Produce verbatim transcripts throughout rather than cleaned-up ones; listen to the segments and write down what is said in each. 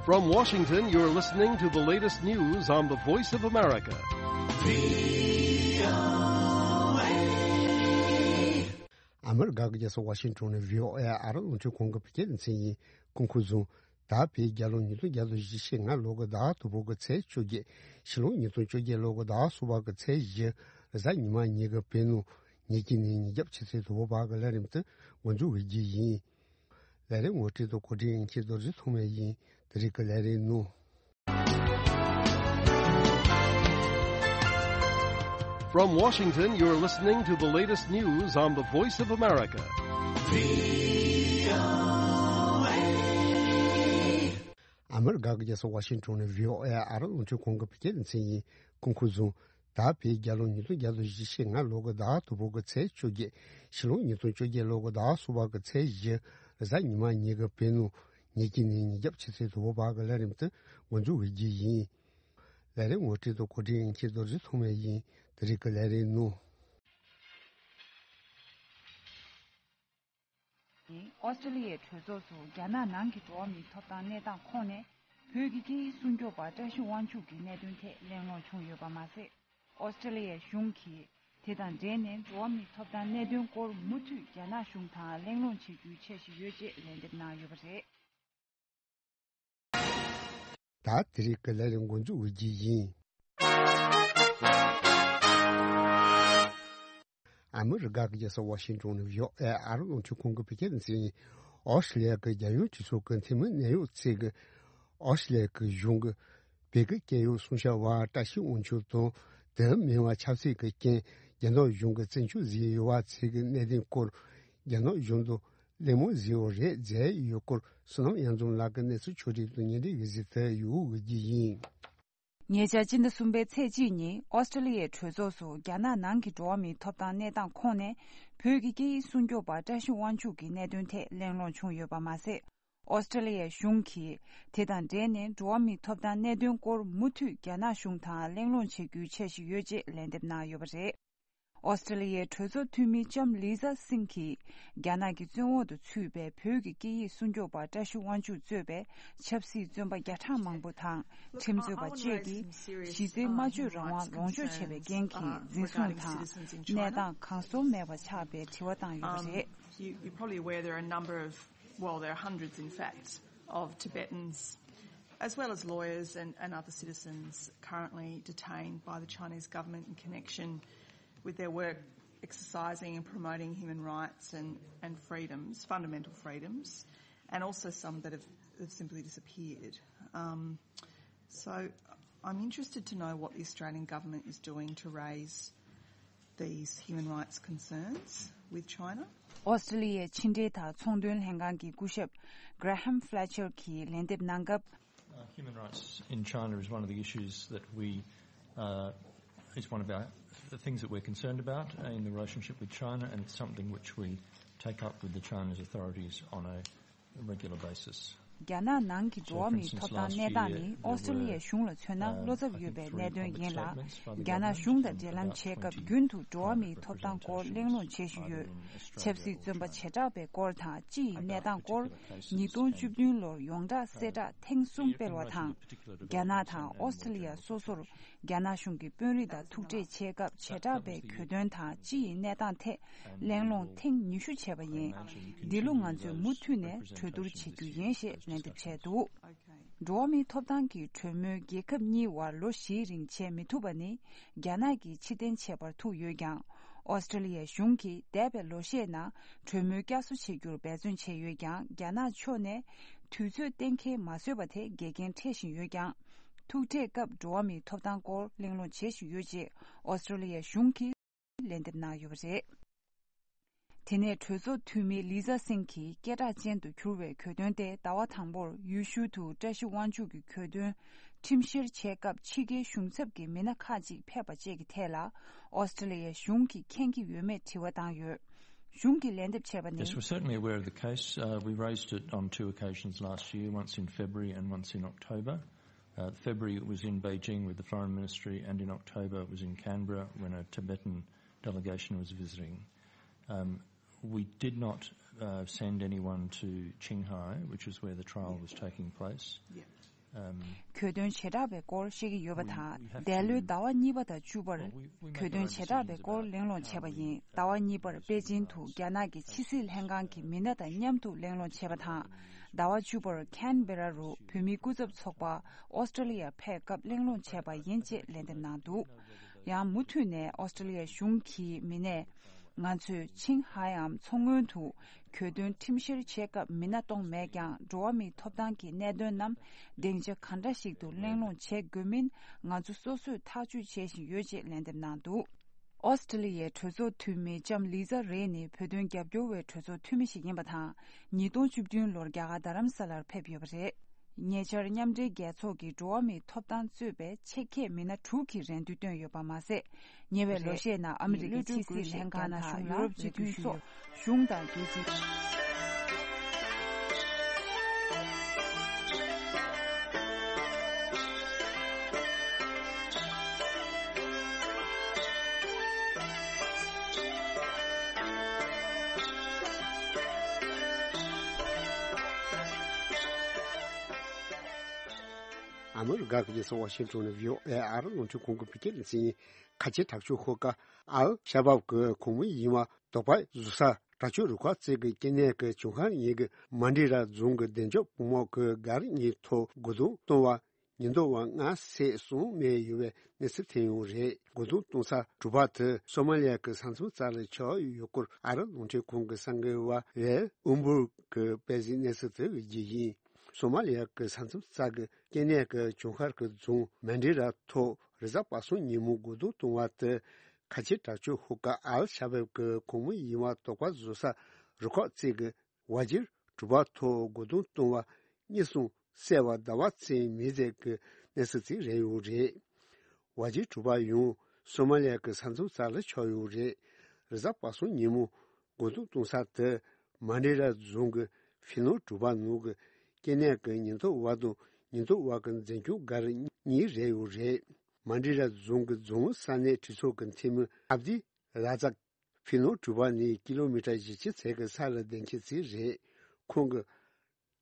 From Washington, you're listening to the latest news on the Voice of America. ཨ་མི་རི་ཀ་གི་རྒྱལ་ས་ཝ་ཤིང་ཊོན་ནས་བྷི་ཨོ་ཨེ་ཨ་རི་རླུང་འཕྲིན་ཁང་གི་བོད་སྐད་སྡེ་ཚན་ཡིན། སྐུ་ཁམས་བཟང་། ད་བོད་རྒྱལ་ལོ་ཉིས་སྟོང་བརྒྱ་དང་བཞི་བཅུ་ཞེ་ལྔ་ལོ་གི་ཟླ་དང་པོ་གི་ཚེས་བཅོ་བརྒྱད། ཕྱི་ལོ་ཉིས་སྟོང་བཅོ་བརྒྱད་ལོ་གི་ཟླ་གསུམ་པ་གི་ཚེས་བཞི། གཟའ་ཉི་མ་ཉིན་གྱི་བོད་ནང་ཉིན་གཅིག་ནས་ཉིན་རྒྱབ་ཆུ་ཚོད་དང་པོ་བར་གྱི་ལས་རིམ་དེ་འགོ་འཛུགས་འོས་རྒྱུ་ཡིན། ལས་རིམ་ངོ་སྤྲོད་དང་གོ་སྒྲིག་ཡིན་མཁན་རྡོ་རྗེ་ཐོགས་མེད་ཡིན། དེ་རིང་གི་ལས་རིམ་ནང་། From Washington, you're listening to the latest news on the Voice of America. ཨ་མི་རི་ཀ་གི་རྒྱལ་ས་ཝ་ཤིང་ཊོན་ནས་བྷི་ཨོ་ཨེ་ཨ་རི་རླུང་འཕྲིན་ཁང་གི་བོད་སྐད་སྡེ་ཚན་ཡིན། སྐུ་ཁམས་བཟང་། ད་བོད་རྒྱལ་ལོ་ཉིས་སྟོང་བརྒྱ་དང་བཞི་བཅུ་ཞེ་ལྔ་ལོ་གི་ཟླ་དང་པོ་གི་ཚེས་བཅོ་བརྒྱད། ཕྱི་ལོ་ཉིས་སྟོང་བཅོ་བརྒྱད་ལོ་གི་ཟླ་གསུམ་པ་གི་ཚེས་བཞི། གཟའ་ཉི་མ་ཉིན་གྱི་བོད་ནང་ཉིན་གཅིག་ནས་ཉིན་རྒྱབ་ཆུ་ཚོད་དང་པོ་བར་གྱི་ལས་རིམ་དེ་འགོ་འཛུགས་འོས་རྒྱུ་ཡིན། ལས་རིམ་ངོ་སྤྲོད་དང་གོ་སྒྲིག་ཡིན་མཁན་རྡོ་རྗེ་ཐོགས་མེད་ཡིན། དེ་རིང་གི་ལས་རིམ་ནང་། ཨོ་སི་ཀྲི་ལི་ཡའི་གྲོས་ཚོགས་སུ་རྒྱ་ནག་ནང་གི་འགྲོ་བ་མིའི་ཐོབ་ཐང་གནས་སྟངས་ཁོངས་ནས་བོད་ཀྱི་སྐད་ཡིག་སྲུང་སྐྱོབ་པ་བཀྲ་ཤིས་དབང་ཕྱུག་གི་གནད་དོན་ཐད་གླེང་སློང་བྱུང་ཡོད་པ་མ་ཟད། ཨོ་སི་ཀྲི་ལི་ཡའི་གཞུང་གིས་དེ་དང་འབྲེལ་ནས་འགྲོ་བ་མིའི་ཐོབ་ཐང་གནད་དོན་སྐོར་མུ་མཐུད་རྒྱ་ནག་གཞུང་དང་གླེང་སློང་བྱེད་རྒྱུའི་འཆར་གཞི་ཡོད་ཅེས་ལན་འདེབས་གནང་ཡོད་པ་རེད། ད་དེ་རིང་གི་ལས་རིམ་འགོ་འཛུགས་འོས་རྒྱུ་ཡིན། ཨ་མི་རི་ཀ་གི་རྒྱལ་ས་ཝ་ཤིང་ཊོན་ནས་བྷི་ཨོ་ཨེ་ཨ་རི་རླུང་འཕྲིན་ཁང་གི་བོད་སྐད་སྡེ་ཚན་ཡིན། ཨོ་སི་ཀྲི་ལི་ཡ་གི་རྒྱལ་ཡོངས་གྲོས་ཚོགས་ཀྱི་འཐུས་མི་གནད་ཡོད་ཚོས་ཀྱིས་ཨོ་སི་ཀྲི་ལི་ཡ་གི་གཞུང་གིས་བོད་ཀྱི་སྐད་ཡིག་སྲུང་སྐྱོབ་པ་བཀྲ་ཤིས་དབང་ཕྱུག་དང་། དེ་མིན་པ་ཆབ་སྲིད་ཀྱི་རྐྱེན་རྒྱ་ནག་གཞུང་གིས་བཙན་འཕྲོག་བཟོས་ཡོད་པ་ཚོའི་གནད་དོན་སྐོར་རྒྱ་ནག་གཞུང་དུ་གླེང་མོལ་བཟོས་ཡོད་རེད་མཛད་ཡོད་སྐོར། བསོད་ནམས་དབྱངས་འཛོམས་ལགས་ཀྱིས་གནས་ཚུལ་ཕྱོགས་སྒྲིག་དང་སྙན་སྒྲོན་ཡི་གེ་ཟིག་དེ་ཡོད་འོས་ཀྱི་ཡིན། ཉེ་ཆར་སྤྱི་ཟླ་གསུམ་པའི་ཚེས་གཅིག་ཉིན་ཨོ་སི་ཀྲི་ལི་ཡའི་གྲོས་ཚོགས་སུ་རྒྱ་ནག་ནང་གི་འགྲོ་བ་མིའི་ཐོབ་ཐང་གནས་སྟངས་ཁོངས་ནས་བོད་ཀྱི་སྐད་ཡིག་སྲུང་སྐྱོབ་པ་བཀྲ་ཤིས་དབང་ཕྱུག་གི་གནད་དོན་ཐད་གླེང་སློང་བྱུང་ཡོད་པ་མ་ཟད། ཨོ་སི་ཀྲི་ལི་ཡའི་གཞུང་གིས་དེ་དང་འབྲེལ་ནས་འགྲོ་བ་མིའི་ཐོབ་ཐང་གནད་དོན་སྐོར་མུ་མཐུད་རྒྱ་ནག་གཞུང་དང་གླེང་སློང་བྱེད་རྒྱུའི་འཆར་གཞི་ཡོད་ཅེས་ལན་འདེབས་གནང་ཡོད་པ་རེད། ཨོ་སི་ཀྲི་ལི་ཡའི་གྲོས་ཚོགས་འཐུས་མི་ལྕམ་ལི་ཛ་སིང་གིས་རྒྱ་ནག་གི་བཙོན་འོག་ཏུ་ཚུད་པའི་བོད་ཀྱི་སྐད་ཡིག་སྲུང་སྐྱོབ་པ་བཀྲ་ཤིས་དབང་ཕྱུག་གཙོས་པའི་ཆབ་སྲིད་བཙོན་པ་བརྒྱ་ཕྲག་མང་པོ་དང་ཁྲིམས་རྩོད་པ་བཅས་ཀྱིས་གཞི་རྩའི་སྨྲ་བརྗོད་རང་དབང་ལོངས་སྤྱོད་བྱས་པའི་རྐྱེན་གྱིས་འཛིན་བཟུང་དང་གནས་སྟངས་གང་སོང་མེད་པ་ཆགས་པའི་དྲི་བ་བཏང་ཡོད་པ་རེད། You, you're probably aware there are a number of, well, there are hundreds, in fact, of Tibetans, as well as lawyers and, and other citizens, currently detained by the Chinese government in connection with their work exercising and promoting human rights and, and freedoms, fundamental freedoms, and also some that have, have simply disappeared. Um, so I'm interested to know what the Australian government is doing to raise these human rights concerns with China. ཨོ་སི་ཀྲི་ལི་ཡའི་ཕྱི་འབྲེལ་དང་ཚོང་དོན་ལྷན་ཁང་གི་སྐུ་ཞབས་Graham Fletcher གྱིས་ལན་འདེབས་གནང་སྐབས། Uh, human rights in China is one of the issues that we, uh, is one of our, the things that we're concerned about, uh, in the relationship with China, and it's something which we take up with the Chinese authorities on a regular basis. རྒྱ་ནག་ནང་གི་འགྲོ་བ་མིའི་ཐོབ་ཐང་གནས་སྟངས་ནི་ཨོ་སི་ཀྲི་ལི་ཡ་གཞུང་ལ་མཚོན་ན་བློ་འཚབ་ཡོད་པའི་གནད་དོན་ཡིན་ལ། རྒྱ་ནག་གཞུང་དང་འབྲེལ་ལམ་བྱེད་སྐབས་རྒྱུན་དུ་འགྲོ་བ་མིའི་ཐོབ་ཐང་སྐོར་གླེང་སློང་བྱེད་བཞིན་ཡོད། ཆབ་སྲིད་བཙོན་པ་བྱེ་བྲག་པའི་སྐོར་དང་སྤྱི་ཡི་གནས་སྟངས་སྐོར། ཉིས་སྟོང་བཅུ་བདུན་ལོར་ཡོངས་གྲགས་གསལ་བསྒྲགས་ཐེངས་གསུམ་སྤེལ་བ་དང་། རྒྱ་ནག་དང་ཨོ་སི་ཀྲི་ལི་ཡ་སོ་སོར་རྒྱ་ནག་གཞུང་གི་དཔོན་རིགས་དང་ཐུག་འཕྲད་བྱེད་སྐབས་བྱེ་བྲག་པའི་གྱོད་དོན་དང་སྤྱི་ཡི་གནས་སྟངས་ཐད་གླེང་སློང་ཐེངས་ཉི་ཤུ་བྱས་པ་ཡིན། འདི་ལོ་ང་ཚོས་མུ་མཐུད་ནས་གྲོས་བསྡུར་བྱེད་རྒྱུ་ཡིན་ཞེས་ལན་འདེབས་བྱས་འདུག་འགྲོ་བ་མིའི་ཐོབ་ཐང་གི་གྲོས་མོལ་རྒྱལ་ཁབ་གཉིས་དབར་ལོ་བཞིའི་རིང་བྱེད་མི་ཐུབ་པ་ནི་རྒྱ་ནག་གིས་ཕྱིར་འཐེན་བྱས་པར་ཐུག་ཡོད་ཀྱང་། ཨོ་སི་ཀྲི་ལི་ཡའི་གཞུང་གིས་འདས་པའི་ལོ་ཤས་ནང་གྲོས་མོལ་བསྐྱར་གསོ་བྱེད་རྒྱུར་འབད་བརྩོན་བྱས་ཡོད་ཀྱང་། རྒྱ་ནག་ཕྱོགས་ནས་དུས་ཚོད་གཏན་འཁེལ་མ་བཟོས་པ་དེ་འགལ་རྐྱེན་འཕྲད་བཞིན་ཡོད་ཀྱང་། ཐུག་འཕྲད་སྐབས་འགྲོ་བ་མིའི་ཐོབ་ཐང་སྐོར་གླེང་སློང་བྱེད་བཞིན་ཡོད་ཅེས་ཨོ་སི་ཀྲི་ལི་ཡའི་གཞུང་གིས་ལན་འདེབས་གནང་ཡོད་པ་རེད། དེ་ནས་གྲོས་ཚོགས་འཐུས་མི་ལི་ཛ་སིང་གི་སྐད་གྲགས་ཅན་དུ་གྱུར་བའི་གྱོད་དོན་དེ་ཟླ་བ་དང་པོར་ཡུལ་ཤུལ་དུ་བཀྲ་ཤིས་དབང་ཕྱུག་གི་གྱོད་དོན་ཁྲིམས་བཤེར་བྱེད་སྐབས་ཕྱི་རྒྱལ་གཞུང་ཚབ་ཀྱི་མི་སྣ་ཁག་ཅིག་ཕེབས་པ་བཅས་ཀྱི་ཐད་ལ་ཨོ་སི་ཀྲི་ལི་ཡའི་གཞུང་གིས་མཁྱེན་གྱི་ཡོད་མེད་དྲི་བ་བཏང་ཡོད། གཞུང་གིས་ལན་འདེབས་བྱས་པ་ནི། Yes, we're certainly aware of the case. Uh, we raised it on two occasions last year, once in February and once in October. Uh, February it was in Beijing with the Foreign Ministry, and in October it was in Canberra when a Tibetan delegation was visiting. Um, we did not, uh, send anyone to Qinghai, which is where the trial was taking place. Yeah. གྱོད་དོན་བྱེ་བྲག་པའི་སྐོར་བཤད་ཀྱི་ཡོད་པ་དང་། འདས་ལོའི་ཟླ་བ་གཉིས་པ་དང་བཅུ་པར་གྱོད་དོན་བྱེ་བྲག་པའི་སྐོར་གླེང་སློང་བྱས་པ་ཡིན། ཟླ་བ་གཉིས་པར་པེ་ཅིན་དུ་རྒྱ་ནག་གི་ཕྱི་སྲིད་ལྷན་ཁང་གི་མི་སྣ་དང་མཉམ་དུ་གླེང་སློང་བྱས་པ་དང་། ཟླ་བ་བཅུ་པར་ཁན་བེ་ར་རུ་བོད་མིའི་སྐུ་ཚབ་ཚོགས་པ་ཨོ་སི་ཀྲོ་ལི་ཡར་ཕེབས་སྐབས་གླེང་སློང་བྱས་པ་ཡིན་ཅེས་ལན་འདེབས་གནང་འདུག་ཡང་མུ་མཐུད་ནས་ཨོ་སི་ཀྲོ་ལི་ཡ་གཞུང་གི་མི་སྣས། ང་ཚོས་ཆིང་ཧའེ་འམ་མཚོ་སྔོན་དུ་གྱོད་དོན་ཁྲིམས་བཤེར་བྱེད་སྐབས་མི་སྣ་གཏོང་མེད་ཀྱང་། འགྲོ་བ་མིའི་ཐོབ་ཐང་གི་གནད་དོན་རྣམས་སྡིངས་ཆ་གང་འདྲ་ཞིག་ཏུ་གླེང་སློང་བྱེད་དགོས་མིན་ང་ཚོ་སོ་སོས་ཐག་གཅོད་བྱེད་བཞིན་ཡོད་ཅེས་ལན་འདེབས་གནང་འདུག་ཨོ་སི་ཀྲི་ལི་ཡའི་གྲོས་ཚོགས་འཐུས་མི་ལྕམ་ལི་ཛ་རེ་ནི་བོད་དོན་རྒྱབ་སྐྱོར་བའི་གྲོས་ཚོགས་འཐུས་མི་ཞིག་ཡིན་པ་དང་། ཉིས་སྟོང་བཅུ་བདུན་ལོར་རྒྱ་གར་རྡ་རམ་ས་ལར་ཕེབས་ཡོད་པ་རེད། ཉེ་ཆར་མཉམ་འབྲེལ་རྒྱལ་ཚོགས་ཀྱི་འགྲོ་བ་མིའི་ཐོབ་ཐང་གཙོས་པའི་ཆེད་མཁས་མི་སྣ་དྲུག་གིས་རེ་འདུན་བཏོན་ཡོད་པ་མ་ཟད། ཉེ་བའི་ལོ་ཤས་ནང་ཨ་མི་རི་ཀའི་ཕྱི་སྲིད་ལྷན་ཁང་དང་ཡུ་རོབ་སྤྱི་མཐུན་ཚོགས་གཞུང་དང་རྒྱལ་སྤྱི། ཨ་མི་རི་ཀ་གི་རྒྱལ་ས་ཝ་ཤིང་ཊོན་ནས་བྷི་ཨོ་ཨེ་ཨ་རི་རླུང་འཕྲིན་ཁང་གི་བོད་སྐད་སྡེ་ཚན་ཡིན། ཁ་ཆེ་དྲག་སྤྱོད་ཤོག་ཁག་ཨལ་ཤ་བབ་ཀྱི་ཁོངས་མི་ཡིན་པ་དོགས་པ་བཟོ་ས་དྲག་སྤྱོད་རུ་ཁག་ཅིག་གི་སྐྱེ་གནས་ཀྱི་ལྗོན་ཤིང་གཉིས་ཀྱི་མན་ཌི་ར་རྫོང་གི་བདེ་འཇགས་དཔུང་དམག་གི་སྒར་གཉིས་ཐོག་རྒོལ་རྡུང་གཏོང་བ། ཉེན་རྟོག་པ་ལྔ་བསད་གསུམ་རྨས་ཡོད་པའི་གནས་ཚུལ་ཐོན་ཡོད་རེད། རྒོལ་རྡུང་གཏོང་ས་གྲུ་པ་དེ་སོ་མ་ལི་ཡ་གི་ས་མཚམས་རྩ་ལ་ཆགས་ཡོད་སྐོར་ཨ་རི་རླུང་འཕྲིན་ཁང་གི་གསར་འགོད་པ་ཝེ་ཨུམ་བུར་གྱིས་སྤེལ་གཟིགས་གནས་ཚུལ་དེ་བརྒྱུད་ཡིན། སོ་མ་ལི་ཡ་གི་ས་མཚམས་རྩ་གི་སྐྱེ་གནས་ཀྱི་ལྗོན་ཤིང་གི་རྫོང་མན་ཌི་ར་ཐོག་རེས་གཟའ་པ་སངས་ཉིན་མོ་རྒོལ་རྡུང་གཏོང་བ་དེ་ཁ་ཆེ་དྲག་སྤྱོད་ཤོག་ཁག་ཨལ་ཤ་བབ་ཀྱི་ཁོངས་མི་ཡིན་པ་དོགས་པ་བཟོ་ས་རུ་ཁག་ཅིག་གི་ཝ་ཇིར་གྲུ་པ་ཐོག་རྒོལ་རྡུང་གཏོང་བ་གཉིས་གསུམ་བསད་པ་ཟླ་བ་ཚེ་མི་ཟེར་གྱི་གནས་ཚུལ་ཅིག་རེད་ཡོད་རེད། ཝ་ཇིར་གྲུ་པ་ཡང་སོ་མ་ལི་ཡ་གི་ས་མཚམས་རྩ་ལ་ཆགས་ཡོད་རེད། རེས་གཟའ་པ་སངས་ཉིན་མོ་རྒོལ་རྡུང་གཏོང་ས་དེ་མན་ཌི་ར་རྫོང་གི་ཧྥིན་ལོང་གྲུ་པ་ནང་གི་སྐྱེ་གནས་ཀྱི་ཉེན་རྟོག་པ་དང་ཉེན་རྟོག་པ་གི་འཛིན་སྐྱོང་སྒར་གཉིས་རེད་ཡོད་རེད། མན་ཌི་ར་རྫོང་གི་རྫོང་ས་གནས་གྲོས་ཚོགས་ཀྱི་འཐུས་མི་ཨབ་དི་ར་ཛག་ཧྥིན་ལོང་གྲུ་པ་ནས་ཀི་ལོ་མི་ཊར་བཞི་བཅུ་ཙམ་གྱི་ས་ལ་བསྡད་མཁན་ཅིག་རེད། ཁོང་གིས་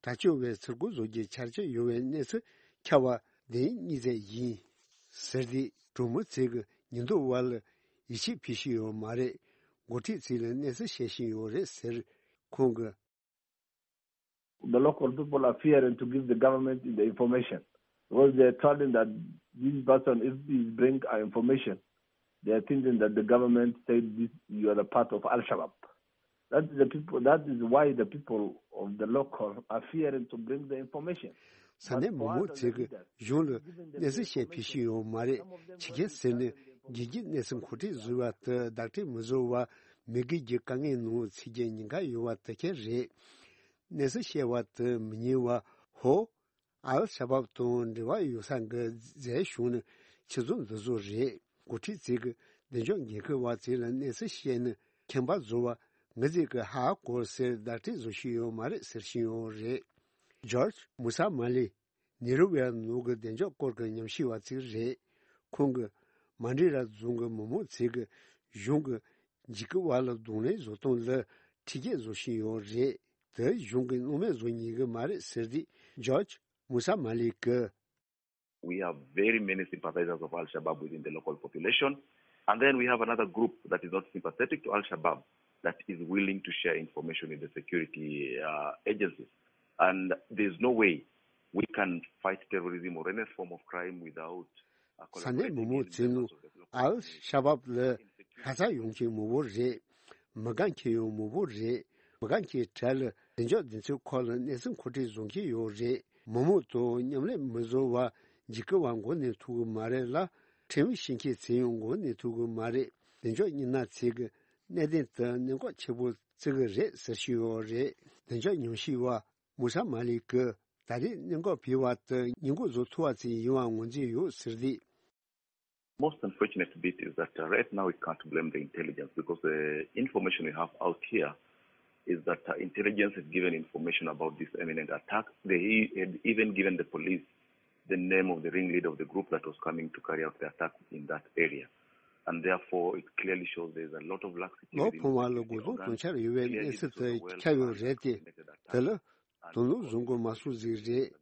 དྲག་སྤྱོད་པས་ཚུར་རྒོལ་བཟོ་རྒྱུའི་འཆར་གཞི་ཡོད་པའི་གནས་ཚུལ་ཁྱབ་པ་དེ་གཉིས་ཙམ་ཡིན་ཟེར་ཏེ། གྲོང་མི་ཚོས་ཀྱི་ཉེན་རྟོག་པ་ལ་ཡིད་ཆེས་ཕུལ་བཞིན་ཡོད་མ་རེད། འགོ་ཁྲིད་ཚོས་ལ་གནས་ཚུལ་བཤད་བཞིན་ཡོད་རེད་ཟེར། ཁོང་གིས། The local people are fearing to give the government the information because they are telling that this person, if he bring our information, they are thinking that the government said this, you are a part of Al-Shabaab. That is the people. That is why the people of the local are fearing to bring the information. ས་གནས་མི་མང་ཚོས་ཀྱིས་གཞུང་ལ་གནས་ཚུལ་བཤད་ཕུལ་བཞིན་ཡོད་མ་རེད། ཕྱི་རྒྱལ་ཟེར་ནས་རྒྱལ་སྤྱིའི་གནས་ཚུལ་མཁོ་སྤྲོད་བཟོ་བ་དེ་བདག་སྤྲོད་མི་བཟོ་བར་མི་སྒེར་གྱི་དཀའ་ངལ་ནང་ཚུད་རྒྱུའི་ཉེན་ཁ་ཡོད་པ་དེ་ག་རེད། གནས་ཚུལ་བཤད་པ་དེ་མི་ཉན་པ་ཧོ། ཨལ་ཤ་བབ་དང་འབྲེལ་བ་ཡོད་ས་གི་རྫས་བྱུང་ནས་ཆེད་རྫོང་འདི་ཚོ་རེད། འགོ་ཁྲིད་ཚོས་ཀྱི་བདེ་འཇགས་འགན་འཁུར་བ་ཚོ་ལ་གནས་ཚུལ་བཤད་ནས་ཁྱད་པར་བཟོ་བ་ངེད་ཚོས་ཀྱི་ཧ་གོ་ཟེར་བདག་སྤྲོད་བཟོ་བཞིན་ཡོད་མ་རེད་ཟེར་བཞིན་ཡོད་རེད། ཇོརྗ་མུ་ས་མ་ལི་ནེ་རོ་བི་ཡ་ནང་གི་བདེ་འཇགས་སྐོར་གྱི་ཉམས་ཞིབ་པ་ཅིག་རེད། ཁོང་གིས་མན་ཌི་ར་རྫོང་གི་མི་མང་ཚོས་ཀྱི་གཞུང་གི་འཇིགས་སྐུལ་བ་ལ་གདོང་ལེན་བཟོ་སྟངས་ལ་ཁྲིད་སྐྱེལ་བཟོ་བཞིན་ཡོད་རེད། དེ་གཞུང་གིས་སྣང་མེད་བཟོ་ཉན་གི་མ་རེད་ཟེར་ཏེ་ཇོརྗ་མུ་ས་མ་ལི་གིས། We have very many sympathizers of Al-Shabaab within the local population, and then we have another group that is not sympathetic to Al-Shabaab that is willing to share information with the security, uh, agencies. And there's no way we can fight terrorism or any form of crime without, uh, ས་གནས་མི་མང་ཚོས་ནི་ཨལ་ཤ་བབ་ལ་ཤ་ཚ་ཡོང་མཁན་མང་པོ་རེད། མི་དགའ་མཁན་ཡང་མང་པོ་རེད། མི་དགའ་མཁན་གྲས་ལ་བདེ་འཇགས་སྡེ་ཚན་ཁག་ལ་གནས་ཚུལ་མཁོ་སྤྲོད་བཟོ་མཁན་ཡོད་རེད། མི་མང་དང་མཉམ་ལས་མི་བཟོ་བར་འཇིགས་སྐུལ་བ་མགོ་གནོན་ཐུབ་ཀྱི་མ་རེད་ལ། ཁྲིམས་ཤེས་མཁན་ཚོས་ཡང་མགོ་གནོན་ཐུབ་ཀྱི་མ་རེད། བདེ་འཇགས་སྨྱུག་ནག་ཚོས་ཀྱི་གནད་དོན་དེ་གནད་འགག་ཆེ་པོ་བརྩི་གི་རེད་ཟེར་བཞིན་ཡོད་རེད། བདེ་འཇགས་ཉམས་ཞིབ་པ་མུ་ས་མ་ལི་གིས་ད་རེས་གནད་འགག་འཕེལ་བ་དེ་སྔོན་འགོག་བཟོ་ཐུབ་པ་ཅིག་ཡིན་པ་ངོས་འཛིན་ཡོད་ཟེར་ཏེ། Most unfortunate bit is that, uh, right now we can't blame the intelligence because the information we have out here is that, uh, intelligence had given information about this imminent attack. They had even given the police the name of the ringleader of the group that was coming to carry out the attack in that area. And therefore, it clearly shows there is a lot of laxity ལོ་within འཕོ་བ་ལ་འགོ་འཛུགས་གཏོང་འཆར་ཡོད་པའི་གནས་ཚུལ་དེ་ཁྱབ་ཡོད་རེད་དེ། དེ་ལ་དོ་སྣང་བཟོ་དགོས་མ་སོང་ཟིག་རེད།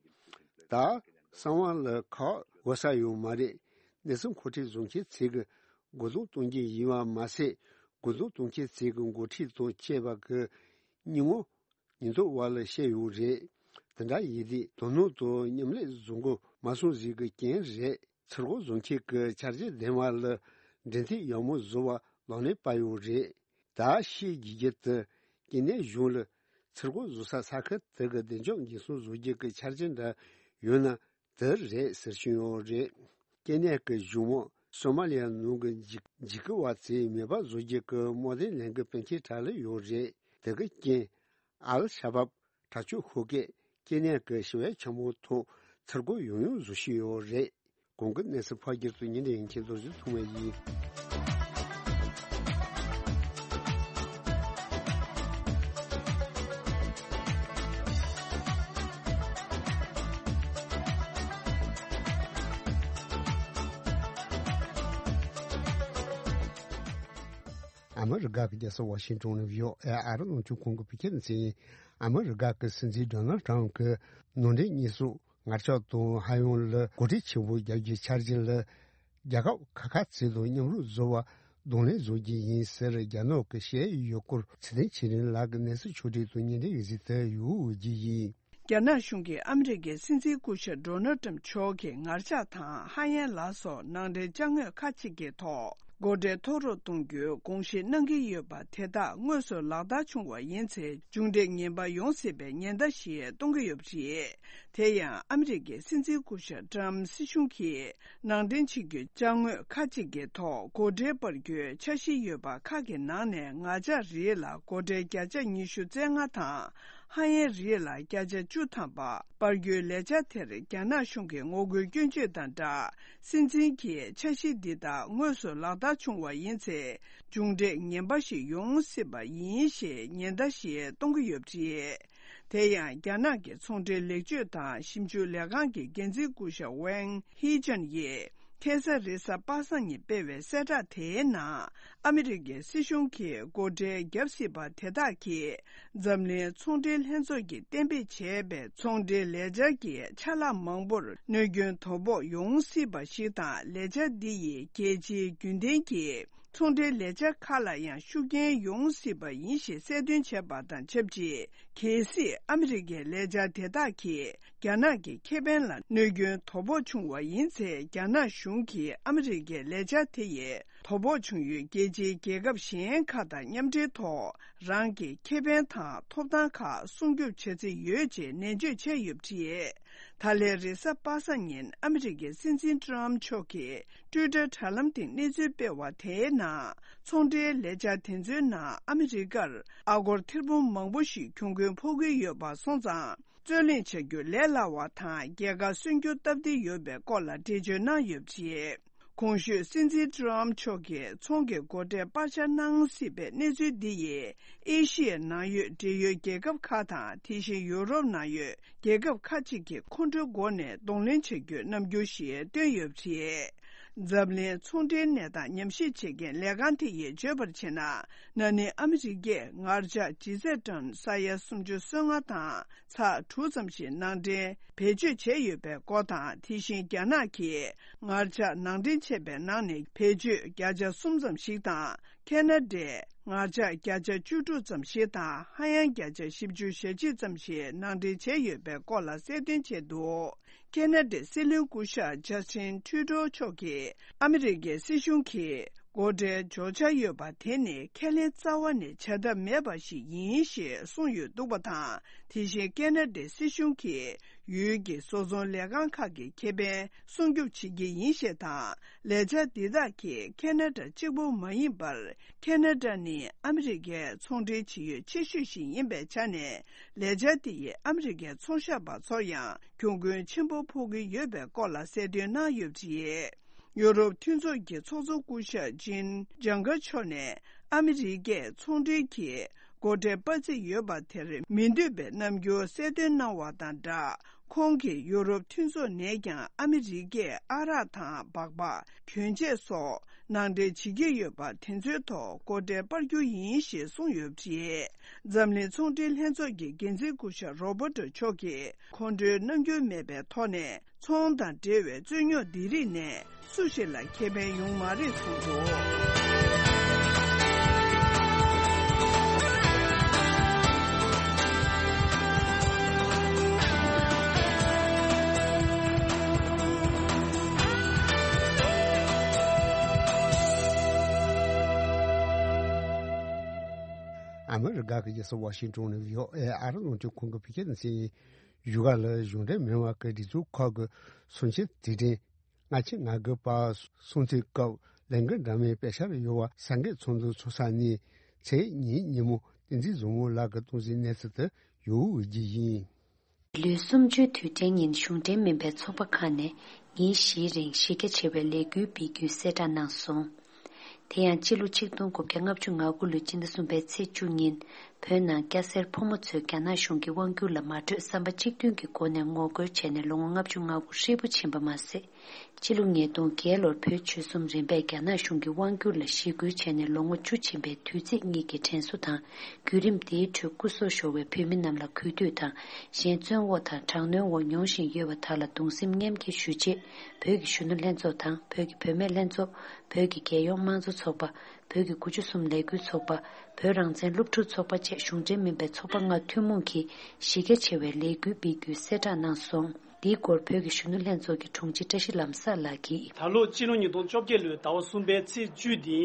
ད་ གསང་བ་ལ་ཁག་དགོས་ས་ཡོད་མ་རེད། གནས་ཚུལ་མཁོ་སྤྲོད་བཟོ་མཁན་ཚོས་ཀྱི་རྒོལ་རྡུང་གཏོང་རྒྱུ་ཡིན་པ་མ་ཟད། རྒོལ་རྡུང་གཏོང་མཁན་ཚོས་ཀྱི་འགོ་ཁྲིད་དང་བཅས་པ་གི་སྙིང་ངོ་ཉེན་རྟོག་པ་ལ་བཤད་ཡོད་རེད། དེ་འདྲ་ཡིན་དུས་དོ་སྣང་དང་མཉམ་ལས་བཟོ་འགོ་མ་སོང་ཟིག་གི་རྐྱེན་རེད། ཚུར་རྒོལ་བཟོ་མཁན་གྱི་འཆར་གཞི་ལྡན་པ་ལ་འབྲེལ་མཐུད་ཡག་མོ་བཟོ་བ་ལག་ལེན་པ་ཡོད་རེད། ད་ཤེས་དགོས་རྒྱུ་དེ་ཀེ་ནེ་གཞུང་ལ་ཚུར་རྒོལ་བཟོ་ས་ས་ཁུལ་དེ་གི་བདེ་འཇགས་འགན་སྲུང་བཟོ་རྒྱུ་གི་འཆར་གཞི་འདྲ་ཡོད་ན་དེ་རེད་ཟེར་བཞིན་ཡོད་རེད། ཀེ་ནེ་གི་གཞུང་མོ་སོ་མ་ལི་ཡ་ནང་གི་འཇིགས་འཇིགས་སྐུལ་བ་ཚོས་མེད་པ་བཟོ་རྒྱུ་གི་དམག་དོན་ལས་འགུལ་སྤེལ་མཁན་གྲས་ལ་ཡོད་རེད། དེ་གི་རྐྱེན་ཨལ་ཤ་བབ་དྲག་སྤྱོད་ཤོག་ཁག་ཀེ་ནེ་གི་ཞི་བའི་འཆར་སྒོ་ཐོག་ཚུར་རྒོལ་ཡོང་ཡོང་བཟོ་བཞིན་ཡོད་རེད། གོང་གི་གནས་ཚུལ་ཕར་སྒྱུར་དུ་ཉིན་རེ་ཡན་ཆད་རྡོ་རྗེ་ཐུང་བ་ཡིན། ཨ་མི་རི་ཀ་གི་རྒྱལ་ས་ཝ་ཤིང་ཏོན་ནས་བྷི་ཨོ་ཨེ་ཨ་རི་རླུང་འཕྲིན་ཁང་གི་བོད་སྐད་སྡེ་ཚན་ཡིན། ཨ་མི་རི་ཀ་གི་སྲིད་འཛིན་ཌོ་ནལ་ཏྲམ་གྱི་ནང་འདྲེན་ཉེས་གསོག་ངར་ལྕགས་དང་ཧ་ཡང་ལ་གོ་སྒྲིག་ཆེན་པོ་རྒྱག་རྒྱུའི་འཆར་གཞི་ལ། རྒྱལ་ཁབ་ཁག་ཁག་ཚོ་དང་མཉམ་རུབ་བཟོ་བར་གདོང་ལེན་བཟོ་རྒྱུ་ཡིན་ཟེར། རྒྱ་ནག་གི་ཤེས་ཡོན་ཡུལ་སྐོར་ཚེ་བརྟན་ཆོས་སྒྲོན་ལགས་ཀྱི་གནས་ཚུལ་ཕྱོགས་སྒྲིག་དང་ཉིན་རེའི་གཟིགས་ཏེ་ཡོད་རྒྱུ་ཡིན། རྒྱ་ནག་གཞུང་གིས་ཨ་མི་རི་ཀའི་སྲིད་འཛིན་སྐུ་ཞབས་ཌོ་ནལ་ཏྲམ་མཆོག་གིས་ངར་ལྕགས་དང་ཧ་ཡན་ལ་སོགས་ནང་འདྲེན་ཅ་དངོས་ཁག་ཅིག་གི་ཐོག་སྒོ་ཁྲལ་མཐོ་རུ་གཏོང་རྒྱུའི་དགོངས་བཞེས་གནང་གི་ཡོད་པ་དེ་དག་དངོས་སུ་ལག་བསྟར་བྱུང་བ་ཡིན་ཚེ་མཇུག་འབྲས་ངན་པ་ཡོང་སྲིད་པའི་ཉེན་བརྡ་ཞིག་གཏོང་གི་ཡོད་པ་རེད། དེ་ཡང་ཨ་མི་རི་ཀའི་སྲིད་འཛིན་སྐུ་ཞབས་ཏྲམ་སྲིད་གཞུང་གིས་ནང་འདྲེན་བྱེད་རྒྱུའི་ཅ་དངོས་ཁག་ཅིག་གི་ཐོག་སྒོ་ཁྲལ་སྤར་རྒྱུའི་འཆར་གཞི་ཡོད་པ་ཁག་གི་ནང་ནས་ངར་ལྕགས་རིགས་ལ་སྒོ་ཁྲལ་བརྒྱ་ཆ་ཉི་ཤུ་རྩ་ལྔ་དང་། ཧ་ཡན་རིགས་ལ་བརྒྱ་ཆ་བཅུ་ཐམ་པ་སྤར་རྒྱུའི་ལས་འཆར་དེར་རྒྱ་ནག་གཞུང་གིས་ངོ་རྒོལ་སྐྱོན་བརྗོད་དང་སྦྲགས། སྲིད་འཛིན་གྱིས་འཆར་གཞི་འདི་དག་དངོས་སུ་ལག་བསྟར་བྱུང་བ་ཡིན་ཚེ། མཇུག་འབྲས་ངན་པ་ཞིག་ཡོང་སྲིད་པ་ཡིན་ཞེས་ཉེན་བརྡ་ཞིག་གཏོང་གི་ཡོད་པ་རེད། དེ་ཡང་རྒྱ་ནག་གི་ཚོང་འབྲེལ་ལེགས་བཅོས་དང་ཞིབ་འཇུག་ལས་ཁང་གི་འགན་འཛིན་སྐུ་ཞབས་ཝེང་ཧི་ཅན་ཡིས། ཁ་སང་རེས་གཟའ་པ་སངས་ཉིན་སྤེལ་བའི་གསལ་བསྒྲགས་དེའི་ནང་། ཨ་མི་རི་ཀའི་སྲིད་གཞུང་གིས་སྒོ་ཁྲལ་བརྒྱབ་སྲིད་པ་དེ་དག་གིས། འཛམ་གླིང་ཚོང་འབྲེལ་ལྷན་ཚོགས་ཀྱིས་གཏན་འབེབས་བྱས་པའི་ཚོང་འབྲེལ་ལས་འཆར་གྱི་ཆ་ལག་མང་པོར་གནོད་སྐྱོན་དོ་ཕོག་ཡོང་སྲིད་པ་ཞིག་དང་། ལས་འཆར་འདི་ཡིས་རྒྱལ་སྤྱིའི་རྒྱུན་ལྡན་གྱི་ཚོང་འབྲེལ་ལས་འཆར་ཁག་ལ་ཡང་ཤུགས་རྐྱེན་ཡོང་སྲིད་པ་ཡིན་ཞེས་གསལ་སྟོན་བྱས་པ་དང་ཆབས་ཅིག་གལ་སྲིད་ཨ་མི་རི་ཀའི་ལས་འཆར་དེ་དག་གིས། རྒྱ་ནག་གི་ཁེ་ཕན་ལ་གནོད་སྐྱོན་དོ་ཕོག་བྱུང་བ་ཡིན་ཚེ། རྒྱ་ནག་གཞུང་གིས་ཨ་མི་རི་ཀའི་ལས་འཆར་དེ་ཡི་དོ་ཕོག་བྱུང་ཡུལ་རྒྱལ་སྤྱིའི་རྒྱལ་ཁབ་གཞན་ཁག་དང་མཉམ་འབྲེལ་ཐོག་རང་གི་ཁེ་ཕན་དང་ཐོབ་ཐང་ཁག་སྲུང་སྐྱོབ་བྱ་རྩིས་ཡོད་ཅེས་ནན་བརྗོད་བྱས་ཡོད་པ་རེད། ད་ལན་རེས་གཟའ་པ་སངས་ཉིན་ཨ་མི་རི་ཀའི་སྲིད་འཛིན་ཏྲམ་མཆོག་གིས་ཊུའི་ཊར་དྲ་ལམ་སྟེང་གནས་ཚུལ་སྤེལ་བ་དེའི་ནང་། ཚོང་འབྲེལ་ལས་འཆར་དེ་ཚོའི་ནང་ཨ་མི་རི་ཀར་ཨ་སྒོར་ཐེར་འབུམ་མང་པོ་ཞིག་གྱོང་གུན་ཕོག་གི་ཡོད་པ་སོང་ཙང་། རྩོད་གླེང་བྱ་རྒྱུ་ལས་སླ་བ་དང་རྒྱལ་ཁ་སོན་རྒྱུ་སྟབས་བདེ་ཡོད་པའི་སྐོར་ལ་འགྲེལ་བརྗོད་གནང་ཡོད་པ་རེད། གོང་ཞུས་སྲིད་འཛིན་ཏྲམ་མཆོག་གིས་ཚོང་གི་སྒོ་ཁྲལ་སྤར་ཆ་གནང་སྲིད་པའི་གནས་ཚུལ་འདི་ཡིས་ཨེ་ཤི་ཡའི་ནང་ཡོད་འབྲེལ་ཡོད་རྒྱལ་ཁབ་ཁག་དང་དེ་བཞིན་ཡུ་རོབ་ནང་ཡོད་རྒྱལ་ཁབ་ཁག་ཅིག་གི་ཁོང་ཁྲོའི་སྒོ་ནས་གདོང་ལེན་བྱ་རྒྱུའི་རྣམ་འགྱུར་ཞིག་བཏོན་ཡོད་པ་རེད། འཛམ་གླིང་ཚོང་འབྲེལ་གནས་སྟངས་ཉམས་ཞིབ་བྱེད་མཁན་ལས་ཁང་དེ་ཡིས་བརྗོད་པར་བྱས་ན། ན་ནིང་ཨ་མི་རི་ཀས་ངར་ལྕགས་ལྗིད་ཚད་ཊོན་ས་ཡ་སུམ་ཅུ་སོ་ལྔ་དང་ཚེག་དྲུག་ཙམ་ཞིག་ནང་འདྲེན་བེད་སྤྱོད་བྱས་ཡོད་པའི་སྐོར་དང་། དེ་བཞིན་རྒྱ་ནག་གིས་ངར་ལྕགས་ནང་འདྲེན་བྱས་པའི་ནང་ནས་བེད་སྤྱོད་བརྒྱ་ཆ་གསུམ་ཙམ་ཞིག་དང་། ཁེ་ན་ཌས་ངར་ལྕགས་བརྒྱ་ཆ་བཅུ་དྲུག་ཙམ་ཞིག་དང་། ཧ་ཡང་བརྒྱ་ཆ་བཞི་བཅུ་ཞེ་གཅིག་ཙམ་ཞིག་ནང་འདྲེན་བྱས་ཡོད་པའི་སྐོར་ལ་གསལ་སྟོན་བྱས་འདུག་ཁེ་ན་ཌའི་སྲིད་བློན་སྐུ་ཞབས་ཇ་སི་ཊིན་ཊུ་ཌོ་མཆོག་གིས་ཨ་མི་རི་ཀའི་སྲིད་གཞུང་གིས་སྒོ་ཁྲལ་འཇོག་འཆར་ཡོད་པ་དེ་ནི་ཁས་ལེན་རྩ་བ་ནས་བྱ་ཐབས་མེད་པ་ཞིག་ཡིན་ཞེས་གསུངས་ཡོད་འདུག་པ་དང་། དེ་བཞིན་ཁེ་ན་ཌའི་སྲིད་གཞུང་གིས་ཡུལ་གྱི་བཟོ་ཚོང་ལས་ཁང་ཁག་གི་ཁེ་ཕན་སྲུང་སྐྱོབ་བྱེད་ཀྱི་ཡིན་ཞེས་དང་། ལས་འཆར་འདི་དག་གིས་ཁེ་ན་ཌ་གཅིག་པུ་མ་ཡིན་པར། ཁེ་ན་ཌ་ནི་ཨ་མི་རི་ཀའི་ཚོང་འབྲེལ་བྱེད་ཡུལ་ཆེ་ཤོས་ཤིག་ཡིན་པའི་ཆ་ནས། ལས་འཆར་དེ་ཡིས་ཨ་མི་རི་ཀའི་ཚོང་ཤག་པ་ཚོར་ཡང་གྱོང་གུན་ཆེན་པོ་ཕོག་གི་ཡོད་པའི་སྐོར་ལ་གསལ་སྟོན་གནང་ཡོད་པ་རེད། ཡུ་རོབ་མཐུན་ཚོགས་ཀྱི་ཚོགས་གཙོ་སྐུ་ཞབས་ཇིན་ཇང་གར་མཆོག་ནས་ཨ་མི་རི་ཀས་ཚོང་འབྲེལ་གྱི་སྒོ་ཁྲལ་སྤར་རྩིས་ཡོད་པ་དེར་མི་འདོད་པའི་རྣམ་འགྱུར་གསལ་སྟོན་གནང་བ་དང་སྦྲགས། ཁོང་གིས་ཡུ་རོབ་མཐུན་ཚོགས་ནས་ཀྱང་ཨ་མི་རི་ཀས་ཨ་རག་དང་སྦག་སྦག་གྱོན་ཆས་སོགས་ ནང་འདྲེན་བྱེད་ཀྱི་ཡོད་པ་དེ་ཚོའི་ཐོག་སྒོ་ཁྲལ་སྤར་རྒྱུ་ཡིན་ཞེས་གསུངས་ཡོད་པ་རེད། འཛམ་གླིང་ཚོང་འབྲེལ་ལྷན་ཚོགས་ཀྱི་འགན་འཛིན་སྐུ་ཞབས་རོ་བྷར་ཊ་མཆོག་གིས་ཁོང་ཁྲོའི་རྣམ་འགྱུར་མེད་པའི་ཐོག་ནས། ཚོང་དང་འབྲེལ་བའི་རྩོད་རྙོག་འདི་རིགས་ནས་སུ་ཞིག་ལ་ཁེ་ཕན་ཡོང་མ་རེད་གསུངས་འདུག། ཨ་མི་རི་ཀ་གི་རྒྱལ་ས་ཝ་ཤིང་ཏོན་ནས་བྷི་ཨོ་ཨེ་ཨ་རི་རླུང་འཕྲིན་ཁང་གི་བོད་སྐད་སྡེ་ཚན་ཡིན། བཞུགས་སྒར་ལ་གཞུང་འབྲེལ་མིན་པ་གི་སྒྲིག་འཛུགས་ཁག་གི་གསུང་བཤད་དེ་རིང་སྔ་ཕྱི་ང་དགོས་པ་སྲུང་བརྩིའི་སྐབས་ལས་འགུལ་འདྲ་མིན་སྤེལ་འཆར་ཡོད་པ་གསར་འགོད་ཚོགས་འདུ་ཚོགས་ས་ནས་ཚེས་གཉིས་ཉིན་མོ་བསྟན་འཛིན་བཟང་མོ་ལགས་ཀྱིས་གཏོང་གཟིགས་གནས་ཚུལ་དེ་ཡོད་རྒྱུ་ཡིན། ལོའི་གསུམ་བཅུའི་དུས་དྲན་ཉིན་གཞུང་འབྲེལ་མིན་པའི་ཚོགས་པ་ཁག་ནས་ཉིན་བཞིའི་རིང་གཞི་རྒྱ་ཆེ་བའི་ལས་འགུལ་སྤེལ་རྒྱུའི་གསལ་བསྒྲགས་གནང་སོང་། དེ་ཡང་སྤྱི་ལོ་ཆིག་སྟོང་དགུ་བརྒྱ་ལྔ་བཅུ་ང་དགུ་ལོའི་སྤྱི་ཟླ་གསུམ་པའི་ཚེས་བཅུ་ཉིན་བོད་ནང་སྐྱ་སེར་ཕོ་མོ་ཚོས་རྒྱ་ནག་གཞུང་གི་དབང་བསྒྱུར་ལ་མ་གྲོས་བསམ་པ་གཅིག་མཐུན་གྱི་སྒོ་ནས་ངོ་རྒོལ་བྱས་ནས་ལོ་ངོ་ལྔ་བཅུ་ང་དགུ་ཧྲིལ་པོ་ཕྱིན་པ་མ་ཟད། སྤྱི་ལོ་ཉིས་སྟོང་བརྒྱད་ལོར་བོད་ཆོལ་གསུམ་རིམ་པས་རྒྱ་ནག་གཞུང་གི་དབང་བསྒྱུར་ལ་ཞི་རྒོལ་བྱས་ནས་ལོ་ངོ་བཅུ་ཕྱིན་པའི་དུས་ཚིགས་གཉིས་ཀྱི་དྲན་གསོ་དང་བརྒྱུད་རིམ་དེའི་ཁྲོད་སྐུ་སྲོག་ཤོར་བའི་བོད་མི་རྣམས་ལ་གུས་འདུད་དང་། གཞན་བཙོན་འོག་དང་དྲག་གནོན་འོག་མྱོང་བཞིན་ཡོད་པ་དག་ལ་གདུང་སེམས་མཉམ་སྐྱེད་ཞུ་ཆེད། བོད་ཀྱི་གཞོན་ནུ་ལྷན་ཚོགས་དང་བོད་ཀྱི་བུད་མེད་ལྷན་ཚོགས། བོད་ཀྱི་རྒྱལ་ཡོངས་དམངས་གཙོ་ཚོགས་པ། བོད་ཀྱི་དགུ་བཅུ་གསུམ་ལས་འགུལ་ཚོགས་པ། བོད་རང་བཙན་སློབ་ཕྲུག་ཚོགས་པ་བཅས་གཞུང་འབྲེལ་མིན་པའི་ཚོགས་པ་ལྔ་ཐུན་མོང་གིས་གཞི་རྒྱ་ཆེ་བའི་ལས་འགུལ་སྤེལ་རྒྱུའི་གསལ་བསྒྲགས་གནང་སོང་། འདིའི་སྐོར་བོད་ཀྱི་གཞོན་ནུ་ལྷན་ཚོགས་ཀྱི་དྲུང་ཆེ་བཀྲ་ཤིས་ལམ་བཟང་ལགས་ཀྱིས། ད་ལོ་སྤྱི་ལོ་ཉིས་སྟོང་བཅོ་བརྒྱད་ལོའི་ཟླ་བ་གསུམ་པའི་ཚེས་བཅུ་འདི།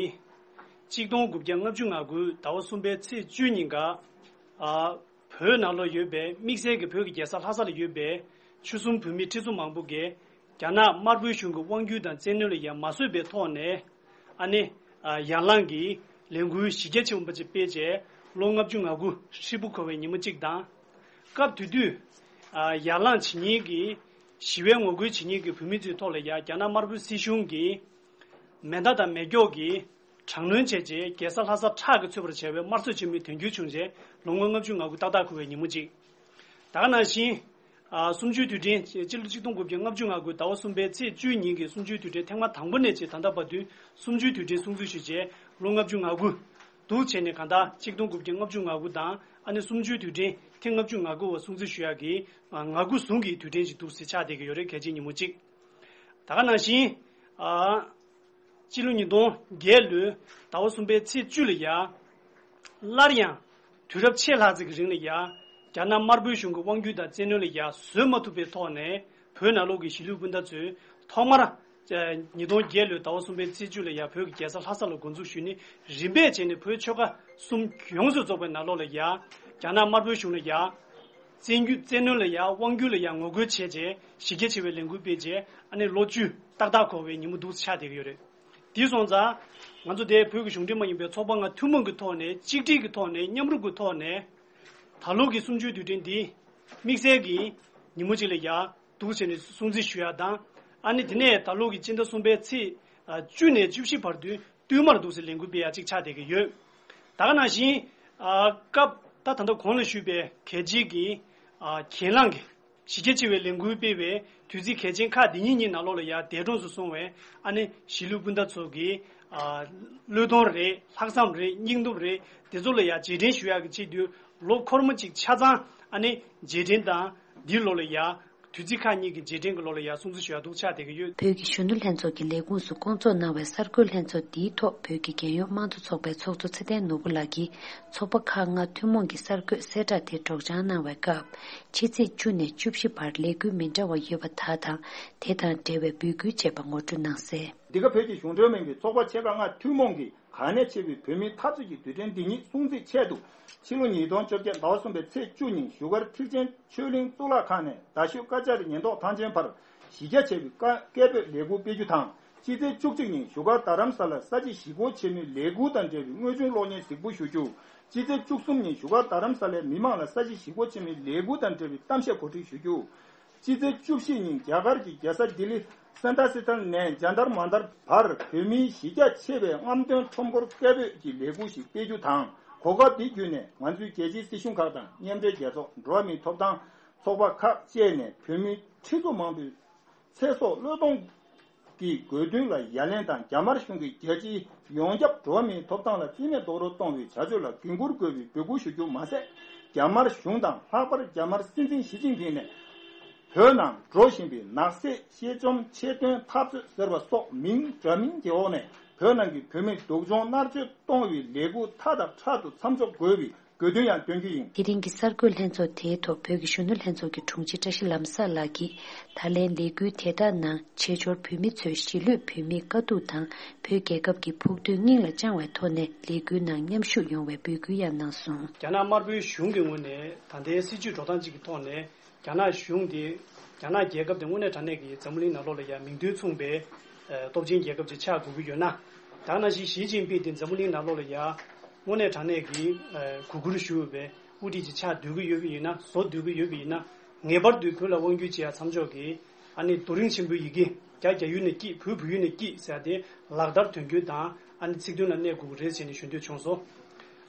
ཆིག་སྟོང་དགུ་བརྒྱ་ལྔ་བཅུ་ང་དགུ་ཟླ་བ་གསུམ་པའི་ཚེས་བཅུ་ཉིན་ཀ་ཨ། བོད་ནང་ལོགས་ཡོད་པའི་དམིགས་བསལ་གྱི་བོད་ཀྱི་རྒྱལ་ས་ལྷ་ས་ལ་ཡོད་པའི་ཆོལ་གསུམ་བོད་མི་ཁྲི་ཚོ་མང་པོ་གིས་རྒྱ་ནག་དམར་པོའི་གཞུང་གི་དབང་སྒྱུར་དང་བཙན་གནོན་ལ་ཡང་མ་བཟོད་པའི་ཐོག་ནས་ཨ་ནི་ཨ། ཡར་ལངས་ཀྱི་ལས་འགུལ་གཞི་རྒྱ་ཆེན་པོ་ཅིག་སྤེལ་རྗེས་ལོ་ལྔ་བཅུ་ང་དགུ་ཧྲིལ་པོ་འཁོར་བའི་ཉིན་མོ་གཅིག་དང་། སྐབས་དེ་དུས་ཨ། ཡར་ལངས་བྱེད་མཁན་གྱི་ཞི་བའི་ངོ་རྒོལ་བྱེད་མཁན་གྱི་བོད་མི་ཚོའི་ཐོག་ལ་ཡང་རྒྱ་ནག་དམར་པོའི་སྲིད་གཞུང་གིས་མེ་མདའ་དང་མེ་སྒྱོགས་ཀྱིས་དྲག་གནོན་བྱས་རྗེས་རྒྱལ་ས་ལྷ་སར་ཁྲག་གིས་ཚོས་པར་བྱས་པའི་དམར་གསོད་ཆེན་མོའི་དོན་འཁྱོལ་བྱུང་རྗེས་ལོ་ངོ་ལྔ་བཅུ་ང་དགུ་ཏག་ཏག་འཁོར་བའི་ཉིན་མོ་གཅིག་ད་ག་ནང་བཞིན། ཨ། གསུམ་བཅུའི་དུས་དྲན་སྤྱི་ལོ་ཆིག་སྟོང་དགུ་བརྒྱ་ལྔ་བཅུ་ང་དགུ་ཟླ་བ་གསུམ་པའི་ཚེས་བཅུའི་ཉིན་གྱི་གསུམ་བཅུའི་དུས་དྲན་ཐེངས་མ་དང་པོ་ནས་བྱས་ད་ལྟ་བར་དུ་གསུམ་བཅུའི་དུས་དྲན་སྲུང་བརྩི་ཞུས་རྗེས་ལོ་ལྔ་བཅུ་ང་དགུ་འདུག་བྱས་ནས་གང་ལྟར་ཆིག་སྟོང་དགུ་བརྒྱ་ལྔ་བཅུ་ང་དགུ་དང་ཨ་ནི་གསུམ་བཅུའི་དུས་དྲན་ཐེངས་ལྔ་བཅུ་ང་དགུ་བ་སྲུང་བརྩི་ཞུ་ཡག་གི་ང་དགུ་ཟུང་གི་དུས་དྲན་ཞིག་འདུག་ཟེར་ཆགས་བསྡད་ཀྱི་ཡོད་རེད། གལ་ཆེའི་ཉིན་མོ་གཅིག་ད་ག་ནང་བཞིན། ཨ། སྤྱི་ལོ་ཉིས་སྟོང་བརྒྱད་ལོའི་ཟླ་བ་གསུམ་པའི་ཚེས་བཅུ་ལ་ཡ། སླར་ཡང་དུས་རབས་ཕྱེད་ལྷག་ཙམ་གྱི་རིང་ལ་ཡ། རྒྱ་ནག་དམར་པོའི་གཞུང་གི་དབང་སྒྱུར་དང་བཙན་གནོན་ལ་ཡ་བཟོད་མ་ཐུབ་པའི་ཐོག་ནས་བོད་ནང་ལོགས་ཀྱི་གཞིས་ལུས་སྤུན་ཟླ་ཚོས་ཐོག་མར། ཉིས་སྟོང་བརྒྱད་ལོའི་ཟླ་བ་གསུམ་པའི་ཚེས་བཅུ་ལ་ཡ་བོད་ཀྱི་རྒྱལ་ས་ལྷ་ས་ལ་འགོ་འཛུགས་ཞུས་ནས་རིམ་པས་བྱས་ནས་བོད་ཆོལ་ཁ་གསུམ་ཡོངས་སུ་རྫོགས་པའི་ནང་ལོགས་ལ་ཡ། རྒྱ་ནག་དམར་པོའི་གཞུང་ལ་ཡ། བཙན་རྒྱུ་བཙན་གནོན་ལ་ཡ་དབང་སྒྱུར་ལ་ཡ་ངོ་རྒོལ་བྱས་རྗེས་གཞི་རྒྱ་ཆེ་བའི་ལས་འགུལ་སྤེལ་རྗེས་ཨ་ནི་ལོ་བཅུ་ཏག་ཏག་འཁོར་བའི་ཉིན་མོ་འདུག་ཆགས་བསྡད་ཀྱི་ཡོད་རེད། དེ་སོང་ཙང་། ང་ཚོ་དེ་བོད་ཀྱི་གཞུང་འབྲེལ་མ་ཡིན་པའི་ཚོགས་པ་ལྔ་ཐུན་མོང་གི་ཐོག་ནས་གཅིག་སྒྲིལ་གྱི་ཐོག་ནས་མཉམ་རུབ་ཀྱི་ཐོག་ནས། ད་ལོ་གི་གསུམ་བཅུའི་དུས་དྲན་འདི། དམིགས་བསལ་གྱི་ཉིན་མོ་གཅིག་ལ་ཡ། འདུག་བྱས་ནས་སྲུང་བརྩི་ཞུ་ཡ་དང་། ཨ་ནི་དེ་ནས་ད་ལོ་གི་སྤྱི་ཟླ་གསུམ་པའི་ཚེས་བཅུ་ནས་བཅུ་བཞི་བར་དུ་བསྟུད་མར་འདུག་སེ་ལས་འགུལ་སྤེལ་ཡ་གཅིག་ཆགས་བསྡད་ཀྱི་ཡོད། ད་ག་ནང་བཞིན། སྐབས་ད་ད་ལྟ་གོང་ལ་ཞུས་པའི་གལ་ཆེའི་གི་གྱེན་ལངས་ཀྱི་གཞི་རྒྱ་ཆེ་བའི་ལས་འགུལ་སྤེལ་བའི་དུས་ཚིགས་གལ་ཆེན་ཁག་འདི་གཉིས་གཉིས་ནང་ལོགས་ལ་ཡ་འདས་གྲོངས་སུ་སོང་བའི་ཨ་ནི་གཞིས་ལུས་སྤུན་ཟླ་ཚོ་གི་བློས་གཏོང་རེད། ལྷག་བསམ་རེད། སྙིང་སྟོབས་རེད། དེ་ཚོ་ལ་ཡ་རྗེས་དྲན་ཞུ་ཡག་གི་ཆེད་དུ་ལོ་འཁོར་མོ་གཅིག་ཆ་ཚང་ཨ་ནི་རྗེས་དྲན་དང་འདིའི་ལོ་ལ་ཡ། དུས་ཚིགས་ཁག་གཉིས་ཀྱི་རྗེས་དྲན་གྱི་ལོ་ལ་ཡང་སྲུང་བརྩི་ཞུ་ཡག་འདུག་ཆགས་བསྡད་ཀྱི་ཡོད། བོད་ཀྱི་གཞོན་ནུ་ལྷན་ཚོགས་ཀྱི་ལས་ཁུངས་སུ་སྐོང་ཚོགས་གནང་བའི་གསར་འགོད་ལྷན་ཚོགས་འདིའི་ཐོག་བོད་ཀྱི་རྒྱལ་ཡོངས་དམངས་གཙོ་ཚོགས་པའི་ཚོགས་གཙོ་ཚེ་བརྟན་ནོར་བུ་ལགས་ཀྱིས་ཚོགས་པ་ཁག་ལྔ་ཐུན་མོང་གི་གསར་འགོད་གསལ་བསྒྲགས་དེ་སྒྲོག་སྦྱང་གནང་བའི་སྐབས། ཕྱི་ཚེས་བཅུ་ནས་བཅུ་བཞི་བར་ལས་འགུལ་མི་འདྲ་བ་ཡོད་པ་དག་དང་། དེ་དང་འབྲེལ་བའི་འབོད་སྐུལ་བྱས་པ་ངོ་སྤྲོད་གནང་གསལ། འདི་ག་བོད་ཀྱི་གཞུང་འབྲེལ་མིན་པའི་ཚོགས་པ་ཆེ་ཁག་ལྔ་ཐུན་མོང་གིས། གལ་གནད་ཆེ་བའི་བོད་མིའི་འཐབ་རྩོད་ཀྱི་དུས་དྲན་འདི་ཉིད་སྲུང་བརྩིའི་ཆེད་དུ། ཕྱི་ལོ་ཉིས་སྟོང་བཅོ་བརྒྱད་ཟླ་བ་གསུམ་པའི་ཚེས་བཅུ་ཉིན་བཞུགས་སྒར་ཁྲི་ཆེན་ཆོས་གླིང་གཙུག་ལག་ཁང་ནས་རྡ་ཤོད་ཀ་ཅཱ་རི་ཉེན་རྟོག་ཐང་ཆེན་བར་གཞི་རྒྱ་ཆེ་བའི་སྐད་སྐད་འབོད་ལས་འགུལ་སྤེལ་རྒྱུ་དང་། ཕྱི་ཚེས་བཅུ་གཅིག་ཉིན་བཞུགས་སྒར་རྡ་རམ་ས་ལར་ས་བྱི་ཞི་རྒོལ་ཆེན་མོའི་ལས་འགུལ་དང་འབྲེལ་བའི་དངོས་བྱུང་གློག་བརྙན་གཟིགས་འབུལ་ཞུ་རྒྱུ། ཕྱི་ཚེས་བཅུ་གསུམ་ཉིན་བཞུགས་སྒར་རྡ་རམ་ས་ལའི་མི་མང་ལ་ས་བྱི་ཞི་རྒོལ་ཆེན་མོའི་ལས་འགུལ་དང་འབྲེལ་བའི་གཏམ་བཤད་གོ་སྒྲིག་ཞུ་རྒྱུ། ཕྱི་ཚེས་བཅུ་བཞི་ཉིན་རྒྱ་གར་གྱི་རྒྱལ་ས་ལྡི་ལི་སན་ཏ་སི་ཐན་ནས་ཇན་ཏར་མན་ཏར་བར་བོད་མིའི་གཞི་རྒྱ་ཆེ་བའི་རྔམ་སྟོན་ཁྲོམ་སྐོར་སྐད་འབོད་ཀྱི་ལས་འགུལ་ཞིག་སྤེལ་རྒྱུ་དང་། གོ་སྐབས་འདི་བརྒྱུད་ནས་ང་ཚོའི་རྒྱལ་སྤྱིའི་སྲིད་གཞུང་ཁག་དང་མཉམ་འབྲེལ་རྒྱལ་ཚོགས། འགྲོ་བ་མིའི་ཐོབ་ཐང་ཚོགས་པ་ཁག་བཅས་ནས་བོད་མི་ཁྲི་ཚོ་མང་པོས་ཚེ་སྲོག་བློས་གཏོང་ གི་དགོས་འདུན་ལ་ཡ་ལན་དང་། རྒྱ་དམར་གཞུང་གིས་རྒྱལ་སྤྱིའི་ཡོངས་ཁྱབ་འགྲོ་བ་མིའི་ཐོབ་ཐང་ལ་བརྩི་མེད་རྡོག་རོལ་གཏོང་བའི་བྱ་སྤྱོད་ལ་འགན་འཁུར་དགོས་པའི་འབོད་སྐུལ་ཞུ་རྒྱུ་མ་ཟད། རྒྱ་དམར་གཞུང་དང་ལྷག་པར་རྒྱ་དམར་སྲིད་འཛིན་ཞི་ཅིན་ཕིང་ནས་བོད་ནང་འགྲོ་བཞིན་པའི་ནག་བསད་བཤས་བཅོམ་ཆེད་དོན་འཐབ་རྩོད་ཟེར་བ་སོགས་མིང་འདྲ་མིན་གྱི་འོག་ནས་བོད་ནང་གི་བོད་མི་སྡུག་སྦྱོང་མནར་གཅོད་གཏོང་བའི་ལས་འགུལ་མཐའ་དང་ཕྲལ་དུ་མཚམས་འཇོག་དགོས་པའི་དགོས་འདུན་ཡང་འདོན་རྒྱུ་ཡིན། དེ་རིང་གི་གསར་འགོད་ལྷན་ཚོགས་དེའི་ཐོག་བོད་ཀྱི་གཞོན་ནུ་ལྷན་ཚོགས་ཀྱི་དྲུང་ཆེ་བཀྲ་ཤིས་ལམ་བཟང་ལགས་ཀྱིས། ད་ལན་ལས་འགུལ་དེ་དག་ནང་བྱེས་འབྱོར་བོད་མི་ཚོས་གཞིས་ལུས་བོད་མིའི་དཀའ་སྡུག་དང་། བོད་རྒྱལ་ཁབ་ཀྱི་ཕུགས་འདུན་སྙིང་ལ་བཅངས་བའི་ཐོག་ནས་ལས་འགུལ་ནང་མཉམ་ཞུགས་ཡོང་བའི་འབོད་སྐུལ་ཡང་གནང་སོང་། རྒྱ་ནག་དམར་པོའི་གཞུང་གི་ངོས་ནས་ད་ལྟའི་སྲིད་བྱུས་འགྲོ་སྟངས་གཅིག་གི་ཐོག་ནས། རྒྱ་ནག་གཞུང་དེ། རྒྱ་ནག་རྒྱལ་ཁབ་དེ་དངོས་གནས་དྲང་གནས་ཀྱི་འཛམ་བུ་གླིང་ནང་ལོགས་ལ་ཡང་མིང་དོན་མཚུངས་པའི་ཨ་སྟོབས་ཆེན་རྒྱལ་ཁབ་ཅིག་ཆགས་དགོས་ཀྱི་ཡོད་ན། ད་ག་ནང་བཞིན་ཞི་ཅིན་ཕིང་དེ་འཛམ་བུ་གླིང་ནང་ལོགས་ལ་ཡང་དངོས་གནས་དྲང་གནས་ཀྱི་ཨ་གུས་བཀུར་ཞུ་འོས་པའི་དབུ་ཁྲིད་ཅིག་ཆགས་སྡོད་ཀྱི་ཡོད་པ་ཡིན་ན། བཟོ་སྡོད་ཀྱི་ཡོད་པ་ཡིན་ན། ངེས་པར་དུ་བོད་ལ་དབང་བསྒྱུར་བྱེད་ཡ་མཚམས་འཇོག་གི་ཨ་ནི་རྡོ་རིང་ཆེན་པོའི་ཡི་གེ་རྒྱ་རྒྱ་ཡུལ་ནས་སྐྱིད། བོད་བོད་ཡུལ་ནས་སྐྱིད་ཟེར་ཡ་དེ་ལག་བསྟར་དོན་འཁྱོལ་དང་ཨ་ནི་ཚིག་དོན་ལ་གནས་དགོས་ཀྱི་རེད་ཟེར་ནས་ཞུ་འདོད་བྱུང་སོང་།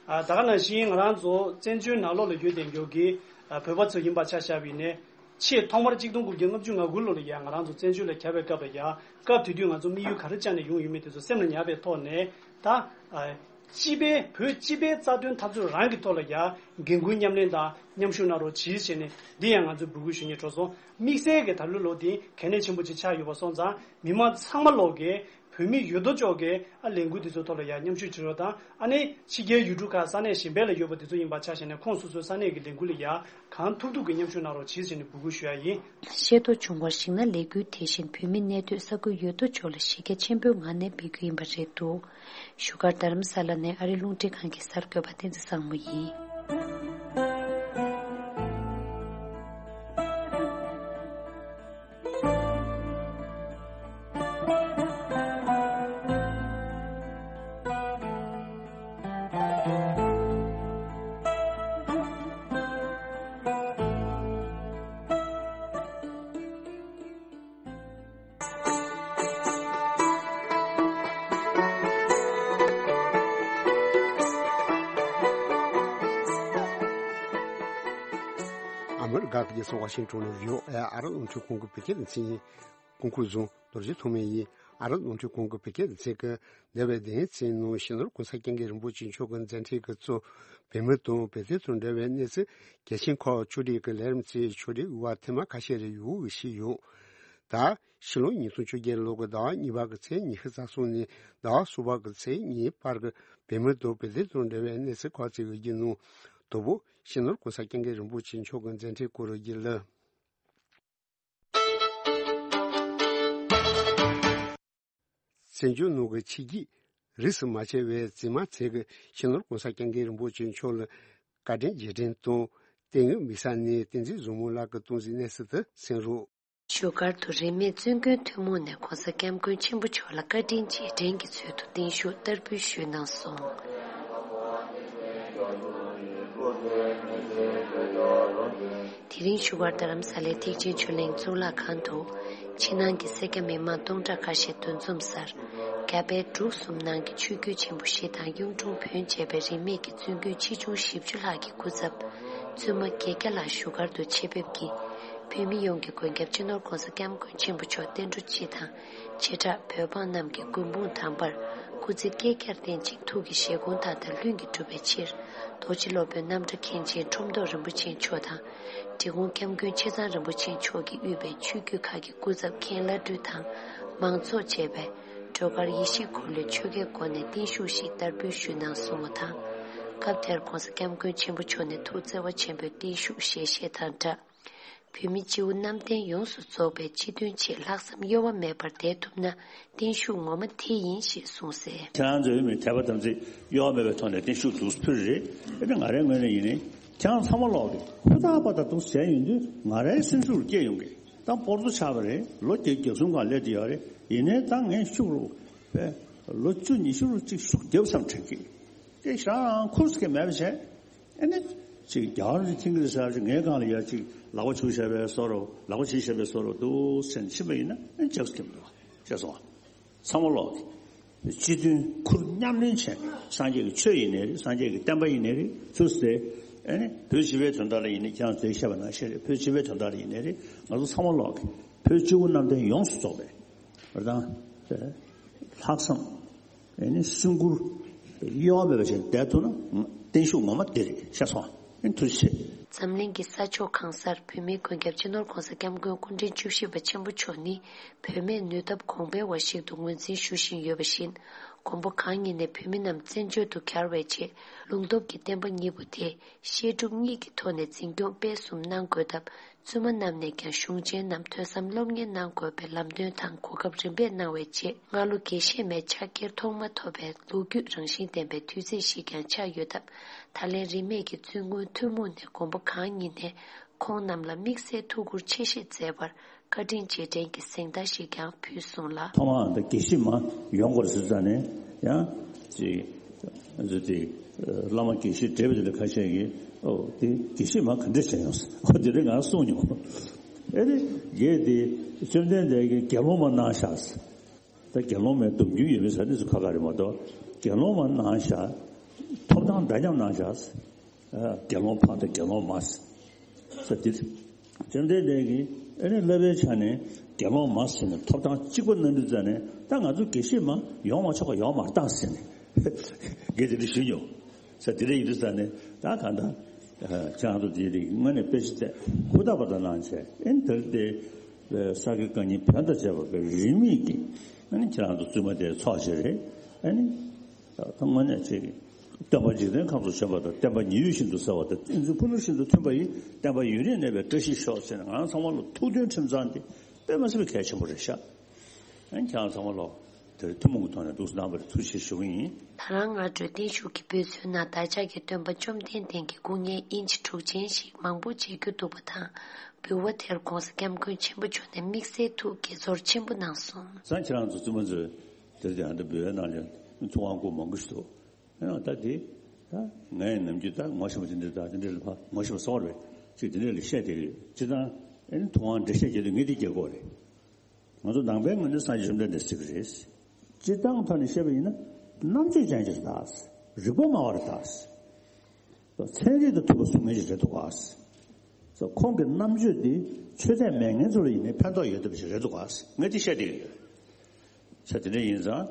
ཨ་ད་ག་ནང་བཞིན་ང་རང་ཚོ་བཙན་བྱོལ་ནང་ལོགས་ལ་ཡོད་བསྡད་མཁན་གྱི་ཨ་བོད་པ་ཚོ་ཡིན་པ་ཆ་བཞག་པ་ཡིན་ནའི། ཆེས་ཐོག་མར་གཅིག་སྟོང་དགུ་བརྒྱ་ལྔ་བཅུ་ང་དགུ་ལོ་ལ་ཡང་ང་རང་ཚོ་བཙན་བྱོལ་ལ་གྱར་བའི་སྐབས་ལ་ཡང་སྐབས་དེ་དུས་ང་ཚོ་དམིགས་ཡུལ་ག་རེ་བཅངས་ནས་ཡོང་ཡོད་མེད་དེ་ཚོ་སེམས་ལ་ཉར་བའི་ཐོག་ནས། ད་ཨ་སྤྱི་པའི་བོད་སྤྱི་པའི་རྩ་དོན་འཐབ་རྩོད་རང་གི་ཐོག་ལ་ཡང་འགན་འཁུར་མཉམ་ལེན་དང་མཉམ་ཞུགས་གནང་རོགས་གྱིས་ཟེར་ནས་འདི་ཡང་ང་ཚོས་འབོད་སྐུལ་ཞུ་སྙིང་བྲོ་སོང་། དམིགས་བསལ་གྱི་ད་ལོའི་ལོ་འདི་གལ་གནད་ཆེན་པོ་ཅིག་ཆགས་ཡོད་པ་སོང་ཙང་། མི་མང་ཚང་མ་ལོག་གིས་བོད་མི་ཡོད་དོ་ཅོག་གིས་ཨ་ལས་འགུལ་འདི་ཚོའི་ཐོག་ལ་ཡང་མཉམ་ཞུགས་བྱེད་རོགས་དང་། ཨ་ནི་ཕྱི་རྒྱལ་ཡུལ་གྲུ་ཁག་ས་གནས་གཞན་པ་ལ་ཡོད་པ་འདི་ཚོ་ཡིན་པ་ཆ་བཞག་ནས་ཁོང་སོ་སོའི་ས་གནས་ཀྱི་ལས་འགུལ་ལ་ཡང་གང་ཐུབ་ཐུབ་ཀྱིས་མཉམ་ཞུགས་གནང་རོགས་གྱིས་ཟེར་ནས་འབོད་སྐུལ་ཞུ་ཡ་ཡིན། ཤེས་རྟོགས་བྱུང་བར་གཞིགས་ན། ལས་འགུལ་དེ་བཞིན་བོད་མི་གནས་སྡོད་ས་ཁུལ་ཡོད་དོ་ཅོག་ལ་གཞི་རྒྱ་ཆེན་པོའི་ངང་ནས་སྤེལ་རྒྱུ་ཡིན་པ་རེད་འདུག་བཞུགས་སྒར་རྡ་རམ་ས་ལ་ནས་ཨ་རི་རླུང་འཕྲིན་ཁང་གི་གསར་འགོད་པ་བསྟན་འཛིན་བཟང་མོ་ཡིན། ཨ་མི་རི་ཀ་གི་རྒྱལ་ས་ཝ་ཤིང་ཊོན་ནས་བྷི་ཨོ་ཨེ་ཨ་རི་རླུང་འཕྲིན་ཁང་གི་བོད་སྐད་སྡེ་ཚན་ཡིན། སྐུ་ཁམས་བཟང་། རྡོ་རྗེ་ཐོགས་མེད་ཡིན། ཨ་རི་རླུང་འཕྲིན་ཁང་གི་བོད་སྐད་སྡེ་ཚན་གྱིས་འདས་པའི་ཟླ་ཚེས་ནང་སྤྱི་ནོར་༸གོང་ས་༸སྐྱབས་མགོན་རིན་པོ་ཆེ་མཆོག་གི་མཛད་འཕྲིན་གྱིས་གཙོས་བོད་མི་དང་བོད་དོན་དང་འབྲེལ་བའི་གནས་ཚུལ་གལ་ཆེན་ཁག་བཅུ་དྲུག་གི་ལས་རིམ་གྱི་ཕྱོགས་སྒྲིག་དབུ་བ་ཐེངས་མ་ཁ་ཤས་རེ་ཡོད་ཞུས་ཡོད། ད་ཕྱི་ལོ་ཉིས་སྟོང་བཅོ་བརྒྱད་ལོ་གི་ཟླ་བ་གཉིས་པ་གི་ཚེས་ཉི་ཤུ་རྩ་གསུམ་ནས་ཟླ་བ་གསུམ་པ་གི་ཚེས་གཉིས་བར་གྱི་བོད་མི་དང་བོད་དོན་དང་འབྲེལ་བའི་གནས་ཚུལ་ཁག་ཅིག་ཡོད་རྒྱུ་ནང་དང་པོ་སྤྱི་ནོར་༸གོང་ས་༸སྐྱབས་མགོན་རིན་པོ་ཆེ་མཆོག་གི་མཛད་འཕྲིན་སྐོར་ཡིན་ལ། བཙན་བྱོལ་ནང་གི་ཆོས་བརྒྱུད་རིས་སུ་མ་ཆད་པའི་འཛིན་མ་ཚོས་ཀྱིས་སྤྱི་ནོར་༸གོང་ས་༸སྐྱབས་མགོན་རིན་པོ་ཆེ་མཆོག་ལ་བཀའ་དྲིན་རྗེས་དྲན་དང་། དེ་སྔོན་དམིགས་བསལ་ནས་བསྟན་འཛིན་བཟང་མོ་ལགས་ཀྱིས་གཏོང་ཟིན་གནས་ཚུལ་དེ་གསན་རོགས། བཞུགས་སྒར་དུ་རིས་མེད་བཙུན་དགོན་ཐུན་མོང་ནས་༸གོང་ས་༸སྐྱབས་མགོན་ཆེན་པོ་མཆོག་ལ་བཀའ་དྲིན་རྗེས་དྲན་གྱི་ཚུལ་དུ་བརྟན་བཞུགས་བསྟར་འབུལ་ཞུས་གནང་སོང་། དེ་རིང་བཞུགས་སྒར་རྡ་རམ་ས་ལའི་ཐེག་ཆེན་ཆོས་གླིང་གཙུག་ལག་ཁང་དུ། ཕྱི་ནང་གི་སེར་སྐྱ་མི་མང་སྟོང་ཕྲག་ཁ་ཤས་འདུ་འཛོམས་སར། རྒྱ་བལ་འབྲུག་གསུམ་ནང་གི་ཆོས་བརྒྱུད་ཆེན་པོ་བཞི་དང་གཡུང་དྲུང་བོན་བཅས་པའི་རིས་མེད་ཀྱི་བཙུན་དགོན་ཆེ་ཆུང་བཞི་བཅུ་ལྷག་གི་སྐུ་ཚབ། བཙུན་མ་བརྒྱད་བརྒྱ་ལྷག་བཞུགས་སྒར་དུ་ཆེད་ཕེབས་ཀྱིས། བོད་མི་ཡོངས་ཀྱི་མགོན་སྐྱབས་སྤྱི་ནོར་༸གོང་ས་༸སྐྱབས་མགོན་ཆེན་པོ་མཆོག་བསྟན་འགྲོ་སྤྱི་དང་། བྱེ་བྲག་བོད་འབངས་རྣམས་ཀྱི་མགོན་དཔུང་དམ་པར་སྐུ་ཚེ་བསྐལ་བརྒྱར་བརྟན་ཅིང་ཐུགས་ཀྱི་བཞེད་དགོངས་མཐའ་དག་ལྷུན་གྱིས་གྲུབ་པའི་ཕྱིར། རྡོ་རྗེ་སློབ་དཔོན་རྣམ་གྲྭ་མཁན་ཆེན་ཁྲོམ་ཐོག་རིན་པོ་ཆེ་མཆོག་དང་། འབྲི་གུང་༸སྐྱབས་མགོན་ཆེ་ཚང་རིན་པོ་ཆེ་མཆོག་གིས་དབུས་པའི་ཆོས་བརྒྱུད་ཁག་གི་སྐུ་ཚབ་མཁན་བླ་སྤྲུལ་དང་། མང་ཚོགས་བཅས་པས་སྒྲོལ་དཀར་ཡེ་ཤེས་འཁོར་ལོའི་ཆོ་གའི་སྒོ་ནས་བརྟན་བཞུགས་ཤིག་བསྟར་འབུལ་ཞུས་གནང་སོང་བ་དང་། སྐབས་དེར་༸གོང་ས་༸སྐྱབས་མགོན་ཆེན་པོ་མཆོག་ནས་ཐུགས་བརྩེ་བ་ཆེན་པོས་བརྟན་བཞུགས་ཞལ་བཞེས་དང་སྦྲགས། བོད་མི་སྤྱི་བོ་གནམ་བསྟན་ཡོངས་སུ་རྫོགས་པའི་སྤྱི་དོན་ཆེད་ལྷག་བསམ་གཡོ་བ་མེད་པར་བསྡད་ཐུབ་ན་བརྟན་བཞུགས་ངོ་མ་དེ་ཡིན་ཞེས་གསུངས་གསལ། ཁྱེད་རང་ཚོའི་མི་དད་པ་དམ་ཚིག་གཡོ་བ་མེད་པའི་ཐོག་ནས་བརྟན་བཞུགས་འདུག་ཕུལ་རེད། ཨེ་ནི་ང་རའི་ངོས་ནས་ཡིན་ནའི་ཁྱེད་རང་ཚང་མ་ལོག་གི་ཧུར་ཐག་པ་དང་འདུག་བྱས་ཡོང་དུས་ང་རའི་སེམས་ཤུགས་སྐྱེས་ཡོང་གི། ད་སྤོར་ཚོ་ཆགས་པ་རེད། ལོ་བརྒྱད་ཅུ་གྱ་གསུམ་སྒང་སླེབས་དུ་ཡོད་རེད། ཡིན་ནའི་ད་ངས་ཤུགས་རུ་བས་ལོ་བཅུ་ཉི་ཤུ་རུ་གཅིག་ཤུགས་རྒྱབ་བསམ་དྲན་གི། དེ་ཞག་རང་ཁུར་སྐད་མེད་པ་བྱས། ཨེ་ནི། ཅིག་རྒྱ་གར་གྱི་ཐིང་གི་ས་ཅིག་ངའི་སྒང་ལ་ཡ་ཅིག་ལག་པ་ཆུ་བྱས་པའི་བཟོ་རུ་ལག་པ་ཆུ་བྱས་པའི་བཟོ་རུ་འདུག་ཟེར་ནས་ཕྱིན་པ་ཡིན་ན་ཨེ་ཅག་སྐྱིད་མི་འདུག་ཅེས་སོང་བ། ཚང་མ་ལོག་གི། སྤྱི་མཐུན་ཁུར་མཉམ་ལེན་བྱས་ནས་སངས་རྒྱས་ཀྱི་ཆོས་ཡིན་ནའི་རེད། སངས་རྒྱས་ཀྱི་བསྟན་པ་ཡིན་ནའི་རེད། ཚུར་ཟེར། ཨེ་ནི་བོད་སྤྱི་པའི་དོན་དག་ལ་ཡིན་ནའི་ཁྱེད་རང་ཚོས་བཤད་པ་ནང་བཞིན་རེད། བོད་སྤྱི་པའི་དོན་དག་ལ་ཡིན་ནའི་རེད། ང་ཚོ་ཚང་མ་ལོག་གི། བོད་སྤྱི་བོ་གནམ་བསྟན་ཡོངས་སུ་རྫོགས་པའི། རེད་དང་། ལྷག་བསམ། ཨེ་ནི་སེམས་ཁུར། གཡོ་བ་མེད་པ་ཞིག་བསྡད་ཐུབ་ན་བརྟན་བཞུགས་ངོ་མ་དེ་རེད། ཤེས་སོང་། ཨེ་ཐུགས་རྗེ་ཆེ། འཛམ་གླིང་གི་ས་ཕྱོགས་གང་སར་བོད་མིའི་མགོན་སྐྱབས་སྤྱི་ནོར་༧གོང་ས་༧སྐྱབས་མགོན་སྐུ་ཕྲེང་བཅུ་བཞི་པ་ཆེན་པོ་མཆོག་ནི་བུད་མེད་ནུས་སྟོབས་གོང་འཕེལ་བ་ཞིག་ཏུ་ངོས་འཛིན་ཞུ་བཞིན་ཡོད་པ་བཞིན། མགོན་པོ་གང་ཉིད་ནས་བོད་མི་རྣམས་བཙན་བྱོལ་དུ་གྱར་བའི་རྗེས། ལུང་སྟོབས་ཀྱི་བསྟན་པ་གཉིས་པོ་དེ་བཤད་སྒྲུབ་གཉིས་ཀྱི་ཐོག་ནས་འཛིན་སྐྱོང་སྤེལ་གསུམ་གནང་དགོས་སྟབས། བཙུན་མ་རྣམས་ནས་ཀྱང་གཞུང་ཆེན་རྣམས་ཐོས་བསམ་སློབ་གཉེར་གནང་དགོས་པའི་ལམ་སྟོན་དང་གོ་སྐབས་རིམ་པས་གནང་བའི་རྗེས། སྔ་ལོ་དགེ་བཤེས་མའི་ཕྱག་འཁྱེར་ཐོག་མ་ཐོབ་པའི་ལོ་རྒྱུས་རང་བཞིན་ལྡན་པའི་དུས་ཚིགས་ཤིག་ཀྱང་ཆགས་ཡོད་སྟབས། ད་ལན་རིས་མེད་ཀྱི་བཙུན་དགོན་ཐུན་མོང་ནས་མགོན་པོ་གང་ཉིད་ནས་ཁོང་རྣམས་ལ་དམིགས་བསལ་ཐུགས་ཁུར་ཆེ་བཞེས་མཛད་པར་བཀའ་དྲིན་རྗེས་དྲན་གྱི་གཟེངས་རྟགས་ཤིག་ཀྱང་ཕུལ་སོང་ལ། ཐོག་མར་འདི་དགེ་བཤེས་མ་ཡོང་དགོས་ཟེར་ཙང་ནས་ཡང་ཅིག་ཟེར་ཏེ། བླ་མ་དགེ་བཤེས་བགྲེས་པ་དེ་འདྲ་ཁ་ཤས་ཀྱིས་ཨོ་དེ་དགེ་བཤེས་མ་ག་འདྲ་བྱས་ཡོང་ཟེར། ཨོ་དེ་འདྲ་ང་གསུངས་མྱོང་། ཨེ་རེད། རྒན་དེ་བཅོམ་ལྡན་འདས་ཀྱིས་དགེ་སློང་མ་གནང་ཤག་ཟེར། ད་དགེ་སློང་མའི་སྡོམ་རྒྱུན་ཡོད་མེད་ཟེར་དེ་ཚོ་ཁ་ཁ་རེད་མ་གཏོགས། དགེ་སློང་མ་གནང་ཤག། ཐོབ་ཐང་འདྲ་མཉམ་གནང་ཤག། དགེ་སློང་ཕ་དང་དགེ་སློང་མ་ཟེར་དེ། བཅོམ་ལྡན་འདས་ཀྱིས་ཨེ་ནི་བསླབ་པའི་ཆ་ནས་དགེ་སློང་མ་ཟེར་ནས་ཐོབ་ཐང་གཅིག་པ་གནང་དུས་ཙ་ནས། ད་ང་ཚོ་དགེ་བཤེས་མ་ཡོང་མ་ཆོག་ག་ཡོང་མ་བཏང་ཟེར་ནས་རྒན་དེ་འདྲ་ཞུས་མྱོང་། ས་དེ་འདྲ་ཡིན་དུས་ཙ་ནས་ད་གང་ལྟར། ཁྱེད་རང་ཚོ་དེ་རིགས་དངོས་གནས་དཔེ་ཆ་བལྟས་ཧུར་ཐག་པ་དང་གནང་བྱས། ཨེ་ནི་དེར་དེ་ས་དགེ་བཀའ་རྙིང་བོན་དང་བཅས་པ་པའི་རིས་མེད་ཀྱི་ཨ་ནི་ཁྱེད་རང་ཚོ་བཙུན་མ་དེའི་ཚོགས་ཞིག་རེད། ཨ་ནི་ད་དངོས་གནས་ཅིག་སྟོན་པ་འཇིག་རྟེན་ཁམས་སུ་བྱོན་པ་དང་། བསྟན་པ་ཉི་འོད་བཞིན་དུ་གསལ་བ་དང་། བསྟན་འཛིན་ཕུ་ནུ་བཞིན་དུ་མཐུན་པ་ཡི། བསྟན་པ་ཡུན་རིང་གནས་པའི་བཀྲ་ཤིས་ཤོག་ཟེར་ནས། ང་རང་ཚང་མ་ལ་ཐུགས་མཐུན་ཁྲིམས་གཙང་དེ་དཔེ་མ་སྲིད་པའི་གལ་ཆེན་པོ་རེད་ཤག། ཨ་ནི་ཁྱེད་རང་ཚང་མ་ལ་དེར་ཐུན་མོང་གི་ཐོག་ནས་འདུག་སེ་གནང་བར་ཐུགས་རྗེ་ཆེ་ཞུ་གི་ཡིན། ད་རང་སྔ་དྲོའི་བརྟན་བཞུགས་ཀྱི་འབོད་ཚུལ་ནང་བདག་ཅག་གི་སྟོན་པ་བཅོམ་ལྡན་འདས་ཀྱི་སྐུ་བརྙན་ཨིན་ཅི་དྲུག་ཅན་ཞིག་མང་པོ་མཇལ་རྒྱུ་འདུག་པ་དང་། འབུལ་བ་དེར་༧གོང་ས་༧སྐྱབས་མགོན་ཆེན་པོ་མཆོག་ནས་དམིགས་བསལ་ཐུགས་དགྱེས་ཚོར་ཆེན་པོ་གནང་སོང་། ཙང་ཁྱེད་རང་ཚོ་བཙུན་མ་ཚོས་དེར་དེ་ཨ་འདྲ་འབུལ་བའི་ནང་ལ་ཐུབ་དབང་སྐུ་མང་པོ་ཞིག་འདུག། ཡང་ད་དེ་ད་ངས་ནམ་རྒྱུན་ད་ངོ་ཤེས་པ་དེ་འདྲ་དང་དེ་འདྲ་ལ་ཕ་ངོ་ཤེས་པ་སོང་རེད། ཅིག་དེ་འདྲ་ལ་བཤད་དེ་ཡོད། སྤྱིར་བཏང་ཨེ་ནི་ཐུབ་དབང་འགྲེལ་བཤད་བརྒྱབ་དུས་ངས་དེ་རྒྱག་གི་རེད། ང་ཚོ་ནང་པའི་ངོས་ནས་སངས་རྒྱས་བཅོམ་ལྡན་འདས་ཟེར་གྱི་རེད། སྤྱིར་བཏང་ཐོག་ནས་བཤད་པ་ཡིན་ན། རྣམ་དཔྱོད་ཅན་ཞིག་རེད་ད། རིག་པ་སྨྲ་བ་རེད་ད། ཚན་རིག་དང་མཐུན་པ་གསུང་མཁན་ཞིག་རེད་འདུག་ག། ཁོང་གི་རྣམ་དཔྱོད་འདི་ཆོས་དད་མེད་མཁན་ཚོ་ལ་ཡིན་ནའི་ཕན་ཐོགས་ཡོད་བསྡད་པ་ཞིག་རེད་འདུག་ག། ངས་འདི་བཤད་བསྡད་ཀྱི་ཡོད། ས་དེ་འདྲ་ཡིན་ཙང་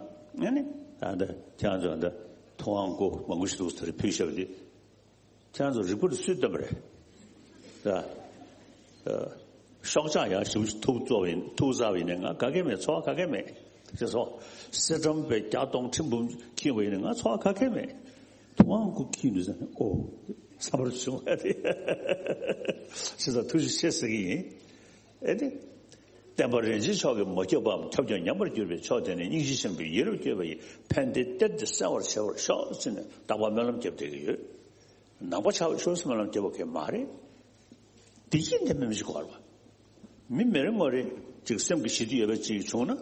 ཨ་ནི་ད་ལྟ་ཁྱེད་རང་ཚོ་ད་ལྟ་ཐུབ་དབང་སྐུ་མང་པོ་ཞིག་འདུག་ཟེར་ཕུལ་བཞག་པ་འདི། ཁྱེད་རང་ཚོ་རིག་པ་དེ་སུས་བཏོན་པ་རེད། ད། ཨ། ཤོག་ཆག་ཡག་ཞིག་ཐུག་བཙོག་ཡིན། ཐུག་ཟ་བ་ཡིན་ནའི་ང་ག་གེ་མེད། ཚོར་བ་ག་གེ་མེད། ཅེས་སོ། གསེར་སྦྲམ་པའི་བརྒྱ་སྟོང་ཁྲི་འབུམ་འཁྱིལ་བ་ཡིན་ནའི་ང་ཚོར་བ་ག་གེ་མེད། ཐུབ་དབང་སྐུ་འཁྱིལ་འདུག་ཟེར་ནས་ཨོ། བསམ་པར་བྱུང་བ་རེད། ཅེས་སོ། ཐུགས་རྗེ་ཆེ་ཟེར་གྱི་ཡིན། ཨེ་ནི། བསྟན་པ་རིན་ཆེན་མཆོག་གིས་མ་ཁྱབ་པའམ་ཁྱབ་ཀྱང་ཉམས་པར་གྱུར་པའི་ཕྱོགས་དེ་ནས་སྙིང་རྗེ་ཆེན་པོས་ཡིད་རབ་བསྐྱོད་པ་ཡི་ཕན་བདེའི་གཏེར་འདི་གསལ་བར་བྱེད་པར་ཤོག་ཅེས་ནས་རྟག་པར་སྨོན་ལམ་བརྒྱབ་བསྡད་ཀྱི་ཡོད། ནང་པ་ཆགས་པའི་ཕྱོགས་སུ་སྨོན་ལམ་བརྒྱབ་པ་གང་ཡང་མ་རེད། བདེ་སྐྱིད་ལྡན་པའི་མི་ཞིག་དགོས་རེད་པ། མི་མི་རེ་ངོ་རེ་ཅིག་སེམས་ཀྱི་ཞི་བདེ་ཡོད་པ་ཅིག་བྱུང་ན།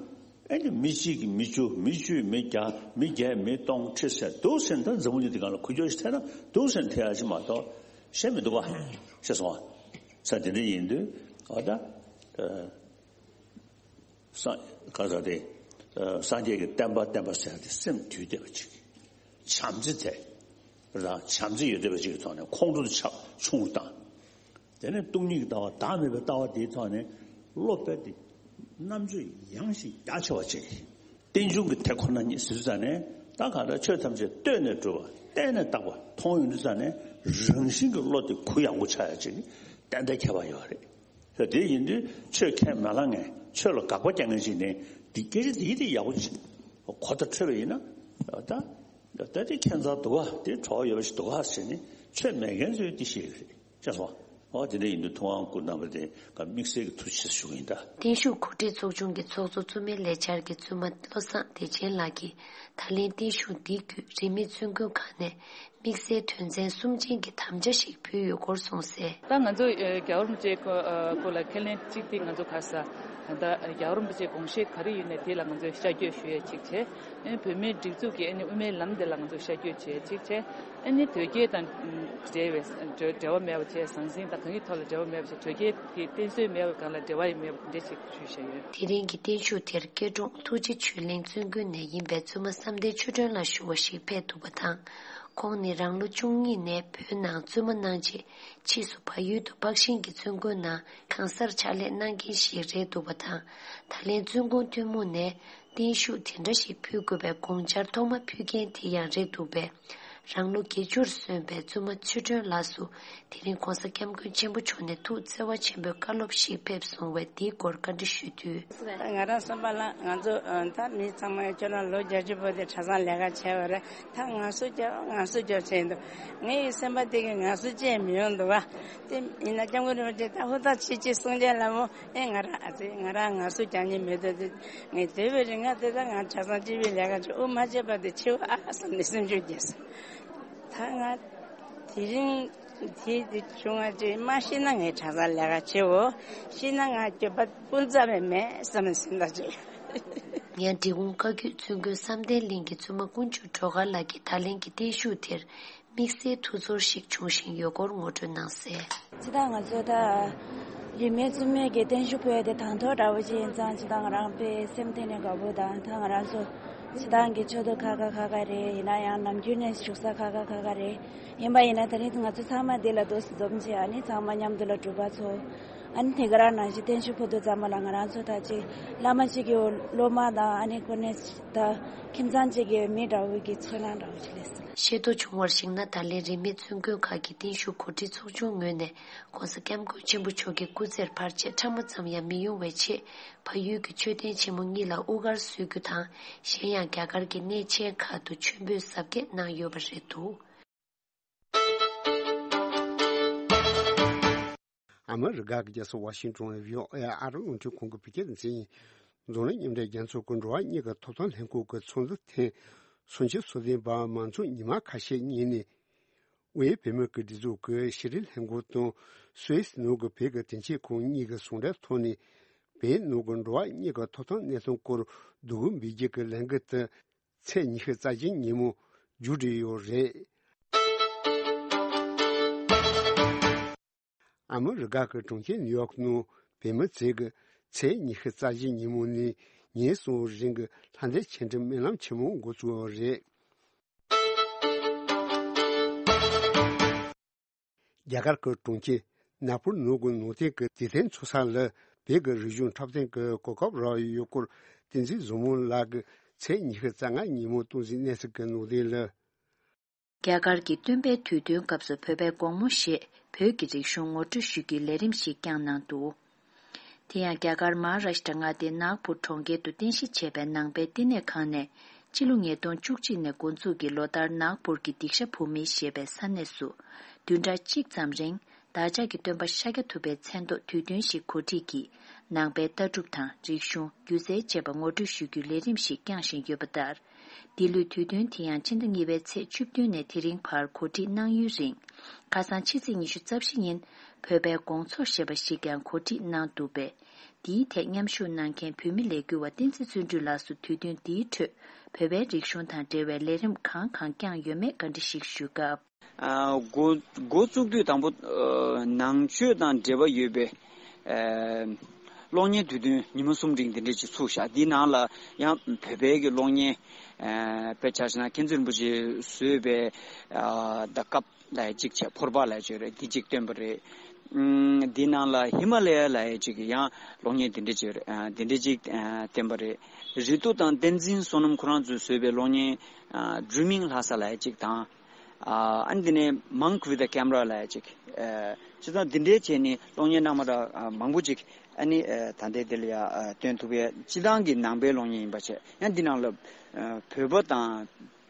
ཨེ་ནི་མི་གཅིག་གིས་མི་བཅུ། མི་བཅུས་མི་བརྒྱ། མི་བརྒྱས་མི་སྟོང་ཁྲི་ཟེར་འདུག་ཟེར་ད་འཛམ་བུ་གླིང་འདི་སྒང་ལ་ཁུ་བྱུག་ཞིག་ཐེབས་ན་འདུག་ཟེར་ཐེབས་ཡ་ཅིག་མ་གཏོགས་གཞན་མི་འདུག་ག། ཤེས་སོང་ང་། ས་དེ་འདྲ་ཡིན་དུས་ཨ་ད། ཨ། ས། ག་ས་དེ། ཨ། སངས་རྒྱས་ཀྱི་བསྟན་པ་བསྟན་པ་ཟེར་ཏེ་སེམས་དུལ་བསྡད་པ་ཅིག། བྱམས་བརྩེ་དེ། རང་བྱམས་བརྩེ་ཡོད་བསྡད་པ་ཅིག་གི་ཐོག་ནས་ཁོང་ཁྲོ་ཆགས་ཆུང་རུ་བཏང་། དེ་ནས་སྟོང་ཉིད་ཀྱི་ལྟ་བ། བདག་མེད་པའི་ལྟ་བ་དེའི་ཐོག་ནས་བློ་སྤེལ་ཏེ། རྣམ་དཔྱོད་ཡངས་ཤིང་རྒྱ་ཆེ་བ་ཅིག། རྟེན་འབྱུང་གི་དེ་ཁོ་ན་ཉིད་ཟེར་དུས་ཙ་ནས་ད་གང་ལྟར་ཆོས་ཐམས་ཅད་ལྟོས་ནས་གྲུབ་པ། བལྟས་ནས་བཏགས་པ་མཐོང་ཡོང་དུས་ཙ་ནས་རང་བཞིན་གྱི་བློ་དེ་གུ་ཡངས་པོ་ཆགས་ཡ་ཅིག་ཏན་ཏན་ཁྱད་པར་ཡོད་རེད། ད་དེ་ཡིན་དུས་ཆོས་ཁས་མ་བླངས་མཁན། ཆོས་ལ་དགག་པ་རྒྱག་མཁན་ཅིག་ནི་འདི་སྐད་ཆ་འདི་དེ་ཡག་པོ་ཅིག་གོ་བརྡ་འཕྲོད་པ་ཡིན་ན། ད་ད་དེ་ཁྱད་མཚར་འདུག་ག། དེ་བྲོ་བ་ཡོད་པ་ཞིག་འདུག་ག་ཟེར་ནས་ཆོས་མེད་མཁན་ཚོས་དེ་ཤེས་ཀྱི་རེད། ཤེས་སོང་ང་། འོ་དེ་འདྲ་ཡིན་དུས་ཐུབ་དབང་སྐུ་རྣམ་པ་དེ་ག་དམིགས་བསལ་གྱི་ཐུགས་རྗེ་ཆེ་ཞུ་གི་ཡིན་ད། བརྟན་བཞུགས་གོ་སྒྲིག་ཚོགས་ཆུང་གི་ཚོགས་གཙོ་བཙུན་མའི་ལས་འཆར་གྱི་བཙུན་མ་བློ་བཟང་བདེ་ཆེན་ལགས་ཀྱིས། ད་ལན་བརྟན་བཞུགས་འདི་བརྒྱུད་རིས་མེད་བཙུན་དགོན་ཁག་ནས་དམིགས་བསལ་དོན་ཚན་གསུམ་ཅན་གྱི་དམ་བཅའ་ཞིག་ཕུལ་ཡོད་སྐོར་གསུངས་གསལ། ད་ང་ཚོ་ཨ་རྒྱལ་བ་རིན་པོ་ཆེའི་སྐོར་ལ་ཁས་ལེན་གཅིག་དེ་ང་ཚོ་ག་ས་ད་ལྟ་རྒྱལ་བ་རིན་པོ་ཆེའི་དགོངས་བཞེད་ག་རེ་ཡོད་ནས་དེ་ལ་ང་ཚོས་ཤར་བསྐྱོད་ཞུ་ཡས་གཅིག་བྱས། ཨ་ནི་བོད་མིའི་སྒྲིག་འཛུགས་ཀྱི་ཨ་ནི་དབུ་མའི་ལམ་དེ་ལ་ང་ཚོས་ཤར་བསྐྱོད་བྱས་གཅིག་བྱས། ཨ་ནི་དོལ་རྒྱལ་དང་འབྲེལ་བའི་འབྲེལ་བ་མེད་པ་བྱས། ཟང་ཟིང་དང་གང་གི་ཐོག་ལ་འབྲེལ་བ་མེད་པ་བྱས། དོལ་རྒྱལ་གྱི་བསྟེན་གསོལ་མེད་པའི་སྒང་ལ་འབྲེལ་བ་ཡང་མེད་པ་དེ་འདྲ་ཞིག་ཞུས་བཞག་ཡོད། དེ་རིང་གི་བརྟན་བཞུགས་དེར་སྐྱིད་གྲོང་ཐུགས་རྗེ་ཆོས་གླིང་བཙུན་དགོན་ནས་ཡིན་པའི་བཙུན་མ་བསམ་གཏན་ཆོས་སྒྲོན་ལགས་ཞུ་བ་ཞིག་ཕེབས་འདུག་པ་དང་། ཁོང་ནི་རང་ལོ་བཅུ་གཉིས་ནས་བོད་ནང་བཙུན་མ་གནང་རྗེས་ཕྱིས་སུ་བལ་ཡུལ་དུ་སྤགས་ཤིང་གི་བཙུན་དགོན་ནང་གང་སར་ཕྱག་ལས་གནང་མཁན་ཞིག་རེད་འདུག་པ་དང་། ད་ལན་བཙུན་དགོན་ཐུན་མོང་ནས་བརྟན་བཞུགས་དེ་འདྲ་ཞིག་ཕུལ་དགོས་པའི་དགོངས་འཆར་ཐོག་མ་ཕུལ་མཁན་དེ་ཡང་རེད་འདུག་པས། རང་ལོ་བརྒྱད་ཅུར་སོན་པའི་བཙུན་མ་ཆོས་སྒྲོན་ལགས་སུ་དེ་རིང་༧གོང་ས་༧སྐྱབས་མགོན་ཆེན་པོ་མཆོག་ནས་ཐུགས་བརྩེ་བ་ཆེན་པོས་བཀའ་སློབ་ཞིག་ཕེབས་སོང་བས། འདིའི་སྐོར་བཀའ་འདྲི་ཞུས་དུས། ང་རང་བསམ་པ་ལ་ང་ཚོ་ད་མི་ཚང་མ་ཁྱོད་རང་ལོ་བརྒྱད་ཅུ་བར་དུ་གྲྭ་ཚང་ལས་ཀ་བྱས་པ་རེད། ད་ང་སུ་སྐྱོ་ང་སུ་སྐྱོ་བྱས་འདུག་ངའི་སེམས་པ་དེ་གི་ང་སུ་བཅད་མི་ཡོང་འདུག་བ། དེ་ཡིན་ན་སྐྱབས་མགོན་རིན་པོ་ཆེ་ད་ཧུར་ཐག་བྱེད་ཅེས་གསུང་མཁན་ལ་མོ་ཨེ་ང་རང་ཨ་ཙི་ང་རང་ང་སུ་རྒྱག་ཉེན་མེད་དོ། དེ་ངས་དེ་བས་རིང་ང་དེ་ད་ང་གྲྭ་ཚང་སྤྱི་པའི་ལས་ཀ་བྱེད་དབུ་མ་བྱས་པ་དེ་ཆེ་བ་ཨ་བསམ་ནས་སེམས་ཤུགས་སྐྱེས་སོང་། ད་ང་དེ་རིང་དེ་དེ་བྱུང་བ་ཅིག་མ་ཤེས་ན་ངས་གྲྭ་ཚང་ལས་ཀ་བྱེད་འོ། ཤེས་ན་ང་སྐྱོབ་པ་སྤུན་ཙམ་མེད་མེད་བསམ་ནས་སེམས་ཐག་བཅད། ངས་འབྲི་གུང་བཀའ་བརྒྱུད་བཙུན་དགོན་བསམ་གཏན་གླིང་གི་བཙུན་མ་དཀོན་མཆོག་སྒྲོལ་དཀར་ལགས་ཀྱི་ད་ལན་གྱི་བརྟན་བཞུགས་དེར་དམིགས་བསལ་ཐུགས་ཚོར་ཞིག་བྱུང་བཞིན་ཡོད་སྐོར་ངོ་སྤྲོད་གནང་གསལ། ཇི་ལྟར་ང་ཚོ་ད་རིས་མེད་བཙུན་མའི་གི་བརྟན་བཞུགས་ཕུལ་ཡ་དེ་དང་ཐོག་འདྲ་བོ་ཅིག་ཡིན་ཙང་། ཇི་ལྟར་ང་རང་དཔེ་སེམས་གཏིང་ནས་དགའ་པོ་དང་། ད་ང་རང་ཚོ་སྤྱི་བཏང་གི་ཆོས་ཐོག་ཁག་ཁག་ཁག་ཁག་རེད། ཡིན་ན་ཡང་ནམ་རྒྱུན་ནས་བཞུགས་ས་ཁག་ཁག་ཁག་ཁག་རེད། ཡིན་པ་ཡིན་ན་ད་རིང་ང་ཚོ་ཚང་མ་འདི་ལ་འདུག་སེ་འཛོམས་བྱས། ཨ་ནི་ཚང་མ་མཉམ་དུ་ལ་སྒྲུབ་པ་ཚོ། ཨ་ནི་དེ་ག་རང་ནང་བཞིན་བརྟན་བཞུགས་ཕུལ་དུས་ཙམ་པ་ལ་ང་རང་ཚོ་ད་ཅིག་བླ་མ་གཅིག་གི་སློབ་མ་དང་། ཨ་ནི་ཁོ་ནས་ད་ཁྱིམ་ཚང་གཅིག་གི་མི་འདྲ་བོ་གི་ཚོར་སྣང་འདྲ་བོ་ཅིག་སླེབས་སོང་། ཤེས་རྟོགས་བྱུང་བར་གཞིགས་ན། ད་ལན་རིས་མེད་བཙུན་དགོན་ཁག་གི་བརྟན་བཞུགས་གོ་སྒྲིག་ཚོགས་ཆུང་ངོས་ནས་༧གོང་ས་༧སྐྱབས་མགོན་ཆེན་པོ་མཆོག་གི་སྐུ་ཚེར་བར་ཆད་ཕྲ་མོ་ཙམ་ཡང་མི་ཡོང་བའི་ཆེད། བལ་ཡུལ་གྱི་མཆོད་རྟེན་ཆེན་མོ་གཉིས་ལ་དབུ་དཀར་གསོལ་རྒྱུ་དང་། གཞན་ཡང་རྒྱ་གར་གྱི་གནས་ཆེན་ཁག་ཏུ་མཆོད་འབུལ་གཟབ་རྒྱས་གནང་ཡོད་པ་རེད་འདུག། ཨ་མི་རི་ཀ་གི་རྒྱལ་ས་ཝ་ཤིང་ཏོན་ཝི་ཨོ་ཨེ་ཨ་རི་རླུང་འཕྲིན་ཁང་གི་བོད་སྐད་སྡེ་ཚན་ཡིན། འཛམ་གླིང་མཉམ་འབྲེལ་རྒྱལ་ཚོགས་ཀྱི་འགྲོ་བ་མིའི་ཐོབ་ཐང་ལྷན་ཁང་གི་ཚོགས་འདུ་ཐེངས་སུམ་ཅུ་སོ་བདུན་པ་མ་འཛོམས་ཉི་མ་ཁ་ཤས་སྔོན་ནས། དབུས་བོད་མིའི་སྒྲིག་འཛུགས་ཀྱི་ཤེས་རིག་ལྷན་ཁང་དང་སུད་སི་ནང་གི་བོད་ཀྱི་དོན་གཅོད་ཁང་གཉིས་ཀྱི་ཟུང་འབྲེལ་ཐོག་ནས། བོད་ནང་གི་འགྲོ་བ་མིའི་ཐོབ་ཐང་གནས་སྟངས་སྐོར་བསྡུ་སྐུལ་འབུལ་རྒྱུ་གི་ལས་འགུལ་དེ། ཚེས་ཉི་ཤུ་རྩ་བཞིའི་ཉིན་མོ་མཇུག་སྒྲིལ་ཡོད་རེད། ཨ་མི་རི་ཀ་གི་གྲོང་ཁྱེར་ནིའུ་ཡོག་ནང་བོད་མི་ཚོས་གི་ཚེས་ཉི་ཤུ་རྩ་བཞིའི་ཉིན་མོ་ནས་ཉིན་གསུམ་རིང་གི་ལྷ་འདྲེ་ཆོས་འབྲེལ་སྨོན་ལམ་ཆེན་མོ་འགོ་བཙུགས་ཡོད་རེད། རྒྱ་གར་གྱི་གྲོང་ཁྱེར་ནཱག་པུར་ནང་གི་ནང་བསྟན་གྱི་དུས་སྟོན་འཚོགས་ས་ལ་བོད་ཀྱི་རིག་གཞུང་འཁྲབ་སྟོན་གྱི་གོ་སྐབས་རག་ཡོད་སྐོར་བསྟན་འཛིན་བཟང་མོ་ལགས་ཀྱིས་ཚེས་ཉི་ཤུ་རྩ་ལྔ་ཉིན་མོ་སྟོང་འཛིན་གནས་ཚུལ་གྱི་ནང་དོན་ལ། རྒྱ་གར་གྱི་སྟོན་པའི་དུས་སྟོན་སྐབས་སུ་བོད་པའི་དགོང་མོ་ཞེས་བོད་ཀྱི་རིག་གཞུང་ངོ་སྤྲོད་ཞུ་རྒྱུའི་ལས་རིམ་ཞིག་བསྐྱངས་གནང་འདུག། དེ་ཡང་རྒྱ་གར་མ་ཧཱ་རཱཤ་ཏྲ་མངའ་སྡེའི་ནཱག་པུར་གྲོང་ཁྱེར་དུ་རྟེན་གཞི་བྱས་པའི་ནང་པའི་བསྟི་གནས་ཁང་ནས། སྤྱི་ལོ་ཉིས་སྟོང་བཅུ་གཅིག་ནས་འགོ་འཛུགས་ཀྱིས་ལོ་ལྟར་ནཱག་པུར་གྱི་སྡིག་བཤགས་བུད་མེད་ཞེས་པའི་ས་གནས་སུ། བདུན་ཕྲག་གཅིག་ཙམ་རིང་། བདག་ཅག་གི་སྟོན་པ་ཤཱཀྱ་ཐུབ་པའི་མཚན་ཐོག་དུས་སྟོན་ཞིག་གོ་སྒྲིག་གིས། ནང་པའི་ལྟ་གྲུབ་དང་རིག་གཞུང་། སྒྱུ་རྩལ་བཅས་པ་ངོ་སྤྲོད་ཞུ་རྒྱུའི་ལས་རིམ་ཞིག་བསྐྱངས་བཞིན་ཡོད་པ་ལྟར། འདི་ལོའི་དུས་སྟོན་དེ་ཡང་ཕྱི་ཟླ་གཉིས་པའི་ཚེས་བཅུ་བདུན་ནས་དེ་རིང་བར་གོ་སྒྲིག་གནང་ཡུན་རིང་། ཁ་སང་ཕྱི་ཚེས་ཉི་ཤུ་རྩ་བཞི་ཉིན། བོད་པའི་དགོང་ཚོགས་ཞེས་པ་ཞིག་ཀྱང་གོ་སྒྲིག་གནང་འདུག་པས། འདིའི་ཐད་མཉམ་ཞུགས་གནང་མཁན་བོད་མི་ལས་འགུལ་བ་བསྟན་འཛིན་བརྩོན་འགྲུས་ལགས་སུ་དུས་སྟོན་འདིའི་ཁྲོད་བོད་པའི་རིག་གཞུང་དང་འབྲེལ་བའི་ལས་རིམ་གང་གང་བསྐྱངས་ཡོད་མེད་བཀའ་འདྲི་ཞིག་ཞུས་སྐབས། ཨ། འགོ་འགོ་བཙུགས་དུས་དང་པོ། ཨ། ནང་ཆོས་དང་འབྲེལ་བ་ཡོད་པའི། ཨ། གློག་བརྙན་དུས་སྟོན་ཉི་མ་གསུམ་རིང་འདི་འདྲ་ཅིག་ཚུགས་ཤག། འདིའི་ནང་ལ་ཡང་བོད་པའི་གི་གློག་བརྙན། ཨ། དཔེ་ཆ་བཞག་ན་མཁྱེན་བརྩེ་རིན་པོ་ཆེས་བཟོས་པའི། ཨ། ད་སྐབས་ལ་གཅིག་བྱས། ཕོར་པ་ལ་བྱས་རེད། འདི་གཅིག་བཏོན་པ་རེད། ཨ། འདིའི་ནང་ལ་ཧི་མ་ལ་ཡ་ལ་ཡ་གཅིག་གི་ཡང་གློག་བརྙན་འདི་འདྲ་བྱས་རེད། ཨ། འདི་འདྲ་གཅིག་ཨ། བཏོན་པ་རེད། རེ་ཏོ་དང་བསྟན་འཛིན་བསོད་ནམས་ཁོ་རང་ཚོས་བཟོས་པའི་གློག་བརྙན། ཨ། Dreaming ལྷ་ས་ལ་ཡ་གཅིག་དང་། ཨ། ཨ་ནི་འདི་ནས་Monk with a Camera ལ་ཡ་གཅིག་ཨ། སྤྱིར་བཏང་འདི་འདྲའི་བྱས་ནས་གློག་བརྙན་རྣམ་པ་འདྲ་མང་པོ་ཅིག་ཨ་ནི། ཨ། ད་ལྟའི་འདི་ལ་ཡ། ཨ། སྟོན་ཐུབ་པའི་སྤྱིར་བཏང་གི་ནང་པའི་གློག་བརྙན་ཡིན་པ་བྱས། ཡང་འདི་ནང་ལ། ཨ། བོད་པ་དང་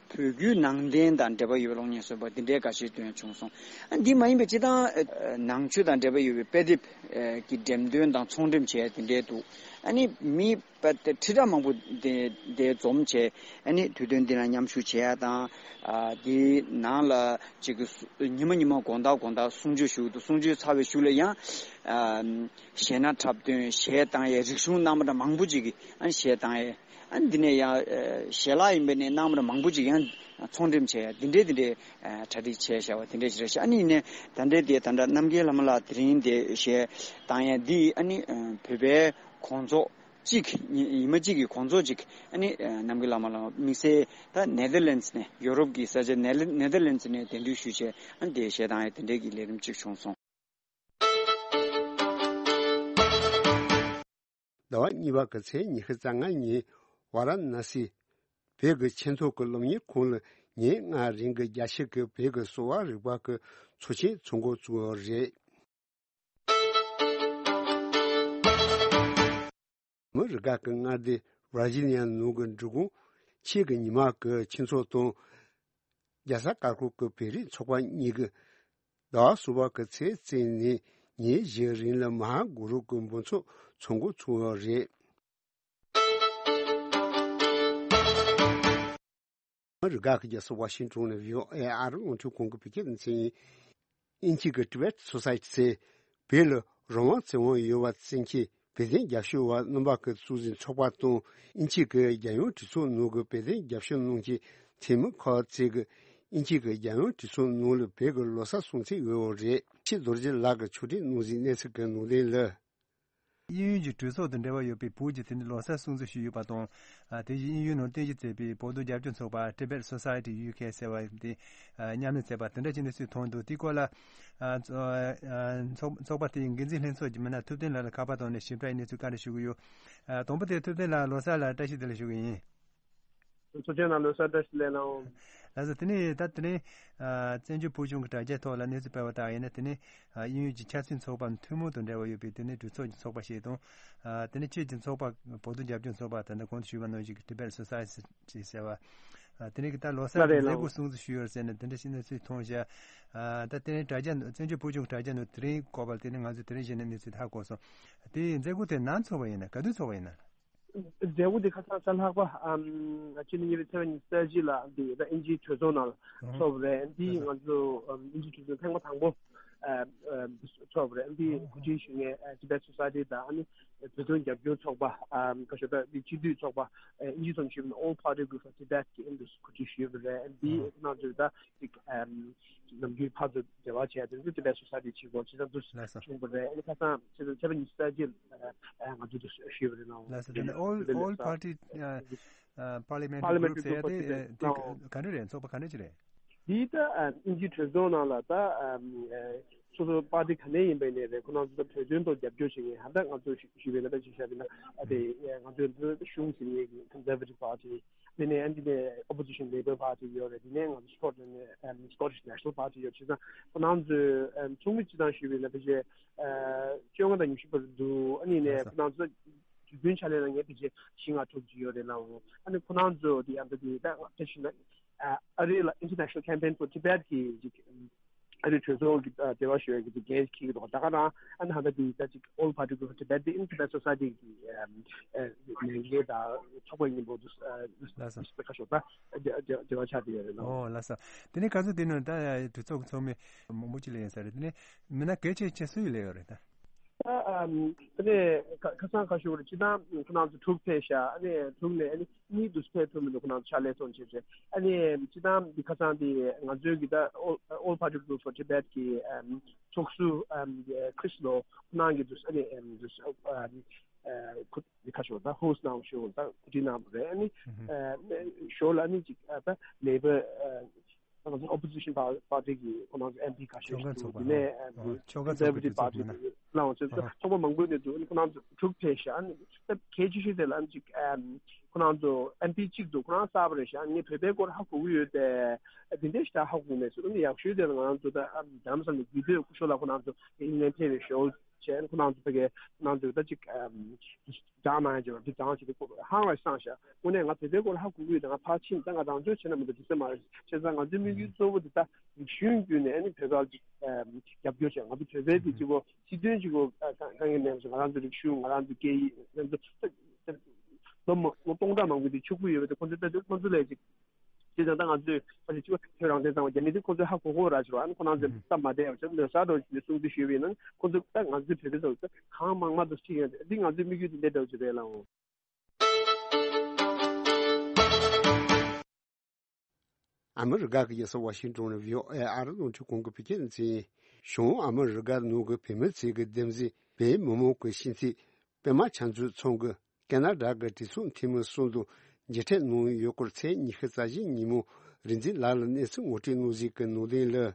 བོད་བརྒྱུད་ནང་བསྟན་དང་འབྲེལ་བ་ཡོད་པའི་གློག་བརྙན་བཟོས་པ་འདི་འདྲའི་འགའ་ཤས་སྟོན་བྱུང་སོང་། ཨ། འདི་མ་ཡིན་པའི་སྤྱིར་བཏང་། ཨ། ནང་ཆོས་དང་འབྲེལ་བ་ཡོད་པའི་དཔེ་དེབ། ཨ། ཀྱི་འགྲེམས་སྟོན་དང་ཚོང་འགྲེམས་བྱས་དེ་འདྲའི་འདུག། ཨ་ནི་མི། པ་དེ་ཁྲི་ཕྲག་མང་པོ་དེ་དེ་འཛོམས་བྱས། ཨ་ནི་དུས་སྟོན་འདི་ལ་མཉམ་ཞུགས་བྱེད་ཡ་དང་། ཨ། དེའི་ནང་ལ་ཅིག་གི་ཉི་མ་ཉི་མ་དགོང་དག་དགོང་དག་གསུང་ཆོས་ཞུ་འདུག། གསུང་ཆོས་ཚར་བའི་གཞུག་ལ་ཡང་། ཨ། གཞས་སྣ་འཁྲབ་སྟོན། གཞས་བཏང་ཡས། རིག་གཞུང་རྣམ་པ་འདྲ་མང་པོ་ཅིག་གི། ཨ། གཞས་བཏང་ཡས། ཨ། འདི་ནས་ཡང་། ཨ། ཞལ་ལག་ཡིན་པ་ནས་གནང་བ་འདྲ་མང་པོ་ཅིག་ཡང་ཚོང་འགྲེམས་བྱས་ཡ་འདི་འདྲའི་འདི་འདྲའི། ཨ། གྲ་སྒྲིག་བྱས་བཞག་པ་འདི་འདྲའི་ཞིག་རེད་ཤག། ཨ་ནི་ཡིན་ནའི་ད་ལྟའི་དེ་ད་ལྟ་རྣམ་རྒྱལ་ལྷ་མོ་ལགས་དེ་རིང་དེ་གཞས་བཏང་ཡས་འདི། ཨ་ནི། ཨ། བོད་པའི་གོང་ཚོགས། གཅིག་ཉི་ཉི་མ་གཅིག་གི་གོང་ཚོགས་གཅིག་ཨ་ནི་ནམ་མཁའི་བླ་མ་ལ་དམིགས་བསལ་ད་ནེ་དར་ལེན་ཙི་ནས་ཡོ་རོབ་ཀྱི་ས་ཆ་ནེ་ནེ་དར་ལེན་ཙི་ནས་གདན་འདྲེན་ཞུས་བྱས་ཨ་ནི་དེ་བཞེས་སྟངས་ཡང་དེ་འདྲའི་གི་ལས་རིམ་གཅིག་བྱུང་སོང་། ཟླ་བ་གཉིས་པ་གི་ཚེས་ཉི་ཤུ་རྩ་ལྔ་ཉིན་ཝཱ་ར་ཎ་སི་བོད་ཀྱི་ཆོས་ཚོགས་ཀྱི་སློབ་གཉེར་ཁང་ལ་ཉིན་ལྔ་རིང་གི་རྒྱ་ཆེ་གི་བོད་ཀྱི་གསོ་བ་རིག་པ་གི་ཚོགས་ཆེན་ཚོགས་འགོ་བཙུགས་པ་རེད། མི་རི་ཀ་གི་མངའ་སྡེ་ཝར་ཇི་ནི་ཡ་ནང་གི་འབྲི་གུང་ཆེ་གི་ཉི་མ་གི་ཁྱིམ་ཚང་དང་རྒྱལ་ས་ཀར་ཀོར་གི་བོད་རིགས་ཚོགས་པ་གཉིས་ཀྱིས་ཟླ་བ་གསུམ་པ་གི་ཚེས་བཙུགས་ནས་ཉིན་བཞིའི་རིང་ལ་མ་ཧཱ་གུ་རུ་གི་འབུམ་ཚོགས་ཚོགས་འགོ་ཚུགས་པ་རེད། མི་རི་ཀ་གི་རྒྱལ་ས་ཝ་ཤིང་ཊོན་ནས་བྷི་ཨོ་ཨེ་ཨ་རི་རླུང་འཕྲིན་ཁང་གི་བོད་སྐད་སྡེ་ཚན་ཡིན། དབྱིན་ཇི་གི་Tibet Society ཟེར་བོད་ལ་རང་དབང་བཙན་དབང་ཡོད་པ་བཙན་གྱིས་བོད་དོན་རྒྱབ་སྐྱོར་བ་རྣམ་པ་གི་གཙོ་འཛིན་ཚོགས་པ་དང་དབྱིན་ཇི་གི་རྒྱལ་ཡོངས་གྲོས་ཚོགས་ནང་གི་བོད་དོན་རྒྱབ་སྐྱོར་གནང་མཁན་འཐུས་མི་ཁག་བཅས་ཀྱིས་དབྱིན་ཇི་གི་རྒྱལ་ཡོངས་གྲོས་ཚོགས་ནང་ལ་བོད་ཀྱི་ལོ་གསར་སྲུང་བརྩི་ཡོད་པ་རེད། ཆེས་རྡོ་རྗེ་ལགས་ཀྱིས་ཕྱོགས་སྒྲིག་གནང་གཟིགས་གནས་ཚུལ་གྱི་ནང་དོན་ལ། དབྱིན་ཡུལ་གྱི་གྲོས་ཚོགས་དང་འབྲེལ་བ་ཡོད་པའི་བོད་ཀྱི་དེ་ནི་ལོ་གསར་སྲུང་བརྩི་ཞུས་ཡོད་པ་དང་། དེ་བཞིན་དབྱིན་ཡུལ་ནང་རྟེན་གཞི་བྱས་པའི་བོད་དོན་རྒྱབ་སྐྱོར་ཚོགས་པ་Tibet Society U K ཟེར་བ་དེ་མཉམ་ལས་བྱས་པ་དེ་འདྲ་ཅིག་གནས་ཚུལ་ཐོན་འདུག་དེའི་སྐོར་ལ་ཚོགས་ཚོགས་པ་དེའི་འགན་འཛིན་ལྷན་ཚོགས་ཀྱི་མི་སྣ་ཐུབ་བསྟན་ལགས་ལ་ཁ་པར་བཏང་ནས་ཞིབ་ཕྲའི་གནས་ཚུལ་བཀའ་འདྲི་ཞུ་གི་ཡོད། དང་པོ་དེ་ཐུབ་བསྟན་ལགས་ལོ་གསར་ལ་བཀྲ་ཤིས་བདེ་ལེགས་ཞུ་གི་ཡིན། ཚོགས་ཆེན་ནང་ལོ་གསར་བཀྲ་ཤིས་བདེ་ལེགས་གནང་། ལགས་སོ། དེ་ནས་ད་དེ་རིང་བཙན་བྱོལ་བོད་གཞུང་གི་དྲ་རྒྱའི་ཐོག་ལ་གནས་ཚུལ་སྤེལ་བ་ལྟར་ཡིན་ན། དེ་ནས་དབྱིན་ཡུལ་གྱི་ཆབ་སྲིད་ཚོགས་པ་ཐུན་མོང་དང་འབྲེལ་བ་ཡོད་པའི་དེ་ནས་གྲོས་ཚོགས་ཀྱི་ཚོགས་པ་ཞིག་དང་། དེ་ནས་ཁྱེད་ཀྱི་ཚོགས་པ་བོད་དོན་རྒྱབ་སྐྱོར་ཚོགས་པ་ད་ལྟ་གོང་དུ་ཞུས་པ་ནང་བཞིན་གྱི་Tibet Society ཟེར་བ། དེ་ནས་ཀྱི་ད་ལོ་གསར་གྱི་མཛད་སྒོ་སྲུང་བརྩི་ཞུས་ཡོད་ཟེར་ནས་དེ་འདྲ་ཞིག་གནས་ཚུལ་མཐོང་བཞག་ད་དེ་ནས་དྲ་རྒྱ་བཙན་བྱོལ་བོད་གཞུང་དྲ་རྒྱ་ནང་དེ་རིང་སྐོར་བ་དེ་ནས་ང་ཚོས་དེ་རིང་གཞི་ནས་གནས་ཚུལ་ཧ་གོ་སོང་། དེ་མཛད་སྒོ་དེ་ནམ་ཚོགས་པ་ཡིན་ན། ག་དུས་ཚོགས་པ་ཡིན་ན། མཛད་སྒོ་འདི་ཁ་སང་གཟའ་ལྷག་པ་ཨམ་ཕྱི་ཉིན་གཉིས་པའི་ཚེས་པ་ཉི་ཤུ་རྩ་གཅིག་ལ་འདི་ད་དབྱིན་ཇིའི་གྲོས་ཚོགས་ནང་ལ་ཨ་ཚོགས་པ་རེད། འདི་ང་ཚོ་ཨམ་དབྱིན་ཇིའི་གྲོས་ཚོགས་ཐེངས་མ་དང་པོ་ཨ་ཨ་ཚོགས་པ་རེད། འདི་གོ་སྒྲིག་ཞུ་མཁན་ཨ་Tibet Society དང་ཨ་ནི་བོད་དོན་རྒྱབ་སྐྱོར་ཚོགས་པ་ཨམ་ཁ་ཤོ་ད་འདི་སྤྱི་འཐུས་ཚོགས་པ་ཨ་དབྱིན་ཇི་ཚོ་ཞུས་པ་ན་All Party Group for Tibet གི་ཨ་འདི་གོ་སྒྲིག་ཞུས་པ་རེད། འདི་ང་ཚོ་ད་ཅིག་ཨམ་ནམ་རྒྱུན་ཕར་ཚུར་འབྲེལ་བ་བྱས་ཏེ་Tibet Society ཆེད་སྐོར་ཆེད་དུ་ལགས་སོ། བྱུང་བ་རེད། ཨ་ནི་ཁ་སང་ཆེད་དུ་ཚེས་པ་ཉི་ཤུ་རྩ་གཅིག་ལ་ང་ཚོ་དུ་ཞུས་པ་རེད་ནའོ། ལགས་སོ། དེ་ནི་All All Party Parliamentary Group ཟེར་ཡ་དེ་ག་འདྲ་རེད། ཚོགས་པ་ག་འདྲ་ཅིག་རེད། འདི་ད་དབྱིན་ཇིའི་གྲོས་ཚོགས་ནང་ལ་ད་སོ་སོ་པར་ཏི་ག་ནས་ཡིན་པ་ཡིན་ནའི་རེད། ཁོ་རང་ཚོ་ད་བོད་དོན་ཐོག་རྒྱབ་སྐྱོར་བྱེད་མཁན་ཧ་ད་ང་ཚོ་ཞུས་པའི་ལ་ད་ཅིག་བཤད་པ་ཡིན་ན་ཨ་དེ་ང་ཚོའི་འདི་གཞུང་ཟིན་མཁན་Conservative Party དེ་ནས་ཨ་འདི་ནས་Opposition Labour Party ཡོད་རེད། དེ་ནས་ང་ཚོ་Scotland ནས་Scottish National Party ཡོད། བྱས་ཙང་ཁོ་རང་ཚོས་ཚོགས་མི་སྤྱི་བཏང་ཞུས་པའི་ལ་ཕལ་ཆེར་བཅོ་ལྔ་དང་ཉི་ཤུ་བར་དུ་འདུག་ཨ་ནི་ནས་ཁོ་རང་ཚོ་དུས་རྒྱུན་ཕྱག་ལས་གནང་མཁན་ཕལ་ཆེར་བཞི་ལྔ་དྲུག་ཅིག་ཡོད་རེད་ལགས། ཨ་ནི་ཁོ་རང་ཚོ་དེ་ཡང་ད་དེ་ད་ཕལ་ཆེར་ཨ་རི་ལ་International Campaign for Tibet གི་ཅིག་ཨ་རིའི་གྲོས་ཚོགས་ཀྱི་ཨ་འབྲེལ་བ་ཞུ་བའི་གི་འགན་འཁྱེར་གྱི་འདུག་ད་ག་རང་ཨ་ནི་ཧ་ད་དེ་ད་ཅིག་All Party Group Tibet དེ་ཨིན་Tibet Society གི་ཨ་ཨ་ལས་འགན་དང་ཚོགས་པ་ཡིན་པོ་འདུག་ཨ་ལགས་སོ། ཁ་ཤོག་ད་འབྲེལ་བ་ཆགས་བསྡད་ཡོད་རེད་ལགས། ཨོ་ལགས་སོ། དེ་ནས་ག་ཚོད་དེ་ནང་ད་གྲོས་ཚོགས་ཀྱི་ཚོགས་མི་མང་པོ་ཅིག་སླེབས་ཡོད་ས་རེད། དེ་ནས་མི་སྣ་གལ་ཆེ་ཆེ་སུ་ཡིས་སླེབས་ཡོད་རེད་ད། ཨ་ཨམ་དེ་ནས་ཁ་ཁ་སང་ཁ་ཤོར་སྤྱི་བཏང་ཁོ་རང་ཚོ་དྲུག་ཕེབས་ཤག་ཨ་ནི་དྲུག་ནས་ཨ་ནི་གཉིས་འདུག་ཕེབས་ཐུབ་མི་འདུག་ཁོ་རང་ཚོ་ཕྱག་ལས་ཚོགས་བྱེད་བྱེད། ཨ་ནི་སྤྱི་བཏང་འདི་ཁ་སང་འདི་ང་ཚོའི་གི་ད་All All Party Group for Tibet གི་ཨམ་ཚོགས་གཙོ་ཨམ་Chris Law ཁོ་རང་གི་འདུག་ཨ་ནི་ཨམ་འདུག་ཨམ་ཨ་ཁོ་འདི་ཁ་ཤོར་ད་host གནང་ཞུ་ད་གོ་སྒྲིག་གནང་བ་རེད། ཨ་ནི་ཨ་ཞོར་ལ་ཨ་ནི་ཅིག་ཨ་ད་Labour ཨ་ང་ཚོ་Opposition Party གི་ཁོ་རང་ཚོ་M P ཁ་ཤས་ཤིག་འདུག་དེ་ནས་ཨ་ཕྱོགས་འགལ་ཚོགས་པ་ལའང་ཚོད་ཚོད་ཚོགས་པ་མང་པོ་ནས་འདུག་ཨ་ནི་ཁོ་རང་ཚོ་དྲུག་ཕེབས་ཤག་ཨ་ནི་ད་གལ་ཆེ་ཤོས་དེ་ལ་ཨ་ནི་ཅིག་ཨ་ཁོ་རང་ཚོ་M P གཅིག་འདུག་ཁོ་རང་གསར་པ་རེད་ཤག་ཨ་ནི་བོད་པའི་སྐོར་ཧ་གོ་གི་ཡོད་དེ་དེ་འདྲའི་ཞིག་ད་ཧ་གོ་མེད་ཟེར། ཨ་ནི་ཡག་ཤོས་དེ་ལ་ང་རང་ཚོ་ད་ཨ་རྒྱ་ནག་ས་ནས་རྒྱུད་སྟོད་སྐུ་ཞབས་ལགས་ཁོ་རང་ཚོ་དེ་ཨིན་ལན་ཕེབས་པའི་ཞོར་བྱས་ཁོ་རང་ཚོ་ཕ་གི་ཁོ་རང་ཚོ་ད་ཅིག་ཨམ་སྦྱང་གནང་ཡ་ཅིག་འདི་སྦྱང་བྱེད་དུས་ཧང་ལ་སངས་ཤག་དངོས་གནས་ང་བོད་པའི་སྐོར་ཧ་གོ་གི་ཡོད་དེ་ང་ཕར་ཕྱིན་ད་ང་རང་ཚོའི་བྱས་ན་མི་འདུག་དེ་ཚོ་མ་རེད། བྱས་ཙང་ང་ཚོའི་དམིགས་ཡུལ་གཙོ་བོ་དེ་ད་རིག་གཞུང་བརྒྱུད་ནས་ཨ་ནི་བོད་པར་ཅིག་ཨམ་རྒྱབ་སྐྱོར་བྱས། ང་ཚོ་བོད་པའི་དེ་གཅིག་པོ་སྤྱི་དོན་གཅིག་པོ་དཀའ་ངལ་མེད་པ་ཞིག་ང་རང་ཚོའི་རིག་གཞུང་ང་རང་ཚོའི་སྐད་ཡིག་ང་ཚོ་ལོ་མ་ལོ་སྟོང་ཕྲག་མང་པོ་དེ་ཕྱུག་པོ་ཡོད་པ་དེ་ཁོང་ཚོའི་ལྟ་དུས་ཁོང་ཚོ་ལས་ཅིག་བྱས་ཙང་ད་ང་ཚོས་ཕ་ཚོ་གཅིག་པ་ཐོས་རང་བཙན་གཙང་མ་རྒྱ་མི་དེ་ཁོང་ཚོས་ཧ་གོ་གོ་ར་ཆེ་རོ། ཨ་ནི་ཁོ་རང་ཚོས་སྟབས་མ་བདེ་བ་བྱས་ལོ་གསར་འགྲོ་བཞིན་གསུང་དུས་ཞུས་པ་ཡིན་ན་ཁོང་ཚོས་ད་ང་ཚོའི་བོད་པའི་ཚོ་གང་མང་མང་དུ་ཁྲིད་ཡོང་དེ་འདི་ང་ཚོའི་དམིགས་ཡུལ་དེ་འདྲ་འདྲ་བོ་ཅིག་རེད་ལགས། ཨ་མི་རི་ཀ་གི་རྒྱལ་ས་ཝ་ཤིང་ཏོན་ནས་བྷི་ཨོ་ཨེ་ཨ་རི་རླུང་འཕྲིན་ཁང་གི་བོད་སྐད་སྡེ་ཚན་ཡིན། བྱང་ཨ་མི་རི་ཀ་ནང་གི་བོད་མི་ཚོས་ཀྱི་འདེམས་གསེས་བོད་མི་མང་གི་སྤྱི་འཐུས་པད་མ་ཆབ་མདོ་ཚང་གི་ ཀེ་ན་ཌ་གི་གྲོས་ཚོགས་འཐུས་མི་གསུམ་དང་མཇལ་འཕྲད་གནང་ཡོད་སྐོར་ཚེས་ཉི་ཤུ་རྩ་བཞི་ཉིན་མོ་རིག་འཛིན་ལགས་ལ་གནས་ཚུལ་ངོ་སྤྲོད་གནང་གཟིགས་ཀྱི་ནང་དོན་ལ།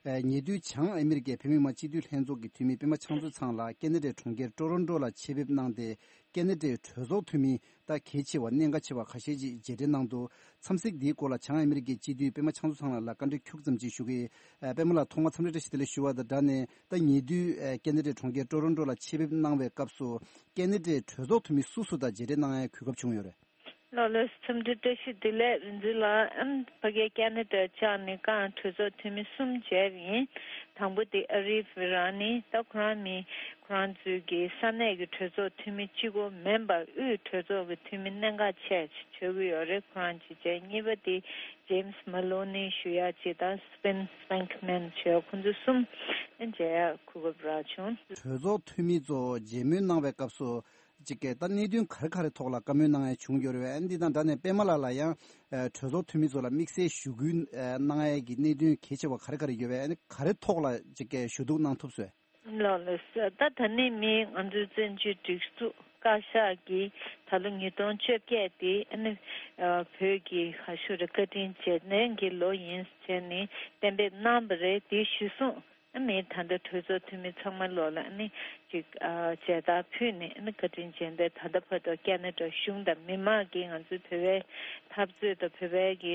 ཉེ་དུས་བྱང་ཨ་མི་རི་ཀའི་བོད་མི་མང་སྤྱི་འཐུས་ལྷན་ཚོགས་ཀྱི་འཐུས་མི་པད་མ་ཕྱག་མཛོད་ཚང་ལགས་ཀེ་ན་ཌའི་གྲོང་ཁྱེར་ཀྲོ་རོན་ཀྲོ་ལ་ཆེད་ཕེབས་གནང་སྟེ། ཀེ་ན་ཌའི་གྲོས་ཚོགས་འཐུས་མི་དང་གལ་ཆེ་བ་གནད་འགག་ཆེ་བ་ཁ་ཤས་ཀྱི་མཇལ་འཕྲད་གནང་འདུག། འཚམས་གཟིགས་འདིའི་སྐོར་ལ་བྱང་ཨ་མི་རི་ཀའི་སྤྱི་འཐུས་པད་མ་ཕྱག་མཛོད་ཚང་ལགས་ལ་བཀའ་འདྲི་ཁྱུག་ཙམ་ཅིག་ཞུ་གི་ཡིན། པད་མ་ལགས། ཐོག་མར་འཚམས་འདྲི་བཀྲ་ཤིས་བདེ་ལེགས་ཞུ་བ་དང་སྦྲགས་ནས། ད་ཉེ་དུས་ཀེ་ན་ཌའི་གྲོང་ཁྱེར་ཀྲོ་རོན་ཀྲོ་ལ་ཆེད་ཕེབས་གནང་བའི་སྐབས་སུ་ཀེ་ན་ཌའི་གྲོས་ཚོགས་འཐུས་མི་སུ་སུ་དང་མཇལ་འཕྲད་གནང་ཡའི་གོ་སྐབས་བྱུང་ཡོད་རེད། ལགས་ལགས། འཚམས་འདྲི་བཀྲ་ཤིས་བདེ་ལེགས། རིག་འཛིན་ལགས། ཨམ། ཕ་གིའི་ཀེ་ན་ཌ་བཅར་ནས་ཀྱང་གྲོས་ཚོགས་འཐུས་མི་གསུམ་མཇལ་བ་ཡིན། དང་པོ་དེ་ཨ་རི་ཝི་ར་ནི། ད་ཁོ་རང་མི་ཁོ་རང་ཚོའི་གི་ས་གནས་ཀྱི་གྲོས་ཚོགས་འཐུས་མི་གཅིག་པོ་མིན་པར་དབུས་གྲོས་ཚོགས་ཀྱི་འཐུས་མི་གནད་འགག་ཆེ་ཆགས་ཡོད་རེད། ཁོ་རང་ཅིག་བྱས། གཉིས་པ་དེ་ཇེམ་སི་མ་ལོ་ནི་ཞུ་ཡ་ཅིག་དང་སྤེན་སི་པེང་ཁི་མན་ཞུ་ཡ། ཁོང་ཚོ་གསུམ་མཇལ་ཡ་གོ་སྐབས་རག་བྱུང་། གྲོས་ཚོགས་འཐུས་མི་ཚོ་མཇལ་མོལ་གནང་བའི་སྐབས་སུ། ཅིག་གི་ད་གནད་དོན་ག་རེ་ག་རེ་ཐོག་ལ་བཀའ་མོལ་གནང་ཡ་བྱུང་ཡོད་རེད་པས། འདི་དང་སྦྲགས་ནས་པད་མ་ལགས་ལ་ཡང་གྲོས་ཚོགས་འཐུས་མི་ཚོ་ལ་དམིགས་བསལ་ཞུ་སྐུལ་གནང་ཡ་གི་གནད་དོན་གལ་ཆེ་བ་ག་རེ་ག་རེ་ཡོད་པས། ག་རེ་ཐོག་ལ་ཅིག་གི་ཞུ་གཏུག་གནང་ཐུབ་སོང་། ལགས་ལགས། ད་ད་ནི་མི་ང་ཚོའི་བཙན་བྱོལ་སྒྲིག་འཛུགས་བཀའ་ཤག་གིས་ད་ལོ་ཉིས་སྟོང་བཅོ་བརྒྱད་དེ་ཨ་ནི་བོད་ཀྱི་ག་ཞུ་རེད། བཀའ་དྲིན་རྗེས་དྲན་གྱི་ལོ་ཡིན་ཟེར་ནས་གཏན་འབེབས་གནང་བ་རེད། དེ་གཞིར་བཟུང་། ཨ་ནི་ད་ལྟ་གྲོས་ཚོགས་འཐུས་མི་ཚང་མ་ལོག་ལ་ཨ་ནི་ཅིག་ཨ་མཇལ་དར་ཕུལ་ནས། ཨ་ནི་བཀའ་དྲིན་རྗེས་དྲན་ད་ལྟ་བར་དུ་ཀེ་ན་ཌ་གཞུང་དང་མི་མང་གིས་ང་ཚོའི་བོད་པའི་འཐབ་རྩོད་དང་བོད་པའི་གི་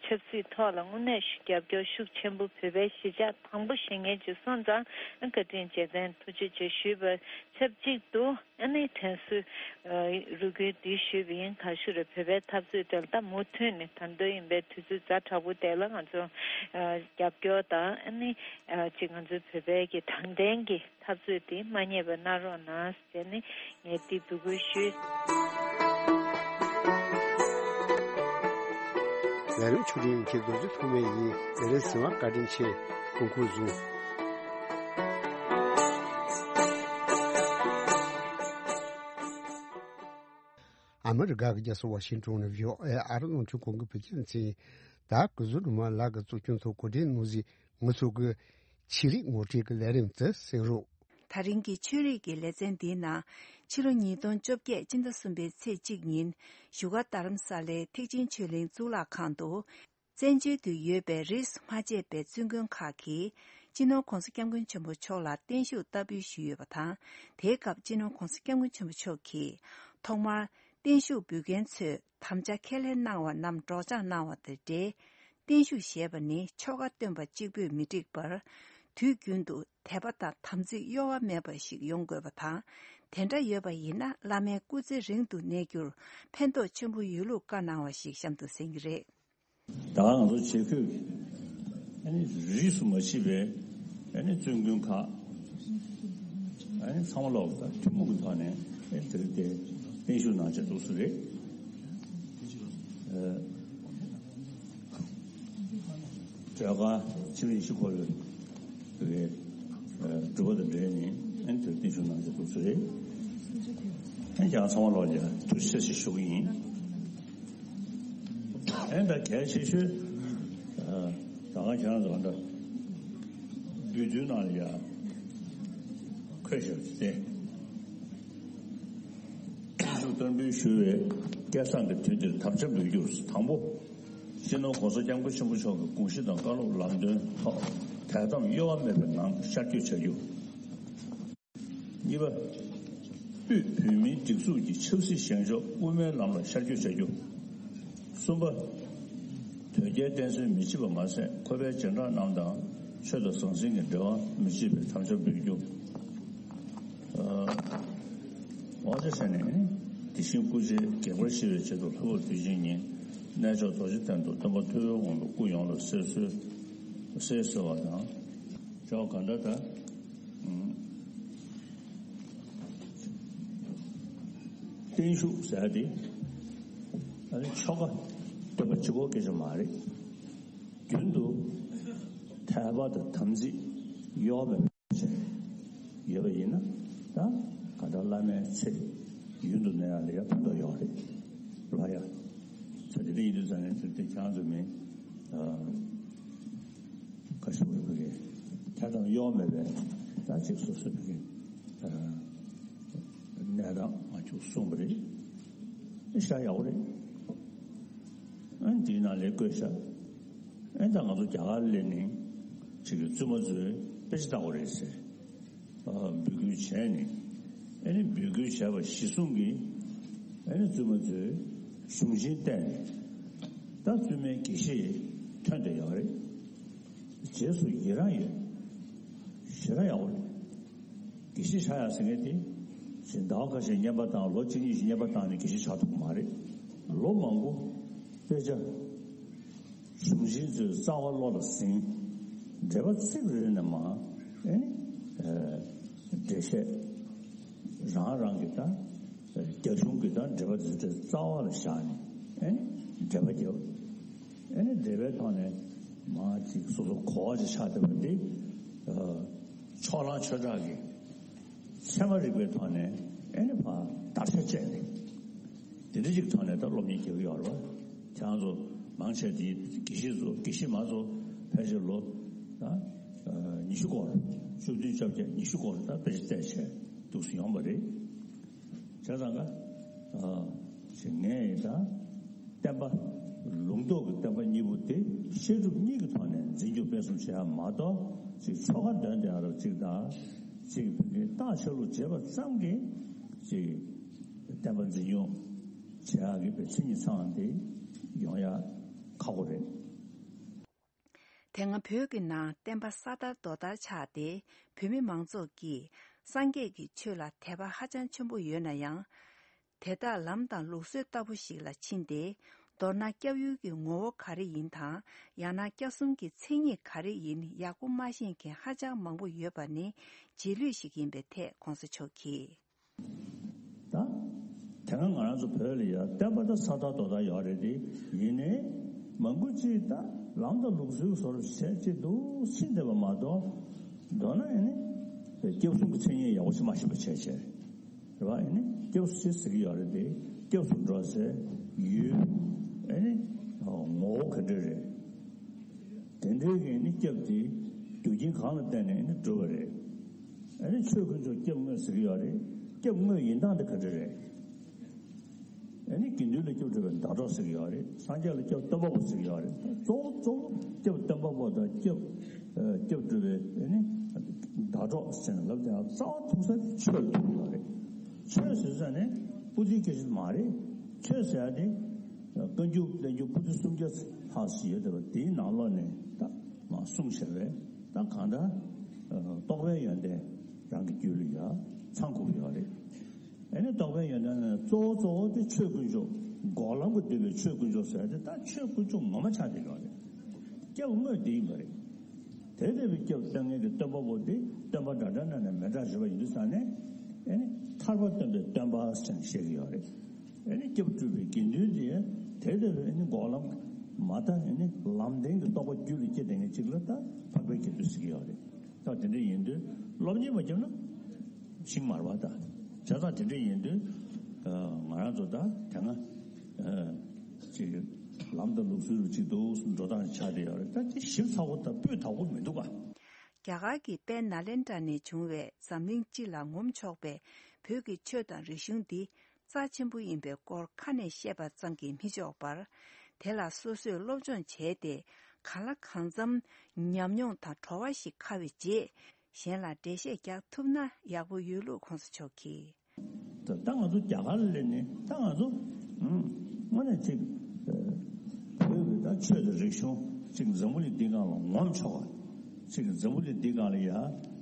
ཆབ་སྲིད་ཐོག་ལ་དངོས་གནས་ཤུགས་རྒྱབ་སྐྱོར་ཤུགས་ཆེན་པོ། བོད་པའི་གཞིས་ཆགས་དང་པོ་བཞེངས་མཁན་ཅིག་སོང་ཙང་། ཨ་ནི་བཀའ་དྲིན་རྗེས་དྲན་ཐུགས་རྗེ་ཆེ་ཞུས་པ་ཆབས་ཅིག་ཏུ། ཨ་ནི་དྲན་གསོའི་རེ་སྐུལ་འདི་ཞུས་པ་ཡིན། ག་ཞུ་རེད། བོད་པའི་འཐབ་རྩོད་དེ་ལ་ད་མུ་མཐུད་ནས་ད་དུང་ཡིན་པའི་དུས་ཚོད་ཛ་དྲག་པོ་དེ་ལ་ང་ཚོ་རྒྱབ་སྐྱོར་དང་། ཨ་ནི་ཅིག་ང་ཚོའི་བོད་པའི་གི་དྲང་བདེན་གྱི་འཐབ་རྩོད་དེ་མ་བསྙེལ་བ་གནང་རོགས་གནང་ཟེར་ནས་ངས་འདི་འབོད་སྐུལ་ཞུས། ལས་རིམ་ཆུ་འདྲེན་མཁན་རྡོ་རྗེ་ཐོགས་མེད་ཡིན། ལས་རིམ་གཟིགས་པར་བཀའ་དྲིན་ཆེ། སྐུ་ཁམས་བཟང་། ཨ་མི་རི་ཀ་གི་རྒྱལ་ས་ཝ་ཤིང་ཏོན་ནས་བྷི་ཨོ་ཨེ་ཨ་རི་རླུང་འཕྲིན་ཁང་གི་བོད་སྐད་སྡེ་ཚན། ད་སྐུ་གཟུགས་ནུ་མ་ལགས་ཀྱིས་གཙོ་སྐྱོང་ཐོག་གོ་སྒྲིག་གནང་གཟིགས་ང་ཚོ་གི་ཆོས་རིག་ངོ་སྤྲོད་ཀྱི་ལས་རིམ་དེ་གསན་རོགས། ད་རིང་གི་ཆོས་རིག་གི་ལེ་ཚན་འདིའི་ནང་། ཕྱི་ལོ་ཉིས་སྟོང་བཅོ་བརྒྱད་སྤྱི་ཟླ་གསུམ་པའི་ཚེས་གཅིག་ཉིན་བཞུགས་སྒར་རྡ་རམ་ས་ལའི་ཐེག་ཆེན་ཆོས་གླིང་གཙུག་ལག་ཁང་དུ། བཙན་བྱོལ་དུ་ཡོད་པའི་རིས་སུ་མ་ཆད་པའི་བཙུན་དགོན་ཁག་གིས་སྤྱི་ནོར་༸གོང་ས་༸སྐྱབས་མགོན་ཆེན་པོ་མཆོག་ལ་བརྟན་བཞུགས་བསྟར་འབུལ་ཞུས་ཡོད་པ་དང་། དེའི་སྐབས་སྤྱི་ནོར་༸གོང་ས་༸སྐྱབས་མགོན་ཆེན་པོ་མཆོག་གིས་ཐོག་མར་བརྟན་བཞུགས་འབུལ་མཁན་ཚོས་དམ་བཅའ་ཁས་ལེན་གནང་བ་རྣམས་སྒྲོག་སྦྱང་གནང་བ་དང་འབྲེལ། བརྟན་བཞུགས་ཞེས་པ་ནི་ཆོ་ག་སྟོན་པ་གཅིག་པུས་མི་འགྲིག་པར། དུས་རྒྱུན་དུ་དད་པ་དང་དམ་ཚིག་གཡོ་བ་མེད་པ་ཞིག་ཡོང་དགོས་པ་དང་། དེ་འདྲ་ཡོད་པ་ཡིན་ན་བླ་མའི་སྐུ་ཚེ་རིང་དུ་གནས་རྒྱུར་ཕན་ཐོགས་ཆེན་པོ་ཡོད་ལུགས་བཀའ་གནང་བ་ཞིག་གཤམ་དུ་གསན་གྱི་རེད། ད་ང་ཚོ་ཆེད་བསྐོས་ཀྱི་ཨ་ནི་རིས་སུ་མ་ཆད་པའི་ཨ་ནི་བཙུན་དགོན་ཁག་ཨ་ནི་ཚང་མ་ལོག་ད་ཐུན་མོང་གི་ཐོག་ནས་ཨ་ནི་དེ་རིང་དེ་བརྟན་བཞུགས་གནང་བྱས་འདུག་སེ་རེད། ཨ། གྲོས་ཁང་ཕྱི་ལོ་ཉི་ཤུ་འཁོར་བའི་སྒྲུབ་པ་དང་འབྲེལ་ནས་ཨན་དེར་བརྟན་བཞུགས་གནང་རྒྱུ་འདུག་ཟེར། ཨན་ཀྱང་ཚང་མ་ལོག་ཀྱང་ཐུགས་རྗེ་ཆེ་ཞུ་གི་ཡིན། ཨན་ད་གལ་ཆེ་ཤོས་ད་ག་ཁྱེད་རང་ཚོ་འདྲ་འབུལ་དུས་ནང་ལ་ཡ་འཁོད་བཞག་ཅིག་སྟེ། བརྟན་བཞུགས་བསྟར་འབུལ་ཞུ་བའི་སྐལ་བཟང་གི་དུས་འདིར་དམ་བཅའ་འབུལ་རྒྱུར་དང་པོ། སྤྱི་ནོར་༸གོང་ས་༸སྐྱབས་མགོན་ཆེན་པོ་མཆོག་གི་དགོངས་གཞི་དང་བཀའ་སློབ་ལམ་སྟོན་ཐོག་དད་དམ་གཡོ་བ་མེད་པའི་ངང་ཤར་བསྐྱོད་བྱ་རྒྱུ། གཉིས་པ། དབུས་བོད་མིའི་སྒྲིག་འཛུགས་ཀྱི་ཆབ་སྲིད་བཞེངས་ཕྱོགས་དབུ་མའི་ལམ་ལ་ཤར་བསྐྱོད་བྱ་རྒྱུ། གསུམ་པ། དོལ་རྒྱལ་བསྟེན་གསོལ་མི་བྱེད་པ་མ་ཟད་ཁོ་པའི་རྗེས་འབྲང་རྣམས་དང་ཆོས་དང་ཟང་ཟིང་གི་འབྲེལ་བ་མི་བྱེད་པའི་དམ་བཅའ་འབུལ་རྒྱུ། དབང་ཆ་བྱས་ནས་དེ་བཞིན་སྐུ་ཕྱྭའི་གེགས་བར་ཞི་བའི་ཆེད་དུ་ལྷག་པར་དུས་ཆེན་ཉིན་གནས་མཆོག་རྡོ་རྗེ་གདན་དུ་སྟོན་པ་ཐུབ་པའི་དབང་དུ་སྐུ་ཡོངས་ལ་གསོལ་གསོལ་གསོལ་ཟེར་བ་དང་། ཅོག་ག་འདྲ་ད། བརྟན་བཞུགས་ཟེར་ཡ་དེ་ཨ་ནི་ཆོ་ག་སྟོན་པ་གཅིག་པོ་སྐད་ཆ་མ་རེད། རྒྱུན་དུ་དད་པ་དང་དམ་ཚིག་གཡོ་བ་མེད་པ་བྱས་ཡོད་པ་ཡིན་ན་ད་ག་ད་བླ་མའི་ཚེ་རིང་དུ་གནས་ཡག་ལ་ཡང་ཕན་ཐོགས་ཡོད་རེད། ལ་ཡ། ཚེ་འདི་འདྲ་ཡིན་དུས་ཙང་ནས་དེ་དེ་ཁྱེད་རང་ཚོ་མིན། ཁ་ཤས་ཀྱིས་ཕ་གི་ཐད་གཏོང་གཡོ་མེད་པའི་ད་ཅིག་སོ་སོ་ཕ་གི་གནས་སྟངས་ང་ཚོས་གསུངས་པ་རེད། ཤ་ཡག་པོ་རེད། ཨ་ནི་དེའི་ནང་ལ་བཀོད་ཤག་ཨ་ནི་ད་ང་ཚོ་རྒྱ་གར་སླེབས་ནས་ཅིག་གི་བཙུན་མ་ཚོས་དཔེ་ཆ་ལྟ་དགོས་རེད་ཟེར། འབོད་སྐུལ་བྱས་ནས། ཨ་ནི་འབོད་སྐུལ་བྱས་པ་གཞི་བཟུང་གིས། ཨ་ནི་བཙུན་མ་ཚོས་གཞུང་ཆེན་བལྟས་ནས། ད་བཙུན་མའི་དགེ་བཤེས་ཐོན་བསྡད་ཡོད་རེད། རྗེས་སུ་ཡི་རང་ཡོད། ཞེ་དྲག་ཡག་པོ་རེད། དགེ་བཤེས་ཆགས་ཡག་ཟེར་མཁན་དེ། ཟླ་བ་ཁ་ཤས་བསྙེན་པ་བཏང་། ལོ་གཅིག་གཉིས་ཤིག་བསྙེན་པ་བཏང་ནས་དགེ་བཤེས་ཆགས་ཐུབ་ཀྱི་མ་རེད། ལོ་མང་པོ་དཔེ་ཆ། གཞུང་ཆེན་ཚོའི་རྩ་བ་བློ་ལ་ཟིན། འགྲེལ་པ་ཚིག་རེ་རེ་ནས་མར། ཨེ་ནི། འགྲེལ་བཤད། རང་རང་གི་ད། རྒྱ་གཞུང་གི་ད་འགྲེལ་པ་དེ་ཚོ་རྩ་བ་ལ་བཞག་ནས། ཨེ་ནི། འགྲེལ་པ་རྒྱབ། ཨེ་ནི་འགྲེལ་པའི་ཐོག་ནས་མར་ཅིག་སོ་སོ་གོ་བ་ཅིག་ཆགས་བསྡད་པ་འདི། ཕྱོགས་གླང་ཆོས་གྲགས་ཀྱི་ཚད་མ་རིག་པའི་ཐོག་ནས། ཨེ་ནི་ཕར་དར་ཆ་བཅད་ནས། དེ་འདྲ་ཅིག་ཐོག་ནས་ད་སློབ་གཉེར་རྒྱག་གི་ཡོད་རེད་བ། ཁྱེད་རང་ཚོ་མང་ཆེ་དེ་དགེ་བཤེས་ཚོ། དགེ་བཤེས་མ་ཚོ་ཕལ་ཆེར་ལོ་ད་ཉི་ཤུ་སྐོར། བཅུ་བདུན་བཅོ་བརྒྱད། ཉི་ཤུ་སྐོར་ད་དཔེ་ཆ་བལྟས་བྱས་འདུག་སེ་ཡོང་བ་རེད། བྱས་ཙང་ཀ་ཅིག་ངས་ད་བསྟན་པ། ལུང་རྟོགས་ཀྱི་བསྟན་པ་གཉིས་པོ་དེ་བཤད་སྒྲུབ་གཉིས་ཀྱི་ཐོག་ནས་འཛིན་སྐྱོང་སྤེལ་གསུམ་བྱེད་ཡ་མ་གཏོགས། ཅིག་ཆོ་ག་འདོན་བསྡད་ཡ་རོ་ཅིག་དང་། ཅིག་བོད་ཀྱི་རྟགས་ཆ་ལུགས་བྱེད་པ་ཙམ་གྱིས་ཅིག་བསྟན་པ་འཛིན་སྐྱོང་བྱེད་ཡག་གི་བའི་མཚན་ཉིད་ཚང་དེ་ཡོང་ཡ་ཁག་པོ་རེད། དེ་སྔ་བོད་ཀྱི་ནང་བསྟན་པ་ས་དར་རྡོ་དར་ཆགས་ཏེ། བོད་མི་མང་ཚོགས་ཀྱིས་སངས་རྒྱས་ཀྱི་ཆོས་ལ་དད་པ་ཧ་ཅང་ཆེན་པོ་ཡོད་ན་ཡང་། དེ་དག་ལམ་དང་ལུགས་སྲོལ་ལྟ་བུ་ཞིག་ལ་ཕྱིན་ཏེ། མདོར་ན་སྐྱབས་ཡུལ་གྱི་ངོ་བོ་ག་རེ་ཡིན་དང་། ཡང་ན་སྐྱབས་གསུམ་གྱི་མཚན་ཉིད་ག་རེ་ཡིན་ཡག་པོ་མ་ཤེས་མཁན་ཧ་ཅང་མང་པོ་ཡོད་པ་ནི་རྗེས་ལུས་ཤིག་ཡིན་པའི་ཐད་གོང་ས་མཆོག་གིས། ད། དེ་སྔ་ང་རང་ཚོ་བོད་ལ་ཡ་བསྟན་པ་ད་ས་དར་རྡོ་དར་ཡོད་རེད་དེ། ཡིན་ནའི་མང་པོ་ཅིག་ད་ལམ་དང་ལུགས་སྲོལ་བཟོ་འདྲ་བྱས་ཅིག་འདུག་སེ་བསྡད་པ་མ་གཏོགས། མདོར་ན་ཨེ་ནི་སྐྱབས་གསུམ་གྱི་མཚན་ཉིད་ཡག་པོ་ཞིག་མ་ཤེས་པ་བྱས་བྱས། རེད་བ། ཨེ་ནི་སྐྱབས་སུ་ཟེར་གྱི་ཡོད་རེད་དེ། སྐྱབས་སུ་འགྲོ་ཟེར་ཡུལ། ཨེ་ནི་ངོ་བོ་ག་འདྲ་རེད། དེ་འདྲའི་གི་ནི་སྐྱབས་དེ་རྒྱུ་རྐྱེན་གང་ལ་བརྟེན་ནས་ནི་འགྲུབ་པ་རེད། ཨ་ནི་ཆོས་དཀོན་མཆོག་སྐྱབས་དངོས་ཟེར་གྱི་ཡོད་རེད། སྐྱབས་དངོས་ཡིན་སྟངས་དེ་ག་འདྲ་རེད། ཨ་ནི་དགེ་འདུན་ལ་སྐྱབས་སྒྲུབ་པའི་ཟླ་གྲོགས་ཟེར་གྱི་ཡོད་རེད། སངས་རྒྱས་ལ་སྐྱབས་སྟོན་པ་པོ་ཟེར་གྱི་ཡོད་རེད། གཙོ་བོ་གཙོ་བོ་སྐྱབས་སྟོན་པ་པོ་དང་སྐྱབས། ཨ། སྐྱབས་སྒྲུབ་པའི་ཨ་ནི་ཟླ་གྲོགས་ཟེར་ནས་ལབ་དེ་རྩ་བ་ཐུག་ས་དེ་ཆོས་ཐུག་ཡོད་རེད། ཆོས་ཟེར་ས་ནི་པོ་ཏི་སྐད་ཆ་མ་རེད། ཆོས་ཟེར་ཡ་དེ་བཀའ་འགྱུར་བསྟན་འགྱུར་པོ་ཏི་སུམ་བརྒྱ་ལྷག་ཙམ་ཡོད་དེ། དེའི་ནང་ལོགས་ནས་ད་མར་གསུངས་བཞག་པའི་ད་གང་ལྟར་རྟོགས་པའི་ཡོན་ཏན་རང་གི་རྒྱུད་ལ་ཡ་ཚང་དགོས་ཀྱི་ཡོད་རེད། ཨ་ནི་རྟོགས་པའི་ཡོན་ཏན་ནི་གཙོ་བོ་གཙོ་བོ་དེ་ཆོས་དཀོན་མཆོག་འགོག་ལམ་གྱིས་བསྡུས་པའི་ཆོས་དཀོན་མཆོག་ཟེར་ཡ་དེ་ད་ཆོས་དཀོན་མཆོག་ངོ་མ་ཆགས་བསྡད་ཡོད་རེད། སྐྱབས་དངོས་དེ་ཡིན་པ་རེད། དེ་ལྟ་བུའི་སྐྱབས་སྟོན་མཁན་གྱི་སྟོན་པ་པོ་དེ་སྟོན་པ་འདྲ་འདྲ་ན་ན་མི་འདྲ་ཞུ་བ་ཡིན་དུས་ཙང་ནས། ཨེ་ནི་ཐར་པ་སྟོན་པའི་སྟོན་པ་ཟེར་ནས་བཤད་ཀྱི་ཡོད་རེད། ཨེ་ནི་སྐྱབས་སྒྲུབ་པའི་དགེ་འདུན་དེ་དེ་ལྟ་བུའི་ཨེ་ནི་འགོག་ལམ་མ་དག་ཨེ་ནི་ལམ་བདེན་གྱི་རྟོགས་པ་རྒྱུད་ལ་སྐྱེས་བསྡད་མཁན་ཅིག་ལ་ད་འཕགས་པའི་དགེ་འདུན་ཟེར་གྱི་ཡོད་རེད། ད་དེ་འདྲ་ཡིན་དུས་སློབ་གཉེར་མ་བརྒྱབ་ན་ཤིང་མ་རེད་པ། ད་བྱས་ཙང་དེ་འདྲ་ཡིན་དུས་ང་རང་ཚོ་ད་དེ་སྔ་ཅིག་ལམ་དང་ལུགས་སྲོལ་ཅིག་འདུག་འགྲོ་སྟངས་ཆགས་བསྡད་ཡོད་རེད། ད་དེ་ཞིབ་ཚགས་པོ་དང་སྤུས་དག་པོ་མི་འདུག་ག་རྒྱ་གར་གྱི་དཔལ་ནཱ་ལེནྡྲ་ནས་བྱུང་བའི་འཛམ་གླིང་སྤྱི་ལ་ངོམ་ཆོག་པའི་བོད་ཀྱི་ཆོས་དང་རིག་གཞུང་འདི་རྩ་ཆེན་པོ་ཡིན་པའི་སྐོར་ཁ་ནས་བཤད་པ་ཙམ་གྱིས་མི་ཆོག་པར། དེ་ལ་སོ་སོས་སློབ་སྦྱོང་བྱས་ཏེ། གང་ལ་གང་འཚམ་ཉམས་མྱོང་དང་བྲོ་བ་ཞིག་ཁ་བའི་རྗེས། གཞན་ལ་འགྲེལ་བཤད་རྒྱག་ཐུབ་ན་ཡག་པོ་ཡོད་ལུགས་གོང་ས་མཆོག་གིས། ད་ད་ང་ཚོ་རྒྱ་གར་ལ་སླེབས་ནས་ད་ང་ཚོ་ཨུམ་དངོས་གནས་ཅིག་ཨ་བོད་ཀྱི་ད་ཆོས་དང་རིག་གཞུང་ཅིག་འཛམ་བུ་གླིང་འདིའི་སྒང་ལ་ངོམ་ཆོག་པ། ཅིག་འཛམ་བུ་གླིང་འདིའི་སྒང་ལ་ཡ་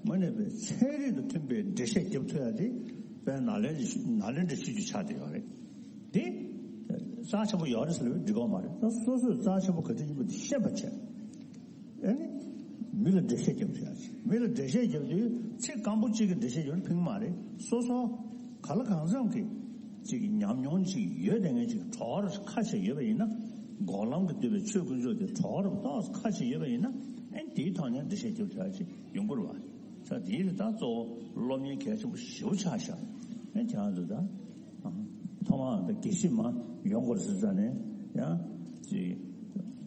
དངོས་གནས་པའི་ཚན་རིག་དང་མཐུན་པའི་འགྲེལ་བཤད་རྒྱབ་ཐུབ་ཡ་དེ་དཔལ་ནཱ་ལེནྡྲ་ནཱ་ལེནྡྲ་ཆོས་བརྒྱུད་ཆགས་བསྡད་ཡོད་རེད། དེ་རྩ་ཆེན་པོ་ཡོད་རེད་ཟེར་ལབ་འགྲིག་གི་མ་རེད། ད་སོ་སོས་རྩ་ཆེན་པོ་ག་འདྲ་ཡིན་པ་དེ་ཤེས་པ་བྱས། ཨ་ནི་མི་ལ་འགྲེལ་བཤད་རྒྱབ་ཐུབ་ཡ་ཅིག་མི་ལ་འགྲེལ་བཤད་རྒྱབ་དུས་ཚིག་སྐམ་པོ་གཅིག་གི་འགྲེལ་བཤད་རྒྱབ་ན་ཕན་གྱི་མ་རེད། སོ་སོ་ག་ལ་གང་འཚམ་གྱི་ཅིག་ཉམས་མྱོང་ཅིག་ཡོད་བསྡད་མཁན་ཅིག་གྲོགས་ར་ཁ་ཤས་ཡོད་པ་ཡིན་ན། འགོག་ལམ་གྱིས་བསྡུས་པའི་ཆོས་དཀོན་མཆོག་དེ་གྲོགས་ར་ཏོག་ཙམ་ཁ་ཤས་ཡོད་པ་ཡིན་ན། ཨ་ནི་དེའི་ཐོག་ནས་འགྲེལ་བཤད་རྒྱབ་ཐུབ་ཡ་ཅིག་ཡོང་གི་རེད་བ། ས་དེའི་རིགས་ད་གཙོ་བོ་སློབ་གཉེར་གལ་ཆེན་པོ་ཞེ་པོ་ཆགས་ཤག་ཨ་ནི་ཁྱེད་རང་ཚོ་ད་ཐོག་མར་ད་དགེ་བཤེས་མ་ཡོང་དགོས་ཟེར་ཙང་ནས་ཡང་ཅིག་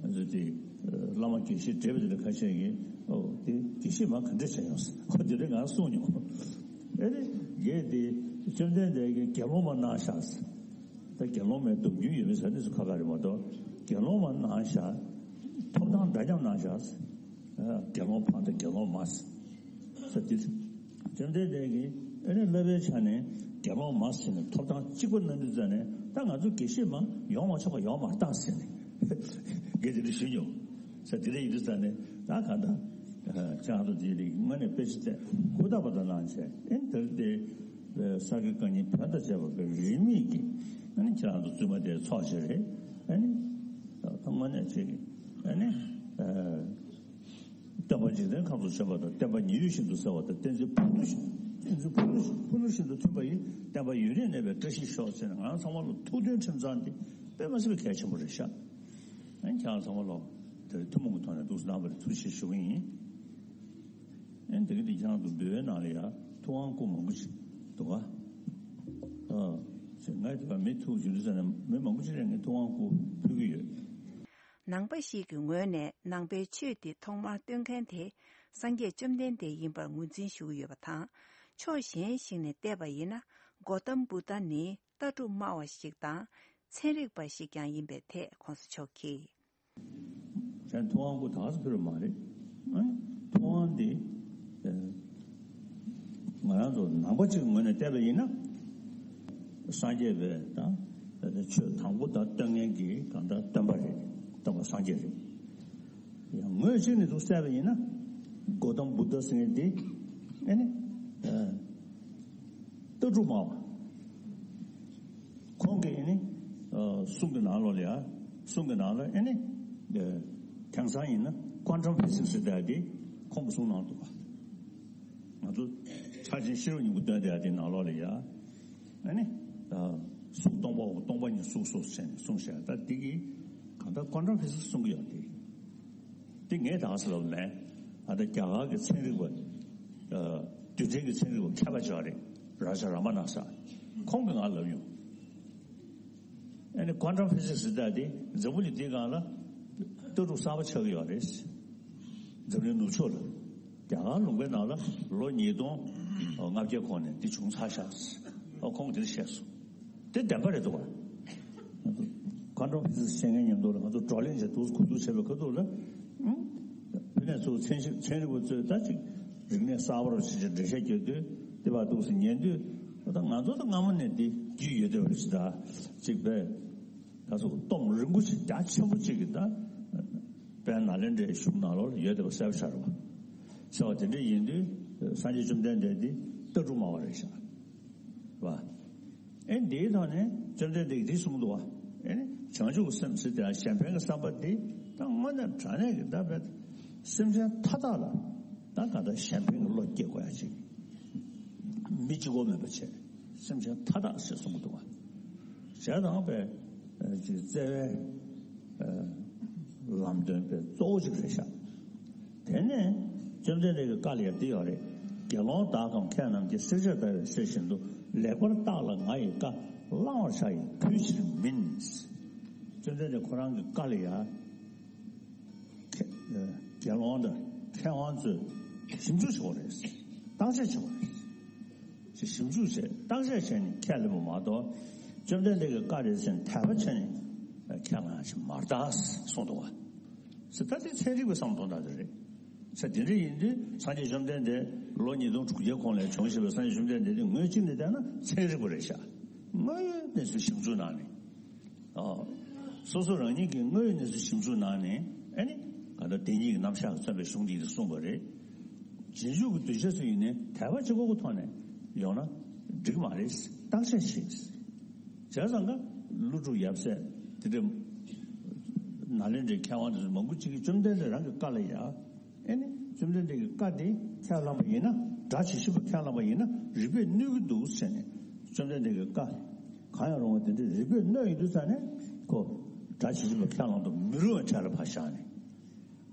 ང་ཚོ་དེ་བླ་མ་དགེ་བཤེས་བགྲེས་པ་དེ་འདྲ་ཁ་ཤས་ཀྱིས་ཨོ་དེ་དགེ་བཤེས་མ་ག་འདྲ་བྱས་ཡོང་ཟེར། ཨོ་དེ་འདྲ་ང་གསུངས་མྱོང་། ཨེ་རེད་རྒན་དེ་བཅོམ་ལྡན་འདས་ཀྱིས་དགེ་སློང་མ་གནང་ཤག་ཟེར། ད་དགེ་སློང་མའི་སྡོམ་རྒྱུན་ཡོད་མེད་ཟེར་ནས་སུ་ཁ་ཁ་རེད་མ་གཏོགས། དགེ་སློང་མ་གནང་བཞག་ཐོབ་ཐང་འདྲ་མཉམ་གནང་བཞག་དགེ་སློང་ཕ་དང་དགེ་སློང་མ་ཟེར་དེ། བཅོམ་ལྡན་འདས་ཀྱིས་ཨེ་ནི་བསླབ་པའི་ཆ་ནས་དགེ་སློང་མ་ཟེར་ནས་ཐོབ་ཐང་གཅིག་པ་གནང་དུས་ཙ་ནས། ད་ང་ཚོ་དགེ་བཤེས་མ་ཡོང་མ་ཆོག་པ་ཡོང་མ་བཏང་ཟེར་ནས་དགེ་དེ་འདྲ་ཞུས་མྱོང་། ཟེར་དེ་འདྲ་ཡིན་དུས་ཙ་ནས། ད་ག་ད་ཅང་དུ་དེ་རིགས་དངོས་གནས་དཔེ་ཆ་བལྟས་ཧུར་ཐག་པ་དང་གནང་བྱས། ཨེ་ནི་དེར་དེ་ས་དགེ་བཀའ་རྙིང་བོན་དང་བཅས་པ་པའི་རིས་མེད་ཀྱི་ཨ་ནི་ཁྱེད་རང་ཚོ་བཙུན་མ་དེ་ཚོགས་བྱས་རེད། ཨ་ནི་ད་དངོས་གནས་བྱེད་ཀྱི་ཨ་ནི་སྟོན་པ་འཇིག་རྟེན་ཁམས་སུ་བྱོན་པ་དང་། བསྟན་པ་ཉི་འོད་བཞིན་དུ་གསལ་བ་དང་། བསྟན་འཛིན་ཕུ་ནུ་བཞིན། བསྟན་འཛིན་ཕུ་ནུ་ཕུ་ནུ་བཞིན་དུ་མཐུན་པ་ཡི། བསྟན་པ་ཡུན་རིང་གནས་པའི་བཀྲ་ཤིས་ཤོག་ཟེར་ནས། ང་རང་ཚང་མ་ལ་ཐུགས་མཐུན་ཁྲིམས་གཙང་དེ་དཔེ་མ་སྲིད་པའི་གལ་ཆེན་པོ་རེད་ཤག་ཨ་ནི་ཁྱེད་རང་ཚང་མ་ལ་དེར་ཐུན་མོང་གི་ཐོག་ནས་འདུག་སེ་གནང་བར་ཐུགས་རྗེ་ཆེ་ཞུ་གི་ཡིན། ཨེ་འདི་ག་འདི་ཁྱེད་རང་ཚོ་འབུལ་བའི་ནང་ལ་ཡ་ཐུབ་དབང་སྐུ་མང་པོ་ཞིག་འདུག་ག་ཨ་ཟེར། ང་དེ་བ་མི་ཐུག་བྱུང་དུས་ཙ་ནས་མི་མང་པོ་ཞིག་ལ་ངས་ཐུབ་དབང་སྐུ་ཕུལ་གྱི་ཡོད། ནང་པ་ཞིག་གི་ངོས་ནས་ནང་པའི་ཆོས་འདི་ཐོག་མར་སྟོན་མཁན་དེ་སངས་རྒྱས་བཅོམ་ལྡན་འདས་ཡིན་པར་ངོས་འཛིན་ཞུ་གི་ཡོད་པ་དང་། ཕྱོགས་གཞན་ཞིག་ནས་བལྟས་པ་ཡིན་ན། གོ་ཏམ་བུདྡྷ་ནི་ལྟ་གྲུབ་སྨྲ་བ་ཞིག་དང་ཚན་རིག་པ་ཞིག་ཀྱང་ཡིན་པའི་ཐད་གོང་ས་མཆོག་གིས། གཞན་ཐུབ་དབང་སྐུ་དག་ས་ཕུལ་བ་མ་རེད། ཨ་ཐུབ་དབང་འདི་ཨ་ང་རང་ཚོ་ནང་པ་གཅིག་གི་ངོས་ནས་བལྟས་པ་ཡིན་ན། སངས་རྒྱས་པའི་ད་ཆོས་དང་པོ་ད་སྟོན་མཁན་གྱི་གང་ལྟར་སྟོན་པ་རེད། སྟོན་པ་སངས་རྒྱས་རེད། ཡང་ངོས་གཅིག་ནས་འདུག་བལྟས་པ་ཡིན་ན། གོ་ཏམ་བུདྡྷ་ཟེར་མཁན་འདི་ཨ་ནི་ཨ་ལྟ་གྲུབ་སྨྲ་བ། ཁོང་གིས་ཨ་ནི་ཨ་གསུང་གི་ནང་ལོགས་ལ་ཡ། གསུང་གི་ནང་ལ་ཨ་ནི་ཨ་དེང་སང་ཡིན་ན་ཀོན་ཊམ་ཕི་སིག་སི་ཟེར་ཡ་དེ་ཁོང་གིས་གསུང་གནང་འདུག་ག་ང་ཚོ་ཕྱག་ཆེན་ཤེས་རབ་སྙིང་པོ་འདོན་བསྡད་ཡ་དེ་ནང་ལོགས་ལ་ཡ། ཨ་ནི་ཨ་གཟུགས་སྟོང་པ་པོ་སྟོང་པ་ཉིད་གཟུགས་སོ་ཟེར་ནས་གསུངས་བཞག་ད་འདི་གིས་གང་ལྟར་ཀོན་ཊམ་ཕི་སིག་སི་གསུང་གི་ཡོད་དེ། འདི་ངས་དག་ས་ལབ་མེད། ཨ་ད་རྒྱ་གར་གྱི་ཚན་རིག་པ། ཨ་རྡུལ་ཕྲན་གྱི་ཚན་རིག་པ་མཁས་པ་ཅིག་ཡོད་རེད། རཱ་ཇ་ར་མ་ན་ས། ཁོང་གིས་ང་ལབ་ཡོང་། ཨ་ནི་ཀོན་ཊམ་ཕི་སིག་སི་ཟེར་ཡ་དེ་འཛམ་བུ་གླིང་འདིའི་སྒང་ལ་ལྟ་གྲུབ་གསར་པ་ཆགས་ཀྱི་ཡོད་རེད། འཛམ་གླིང་ནུབ་ཕྱོགས་ལ། རྒྱ་གར་ལུང་པའི་ནང་ལ་ལོ་ཉིས་སྟོང་ལྔ་བརྒྱ་གོང་ནས་འདི་བྱུང་ཚར་ཤག་ཨ་ཁོང་གིས་འདི་འདྲ་བཤད་སོང་། དེ་བདེན་པ་རེད་འདུག་ག་ཀོན་ཊམ་ཕི་སིག་སི་བཤད་མཁན་མཉམ་དུ་ལ་ང་ཚོ་བགྲོ་གླེང་བྱས་འདུག་གོ་འདུག་བྱས་པའི་ཁ་ཐུག་ལ། ཨང་། བུ་ནས་ཚུར་ཚན་ཞིབ་ཚན་རིག་པ་ཚོས་ད་ཅིག་རིག་གནས་གསར་པ་རུ་ཕྱིན་ཅིག་འགྲེལ་བཤད་རྒྱག་དུས། དེ་བར་འདུག་སེ་ཉན་དུས། ད་ང་ཚོ་ད་སྔ་མོ་ནས་འདི་རྒྱུས་ཡོད་བསྡད་པ་རེད་ད། ཅིག་པས། ད་སོ་སྟོབས་རིང་པོ་ཞིག་རྒྱ་ཆེན་པོ་ཅིག་གིས་ད་དཔལ་ནཱ་ལེནྡྲའི་གཞུང་ནང་ལོགས་ལ་ཡོད་བསྡད་པ་གསལ་པོ་ཆགས་རེད་པ། ཟེར་བ་དེ་འདྲ་ཡིན་དུས་སངས་རྒྱས་བཅོམ་ལྡན་འདས་འདི་ལྟ་གྲུབ་སྨྲ་བ་རེད་ཤག་པ། ཨེ་འདིའི་ཐོག་ནས་བཅོམ་ལྡན་འདས་ཀྱིས་འདི་གསུངས་འདུག་པ། ཨེ་ནི་བྱང་ཆུབ་ཀྱི་སེམས་ཟེར་དེ་གཞན་ཕན་གྱི་བསམ་པ་འདི་ད་དངོས་གནས་དྲང་གནས་ཀྱི་ད་བས་སེམས་ཅན་མཐའ་དག་ལ་ད་ག་ད་གཞན་ཕན་གྱི་བློ་སྐྱེ་དགོས་ཡ་ཅིག་མི་གཅིག་པོ་མེད་པ་བྱས། སེམས་ཅན་མཐའ་དག་ཞེས་གསུངས་འདུག་པ། ཞེས་དང་པའི་ཨ་ཅིག་བརྩེ་བའི་ཨ་ལམ་སྟོན་པའི་གཙོ་བོ་ཅིག་རེད་ཤག་དེ་ནས་བཅོམ་ལྡན་འདས་ཀྱི་བཀའ་ལ་ཡང་འདི་ཡོད་རེད། དགེ་སློང་དག་གམ་མཁས་རྣམས་ཀྱིས། བསྲེག་བཅད་བརྡར་བའི་གསེར་བཞིན་དུ། ལེགས་པར་བརྟགས་ལ་ང་ཡི་བཀའ། བླང་བར་བྱ་ཡི་གུས་ཕྱིར་མིན། བཅོམ་ལྡན་འདས་ཁོ་རང་གི་བཀའ་ལ་ཡང་། མཁས་ཨ་དགེ་སློང་དང་མཁས་དབང་ཚོས་ཞིབ་འཇུག་བྱེད་དགོས་རེད། བརྟག་དཔྱད་བྱེད་དགོས་རེད། ཞིབ་འཇུག་བྱས་བརྟག་དཔྱད་བྱས་ནས་ཁས་ལེན་པ་མ་གཏོགས། བཅོམ་ལྡན་འདས་ཀྱི་བཀའ་རེད་ཟེར་ནས་དད་པ་བྱས་ནས་ཁས་བླངས་ཡ་ཞིག་མ་རེད་ད་གསུངས་འདུག་པ། ཟེར་ད་དེ་ཚན་རིག་པའི་བསམ་སྟངས་དག་དེ་རེད། ཟེར་དེ་འདྲ་ཡིན་དུས་སངས་རྒྱས་བཅོམ་ལྡན་འདས་ལོ་ཉིས་སྟོང་དྲུག་བརྒྱའི་གོང་ལ་བྱུང་ཞེས་པའི་སངས་རྒྱས་བཅོམ་ལྡན་འདས་དེ་ངོས་གཅིག་ནས་བལྟས་ན་ཚན་རིག་པ་རེད་ཤག་དངོས་ཡོད་གནས་ཚུལ་ཞིབ་འཇུག་གནང་ནས། ཨ། སོ་སོ་རང་ཉིད་ཀྱིས་དངོས་ཡོད་གནས་ཚུལ་ཞིབ་འཇུག་གནང་ནས། ཨ་ནི་ག་ད་བདེན་གཉིས་ཀྱི་རྣམ་གཞག་མཚོན་པའི་གཞུང་འདི་གསུངས་པ་རེད། རྗེས་འཇུག་གི་གདུལ་བྱ་ཚོ་ཡིན་ནའི་དད་པ་གཅིག་པོ་གི་ཐོག་ནས་ཡོང་ན་འགྲིག་མ་རེད། བརྟག་དཔྱད་བྱེད། བྱས་ཙང་ཀ་ཀླུ་སྒྲུབ་ཡབ་སྲས་དེ་འདྲ་ནཱ་ལེནྡྲའི་མཁས་དབང་དེ་ཚོ་མང་པོ་ཅིག་གིས་བཅོམ་ལྡན་འདས་རང་གི་བཀའ་ལ་ཡ། ཨེ་ནི་བཅོམ་ལྡན་འདས་ཀྱི་བཀའ་དེ་ཁས་བླངས་པ་ཡིན་ན། སྒྲ་ཇི་བཞིན་པ་ཁས་བླངས་པ་ཡིན་ན་རིགས་པས་གནོད་ཀྱི་འདུག་ཟེར་ནས། བཅོམ་ལྡན་འདས་ཀྱི་བཀའ་གང་ཡང་རུང་བ་དེ་འདྲ་རིགས་པས་གནོད་ཡོང་དུས་ཙ་ནས་ཁོ་སྒྲ་ཇི་བཞིན་པ་ཁས་བླངས་དུ་མི་རུང་བའི་གྲས་ལ་ཕར་བཞག་ནས།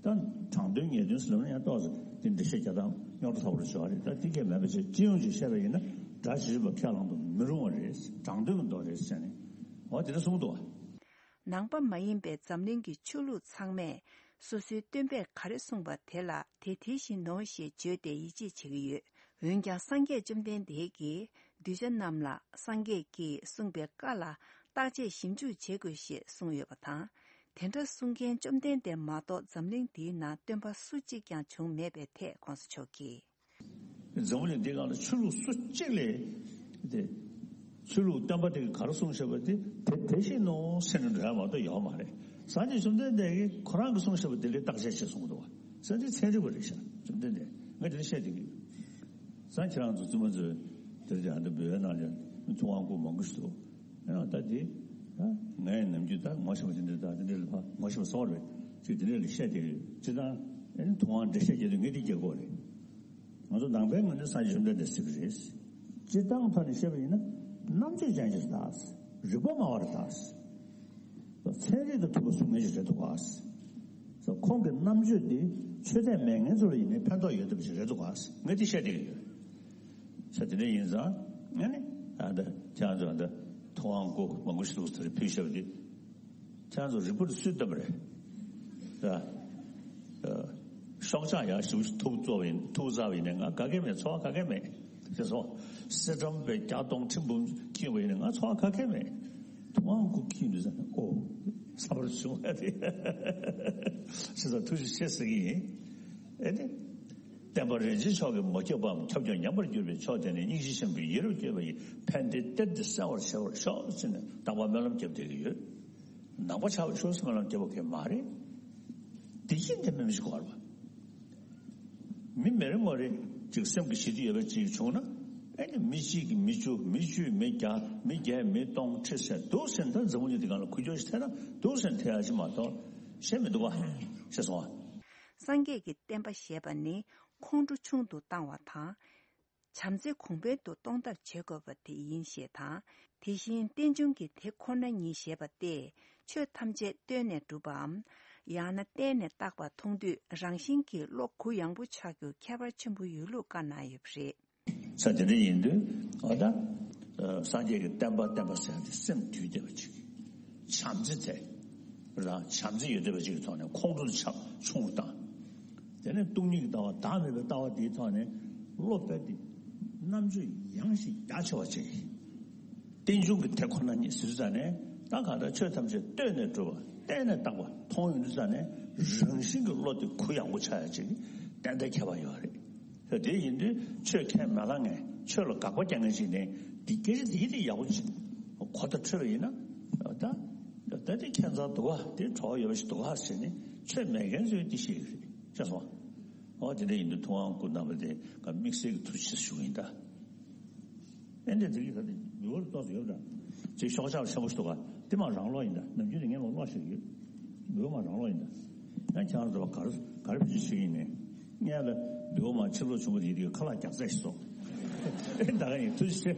ད་དྲང་དོན་ངེས་དོན་ཟེར་ལབ་ན་ཡང་ཏོག་ཙམ་དེ་འགྲེལ་བཤད་རྒྱག་སྟངས་རྙོག་དྲ་ཚ་པོ་རེ་བྱུང་བ་རེད། ད་དེ་གས་མེད་པ་བྱས་སྤྱི་ཡོངས་ཀྱིས་བཤད་པ་ཡིན་ན་སྒྲ་ཇི་བཞིན་པ་ཁས་བླངས་དུ་མི་རུང་བ་རེད། དྲང་དོན་གྱི་མདོ་རེད་ཟེར་ནས་འོ་དེ་འདྲ་གསུངས་འདུག་བ། ནང་པ་མ་ཡིན་པའི་འཛམ་གླིང་གི་ཆོས་ལུགས་ཚང་མས་སོ་སོའི་སྟོན་པས་ག་རེ་གསུངས་པ་དེ་ལ་དེ་དེ་བཞིན་ནོ་ཞེས་བརྗོད་དེ་ཡིད་ཆེས་བྱེད་ཀྱི་ཡོད། འོན་ཀྱང་སངས་རྒྱས་བཅོམ་ལྡན་འདས་ཀྱིས་གདུལ་བྱ་རྣམས་ལ་སངས་རྒྱས་ཀྱིས་གསུངས་པའི་བཀའ་ལ་ བརྟག་དཔྱད་ཞིབ་འཇུག་བྱེད་དགོས་ཞེས་གསུངས་ཡོད་པ་དང་། དེ་འདྲ་གསུང་མཁན་བཅོམ་ལྡན་འདས་མ་གཏོགས་འཛམ་གླིང་འདིའི་ནང་སྟོན་པ་སུ་གཅིག་ཀྱང་བྱུང་མེད་པའི་ཐད་གོང་ས་མཆོག་གིས། འཛམ་བུ་གླིང་འདིའི་སྒང་ལ་ཆོས་ལུགས་སུ་གཅིག་ལས་དེ། ཆོས་ལུགས་སྟོན་པ་དེ་གིས་ག་རེ་གསུངས་བཞག་པ་དེ་དེ་དེ་བཞིན་ནོ་ཟེར་ནས་འགྲོ་ཡ་མ་གཏོགས་ཡོད་མ་རེད། སངས་རྒྱས་བཅོམ་ལྡན་འདས་ཀྱིས་ཁོ་རང་གིས་གསུངས་བཞག་པ་དེ་ལས་བརྟག་དཔྱད་བྱས་གསུངས་འདུག་བ། སངས་རྒྱས་ཚན་རིག་པ་རེད་ཤག་བཅོམ་ལྡན་འདས། ང་དེ་འདྲ་བཤད་བསྡད་ཀྱི་ཡོད། སང་ཁྱེད་རང་ཚོ་བཙུན་མ་ཚོས་དེ་རེད་ཨ་འདི་འབོད་ནང་ལ་ཐུབ་དབང་སྐུ་མང་པོ་ཞིག་འདུག་ཡང་ད་དེ། ད་ངས་ནམ་རྒྱུན་ད་ངོ་ཤེས་པ་དེ་འདྲ་ད་དེ་འདྲ་ལ་ཕ་ངོ་ཤེས་པ་སོགས་རེད་ཅིག་དེ་འདྲ་ལ་བཤད་བསྡད་ཀྱི་ཡོད། སྤྱིར་བཏང་ཨེ་ནི་ཐུབ་དབང་འགྲེལ་བཤད་རྒྱག་དུས་ངས་དེ་རྒྱག་གི་ཡོད་རེད། ང་ཚོ་ནང་པའི་ངོས་ནས་སངས་རྒྱས་བཅོམ་ལྡན་འདས་ཟེར་གྱི་རེད། སྤྱིར་བཏང་ཐོག་ནས་བཤད་པ་ཡིན་ན་རྣམ་དཔྱོད་ཅན་ཞིག་རེད་ད། རིག་པ་སྨྲ་བ་རེད་ད། ཚན་རིག་དང་མཐུན་པ་གསུང་མཁན་ཞིག་རེད་འདུག་ག་ཁོང་གི་རྣམ་དཔྱོད་འདི་ཆོས་དད་མེད་མཁན་ཚོ་ལ་ཡིན་ནའི་ཕན་ཐོགས་ཡོད་བསྡད་པ་ཞིག་རེད་འདུག་ག་ངས་དེ་བཤད་བསྡད་ཀྱི་ཡོད། ས་དེ་འདྲ་ཡིན་ཙང་ཨ་ནི་ཨ་ད་ཁྱེད་རང་ཚོ་ཨ་ད་ཐུབ་དབང་སྐུ་མང་པོ་ཞིག་འདུག་ཟེར་ཕུལ་བཞག་པ་འདི། ཁྱེད་རང་ཚོ་རིག་པ་ལ་སུས་བཏབ་པ་རེད། ད། ཨ། ཤོག་ཆག་ཡག་ཞིག་ཐུག་བཙོག་པ་ཡིན་ཐུག་ཚར་བ་ཡིན་ནའི་ང་ག་གེ་མེད་ཚོར་བ་ག་གེ་མེད། ཅེས་སོ། སེ་འགྲམ་པའི་བརྒྱ་སྟོང་ཁྲི་འབུམ་འཁྱིལ་བ་ཡིན་ནའི་ང་ཚོར་བ་ག་གེ་མེད། ཐུབ་དབང་སྐུ་འཁྱིལ་དུས་ཙམ་ནས་ཨོ། ས་བར་བྱུང་བ་དེ། ཞེས་སོགས་ཐུགས་རྗེ་ཆེ་ཟེར་གྱི་ཡིན། ཨེ་ནི། བསྟན་པ་རིན་ཆེན་མཆོག་གིས་མ་ཁྱབ་པའམ་ཁྱབ་ཀྱང་ཉམས་པར་གྱུར་པའི་མཆོག་དེ་ནི་སྙིང་རྗེ་ཆེན་པོས་ཡིད་རབ་བསྐྱོད་པ་ཡི་ཕན་བདེའི་གཏེར་འདི་གསལ་བར་བྱ་བར་ཤོག་ཅེས་ནས་རྟག་པར་སྨོན་ལམ་བརྒྱབ་བསྡད་ཀྱི་ཡོད། ནང་པ་ཆགས་པའི་ཆོས་སུ་སྨོན་ལམ་བརྒྱབ་པ་གང་ཡང་མ་རེད། བདེ་སྐྱིད་འདི་མི་མི་ཞིག་གོ་བར་བ། མི་མི་རེ་ངོ་རེ་ཅིག་སེམས་ཀྱི་ཞི་བདེ་ཡོད་པ་ཅིག་བྱུང་ན་ཨེ་ནི་མི་གཅིག་གིས་མི་བཅུ་མི་བཅུས་མི་བརྒྱ་མི་བརྒྱས་མི་སྟོང་ཁྲི་ཟེར་འདུག་ཟེར་ད་འཛམ་བུ་གླིང་འདི་སྒང་ལ་ཁུ་བྱུག་ཞིག་ཐེབས་ན་འདུག་ཟེར་ཐེབས་ཡ་ཅིག་མ་གཏོགས་ཤེས་མི་འདུག་བ། ཤེས་སོང་བ། སངས་རྒྱས་ཀྱི་བསྟན་པ་ཞེས་པ་ནི་ཁོང་ཁྲོ་ཆུང་དུ་བཏང་བ་དང་། བྱམས་བརྩེ་གོང་འཕེལ་དུ་གཏོང་ཐབས་བྱེད་དགོས་པ་དེ་ཡིན་ཞེས་དང་། དེ་བཞིན་རྟེན་འབྱུང་གི་དེ་ཁོ་ན་ཉིད་ཞེས་པ་སྟེ། ཆོས་ཐམས་ཅད་བརྟེན་ནས་གྲུབ་པའམ། ཡང་ན་བརྟེན་ནས་བཏགས་པ་མཐོང་དུས་རང་བཞིན་གྱིས་བློ་གུ་ཡངས་པོ་ཆགས་རྒྱུ་ཁྱད་པར་ཆེན་པོ་ཡོད་ལུགས་བཀའ་གནང་ཡོད་པ་རེད། ས་དེ་འདྲ་ཡིན་དུས་ཨ་ད། སངས་རྒྱས་ཀྱི་བསྟན་པ་བསྟན་པ་ཟེར་ཡ་དེ་སེམས་དུལ་བསྡད་པ་ཅིག་བྱམས་བརྩེ་དེ། རང་བྱམས་བརྩེ་ཡོད་བསྡད་པ་ཅིག་གི་ཐོག་ནས་ཁོང་ཁྲོ་ཆགས་ཆུང་རུ་བཏང་། དེ་ནས་སྟོང་ཉིད་ཀྱི་ལྟ་བ་བདག་མེད་པའི་ལྟ་བ་དེའི་ཐོག་ནས་བློ་དཔེ་དེ་རྣམ་དཔྱོད་ཡངས་ཤིང་རྒྱ་ཆེ་བ་ཅིག་རྟེན་འབྱུང་གི་དེ་ཁོ་ན་ཉིད་ཟེར་ཙང་ནས་ད་གང་ལྟར་ཆོས་ཐམས་ཅད་བརྟེན་ནས་གྲུབ་པ་བརྟེན་ནས་བཏགས་པ་མཐོང་ཡོང་དུས་ཙང་ནས་རང་བཞིན་གྱི་བློ་དེ་གུ་ཡངས་པོ་ཆགས་ཡ་ཅིག་ཏན་ཏན་ཁྱད་པར་ཡོད་རེད། དེ་ཡིན་དུས་ཆོས་ཁས་མ་བླངས་མཁན་ཆོས་ལ་དགག་པ་རྒྱག་མཁན་ཞིག་ནས་འདི་སྐད་ཆ་འདི་འདི་ཡག་པོ་ཅིག་གོ་བརྡ་འཕྲོད་པ་ཡིན་ན་ད་ད་འདི་ཁྱད་མཚར་འདུག་ག་འདི་བྲོ་བ་ཡོད་པ་ཞིག་འདུག་ག་ཟེར་ནས་ཆོས་མེད་མཁན་ཚོས་འདི་ཤེས་ཀྱི་རེད་ཤེས་སོང་ཨ། འོ་དེ་འདྲ་ཡིན་དུས་ཐུབ་དབང་སྐུ་རྣམ་པ་དེ་ག་དམིགས་བསལ་གྱི་ཐུགས་རྗེ་ཆེ་ཞུ་གི་ཡིན་ད། ཨེ་འདྲ་འདི་གི་ད་འདི་འབུལ་བ་ཏོག་ཙམ་ཡོད་འདྲ། ཅིག་ཤོག་ཆག་ཆེན་པོ་ཞིག་འདུག་ག་འདི་མ་རང་ལོག་ཡིན་ད། ནམ་རྒྱུན་ནས་ངས་མ་ལོག་ཤེས་ཀྱི་ཡོད། འབུལ་བ་མ་རང་ལོག་ཡིན་ད། ཡང་ཁྱེད་རང་ཚོ་གར་གར་བེད་སྤྱོད་བྱེད་ཀྱི་ཡིན་ནས། ངས་ལ་འབུལ་བ་མ་ཕྱིར་ལོག་བྱུང་བ་དེ་དེ་གི་ཁ་ལག་རྒྱག་ཚད་ཞིག་སོང་། ཨེ་ད་ག་ཡིན་ཐུགས་རྗེ་ཆེ།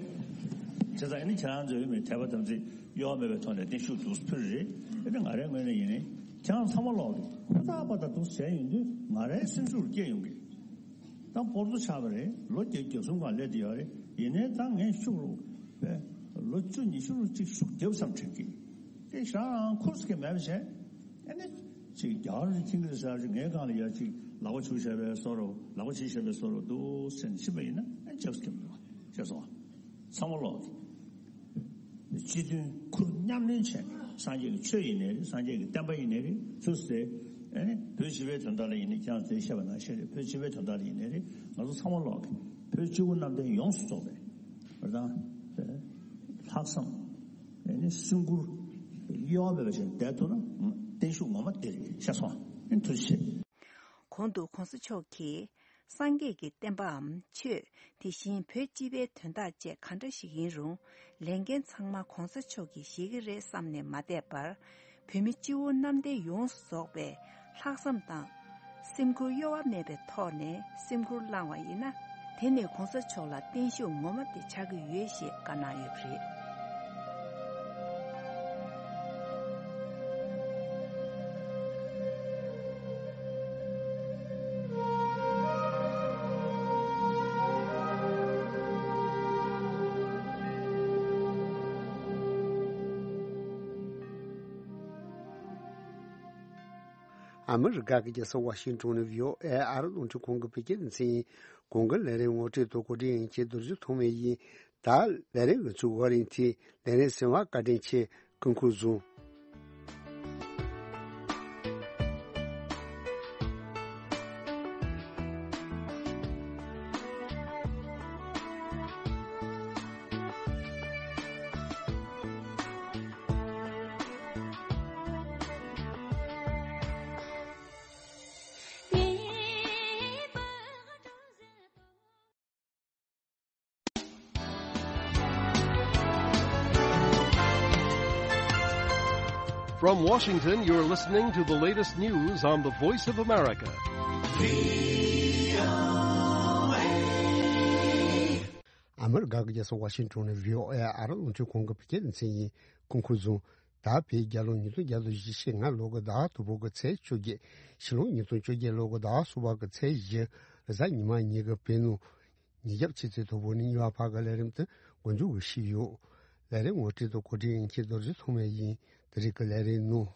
བྱས་ཙང་ཨེ་ནི་ཁྱེད་རང་ཚོའི་མི་དད་པ་དམ་ཚིག་གཡོ་བ་མེད་པའི་ཐོག་ནས་བརྟན་བཞུགས་འདུག་ཕུལ་རེད། ཨེ་ནི་ང་རའི་ངོས་ནས་ཡིན་ནས་ཁྱེད་རང་ཚང་མ་ལོག་གི་ཧུར་ཐག་པ་དང་འདུག་བྱས་ཡོང་དུས་ང་རའི་སེམས་ཤུགས་སྐྱེ་ཡོང་གི་ད་སྤོར་ཏོ་ཆགས་པ་རེད། ལོ་བརྒྱད་ཅུ་གྱ་གསུམ་སྒང་སླེབས་བསྡད་ཡོད་རེད། ཡིན་ནའི་ད་ངས་ཤུགས་རུ་བས་ལོ་བཅུ་ཉི་ཤུ་རུ་གཅིག་ཤུགས་རྒྱབ་བསམ་དྲན་གི་དེ་ཞང་ཁུར་སི་ཀེ་མེད་པ་བྱས། ཨ་ནི་ཅིག་རྒྱ་གར་གྱི་ཁྱིམ་གྱི་ས་ཅིག་ངའི་སྒང་ལ་ཡ་ཅིག་ལག་པ་ཆུ་བྱས་པའི་བཟོ་རུ་ལག་པ་ཆུ་བྱས་པའི་བཟོ་རུ་འདུག་ཟེར་ནས་ཕྱིན་པ་ཡིན་ན་ཨ་ནི་རྒྱབ་སི་ཀེ་མི་འདུག་བ་ཤེས་སོང་བ། ཚང་མ་ལོག་སྤྱི་མཐུན་ཁུར་མཉམ་ལེན་བྱས་ནས་སངས་རྒྱས་ཀྱི་ཆོས་ཡིན་ནའི་རེད། སངས་རྒྱས་ཀྱི་བསྟན་པ་ཡིན་ནའི་རེད། ཚུར་ཟེར་ཨ་ནི་བོད་སྤྱི་པའི་དོན་དག་ལ་ཡིན་ནའི་ཁྱེད་རང་ཚོས་བཤད་པ་ནང་བཞིན་རེད། བོད་སྤྱི་པའི་དོན་དག་ལ་ཡིན་ནའི་རེད། ང་ཚོ་ཚང་མ་ལོག་གི་བོད་སྤྱི་བོ་གནམ་བསྟན་ཡོངས་སུ་རྫོགས་པའི་རེད་དང་ལྷག་བསམ་ཨ་ནི་སེམས་ཁུར་གཡོ་བ་མེད་པ་བྱས་བསྡད་ཐུབ་ན་བརྟན་བཞུགས་ངོ་མ་དེ་རེད་ཤེས་སོང་ཨ། ཐུགས་རྗེ་ཆེ། གོང་དུ་གོང་ས་མཆོག་གིས། སངས་རྒྱས་ཀྱི་བསྟན་པའམ་ཆོས། དེ་བཞིན་བོད་སྤྱི་པའི་དོན་དག་བཅས་ག་འདྲ་ཞིག་ཡིན་རུང་། ལས་འགན་ཚང་མ་གོང་ས་མཆོག་གིས་བཞེས་ཀྱི་རེད་བསམ་ནས་མ་བསྡད་པར། བོད་མི་སྤྱི་བོ་གནམ་བསྟན་ཡོངས་སུ་རྫོགས་པའི་ལྷག་བསམ་དང་། སེམས་ཁུར་གཡོ་བ་མེད་པའི་ཐོག་ནས་སེམས་ཁུར་བླངས་བ་ཡིན་ན། དེ་ནི་གོང་ས་མཆོག་ལ་བརྟན་བཞུགས་ངོ་མ་དེ་ཆགས་ཀྱི་ཡོད་ཞེས་བཀའ་གནང་ཡོད་པ་རེད། ཨ་མི་རི་ཀ་གི་རྒྱལ་ས་ཝ་ཤིང་ཏོན་ནས་བྷི་ཨོ་ཨེ་ཨ་རི་རླུང་འཕྲིན་ཁང་གི་བོད་སྐད་སྡེ་ཚན་གོང་གི་ལས་རིམ་ངོ་སྤྲོད་དུ་གོ་སྒྲིག་ཡིན་གྱི་རྡོ་རྗེ་ཐོགས་མེད་ཡིན། ད་ལས་རིམ་གྱི་ཚུགས་འགོ་རིང་ཐིག་ལས་རིམ་གསན་པར་བཀའ་དྲིན་ཆེ། སྐུ་ཁམས་བཟང་། From Washington, you're listening to the latest news on the Voice of America. ཨ་མི་རི་ཀ་གི་རྒྱལ་ས་ཝ་ཤིང་ཊོན་ནས་བྷི་ཨོ་ཨེ་ཨ་རི་རླུང་འཕྲིན་ཁང་གི་བོད་སྐད་སྡེ་ཚན་ཡིན། སྐུ་ཁམས་བཟང་། ད་བོད་རྒྱལ་ལོ་ཉིས་སྟོང་བརྒྱ་དང་བཞི་བཅུ་ཞེ་ལྔ་ལོ་གི་ཟླ་དང་པོ་གི་ཚེས་བཅོ་བརྒྱད། ཕྱི་ལོ་ཉིས་སྟོང་བཅོ་བརྒྱད་ལོ་གི་ཟླ་གསུམ་པ་གི་ཚེས་བཞི། རེས་གཟའ་ཉི་མ་ཉིན་གྱི་བོད་ནང་ཉིན་རྒྱབ་ཕྱི་ཚེས་དང་པོ་ནས་གཉིས་པ་བར་གྱི་ལས་རིམ་དེ་འགོ་འཛུགས་ཞུས་ཡོད། ལས་རིམ་ངོ་སྤྲོད་དང་གོ་སྒྲིག་ཡིན་མཁན་རྡོ་རྗེ་ཐོགས་མེད་ཡིན། དེ་རིང་གི་ལས་རིམ་ནང་།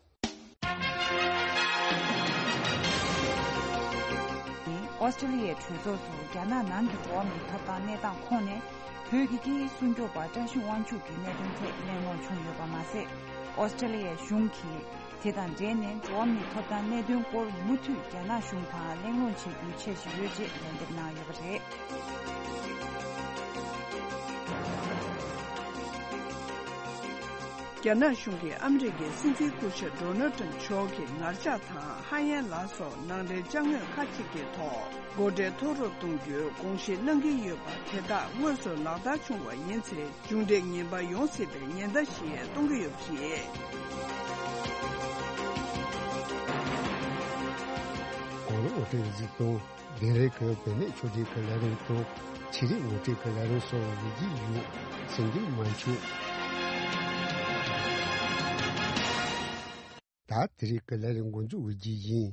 ཨོ་སི་ཀྲི་ལི་ཡའི་གྲོས་ཚོགས་སུ་རྒྱ་ནག་ནང་གི་འགྲོ་བ་མིའི་ཐོབ་ཐང་གནས་སྟངས་ཁོངས་ནས་བོད་ཀྱི་སྐད་ཡིག་སྲུང་སྐྱོབ་པ་བཀྲ་ཤིས་དབང་ཕྱུག་གི་གནད་དོན་ཐད་གླེང་སློང་བྱུང་ཡོད་པ་མ་ཟད། ཨོ་སི་ཀྲི་ལི་ཡའི་གཞུང་གིས་དེ་དང་འབྲེལ་ནས་འགྲོ་བ་མིའི་ཐོབ་ཐང་གནད་དོན་སྐོར་མུ་མཐུད་རྒྱ་ནག་གཞུང་དང་གླེང་སློང་བྱེད་རྒྱུའི་འཆར་གཞི་ཡོད་ཅེས་ལན་འདེབས་གནང་ཡོད་པ་རེད། རྒྱ་ནག་གཞུང་གིས་ཨ་མི་རི་ཀའི་སྲིད་འཛིན་སྐུ་ཞབས་ཌོ་ནལ་ཊམ་མཆོག་གི་ངར་ལྕགས་དང་ཧ་ཡན་ལ་སོགས་ནང་འདྲེན་ཅ་དངོས་ཁག་ཅིག་གི་ཐོག་སྒོ་ཁྲལ་མཐོ་རུ་གཏོང་རྒྱུའི་དགོངས་བཞེས་གནང་གི་ཡོད་པ་དེ་དག་དངོས་སུ་ལག་བསྟར་བྱུང་བ་ཡིན་ཚེ། མཇུག་འབྲས་ངན་པ་ཡོང་སྲིད་པའི་ཉེན་བརྡ་ཞིག་གཏོང་གི་ཡོད་པ་རེད། གོང་ལ་ངོ་སྤྲོད་གཟིགས་དང་། དེང་རབས་ཀྱི་བུད་མེད་ཆོས་སྒྲིག་གི་ལས་རིམ་དང་། ཆོས་རིག་ངོ་སྤྲོད་ཀྱི་ལས་རིམ་སོགས་ཡོད་ཀྱི་ཡོད། གསན་རྒྱུ་མ་འཕྱུགས། ད་དེ་རིང་གི་ལས་རིམ་འགོ་འཛུགས་ཀྱི་ཡིན།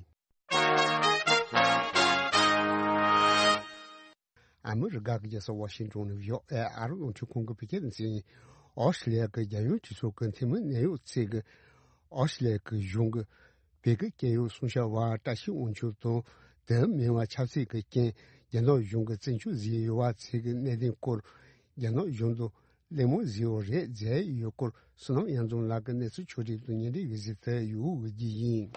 ཨ་མི་རི་ཀ་གི་རྒྱལ་ས་ཝ་ཤིང་ཊོན་ནས་བྷི་ཨོ་ཨེ་ཨ་རི་རླུང་འཕྲིན་ཁང་གི་བོད་སྐད་སྡེ་ཚན་ཡིན། ཨོ་སི་ཀྲི་ལི་ཡ་གི་རྒྱལ་ཡོངས་གྲོས་ཚོགས་ཀྱི་འཐུས་མི་གནད་ཡོད་ཚོས་ཀྱིས་ཨོ་སི་ཀྲི་ལི་ཡ་གི་གཞུང་གིས་བོད་ཀྱི་སྐད་ཡིག་སྲུང་སྐྱོབ་པ་བཀྲ་ཤིས་དབང་ཕྱུག་དང་དེ་མིན་པ་ཆབ་སྲིད་ཀྱི་རྐྱེན་རྒྱ་ནག་གཞུང་གིས་བཙན་འཕྲོག་བཟོས་ཡོད་པ་ཚོས་ཀྱི་གནད་དོན་སྐོར་རྒྱ་ནག་གཞུང་དུ་གླེང་མོལ་བཟོས་ཡོད་རེད་མཛད་ཡོད་སྐོར་བསོད་ནམས་དབྱངས་འཛོམས་ལགས་ཀྱིས་གནས་ཚུལ་ཕྱོགས་སྒྲིག་དང་སྙན་སྒྲོན་ཡོད་ཟེར་དེ་ཡོད་དགོས་ཀྱི་ཡིན།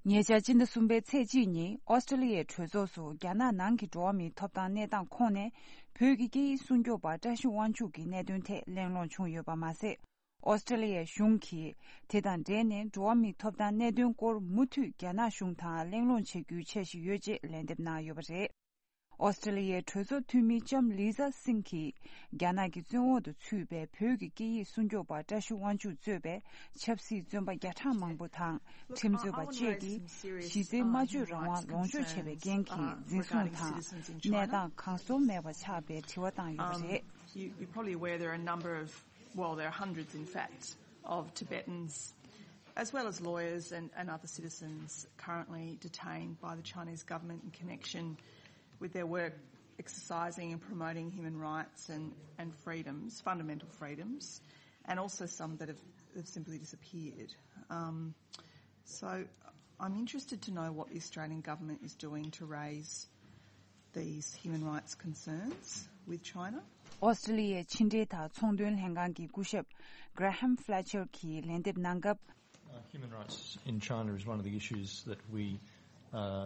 ཉེ་ཆར་སྤྱི་ཟླ་གསུམ་པའི་ཚེས་གཅིག་ཉིན་ཨོ་སི་ཀྲི་ལི་ཡའི་གྲོས་ཚོགས་སུ་རྒྱ་ནག་ནང་གི་འགྲོ་བ་མིའི་ཐོབ་ཐང་གནས་སྟངས་ཁོངས་ནས་བོད་ཀྱི་སྐད་ཡིག་སྲུང་སྐྱོབ་པ་བཀྲ་ཤིས་དབང་ཕྱུག་གི་གནད་དོན་ཐད་གླེང་སློང་བྱུང་ཡོད་པ་མ་ཟད། ཨོ་སི་ཀྲི་ལི་ཡའི་གཞུང་གིས་དེ་དང་འབྲེལ་ནས་འགྲོ་བ་མིའི་ཐོབ་ཐང་གནད་དོན་སྐོར་མུ་མཐུད་རྒྱ་ནག་གཞུང་དང་གླེང་སློང་བྱེད་རྒྱུའི་འཆར་གཞི་ཡོད་ཅེས་ལན་འདེབས་གནང་ཡོད་པ་རེད། ཨོ་སི་ཀྲི་ལི་ཡའི་གྲོས་ཚོགས་འཐུས་མི་ལྕམ་ལི་ཛ་སིང་གིས་རྒྱ་ནག་གི་བཙོན་འོག་ཏུ་ཚུད་པའི་བོད་ཀྱི་སྐད་ཡིག་སྲུང་སྐྱོབ་པ་བཀྲ་ཤིས་དབང་ཕྱུག་གཙོས་པའི་ཆབ་སྲིད་བཙོན་པ་བརྒྱ་ཕྲག་མང་པོ་དང་ཁྲིམས་རྩོད་པ་བཅས་ཀྱིས་གཞི་རྩའི་སྨྲ་བརྗོད་རང་དབང་ལོངས་སྤྱོད་བྱས་པའི་རྐྱེན་གྱིས་འཛིན་བཟུང་དང་གནས་སྟངས་གང་སར་མེད་པ་ཆགས་པའི་དྲི་བ་བཏང་ཡོད་པ་རེད། Um, you, you're probably aware there are a number of, well, there are hundreds, in fact, of Tibetans, as well as lawyers and, and other citizens, currently detained by the Chinese government in connection with their work exercising and promoting human rights and, and freedoms, fundamental freedoms, and also some that have, have simply disappeared. Um, so I'm interested to know what the Australian government is doing to raise these human rights concerns with China. ཨོ་སི་ཀྲི་ལི་ཡའི་ཕྱི་འབྲེལ་དང་ཚོང་དོན་ལྷན་ཁང་གི་སྐུ་ཞབས་Graham Fletcher གྱིས་ལན་འདེབས་གནང་སྐབས། Uh, human rights in China is one of the issues that we, uh,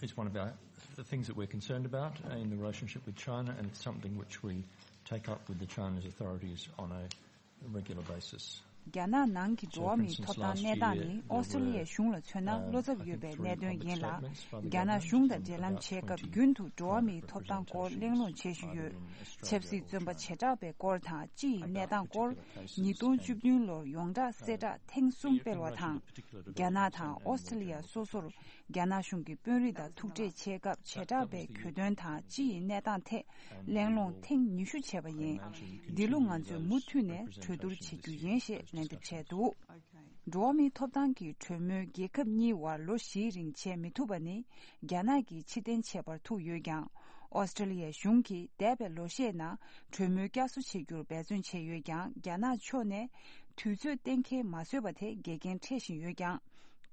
is one of our, the things that we're concerned about, uh, in the relationship with China, and it's something which we take up with the Chinese authorities on a regular basis. རྒྱ་ནག་ནང་གི་འགྲོ་བ་མིའི་ཐོབ་ཐང་གནས་སྟངས་ནི་ཨོ་སི་ཀྲི་ལི་ཡའི་གཞུང་ལ་མཚོན་ན་བློ་འཚབ་ཡོད་པའི་གནད་དོན་ཡིན་ལ། རྒྱ་ནག་གཞུང་དང་འབྲེལ་ལམ་བྱེད་སྐབས་རྒྱུན་དུ་འགྲོ་བ་མིའི་ཐོབ་ཐང་སྐོར་གླེང་སློང་བྱེད་བཞིན་ཡོད། ཆབ་སྲིད་བཙོན་པ་བྱེ་བྲག་པའི་སྐོར་དང་སྤྱི་ཡི་གནས་སྟངས་སྐོར། ཉིས་སྟོང་བཅུ་བདུན་ལོར་ཡོངས་གྲགས་གསལ་བསྒྲགས་ཐེངས་གསུམ་སྤེལ་བ་དང་། རྒྱ་ནག་དང་ཨོ་སི་ཀྲི་ལི་ཡ་སོ་སོར་རྒྱ་ནག་གཞུང་གི་དཔོན་རིགས་དང་ཐུག་འཕྲད་བྱེད་སྐབས་བྱེ་བྲག་པའི་གྱོད་དོན་དང་སྤྱི་ཡི་གནས་སྟངས་ཐད་གླེང་སློང་ཐེངས་ཉི་ཤུ་བྱས་པ་ཡིན། འདི་ལོ་ང་ཚོས་མུ་མཐུད་ནས་གྲོས་བསྡུར་བྱེད་རྒྱུ་ཡིན་ཞེས་ལན་འདེབས་བྱས་འདུག་འགྲོ་བ་མིའི་ཐོབ་ཐང་གི་གྲོས་མོལ་རྒྱལ་ཁབ་གཉིས་བར་ལོ་བཞིའི་རིང་བྱེད་མི་ཐུབ་པ་ནི། རྒྱ་ནག་གིས་ཕྱིར་འཐེན་བྱེད་པར་ཐུག་ཡོད་ཀྱང་། ཨོ་སི་ཀྲི་ལི་ཡའི་གཞུང་གིས་འདས་པའི་ལོ་ཤས་ནང་གྲོས་མོལ་བསྐྱར་གསོ་བྱེད་རྒྱུར་འབད་བརྩོན་བྱས་ཡོད་ཀྱང་། རྒྱ་ནག་ཕྱོགས་ནས་དུས་ཚོད་གཏན་འཁེལ་མ་བཟོས་པ་དེ་འགལ་རྐྱེན་འཕྲད་བཞིན་ཡོད་ཀྱང་།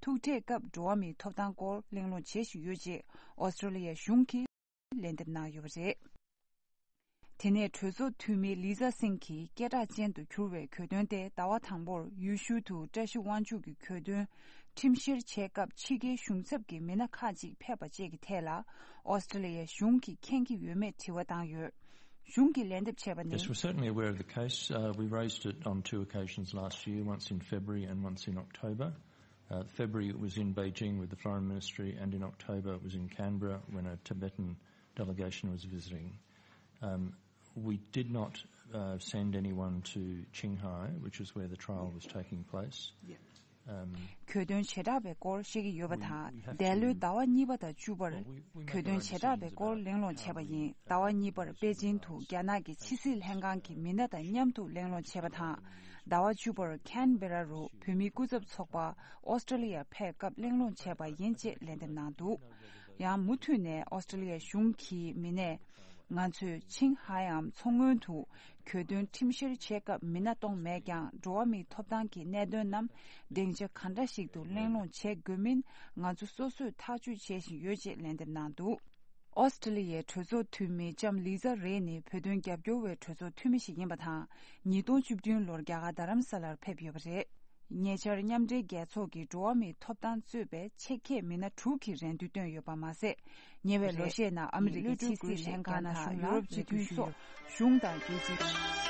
ཐུག་འཕྲད་སྐབས་འགྲོ་བ་མིའི་ཐོབ་ཐང་སྐོར་གླེང་སློང་བྱེད་བཞིན་ཡོད་ཅེས་ཨོ་སི་ཀྲི་ལི་ཡའི་གཞུང་གིས་ལན་འདེབས་གནང་ཡོད་པ་རེད། དེ་ནས་གྲོས་ཚོགས་འཐུས་མི་ལི་ཛ་སིང་གིས་སྐད་གྲགས་ཅན་དུ་གྱུར་བའི་གྱོད་དོན་དེ་ཟླ་བ་དང་པོར་ཡུལ་ཤུལ་དུ་བཀྲ་ཤིས་དབང་ཕྱུག་གི་གྱོད་དོན་ཁྲིམས་བཤེར་བྱེད་སྐབས་ཕྱི་རྒྱལ་གཞུང་ཚབ་ཀྱི་མི་སྣ་ཁག་ཅིག་ཕེབས་པ་བཅས་ཀྱི་ཐད་ལ་ཨོ་སི་ཀྲི་ལི་ཡ་གཞུང་གིས་མཁྱེན་གྱི་ཡོད་མེད་དྲི་བ་བཏང་ཡོད། གཞུང་གིས་ལན་འདེབས་བྱས་པ་ནི། Yes, we're certainly aware of the case. Uh, we raised it on two occasions last year, once in February and once in October. Uh, February it was in Beijing with the Foreign Ministry, and in October it was in Canberra when a Tibetan delegation was visiting. Um, we did not uh, send anyone to Qinghai, which is where the trial was taking place. Um, གྱོད་དོན་བྱེ་བྲག་པའི་སྐོར་བཤད་ཀྱི་ཡོད་པ་དང་། འདས་ལོའི་ཟླ་བ་གཉིས་པ་དང་བཅུ་པར་གྱོད་དོན་བྱེ་བྲག་པའི་སྐོར་གླེང་སློང་བྱས་པ་ཡིན། ཟླ་བ་གཉིས་པར་པེ་ཅིན་དུ་རྒྱ་ནག་གི་ཕྱི་སྲིད་ལྷན་ཁང་གི་མི་སྣ་དང་མཉམ་དུ་གླེང་སློང་བྱས་པ་དང་། ཟླ་བ་བཅུ་པར་ཁན་བེ་ར་རུ་བོད་མིའི་སྐུ་ཚབ་ཚོགས་པ་ཨོ་སི་ཀྲི་ལི་ཡར་ཕེབས་སྐབས་གླེང་སློང་བྱས་པ་ཡིན་ཅེས་ལན་འདེབས་གནང་འདུག་ཡང་མུ་མཐུད་ནས་ཨོ་སི་ཀྲི་ལི་ཡ་གཞུང་གི་མི་སྣས། ང་ཚོས་ཆིང་ཧའེའམ་མཚོ་སྔོན་དུ་གྱོད་དོན་ཁྲིམས་བཤེར་བྱེད་སྐབས་མི་སྣ་གཏོང་མེད་ཀྱང་། འགྲོ་བ་མིའི་ཐོབ་ཐང་གི་གནད་དོན་རྣམས་སྡིངས་ཆ་ག་འདྲ་ཞིག་ཏུ་གླེང་སློང་བྱེད་དགོས་མིན་ང་ཚོ་སོ་སོས་ཐག་གཅོད་བྱེད་བཞིན་ཡོད་ཅེས་ལན་འདེབས་གནང་འདུག་ཨོ་སི་ཀྲི་ལི་ཡའི་གྲོས་ཚོགས་འཐུས་མི་ལྕམ་ལི་ཛ་རེ་ནི་བོད་དོན་རྒྱབ་སྐྱོར་བའི་གྲོས་ཚོགས་འཐུས་མི་ཞིག་ཡིན་པ་དང་། ཉིས་སྟོང་བཅུ་བདུན་ལོར་རྒྱ་གར་རྡ་རམ་ས་ལར་ཕེབས་ཡོད་པ་རེད། ཉེ་ཆར་མཉམ་འབྲེལ་རྒྱལ་ཚོགས་ཀྱི་འགྲོ་བ་མིའི་ཐོབ་ཐང་གཙོས་པའི་ཆེད་མཁས་མི་སྣ་དྲུག་གིས་རེ་འདུན་བཏོན་ཡོད་པ་མ་ཟད། ཉེ་བའི་ལོ་ཤས་ནང་ཨ་མི་རི་ཀའི་ཕྱི་སྲིད་ལྷན་ཁང་དང་ཡུ་རོབ་སྤྱི་མཐུན་སོགས་གཞུང་དང་རྒྱལ་སྤྱི།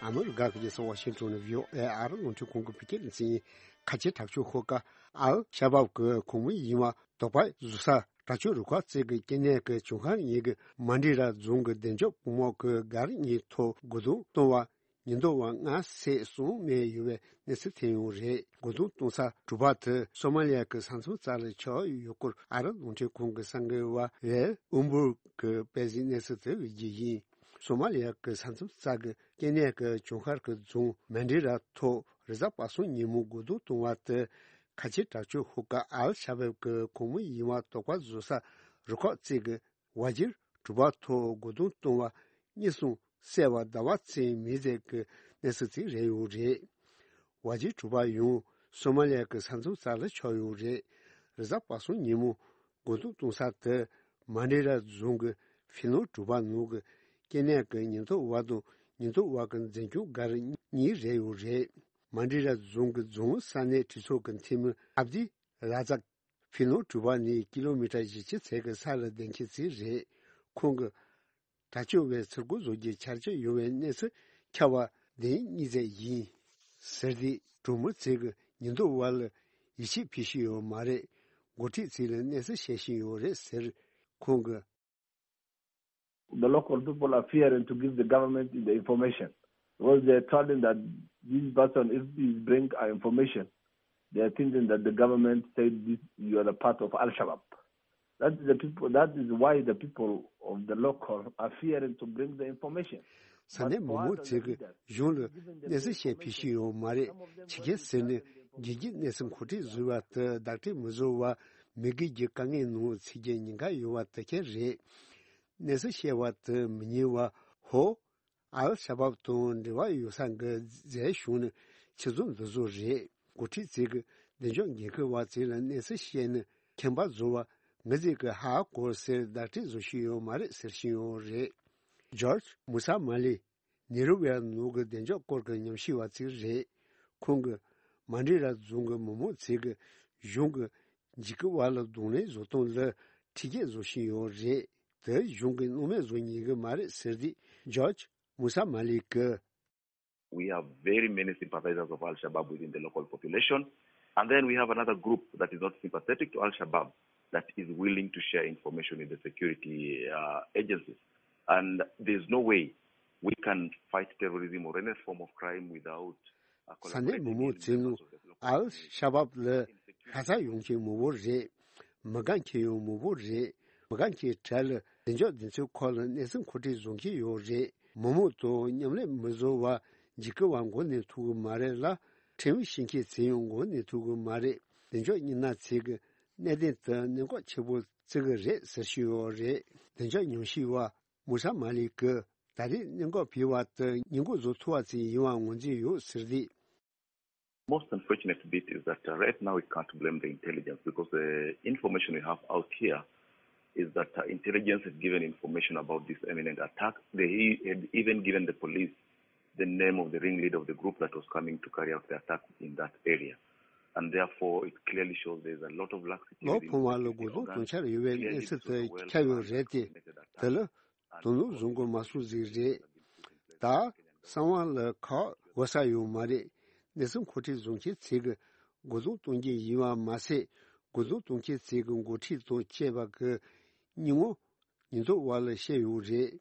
ཨ་མི་རི་ཀ་གི་རྒྱལ་ས་ཝ་ཤིང་ཏོན་ནས་བྷི་ཨོ་ཨེ་ཨ་རི་རླུང་འཕྲིན་ཁང་གི་བོད་སྐད་སྡེ་ཚན་ཡིན། ཁ་ཆེ་དྲག་སྤྱོད་ཤོག་ཁག་ཨལ་ཤ་བབ་ཀྱི་ཁོངས་མི་ཡིན་པ་དོགས་པ་བཟོ་ས་དྲག་སྤྱོད་རུ་ཁག་ཅིག་གི་སྐྱེ་གནས་ཀྱི་ལྗོངས་མཁར་ཉིད་ཀྱི་མན་ཌི་ར་རྫོང་གི་གདན་འཇོག་དཔོན་དམག་གི་སྒར་གཉིས་ཐོག་རྒོལ་རྡུང་བཏང་བ། ཉེན་རྟོག་པ་ལྔ་བསད་གསུམ་རྨས་ཡོད་པའི་གནས་ཚུལ་ཐོན་ཡོད་རེད། རྒོལ་རྡུང་གཏོང་ས་གྲུ་པ་དེ་སོ་མ་ལི་ཡ་གི་ས་མཚམས་རྩ་ལ་ཆགས་ཡོད་སྐོར་ཨ་རི་རླུང་འཕྲིན་ཁང་གི་གསར་འགོད་པ་ཝེལ་ཨུམ་བུར་གྱིས་སྤེལ་གཟིགས་གནས་ཚུལ་དེ་བརྗོད་ཀྱི་ཡིན། སོ་མ་ལི་ཡ་གི་ས་མཚམས་རྩ་གི་སྐྱེ་གནས་ཀྱི་ལྗོངས་མཁར་གྱི་རྫོང་མན་ཌི་ར་ཐོག་རེས་གཟའ་པ་སངས་ཉིན་མོ་རྒོལ་རྡུང་བཏང་བ་དེ་ཁ་ཆེ་དྲག་སྤྱོད་ཤོག་ཁག་ཨལ་ཤ་བབ་ཀྱི་ཁོངས་མི་ཡིན་པ་དོགས་པ་བཟོ་ས་རུ་ཁག་ཅིག་གིས་ཝ་ཇིར་གྲུ་པ་ཐོག་རྒོལ་རྡུང་བཏང་བ་གཉིས་གསུམ་བསད་པ་ཟླ་བ་ཚེ་མི་ཟེར་གྱི་གནས་ཚུལ་ཅིག་རེད་ཡོད་རེད། ཝ་ཇི་གྲུ་པ་ཡང་སོ་མ་ལི་ཡ་གི་ས་མཚམས་རྩ་ལ་ཆགས་ཡོད་རེད། རེས་གཟའ་པ་སངས་ཉིན་མོ་རྒོལ་རྡུང་གཏོང་ས་དེ་མན་ཌི་ར་རྫོང་གི་ཧྥི་ལོང་གྲུ་པ་ནང་གི་སྐྱེ་གནས་ཀྱི་ཉེན་རྟོག་པ་དང་ཉེན་རྟོག་པ་གི་འཛིན་སྐྱོང་སྒར་གཉིས་རེད་ཡོད་རེད། མན་ཌི་ར་རྫོང་གི་རྫོང་ས་གནས་གྲོས་ཚོགས་ཀྱི་འཐུས་མི་ཨབ་དི་ར་ཛག་ཧྥི་ལོང་གྲུ་པ་ནས་ཀི་ལོ་མི་ཊར་བཞི་བཅུ་ཙམ་གྱི་ས་ལ་བསྡད་མཁན་ཅིག་རེད། ཁོང་གིས། དྲག་སྤྱོད་པས་ཚུར་རྒོལ་བཟོ་རྒྱུའི་འཆར་གཞི་ཡོད་པའི་གནས་ཚུལ་ཁྱབ་པ་བདེན་གཉིས་ཚད་ཡིན་ཟེར་ཏེ། གྲོང་མི་ཚོས་ཀྱི་ཉེན་རྟོག་པ་ལ་ཡིད་ཆེས་ཕུལ་བཞིན་ཡོད་མ་རེད། འགོ་ཁྲིད་ཚོས་ལ་གནས་ཚུལ་བཤད་བཞིན་ཡོད་རེད་ཟེར། ཁོང་གིས། The local people are fearing to give the government the information because they are told that this person, if he bring our information, they are thinking that the government said this, you are a part of Al-Shabaab. That is the people, that is why the people of the local are fearing to bring the information. ས་གནས་མི་མང་ཚོས་ཀྱི་གཞུང་ལ་གནས་ཚུལ་བཤད་ཕུལ་བཞིན་ཡོད་མ་རེད། ཕྱི་རྒྱལ་ཟེར་ནས་རྒྱལ་སྤྱིའི་གནས་ཚུལ་མཁོ་སྤྲོད་བཟོ་བ་དེ་བདག་སྐྱོང་མི་བཟོ་བ་མི་སྒེར་གྱི་དཀའ་ངལ་ནང་ཚུད་རྒྱུའི་ཉེན་ཁ་ཡོད་པ་དེ་ག་རེད། གནས་ཚུལ་བཤད་པ་དེ་མི་ཉན་པ་ཧོ། ཨལ་ཤ་བབ་དང་འབྲེལ་བ་ཡོད་ས་གི་རྫས་བྱུང་ནི་ཁྱེད་ཚོ་འདི་ཚོ་རེད། འགོ་ཁྲིད་ཚོས་ཀྱི་བདེ་འཇགས་འགན་འཁུར་བ་ཚོ་ལ་གནས་ཚུལ་བཤད་ནི་ཁྱིམ་པ་བཟོ་བ་ངི་ཚིག་གི་ཧ་གོ་ཟེར་བརྡ་སྤྲོད་བཟོ་ཤེས་ཡོད་མ་རེད་ཟེར་བཞིན་ཡོད་རེད། ཇོརྗ་མུ་ས་མ་ལི་ནེ་རུ་ཝེ་ནོར་གྱི་བདེ་འཇགས་སྐོར་གྱི་ཉམས་ཞིབ་པ་ཚོ་རེད། ཁོང་གིས་མན་ཌི་ར་རྫོང་གི་མི་མང་ཚོས་ཀྱི་གཞུང་གི་འཇིགས་སྐུལ་བ་ལ་གདོང་ལེན་བཟོ་སྟངས་ལ་ཁྲིད་རྒྱག་བཟོ་བཞིན་ཡོད་རེད། དེ་གཞུང་གིས་སྣང་མེད་བཟོ་ཉན་གི་མ་རེད་ཟེར་ཏེ་ཇོརྗ་མུ་ས་མ་ལི་གིས། We have very many sympathizers of Al-Shabaab within the local population. And then we have another group that is not sympathetic to Al-Shabaab that is willing to share information with the security uh, agencies. And there's no way we can fight terrorism or any form of crime without ས་གནས་མི་མང་ཚོས་ངོ་ཨལ་ཤ་བབ་ལ་ཤ་ཚ་ཡོང་མཁན་མང་པོ་རེད། མི་དགའ་མཁན་ཡང་མང་པོ་རེད། མི་དགའ་མཁན་གྲས་ལ་བདེ་འཇགས་སྡེ་ཚན་ཁག་ལ་གནས་ཚུལ་མཁོ་སྤྲོད་བཟོ་མཁན་ཡོད་རེད། མི་མང་དང་མཉམ་ལས་མི་བཟོ་བར་འཇིགས་སྐུལ་བ་མགོ་ནས་ཐུག་གི་མ་རེད་ལ། ཁྲིམས་བཤིག་མཁན་ཚོས་ཡང་མགོ་ནས་ཐུག་གི་མ་རེད། བདེ་འཇགས་སྨྱུག་ནག་ཚོས་ཀྱི་གནད་དོན་དེ་གནད་འགག་ཆེ་པོ་ བརྩི་གི་རེད་ཟེར་བཞིན་ཡོད་རེད། བདེ་འཇགས་ཉམས་ཞིབ་པ་མུ་ས་མ་ལི་ཀི་ད་རེས་གནད་འགག་འཕེལ་བ་དེ་སྔོན་འགོག་བཟོ་ཐུབ་པ་ཙམ་ཡིན་པ་ངོས་འཛིན་ཡོད་ཟེར་ཏེ། Most unfortunate bit is that uh, right now we can't blame the intelligence because the information we have out here is that uh, intelligence had given information about this imminent attack. They had even given the police the name of the ringleader of the group that was coming to carry out the attack in that area. And therefore, it clearly shows there is a lot of laxity. ལོ་within འཕོང་བ་ལ་the འགོ་དོན་organs. དོན་འཆར་ཡོད་པའི་གནས་ཚུལ་དེ་ཁྱབ་ཡོད་རེད་དེ། དེ་ལ་དོ་སྣང་བཟོ་འགོ་མ་སོང་ཟིག་རེད། ད་གསང་བ་ལ་ཁག་དགོས་ས་ཡོད་མ་རེད། གནས་ཚུལ་མཁོ་སྤྲོད་བཟོ་མཁན་ཚོས་ཀྱི་དགོས་དོན་གཏོང་རྒྱུ་ཡིན་པ་མ་ཟད། དགོས་དོན་གཏོང་མཁན་ཚོས་ཀྱི་འགོ་ཁྲིད་དང་བཅས་པ་གི་སྙིང་བོ་ཉིན་ཐོ་བ་ལ་བཤད་ཡོད་རེད།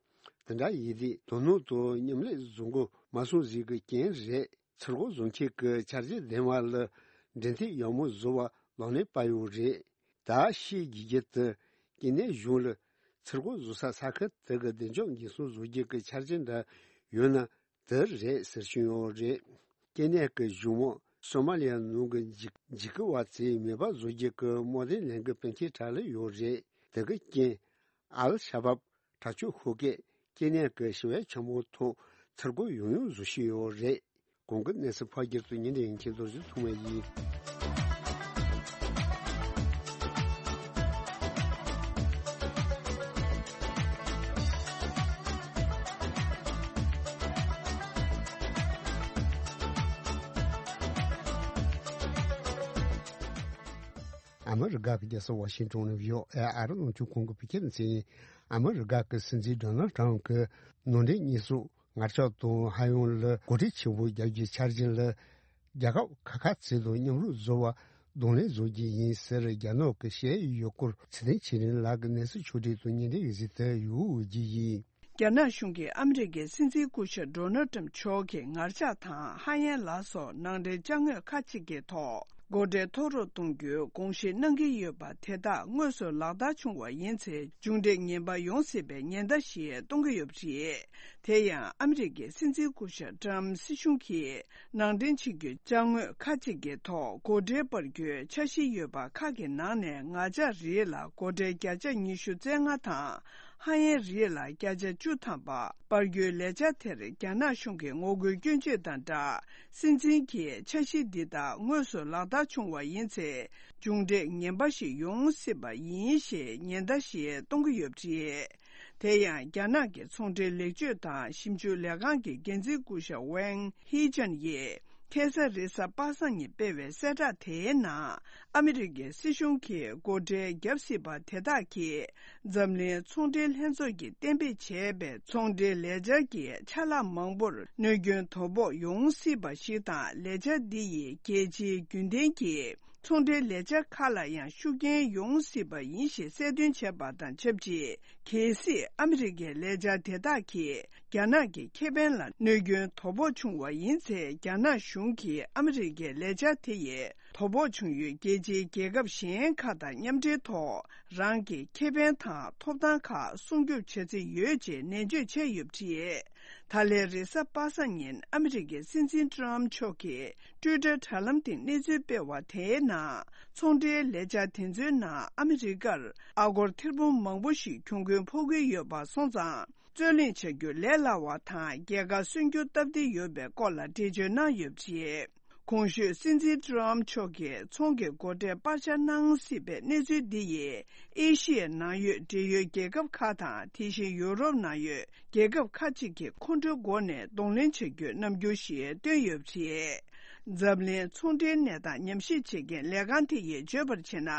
དེ་འདྲ་ཡིན་དུས་དོ་སྣང་དང་མཉམ་ལས་བཟོ་འགོ་མ་སོང་ཟིག་གི་རྐྱེན་རེད། ཚུར་རྒོལ་བཟོ་མཁན་གྱི་འཆར་གཞི་ལྡན་པ་ལ་འབྲེལ་མཐུད་ཡག་མོ་བཟོ་བ་ལག་ལེན་པ་ཡོད་རེད། ད་ཤེས་དགོས་རྒྱུ་དེ་ཀེ་ནེ་གཞུང་ལ་ཚུར་རྒོལ་བཟོ་ས་ས་ཁུལ་དེ་གི་བདེ་འཇགས་འགན་སྲུང་བཟོ་རྒྱུ་གི་འཆར་གཞི་འདྲ་ཡོད་ན་དེ་རེད་ཟེར་བཞིན་ཡོད་རེད། ཀེ་ནེ་གི་གཞུང་མང་སོ་མ་ལི་ཡ་ནང་གི་འཇིགས་འཇིགས་སྐུལ་བ་ཚོས་མེད་པ་བཟོ་རྒྱུ་གི་དམག་དོན་ལས་འགུལ་སྤེལ་མཁན་གྲས་ལ་ཡོད་རེད། དེ་གི་རྐྱེན་ཨལ་ཤ་བབ་དྲག་སྤྱོད་ཤོག་ཁག་ཀེ་ནེ་གི་ཞི་བའི་ཆེན་མོ་ཐོག་ཚུར་རྒོལ་ཡང་ཡང་བཟོ་བཞིན་ཡོད་རེད། གོང་གི་གནས་ཚུལ་ཕར་སྒྱུར་དུ་ཉན་དེ་ཡིན་མཁན་རྡོ་རྗེ་ཐུང་མ་ཡིན། ཨ་མི་རི་ཀ་གི་རྒྱལ་ས་ཝ་ཤིང་ཏོན་ནས་བྷི་ཨོ་ཨེ་ཨ་རི་རླུང་འཕྲིན་ཁང་གི་བོད་སྐད་སྡེ་ཚན་ཡིན། ཨ་མི་རི་ཀ་གི་སྲིད་འཛིན་ཌོ་ནལ་ཏྲམ་གྱི་ནང་འདྲེན་གཉེན་སྲུང་ངར་ལྕགས་དང་ཧ་ཡང་ལ་གོ་སྒྲིག་ཆེན་པོ་རྒྱག་རྒྱུའི་འཆར་གཞི་ལ། རྒྱལ་ཁབ་ཁག་ཁག་ཚོ་དང་མཉམ་རུབ་བཟོ་བར་གདོང་ལེན་བཟོ་རྒྱུ་ཡིན་ཟེར་རྒྱ་ནག་གི་ཤེས་ཡོད་སྐོར་ཚེ་བརྟན་ཆོས་སྒྲོན་ལགས་ཀྱི་གནས་ཚུལ་ཕྱོགས་སྒྲིག་ཏུ་ཉན་དེ་གཟིགས་ཏེ་ཡོད་རྒྱུ་ཡིན། རྒྱ་ནག་གཞུང་གིས་ཨ་མི་རི་ཀའི་སྲིད་འཛིན་སྐུ་ཞབས་ཌོ་ནལ་ཏྲམ་མཆོག་གི་ངར་ལྕགས་དང་ཧ་ཡན་ལ་སོགས་ནང་འདྲེན་ཅ་དངོས་ཁག་ཅིག་གི་ཐོག་སྒོ་ཁྲལ་མཐོ་རུ་གཏོང་རྒྱུའི་དགོངས་བཞེས་གནང་གི་ཡོད་པ་དེ་དག་དངོས་སུ་ལག་བསྟར་བྱུང་བ་ཡིན་ཚེ་མཇུག་འབྲས་ངན་པ་ཡོང་སྲིད་པའི་ཉེན་བརྡ་ཞིག་གཏོང་གི་ཡོད་པ་རེད། དེ་ཡང་ཨ་མི་རི་ཀའི་སྲིད་འཛིན་སྐུ་ཞབས་ཏྲམ་སྲིད་གཞུང་གིས་ནང་འདྲེན་བྱེད་རྒྱུའི་ཅ་དངོས་ཁག་ཅིག་གི་ཐོག་སྒོ་ཁྲལ་སྤར་རྒྱུའི་འཆར་གཞི་ཡོད་པ་ཁག་གི་ནང་ནས་ངར་ལྕགས་རིགས་ལ་སྒོ་ཁྲལ་བརྒྱ་ཆ་ཉི་ཤུ་རྩ་ལྔ་དང་། ཧ་ཡན་རིགས་ལ་བརྒྱ་ཆ་བཅུ་ཐམ་པ་སྤར་རྒྱུའི་ལས་འཆར་དེར་རྒྱ་ནག་གཞུང་གིས་ངོ་རྒོལ་སྐྱོན་བརྗོད་དང་སྦྲགས། སྲིད་འཛིན་གྱིས་འཆར་གཞི་འདི་དག་དངོས་སུ་ལག་བསྟར་བྱུང་བ་ཡིན་ཚེ། མཇུག་འབྲས་ངན་པ་ཞིག་ཡོང་སྲིད་པ་ཡིན་ཞེས་ཉེན་བརྡ་ཞིག་གཏོང་གི་ཡོད་པ་རེད། དེ་ཡང་རྒྱ་ནག་གི་ཚོང་འབྲེལ་ལེགས་བཅོས་དང་ཞིབ་འཇུག་ལས་ཁང་གི་འགན་འཛིན་སྐུ་ཞབས་ཝེང་ཧི་ཅན་ཡིས། ཁ་སང་རེས་གཟའ་པ་སངས་ཉིན་སྤེལ་བའི་གསལ་བསྒྲགས་དེའི་ནང་། ཨ་མི་རི་ཀའི་སྲིད་གཞུང་གིས་སྒོ་ཁྲལ་བརྒྱབ་སྲིད་པ་དེ་དག་གིས། འཛམ་གླིང་ཚོང་འབྲེལ་ལྷན་ཚོགས་ཀྱིས་གཏན་འབེབས་བྱས་པའི་ཚོང་འབྲེལ་ལས་འཆར་གྱི་ཆ་ལག་མང་པོར་གནོད་སྐྱོན་དོ་ཕོག་ཡོང་སྲིད་པ་ཞིག་དང་། ལས་འཆར་འདི་ཡིས་རྒྱལ་སྤྱིའི་རྒྱུན་ལྡན་གྱི་ཚོང་འབྲེལ་ལས་འཆར་ཁག་ལ་ཡང་ཤུགས་རྐྱེན་ཡོང་སྲིད་པ་ཡིན་ཞེས་གསལ་སྟོན་བྱས་པ་དང་ཆབས་ཅིག་གལ་སྲིད་ཨ་མི་རི་ཀའི་ལས་འཆར་དེ་དག་གིས། རྒྱ་ནག་གི་ཁེ་ཕན་ལ་གནོད་སྐྱོན་དོ་ཕོག་བྱུང་བ་ཡིན་ཚེ། རྒྱ་ནག་གཞུང་གིས་ཨ་མི་རི་ཀའི་ལས་འཆར་དེ་ཡིས་དོ་ཕོག་བྱུང་ཡུལ་རྒྱལ་སྤྱིའི་རྒྱལ་ཁབ་གཞན་ཁག་དང་མཉམ་འབྲེལ་ཐོག་རང་གི་ཁེ་ཕན་དང་ཐོབ་ཐང་ཁག་སྲུང་སྐྱོབ་བྱ་རྩིས་ཡོད་ཅེས་ནན་བརྗོད་བྱས་ཡོད་པ་རེད། ད་ལན་རེས་གཟའ་པ་སངས་ཉིན་ཨ་མི་རི་ཀའི་སྲིད་འཛིན་ཏྲམ་མཆོག་གིས་ཊུའི་ཊར་དྲ་ལམ་སྟེང་གནས་ཚུལ་སྤེལ་བ་དེའི་ནང་། ཚོང་འབྲེལ་ལས་འཆར་དེ་ཚོའི་ནང་ཨ་མི་རི་ཀར་ཨ་སྒོར་ཐེར་འབུམ་མང་པོ་ཞིག་གྱོང་གུན་ཕོག་གི་ཡོད་པ་སོང་ཙང་། རྩོད་གླེང་བྱ་རྒྱུ་ལས་སླ་བ་དང་། རྒྱལ་ཁ་སོན་རྒྱུ་སྟབས་བདེ་ཡོད་པའི་སྐོར་ལ་འགྲེལ་བརྗོད་གནང་ཡོད་པ་རེད། གོང་ཞུས་སྲིད་འཛིན་ཏྲམ་མཆོག་གིས་ཚོང་གི་སྒོ་ཁྲལ་སྤར་ཆ་གནང་སྲིད་པའི་གནས་ཚུལ་འདི་ཡིས། ཨེ་ཤི་ཡའི་ནང་ཡོད་འབྲེལ་ཡོད་རྒྱལ་ཁབ་ཁག་དང་། དེ་བཞིན་ཡུ་རོབ་ནང་ཡོད་རྒྱལ་ཁབ་ཁག་ཅིག་གིས་ཁོང་ཁྲོའི་སྒོ་ནས་གདོང་ལེན་བྱ་རྒྱུའི་རྣམ་འགྱུར་ཞིག་བཏོན་ཡོད་པ་རེད། འཛམ་གླིང་ཚོང་འབྲེལ་གནས་སྟངས་ཉམས་ཞིབ་བྱེད་མཁན་ལས་ཁང་དེ་ཡིས་བརྗོད་པར་བྱས་ན།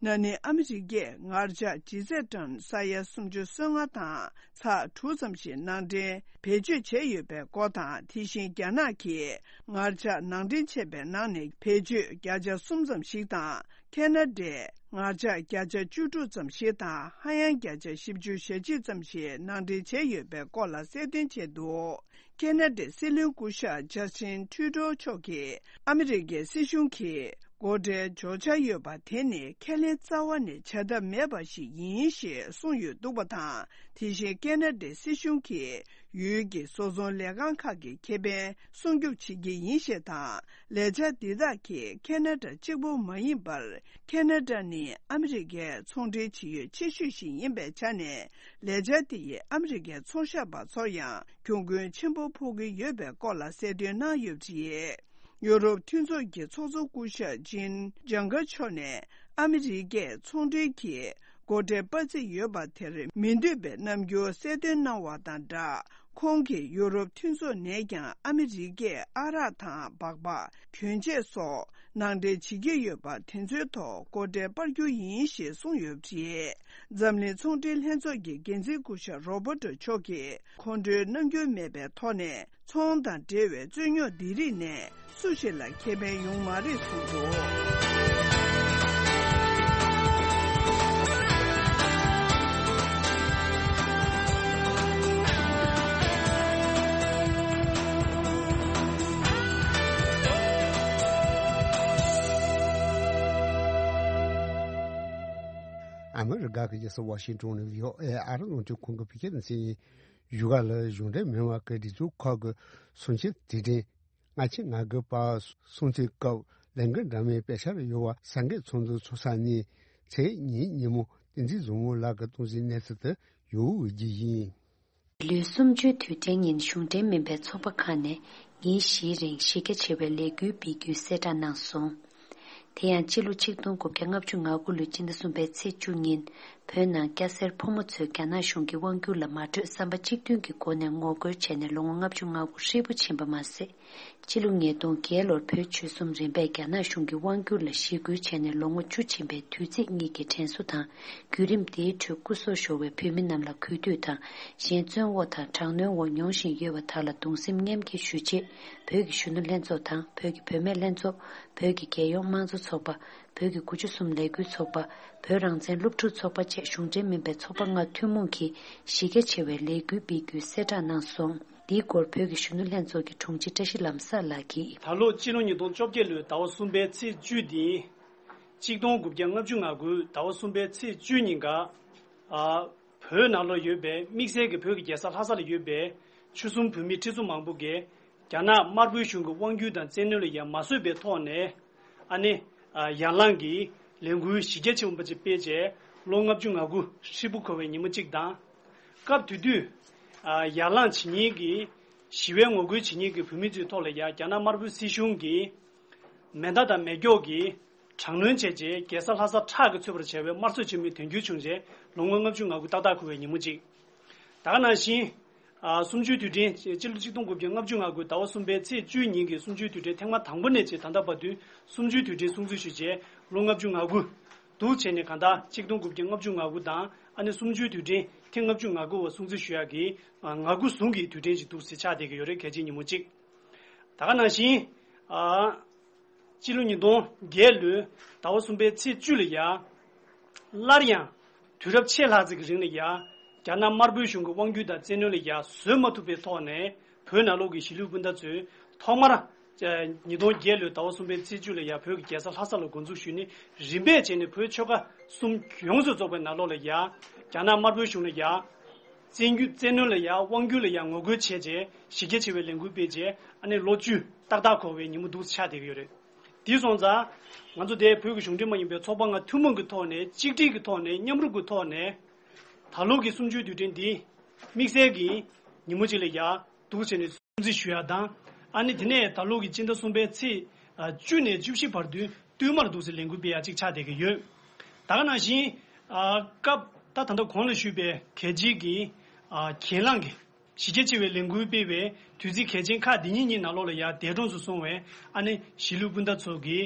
ན་ནིང་ཨ་མི་རི་ཀས་ངར་ལྕགས་ལྗིད་ཚད་ཊོན་ས་ཡ་སུམ་ཅུ་སོ་ལྔ་དང་ཚེག་དྲུག་ཙམ་ཞིག་ནང་འདྲེན་བེད་སྤྱོད་བྱས་ཡོད་པའི་སྐོར་དང་། དེ་བཞིན་རྒྱ་ནག་གིས་ངར་ལྕགས་ནང་འདྲེན་བྱས་པའི་ནང་ནས་བེད་སྤྱོད་བརྒྱ་ཆ་གསུམ་ཙམ་ཞིག་དང་། ཁ་ན་ཌས་ངར་ལྕགས་བརྒྱ་ཆ་བཅུ་དྲུག་ཙམ་ཞིག་དང་། ཧ་ཡང་བརྒྱ་ཆ་བཞི་བཅུ་ཞེ་གཅིག་ཙམ་ཞིག་ནང་འདྲེན་བྱས་ཡོད་པའི་སྐོར་ལ་གསལ་སྟོན་བྱས་འདུག་ཁ་ན་ཌའི་སྲིད་བློན་སྐུ་ཞབས་ཇ་སི་ཊིན་ཁྲུ་ཌོ་མཆོག་གིས་ཨ་མི་རི་ཀའི་སྲིད་གཞུང་གིས་ སྒོ་ཁྲལ་འབྱོར་འཆར་ཡོད་པ་དེ་ནི་ཁས་ལེན་རྩ་བ་ནས་བྱ་ཐབས་མེད་པ་ཞིག་ཡིན་ཞེས་གསུངས་ཡོད་འདུག་པ་དང་། དེ་བཞིན་ཁེ་ན་ཌའི་སྲིད་གཞུང་གིས་ཡུལ་གྱི་བཟོ་ཚོང་ལས་ཁང་ཁག་གི་ཁེ་ཕན་སྲུང་སྐྱོབ་བྱེད་ཀྱི་ཡིན་ཞེས་དང་། ལས་འཆར་འདི་དག་གིས་ཁེ་ན་ཌ་གཅིག་པུ་མ་ཡིན་པར། ཁེ་ན་ཌ་ནི་ཨ་མི་རི་ཀའི་ཚོང་འབྲེལ་བྱེད་ཡུལ་ཆེ་ཤོས་ཤིག་ཡིན་པའི་ཆ་ནས། ལས་འཆར་དེ་ཡིས་ཨ་མི་རི་ཀའི་ཚོང་ཞབས་པ་ཚོར་ཡང་གྱོང་གུན་ཆེན་པོ་ཕོག་གི་ཡོད་པའི་སྐོར་ལ་གསལ་སྟོན་གནང་ཡོད་པ་རེད། ཡུ་རོབ་མཐུན་ཚོགས་ཀྱི་ཚོགས་གཙོ་སྐུ་ཞབས་ཇིན་ཇང་གར་མཆོག་ནས། ཨ་མི་རི་ཀས་ཚོང་འབྲེལ་གྱི་སྒོ་ཁྲལ་སྤར་རྩིས་ཡོད་པ་དེར་མི་འདོད་པའི་རྣམ་འགྱུར་གསལ་སྟོན་གནང་བ་དང་སྦྲགས། ཁོང་གིས་ཡུ་རོབ་མཐུན་ཚོགས་ནས་ཀྱང་ཨ་མི་རི་ཀས་ཨ་རག་དང་སྦག་སྦག་གྱོན་ཆས་སོགས་ནང་འདྲེན་བྱེད་ཀྱི་ཡོད་པ་དེ་ཚོའི་ཐོག་སྒོ་ཁྲལ་སྤར་རྒྱུ་ཡིན་ཞེས་གསུངས་ཡོད་པ་རེད། འཛམ་གླིང་ཚོང་འབྲེལ་ལྷན་ཚོགས་ཀྱི་འགན་འཛིན་སྐུ་ཞབས་རོ་བྷར་ཏོ་མཆོག་གིས་ཁོང་ཁྲོའི་རྣམ་འགྱུར་མེད་པའི་ཐོག་ནས། ཚོང་དང་འབྲེལ་བའི་རྩོད་རྙོག་འདི་རིགས་ནས་སུ་ཞིག་ལ་ཁེ་ཕན་ཡོང་མ་རེད་གསུངས་འདུག། ཨ་མི་རི་ཀ་གི་རྒྱལ་ས་ཝ་ཤིང་ཏོན་ནས་བྷི་ཨོ་ཨེ་ཨ་རི་རླུང་འཕྲིན་ཁང་གི་བོད་སྐད་སྡེ་ཚན་ཡིན། བཞུགས་སྒར་ལ་གཞུང་འབྲེལ་མིན་པ་གི་སྒྲིག་འཛུགས་ཁག་གི་གསུང་ཆོས་དེ་རིང་སྔ་ཕྱི་ང་དགོས་པ་སྲུང་བརྩིའི་སྐབས་ལས་འགན་འདྲ་མིན་སྤེལ་འཆར་ཡོད་པ་གསར་འགོད་ཚོགས་འདུ་ཚོགས་ས་ནས་ཚེས་གཉིས་ཉིན་མོ་བསྟན་འཛིན་བཟང་མོ་ལགས་ཀྱིས་གཏོང་གཟིགས་གནས་ཚུལ་དུ་ཡོད་རྒྱུ་ཡིན། ལོའི་གསུམ་བཅུའི་དུས་དྲན་ཉིན་གཞུང་འབྲེལ་མིན་པའི་ཚོགས་པ་ཁག་ནས་ཉིན་བཞིའི་རིང་གཞི་རྒྱ་ཆེ་བའི་ལས་འགུལ་སྤེལ་རྒྱུའི་གསལ་བསྒྲགས་གནང་སོང་། དེ་ཡང་སྤྱི་ལོ་ཆིག་སྟོང་དགུ་བརྒྱ་ལྔ་བཅུ་ང་དགུ་ལོའི་སྤྱི་ཟླ་གསུམ་པའི་ཚེས་བཅུ་ཉིན་བོད་ནང་སྐྱ་སེར་ཕོ་མོ་ཚོས་རྒྱ་ནག་གཞུང་གི་དབང་བསྒྱུར་ལ་མ་གྲོས་བསམ་པ་གཅིག་མཐུན་གྱི་སྒོ་ནས་ངོ་རྒོལ་བྱས་ནས་ལོ་ངོ་ལྔ་བཅུ་ང་དགུ་ཧྲིལ་པོ་ཕྱིན་པ་མ་ཟད། སྤྱི་ལོ་ཉིས་སྟོང་བརྒྱད་ལོར་བོད་ཆོལ་གསུམ་རིམ་པས་རྒྱ་ནག་གཞུང་གི་དབང་བསྒྱུར་ལ་ཞི་རྒོལ་བྱས་ནས་ལོ་ངོ་བཅུ་ཕྱིན་པའི་དུས་ཚིགས་གཉིས་ཀྱི་དྲན་གསོ་དང་། བརྒྱུད་རིམ་དེའི་ཁྲོད་སྐུ་སྲོག་ཤོར་བའི་བོད་མི་རྣམས་ལ་གུས་འདུད་དང་། གཞན་བཙོན་འོག་དང་དྲག་གནོན་འོག་མྱོང་བཞིན་ཡོད་པ་དག་ལ་གདུང་སེམས་མཉམ་སྐྱེད་ཞུ་ཆེད། བོད་ཀྱི་གཞོན་ནུ་ལྷན་ཚོགས་དང་། བོད་ཀྱི་བུད་མེད་ལྷན་ཚོགས། བོད་ཀྱི་རྒྱལ་ཡོངས་དམངས་གཙོ་ཚོགས་པ། བོད་ཀྱི་དགུ་བཅུ་གསུམ་ལས་འགུལ་ཚོགས་པ། བོད་རང་བཙན་སློབ་ཕྲུག་ཚོགས་པ་བཅས་གཞུང་འབྲེལ་མིན་པའི་ཚོགས་པ་ལྔ་ཐུན་མོང་གིས་གཞི་རྒྱ་ཆེ་བའི་ལས་འགུལ་སྤེལ་རྒྱུའི་གསལ་བསྒྲགས་གནང་སོང་། འདིའི་སྐོར་བོད་ཀྱི་གཞོན་ནུ་ལྷན་ཚོགས་ཀྱི་དྲུང་ཆེ་བཀྲ་ཤིས་ལམ་བཟང་ལགས་ཀྱིས། ད་ལོ་སྤྱི་ལོ་ཉིས་སྟོང་བཅོ་བརྒྱད་ལོའི་ཟླ་བ་གསུམ་པའི་ཚེས་བཅུ་འདི། ཆིག་སྟོང་དགུ་བརྒྱ་ལྔ་བཅུ་ང་དགུ་ཟླ་བ་གསུམ་པའི་ཚེས་བཅུ་ཉིན་ཀ། ཨ། བོད་ནང་ལོགས་ཡོད་པའི་དམིགས་བསལ་གྱི་བོད་ཀྱི་རྒྱལ་ས་ལྷ་ས་ལ་ཡོད་པའི་ཆོལ་གསུམ་བོད་མི་ཁྲི་ཚོ་མང་པོ་གིས་རྒྱ་ནག་དམར་པོའི་གཞུང་གི་དབང་སྒྱུར་དང་བཙན་གནོན་ལ་ཡང་མ་བཟོད་པའི་ཐོག་ནས། ཨ་ནི། ཨ། ཡར་ལངས་ཀྱི་ལས་འགུལ་གཞི་རྒྱ་ཆེན་པོ་ཅིག་སྤེལ་རྗེས་ལོ་ལྔ་བཅུ་ང་དགུ་ཧྲིལ་པོ་འཁོར་བའི་ཉིན་མོ་གཅིག་དང་། སྐབས་དེ་དུས། ཨ། ཡར་ལངས་བྱེད་མཁན་གྱི་ཞི་བའི་ངོ་རྒོལ་བྱེད་མཁན་གྱི་བོད་མི་ཚོའི་ཐོག་ལ་ཡང་རྒྱ་ནག་དམར་པོའི་སྲིད་གཞུང་གིས་མེ་མདའ་དང་མེ་སྒྱོགས་ཀྱིས་དྲག་གནོན་བྱས་རྗེས་རྒྱལ་ས་ལྷ་ས་ཁྲག་གིས་ཚོས་པར་བྱས་པའི་དམར་གསོད་ཆེན་མོའི་དོན་འཁྱོལ་བྱུང་རྗེས་ལོ་ངོ་ལྔ་བཅུ་ང་དགུ་ཏག་ཏག་འཁོར་བའི་ཉིན་མོ་གཅིག་ད་ག་ནང་བཞིན། ཨ། གསུམ་བཅུའི་དུས་དྲན། སྤྱི་ལོ་ཆིག་སྟོང་དགུ་བརྒྱ་ལྔ་བཅུ་ང་དགུ་ཟླ་བ་གསུམ་པའི་ཚེས་བཅུ་ཉིན་གྱི་གསུམ་བཅུའི་དུས་དྲན་ཐེངས་མ་དང་པོ་ནས་བྱས་ད་ལྟ་བར་དུ་གསུམ་བཅུའི་དུས་དྲན་སྲུང་བརྩི་ཞུས་རྗེས་ལོ་ལྔ་བཅུ་ང་དགུ་འདུག་བྱས་ནས། གང་ལྟར་ཆིག་སྟོང་དགུ་བརྒྱ་ལྔ་བཅུ་ང་དགུ་དང་ཨ་ནི་གསུམ་བཅུའི་དུས་དྲན་ཐེངས་ལྔ་བཅུ་ང་དགུ་བ་སྲུང་བརྩི་ཞུ་ཡག་གི་ང་དགུ་ཟུང་གི་དུས་དྲན་ཞིག་འདུག་སེ་ཆགས་བསྡད་ཀྱི་ཡོད་རེད། གལ་ཆེའི་ཉིན་མོ་གཅིག་ད་ག་ནང་བཞིན། ཨ། སྤྱི་ལོ་ཉིས་སྟོང་བརྒྱད་ལོའི་ཟླ་བ་གསུམ་པའི་ཚེས་བཅུ་ལ་ཡ། སླར་ཡང་དུས་རབས་ཕྱེད་ལྷག་ཙམ་གྱི་རིང་ལ་ཡ། རྒྱ་ནག་དམར་པོའི་གཞུང་གི་དབང་སྒྱུར་དང་བཙན་གནོན་ལ་ཡ་བཟོད་མ་ཐུབ་པའི་ཐོག་ནས་བོད་ནང་ལོགས་ཀྱི་གཞིས་ལུས་སྤུན་ཟླ་ཚོས་ཐོག་མར། ཉིས་སྟོང་བརྒྱད་ལོའི་ཟླ་བ་གསུམ་པའི་ཚེས་བཅུ་ལ་ཡ་བོད་ཀྱི་རྒྱལ་ས་ལྷ་ས་ལ་འགོ་འཛུགས་ཞུས་ནས་རིམ་པས་བྱས་ནས་བོད་ཆོལ་ཁ་གསུམ་ཡོངས་སུ་རྫོགས་པའི་ནང་ལོགས་ལ་ཡ། རྒྱ་ནག་དམར་པོའི་གཞུང་ལ་ཡ། བཙན་རྒྱུ་བཙན་གནོན་ལ་ཡ་དབང་སྒྱུར་ལ་ཡ་ངོ་རྒོལ་བྱས་རྗེས་གཞི་རྒྱ་ཆེ་བའི་ལས་འགུལ་སྤེལ་རྗེས་ཨ་ནི་ལོ་བཅུ་ཏག་ཏག་འཁོར་བའི་ཉིན་མོ་འདུག་ཆགས་བསྡད་ཀྱི་ཡོད་རེད། དེ་སོང་ཙང་ང་ཚོ་དེ་བོད་ཀྱི་གཞུང་འབྲེལ་མ་ཡིན་པའི་ཚོགས་པ་ལྔ་ཐུན་མོང་གི་ཐོག་ནས་གཅིག་སྒྲིལ་གྱི་ཐོག་ནས་མཉམ་རུབ་ཀྱི་ཐོག་ནས་ད་ལོ་གི་གསུམ་བཅུའི་དུས་དྲན་འདི་དམིགས་བསལ་གྱི་ཉིན་མོ་ཅིག་ལ་ཡ་འདུག་བྱས་ནས་སྲུང་བརྩི་ཞུ་ཡ་དང་། ཨ་ནི་དེ་ནས་ད་ལོ་གི་སྤྱི་ཟླ་གསུམ་པའི་ཚེས་བཅུ་ནས་བཅུ་བཞི་བར་དུ་བསྟུད་མར་འདུག་སེ་ལས་འགུལ་སྤེལ་ཡ་གཅིག་ཆགས་བསྡད་ཀྱི་ཡོད། ད་ག་ནང་བཞིན་སྐབས་ད་ད་ལྟ་གོང་ལ་ཞུས་པའི་གལ་ཆེའི་གི་གྱེན་ལངས་ཀྱི་གཞི་རྒྱ་ཆེ་བའི་ལས་འགུལ་སྤེལ་བའི་དུས་ཚིགས་གལ་ཆེན་ཁག་འདི་གཉིས་གཉིས་ནང་ལོགས་ལ་ཡ་འདས་གྲོངས་སུ་སོང་བའི་ཨ་ནི་གཞིས་ལུས་སྤུན་ཟླ་ཚོ་གི་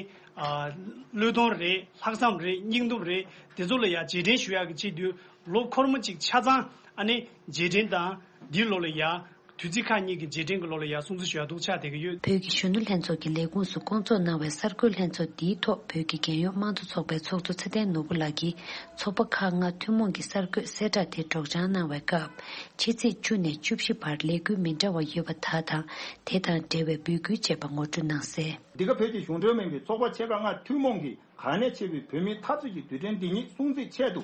བློས་གཏོང་རེད། ལྷག་བསམ་རེད། སྙིང་སྟོབས་རེད། དེ་ཚོ་ལ་ཡ་རྗེས་དྲན་ཞུ་ཡག་གི་ཆེད་དུ་ལོ་འཁོར་མོ་གཅིག་ཆ་ཚང་ཨ་ནི་རྗེས་དྲན་དང་འདིའི་ལོ་ལ་ཡ་ དུས་ཚིགས་ཁག་གཉིས་ཀྱི་རྗེས་དྲན་གྱི་ལོ་ལ་ཡང་སྲུང་བརྩི་ཞུ་ཡག་འདུག་ཆགས་བསྡད་ཀྱི་ཡོད། བོད་ཀྱི་གཞོན་ནུ་ལྷན་ཚོགས་ཀྱི་ལས་ཁུངས་སུ་བསྐོང་ཚོགས་གནང་བའི་གསར་འགོད་ལྷན་ཚོགས་འདིའི་ཐོག་བོད་ཀྱི་རྒྱལ་ཡོངས་དམངས་གཙོ་ཚོགས་པའི་ཚོགས་གཙོ་ཚེ་བརྟན་ནོར་བུ་ལགས་ཀྱིས། ཚོགས་པ་ཁག་ལྔ་ཐུན་མོང་གི་གསར་འགོད་གསལ་བསྒྲགས་དེ་སྒྲོག་སྦྱང་གནང་བའི་སྐབས། ཕྱི་ཚེས་བཅུ་ནས་བཅུ་བཞི་བར་ལས་འགུལ་མི་འདྲ་བ་ཡོད་པ་དག་དང་། དེ་དང་འབྲེལ་བའི་འབོད་སྐུལ་བཅས་པ་ངོ་སྤྲོད་གནང་གསལ། འདི་ག་བོད་ཀྱི་གཞུང་འབྲེལ་མིན་པའི་ཚོགས་པ་ཆེ་ཁག་ལྔ་ཐུན་མོང་གིས། གལ་གནད་ཆེ་བའི་བོད་མིའི་འཐབ་རྩོད་ཀྱི་དུས་དྲན་འདི་ཉིད་སྲུང་བརྩིའི་ཆེད་དུ།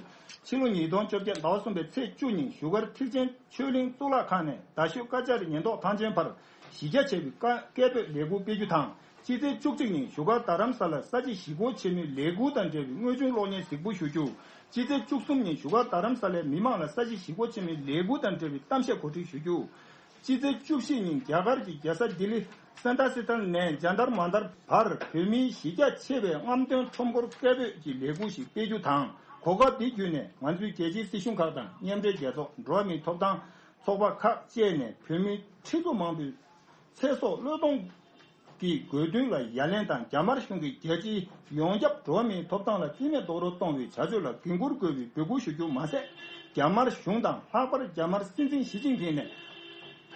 ཕྱི་ལོ་ཉིས་སྟོང་བཅོ་བརྒྱད་ཟླ་བ་གསུམ་པའི་ཚེས་བཅུ་ཉིན་བཞུགས་སྒར་ཐེག་ཆེན་ཆོས་གླིང་གཙུག་ལག་ཁང་ནས་རྡ་ཤོད་ཀ་ཅཱ་རི་ཉེན་རྟོག་ཐང་ཆེན་བར་གཞི་རྒྱ་ཆེ་བའི་སྐད་སྐད་འབོད་ལས་འགུལ་སྤེལ་རྒྱུ་དང་། སྤྱི་ཚེས་བཅུ་གཅིག་ཉིན་བཞུགས་སྒར་རྡ་རམ་ས་ལར་ས་བྱི་ཞི་རྒོལ་ཆེན་མོའི་ལས་འགུལ་དང་འབྲེལ་བའི་དངོས་བྱུང་གློག་བརྙན་གཟིགས་འབུལ་ཞུ་རྒྱུ། སྤྱི་ཚེས་བཅུ་གསུམ་ཉིན་བཞུགས་སྒར་རྡ་རམ་ས་ལའི་མི་མང་ལ་ས་བྱི་ཞི་རྒོལ་ཆེན་མོའི་ལས་འགུལ་དང་འབྲེལ་བའི་གཏམ་བཤད་གོ་སྒྲིག་ཞུ་རྒྱུ། སྤྱི་ཚེས་བཅུ་བཞི་ཉིན་རྒྱ་གར་གྱི་རྒྱལ་ས་ལྡི་ལི་སན་ཏ་སི་ཐན་ནས་ཇན་ཏར་མན་ཏར་བར་བོད་མིའི་གཞི་རྒྱ་ཆེ་བའི་རྔམ་སྟོན་ཁྲོམ་སྐོར་སྐད་འབོད་ཀྱི་ལས་འགུལ་ཞིག་སྤེལ་རྒྱུ་དང་། གོ་སྐབས་འདི་བརྒྱུད་ནས་ང་ཚོའི་རྒྱལ་སྤྱིའི་སྲིད་གཞུང་ཁག་དང་མཉམ་འབྲེལ་རྒྱལ་ཚོགས། འགྲོ་བ་མིའི་ཐོབ་ཐང་ཚོགས་པ་ཁག་བཅས་ནས་བོད་མིའི་ཁྲི་ཚོ་མང་པོའི་ཚེ་སྲོག་བློས་གཏོང་གི་དགོས་འདུན་ལ་ཡ་ལན་དང་། རྒྱ་དམར་གཞུང་གིས་རྒྱལ་སྤྱིའི་ཡོངས་ཁྱབ་འགྲོ་བ་མིའི་ཐོབ་ཐང་ལ་རྩིས་མེད་རྡོག་རོལ་གཏོང་བའི་བྱ་སྤྱོད་ལ་འགན་འཁུར་དགོས་པའི་འབོད་སྐུལ་ཞུ་རྒྱུ་མ་ཟད། རྒྱ་དམར་གཞུང་དང་ལྷག་པར་རྒྱ་དམར་སྲིད་འཛིན་ཞི་ཅིན་ཕིང་ནས་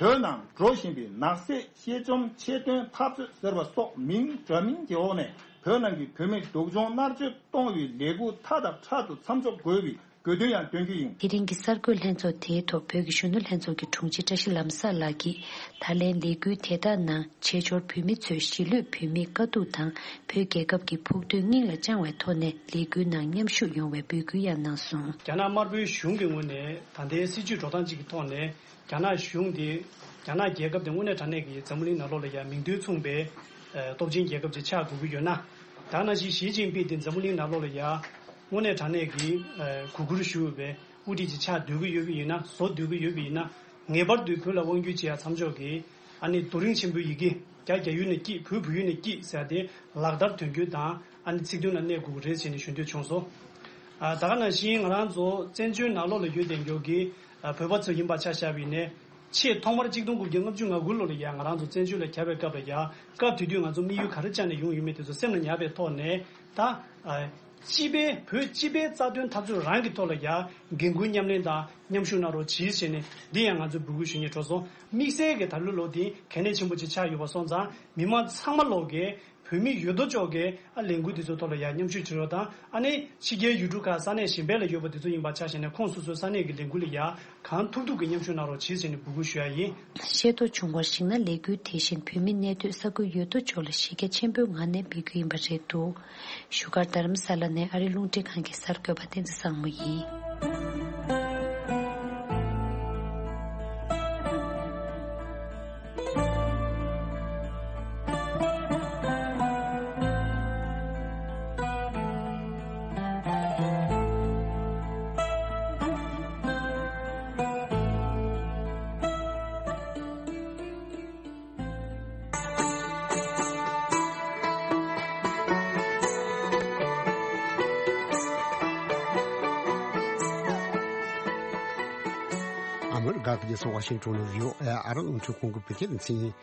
བོད་ནང་འགྲོ་བཞིན་པའི་ནག་བསྲེས་ཤེས་བཅོམ་ཆེད་དོན་འཐབ་རྩོད་ཟེར་བ་སོགས་མིང་འདྲ་མིན་གྱི་འོག་ནས་བོད་ནང་གི་བོད་མི་སྡུག་སྦྱོང་མནར་གཅོད་གཏོང་བའི་ལས་འགུལ་མཐའ་དང་ཕྲལ་དུ་མཚམས་འཇོག་དགོས་པའི་དགོས་འདུན་ཡང་འདོན་རྒྱུ་ཡིན། དེ་རིང་གི་གསར་འགོད་ལྷན་ཚོགས་དེའི་ཐོག་བོད་ཀྱི་གཞོན་ནུ་ལྷན་ཚོགས་ཀྱི་དྲུང་ཆེ་བཀྲ་ཤིས་ལམ་བཟང་ལགས་ཀྱིས། ད་ལན་ལས་འགུལ་དེ་དག་ནང་བྱེས་འབྱོར་བོད་མི་ཚོས་གཞིས་ལུས་བོད་མིའི་དཀའ་སྡུག་དང་བོད་རྒྱལ་ཁབ་ཀྱི་ཕུགས་འདུན་སྙིང་ལ་བཅངས་བའི་ཐོག་ནས་ལས་འགུལ་ནང་མཉམ་ཞུགས་ཡོང་བའི་འབོད་སྐུལ་ཡང་གནང་སོང་། རྒྱ་ནག་དམར་པོའི་གཞུང་གི་ངོས་ནས་ད་ལྟའི་སྲིད་བྱུས་འགྲོ་སྟངས་གཅིག་གི་ཐོག་ནས། རྒྱ་ནག་གཞུང་དེ། རྒྱ་ནག་རྒྱལ་ཁབ་དེ་དངོས་གནས་དྲང་གནས་ཀྱི་འཛམ་བུ་གླིང་ནང་ལོགས་ལ་ཡང་མིང་དོན་མཚུངས་པའི་ཨ་སྟོབས་ཆེན་རྒྱལ་ཁབ་ཅིག་ཆགས་དགོས་ཀྱི་ཡོད་ན། ད་ནང་བཞིན་ཞི་ཅིན་ཕིང་དེ་འཛམ་བུ་གླིང་ནང་ལོགས་ལ་ཡང་དངོས་གནས་དྲང་གནས་ཀྱི་ཨ་གུས་བཀུར་ཞུ་འོས་པའི་དབུ་ཁྲིད་ཅིག་ཆགས་སྡོད་ཀྱི་ཡོད་པ་ཡིན་ན། བཟོ་སྡོད་ཀྱི་ཡོད་པ་ཡིན་ན། ངེས་པར་དུ་བོད་ལ་དབང་སྒྱུར་བྱེད་ཡ་མཚམས་འཇོག་གི་ཨ་ནི་རྡོ་རིང་ཆེན་པོའི་ཡི་གེ། རྒྱ་རྒྱ་ཡུལ་ནས་སྐྱིད། བོད་བོད་ཡུལ་ནས་སྐྱིད་ཟེར་ཡ་དེ་ལག་བསྟར་དོན་འཁྱོལ་དང་ཨ་ནི་ཚིག་དོན་ལ་གནས་དགོས་ཀྱི་རེད་ཟེར་ནས་ཞུ་འདོད་བྱུང་སོང་། ཨ་ད་ག་ནང་བཞིན་ང་རང་ཚོ་བཙན་བྱོལ་ནང་ལོགས་ལ་ཡོད་བསྡད་མཁན་གྱི་ཨ་བོད་པ་ཚོ་ཡིན་པ་ཆ་བཞག་པ་ཡིན་ནའི། ཆེས་ཐོག་མར་གཅིག་སྟོང་དགུ་བརྒྱ་ལྔ་བཅུ་ང་དགུ་ལོ་ལ་ཡང་ང་རང་ཚོ་བཙན་བྱོལ་ལ་གྱར་བའི་སྐབས་ལ་ཡང་སྐབས་དེ་དུས་ང་ཚོ་དམིགས་ཡུལ་ག་རེ་བཅངས་ནས་ཡོང་ཡོད་མེད་དེ་ཚོ་སེམས་ལ་ཉར་བའི་ཐོག་ནས། ད་ཨ་སྤྱི་པའི་བོད་སྤྱི་པའི་རྩ་དོན་འཐབ་རྩོད་རང་གི་ཐོག་ལ་ཡང་འགན་ཁུར་མཉམ་ལེན་དང་མཉམ་ཞུགས་གནང་རོགས་གྱིས་ཟེར་ནས་འདི་ཡང་ང་ཚོས་འབོད་སྐུལ་ཞུ་སྙིང་བྲོ་སོང་། དམིགས་བསལ་གྱི་ད་ལོའི་ལོ་འདི་གལ་གནད་ཆེན་པོ་ཅིག་ཆགས་ཡོད་པ་སོང་ཙང་། མི་མང་ཚང་མ་ལོག་གིས་བོད་མི་ཡོད་དོ་ཅོག་གིས་ཨ་ལས་འགུལ་འདི་ཚོའི་ཐོག་ལ་ཡང་མཉམ་ཞུགས་བྱེད་རོགས་དང་། ཨ་ནི་ཕྱི་རྒྱལ་ཡུལ་གྲུ་ཁག་ས་གནས་གཞན་པ་ལ་ཡོད་པ་འདི་ཚོ་ཡིན་པ་ཆ་བཞག་ནས་ཁོང་སོ་སོའི་ས་གནས་ཀྱི་ལས་འགུལ་ལ་ཡང་གང་ཐུབ་ཐུབ་ཀྱིས་མཉམ་ཞུགས་གནང་རོགས་གྱིས་ཟེར་ནས་འབོད་སྐུལ་ཞུ་ཡ་ཡིན། ཤེས་རྟོགས་བྱུང་བར་གཞིགས་ན། ལས་འགུལ་དེ་བཞིན་བོད་མི་གནས་སྡོད་ས་ཁུལ་ཡོད་དོ་ཅོག་ལ་གཞི་རྒྱ་ཆེན་པོའི་ངང་ནས་སྤེལ་རྒྱུ་ཡིན་པ་རེད་འདུག་བཞུགས་སྒར་རྡ་རམ་ས་ལ་ནས་ཨ་རི་རླུང་འཕྲིན་ཁང་གི་གསར་འགོད་པ་བསྟན་འཛིན་བཟང་མོ་ཡིན། ཨ་མི་རི་ཀ་གི་རྒྱལ་ས་ཝ་ཤིང་ཊོན་ནས་བྷི་ཨོ་ཨེ་ཨ་རབ་རླུང་འཕྲིན་ཁང་གི་བོད་སྐད་སྡེ་ཚན་ཡིན།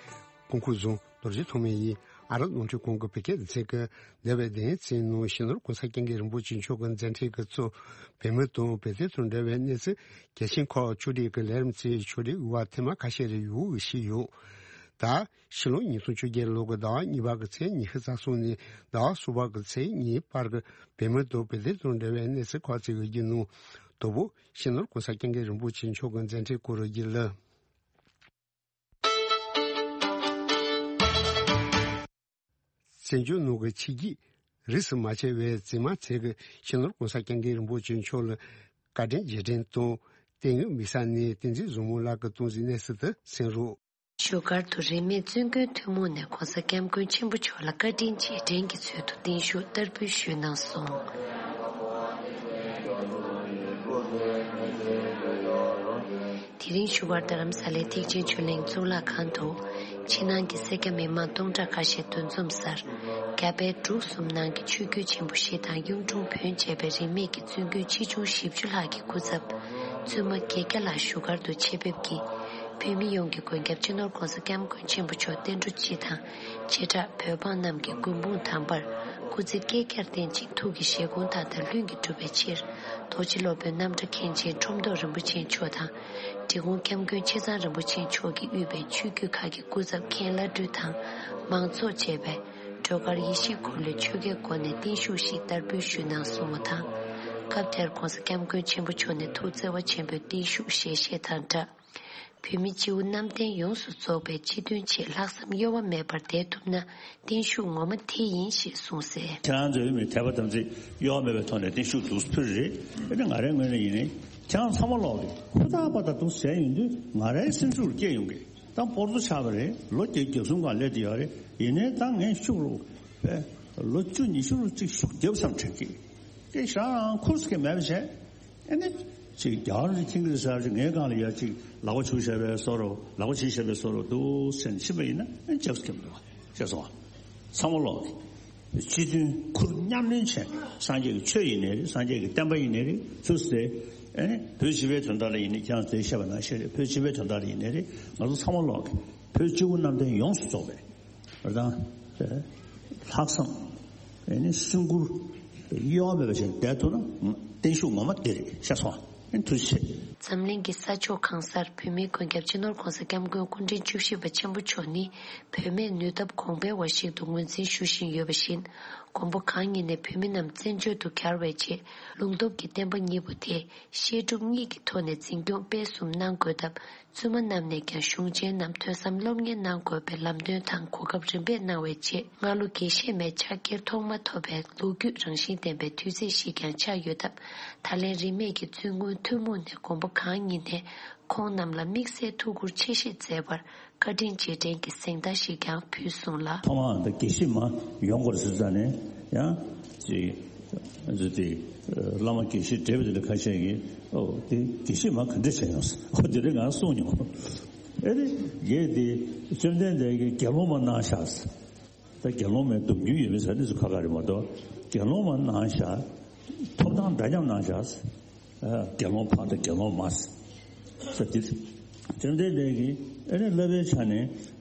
སྐུ་ཁམས་བཟང་། རྡོ་རྗེ་ཐོགས་མེད་ཡིན། ཨ་རབ་རླུང་འཕྲིན་ཁང་གི་བོད་སྐད་སྡེ་ཚན་གྱིས་འདས་པའི་བདུན་ཕྲག་ནང་སྤྱི་ནོར་༸གོང་ས་༸སྐྱབས་མགོན་རིན་པོ་ཆེ་མཆོག་གི་མཛད་འཕྲིན་གྱི་ཚོགས་བོད་མི་དང་བོད་དོན་དང་འབྲེལ་བའི་གནས་ཚུལ་གལ་ཆེན་ཁག་ཕྱོགས་སྒྲིག་གི་ལས་རིམ་གྱི་ཕྱོགས་སྒྲིག་དབུ་བ་ཐེངས་མ་ཁ་ཤས་རེ་ཡོད་ཞུས་ཡོད། ད་ཕྱི་ལོ་ཉིས་སྟོང་བཅོ་བརྒྱད་ལོ་གི་ཟླ་བ་གཉིས་པ་གི་ཚེས་ཉི་ཤུ་རྩ་གསུམ་ནས་ཟླ་བ་གསུམ་པ་གི་ཚེས་གཉིས་བར་གྱི་བོད་མི་དང་བོད་དོན་དང་འབྲེལ་བའི་གནས་ཚུལ་ཁག་ཅིག་གི་རྒྱུན་ནང་དང་པོ་སྤྱི་ནོར་༸གོང་ས་༸སྐྱབས་མགོན་རིན་པོ་ཆེ་མཆོག་གི་མཛད་འཕྲིན་སྐོར་རྒྱུན་ལ། བཙན་བྱོལ་ནང་གི་ཕྱི་རྒྱལ་རིས་སུ་མ་ཆད་པའི་འཛིན་མ་ཚན་གྱིས་སྤྱི་ནོར་༸གོང་ས་༸སྐྱབས་མགོན་རིན་པོ་ཆེ་མཆོག་ལ་བཀའ་དྲིན་རྗེས་དྲན་དང་། བསྟན་འོས་དམིགས་བསལ་ནས་བསྟན་འཛིན་བཟང་མོ་ལགས་ཀྱིས་གཏོང་ཟིན་གནས་ཚུལ་དེ་གསན་རོགས། བཞུགས་སྒར་དུ་རིས་མེད་བཙུན་དགོན་ཐུན་མོང་ནས་༸གོང་ས་༸སྐྱབས་མགོན་ཆེན་པོ་མཆོག་ལ་བཀའ་དྲིན་རྗེས་དྲན་གྱི་ཚུལ་དུ་བརྟན་བཞུགས་བསྟར་འབུལ་ཞུས་གནང་སོང་། དེ་རིང་བཞུགས་སྒར་རྡ་རམ་ས་ལའི་ཐེག་ཆེན་ཆོས་གླིང་གཙུག་ལག་ཁང་དུ། ཕྱི་ནང་གི་སེར་སྐྱ་མི་མང་སྟོང་ཕྲག་ཁ་ཤས་འདུ་འཛོམས་སར། རྒྱ་བལ་འབྲུག་གསུམ་ནང་གི་ཆོས་བརྒྱུད་ཆེན་པོ་བཞི་དང་གཡུང་དྲུང་བོན་བཅས་པའི་རིས་མེད་ཀྱི་བཙུན་དགོན་ཆེ་ཆུང་བཞི་བཅུ་ལྷག་གི་སྐུ་ཚབ། བཙུན་མ་བརྒྱད་བརྒྱ་ལྷག་བཞུགས་སྒར་དུ་ཆེད་ཕེབས་ཀྱིས། བོད་མི་ཡོངས་ཀྱི་མགོན་སྐྱབས་སྤྱི་ནོར་༸གོང་ས་༸སྐྱབས་མགོན་ཆེན་པོ་མཆོག་བསྟན་འགྲོ་སྤྱི་དང་། བྱེ་བྲག་བོད་འབངས་རྣམས་ཀྱི་མགོན་དཔུང་དམ་པར། སྐུ་ཚེ་བསྐལ་བརྒྱར་བརྟན་ཅིང་ཐུགས་ཀྱི་བཞེད་དགོངས་མཐའ་དག་ལྷུན་གྱིས་གྲུབ་པའི་ཕྱིར། རྡོ་རྗེ་སློབ་དཔོན་རྣམ་བཀྲ་མཁན་ཆེན་ཁྲོམ་ཐོག་རིན་པོ་ཆེ་མཆོག་དང་། འབྲི་གུང་སྐྱབས་མགོན་ཆེ་ཚང་རིན་པོ་ཆེ་མཆོག་གིས་དབུས་པའི་ཆོས་བརྒྱུད་ཁག་གི་སྐུ་ཚབ་མཁན་བླ་སྤྲུལ་དང་མང་ཚོགས་བཅས་པས་སྒྲོལ་དཀར་ཡེ་ཤེས་འཁོར་ལོའི་ཆོ་གའི་སྒོ་ནས་བརྟན་བཞུགས་ཤིག་བསྟར་འབུལ་ཞུས་གནང་སོང་བ་དང་། སྐབས་དེར་༸གོང་ས་༸སྐྱབས་མགོན་ཆེན་པོ་མཆོག་ནས་ཐུགས་བརྩེ་བ་ཆེན་པོས་བརྟན་བཞུགས་ཞལ་བཞེས་དང་སྦྲགས། བོད་མི་སྤྱི་བོ་གནམ་བསྟན་ཡོངས་སུ་རྫོགས་པའི་སྤྱི་དོན་ཆེད་ལྷག་བསམ་གཡོ་བ་མེད་པར་བསྡད་ཐུབ་ན་བརྟན་བཞུགས་ངོ་མ་དེ་ཡིན་ཞེས་གསུངས་གསལ། ཁྱེད་རང་ཚོའི་མི་དད་པ་དམ་ཚིག་གཡོ་བ་མེད་པའི་ཐོག་ནས་བརྟན་བཞུགས་འདུག་ཕུལ་རེད། ཨེ་ནི་ང་རའི་ངོས་ནས་ཡིན་ནའི་ཁྱེད་རང་ཚང་མ་ལོག་གི་ཧུར་ཐག་པ་དང་འདུག་ཟེར་ཡོང་དུས་ང་རའི་སེམས་ཤུགས་སྐྱེ་ཡོང་གི། ད་བོར་ཚོ་ཆགས་པ་རེད། ལོ་བརྒྱད་བརྒྱད་གསུམ་སྒང་སླེབས་དུ་ཡོད་རེད། ཡིན་ནའི་ད་ངས་ཤུགས་རུ་བས་ལོ་བཅུ་ཉི་ཤུ་རུ་གཅིག་ཤུགས་རྒྱབ་བསམ་དྲན་གི། དེ་ཞག་རང་ཁུར་སྐད་མེད་པ་བྱས། ཨེ་ནི། ཅིག་རྒྱ་གར་གྱི་ཁྱིང་གི་ཟེར་ཅིག་ངའི་སྒང་ལ་ཡ་ཅིག་ལག་པ་ཆུ་བཞག་པའི་བཟོ་འདྲ་ལག་པ་ཆུ་བཞག་པའི་བཟོ་འདྲ་འདུག་ཟེར་ནས་ཕྱིན་པ་ཡིན་ན་ཨེ་ཅག་སྐྱེམ་འདུག་ཤེས་སོང་ཨ། ཚང་མ་ལོག་གི་སྤྱི་མཐུན་ཁུར་མཉམ་ལེན་བྱས། སངས་རྒྱས་ཀྱི་ཆོས་ཡིན་ནའི་རེད། སངས་རྒྱས་ཀྱི་བསྟན་པ་ཡིན་ནའི་རེད། ཚུར་ཟེར། ཨེ་ནི་བོད་སྤྱི་པའི་དོན་དག་ལ་ཡིན་ནའི་ཁྱེད་རང་ཚོས་བཤད་པ་ནང་བཞིན་རེད། བོད་སྤྱི་པའི་དོན་དག་ལ་ཡིན་ནའི་རེད། ང་ཚོ་ཚང་མ་ལོག་གི་བོད་སྤྱི་བོ་གནམ་བསྟན་ཡོངས་སུ་རྫོགས་པའི་རེད་དང་། ལྷག་བསམ། ཨེ་ནི་སེམས་ཁུར། གཡོ་བ་མེད་པ་ཞིག་བསྡད་ཐུབ་ན་བརྟན་བཞུགས་ངོ་མ་དེ་རེད་ཤེས་སོང་ཨ། ཨེ་ཐུགས་རྗེ་ཆེ། འཛམ་གླིང་གི་ས་ཕྱོགས་གང་སར་བོད་མིའི་མགོན་སྐྱབས་སྤྱི་ནོར་༸གོང་ས་༸སྐྱབས་མགོན་སྐུ་ཕྲེང་བཅུ་བཞི་པ་ཆེན་པོ་མཆོག་ནི་བུད་མེད་ནུས་སྟོབས་གོང་འཕེལ་བ་ཞིག་ཏུ་ངོས་འཛིན་ཞུ་བཞིན་ཡོད་པ་བཞིན། མགོན་པོ་གང་ཉིད་ནས་བོད་མི་རྣམས་བཙན་བྱོལ་དུ་གྱར་བའི་རྗེས་ལུང་སྟོབས་ཀྱི་བསྟན་པ་གཉིས་པོ་དེ་བཤད་སྒྲུབ་གཉིས་ཀྱི་ཐོག་ནས་འཛིན་སྐྱོང་སྤེལ་གསུམ་གནང་དགོས་སྟབས། བཙུན་མ་རྣམས་ནས་ཀྱང་གཞུང་ཆེན་རྣམས་ཐོས་བསམ་སློབ་གཉེར་གནང་དགོས་པའི་ལམ་སྟོན་དང་གོ་སྐབས་རིམ་པས་གནང་བའི་རྗེས། སྔ་ལོ་དགེ་བཤེས་མའི་ཕྱག་འཁྱེར་ཐོག་མ་ཐོབ་པའི་ལོ་རྒྱུས་རང་བཞིན་ལྡན་པའི་དུས་ཚིགས་ཤིག་ཀྱང་ཆགས་ཡོད་སྟབས། ད་ལན་རིས་མེད་ཀྱི་བཙུན་དགོན་ཐུན་མོང་ནས་མགོན་པོ་གང་ཉིད་ནས་ཁོང་རྣམས་ལ་དམིགས་བསལ་ཐུགས་ཁུར་ཆེ་བཞེས་མཛད་པར་བཀའ་དྲིན་རྗེས་དྲན་གྱི་གཟེངས་རྟགས་ཤིག་ཀྱང་ཕུལ་སོང་ལ། ཐོག་མར་འདི་དགེ་བཤེས་མ་ཡོང་དགོས་ཟེར་ཙང་ནས་ཡང་ཅིག་ཨ་ཙི་དེ་བླ་མ་དགེ་བཤེས་བགྲེས་པ་དེ་འདྲ་ཁ་ཤས་ཀྱིས་ཨོ་དེ་དགེ་བཤེས་མ་ག་འདྲ་བྱས་ཡོང་ཟེར། ཨོ་དེ་རིང་ང་གསུངས་མྱོང་། ཨེ་རེད་ངས་དེ་བཅོམ་ལྡན་འདས་ཀྱིས་དགེ་སློང་མ་གནང་བཞག་ཟེར། ད་དགེ་སློང་མའི་སྡོམ་རྒྱུན་ཡོད་མེད་ཟེར་དེ་ཚོ་ཁ་ཁ་རེད་མ་གཏོགས་དགེ་སློང་མ་གནང་བཞག། ཐོབ་ཐང་འདྲ་མཉམ་གནང་བཞག་ཟེར། དགེ་སློང་ཕ་དང་དགེ་སློང་མ་ཟེར་དེ། བཅོམ་ལྡན་འདས་ཀྱིས་ཨེ་ནས་བསླབ་པའི་ཆ་ནས་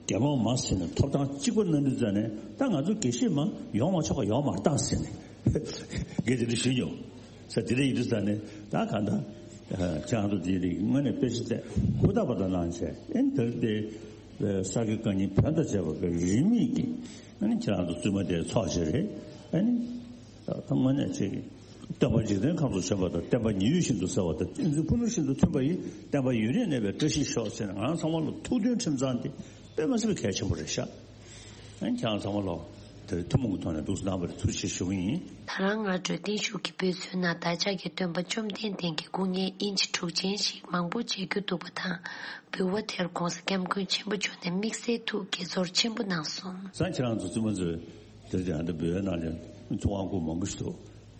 དགེ་སློང་མ་ཟེར་ནས་ཐོབ་ཐང་གཅིག་པ་གནང་དུས་ཙ་ནས་ད་ང་ཚོ་དགེ་བཤེས་མ་ཡོང་མ་ཆོག་པ་ཡོང་མ་བཏང་ཟེར་ནས་དགེ་དེ་འདྲ་ཞུས་མྱོང་ཟེར། དེ་འདྲ་ཡིན་དུས་ཙ་ནས་ད་གང་ལྟར་ཁྱེད་རང་ཚོ་དེ་རིགས་དངོས་གནས་དཔེ་ཆ་བལྟས་ཧུར་ཐག་པ་དང་གནང་བྱས་ཨེ་ནས་དེར་དེ་ས་དགེ་བཀའ་རྙིང་བོན་དང་བཅས་པ་གི་རིས་མེད་ཀྱི་ཨེ་ནས་ཁྱེད་རང་ཚོ་བཙུན་མ་དེ་ཚོགས་བྱས་རེད་ཨེ་ནས། ད་དངོས་གནས་ཅིག་སྟོན་པ་འཇིག་རྟེན་ཁམས་སུ་བྱོན་པ་དང་བསྟན་པ་ཉི་འོད་བཞིན་དུ་གསལ་བ་དང་བསྟན་འཛིན་ཕུ་ནུ་བཞིན་དུ་མཐུན་པ་ཡིས་བསྟན་པ་ཡུན་རིང་གནས་པའི་བཀྲ་ཤིས་ཤོག་ཟེར་ནས་ང་རང་ཚང་མ་ལ་ཐུགས་མཐུན་ཁྲིམས་གཙང་དེ་དཔེ་མ་སྲིད་པའི་གལ་ཆེན་པོ་རེད་ཤག་ཨ་ནི་ཁྱེད་རང་ཚང་མ་ལ་དེར་ཐུན་མོང་གི་ཐོག་ནས་འདུག་སེ་གནང་བར་ཐུགས་རྗེ་ཆེ་ཞུ་གི་ཡིན། ད་རང་སྔ་དྲོའི་བརྟན་བཞུགས་ཀྱི་འབོད་ཚུལ་ནང་བདག་ཅག་གི་སྟོན་པ་བཅོམ་ལྡན་འདས་ཀྱི་སྐུ་བརྙན་ཨིན་ཅི་དྲུག་ཅན་ཞིག་མང་པོ་མཇལ་རྒྱུ་འདུག་པ་དང་། འབུལ་བ་དེར་༸གོང་ས་༸སྐྱབས་མགོན་ཆེན་པོ་མཆོག་ནས་དམིགས་བསལ་ཐུགས་དགྱེས་ཚོར་ཆེན་པོ་གནང་སོང་། སང་ཁྱེད་རང་ཚོ་བཙུན་མ་ཚོས། དེར་ཀྱང་འདི་འབུལ་བའི་ནང་ལ་ཐུབ་དབང་སྐུ་མང་པོ་ཞིག་འདུག་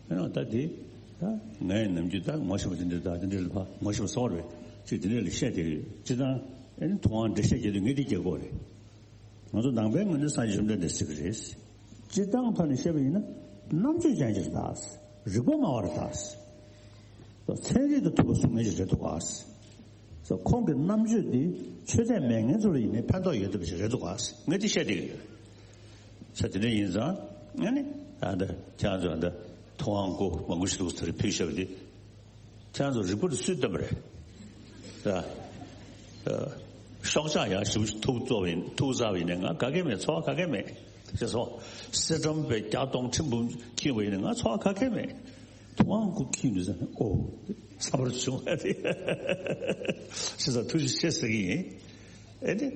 ཨ་ནི་ད་དེ་ད་ངས་ནམ་རྒྱུན་ད་ངོ་ཤེས་པ་དེ་འདྲ་ད་དེ་འདྲ་ལ་ཕ་ངོ་ཤེས་པ་སོགས་རེད་ཅིག་དེ་འདྲ་ལ་བཤད་དེ་རེད་སྤྱི་བཏང་ཨ་ནི་ཐུབ་དབང་འགྲེལ་བཤད་རྒྱག་དུས་ངས་དེ་རྒྱག་དགོས་རེད། ང་ཚོ་ནང་པའི་ངོས་ནས་སངས་རྒྱས་བཅོམ་ལྡན་འདས་ཟེར་གི་རེད། སྤྱི་བཏང་ཐོག་ནས་བཤད་པ་ཡིན་ན་རྣམ་དཔྱོད་ཅན་ཅིག་རེད་ད། རིག་པ་སྨྲ་བ་རེད་ད། ཚན་རིག་དང་མཐུན་པ་གསུང་མཁན་ཞིག་རེད་འདུག་ག་ཁོང་གི་རྣམ་དཔྱོད་འདི་ཆོས་དད་མེད་མཁན་ཚོ་ལ་ཡིན་ནའི་ཕན་ཐོགས་ཡོད་བསྡད་པ་ཞིག་རེད་འདུག་ག་ངས་འདི་བཤད་བསྡད་ཀྱི་ཡོད། ས་དེ་འདྲ་ཡིན་ཙང་ཨ་ནི་ཨ་ད་ཁྱེད་རང་ཚོ་ཨ་ད་ཐུབ་དབང་སྐུ་མང་པོ་ཞིག་འདུག་ཟེར་ཕུལ་བཞག་པ་འདི་ཁྱེད་རང་ཚོ་རིག་པ་དེ་སུས་བཏོན་པ་རེད། ད་ཤོག་ཆག་ཡག་ཞིབ་ཐུགས་གཙོ་བ་ཡིན་ཐུགས་གསར་བ་ཡིན་ནའི་ང་ག་གེ་མེད་ཚོར་བ་ག་གེ་མེད། ཅེས་སོ། གསེར་སྦྲམ་པའི་བརྒྱ་སྟོང་ཁྲི་འབུམ་འཁྱིལ་བ་ཡིན་ན་ང་ཚོར་བ་ག་གེ་མེད། ཐུབ་དབང་སྐུ་འཁྱིལ་ནུས་ཙང་ཨོ། ས་བར་བྱུང་བ་རེད། ཞེས་སོགས་ཐུགས་རྗེ་ཆེ་ཟེར་གྱི་ཡིན། ཨེ་ནི།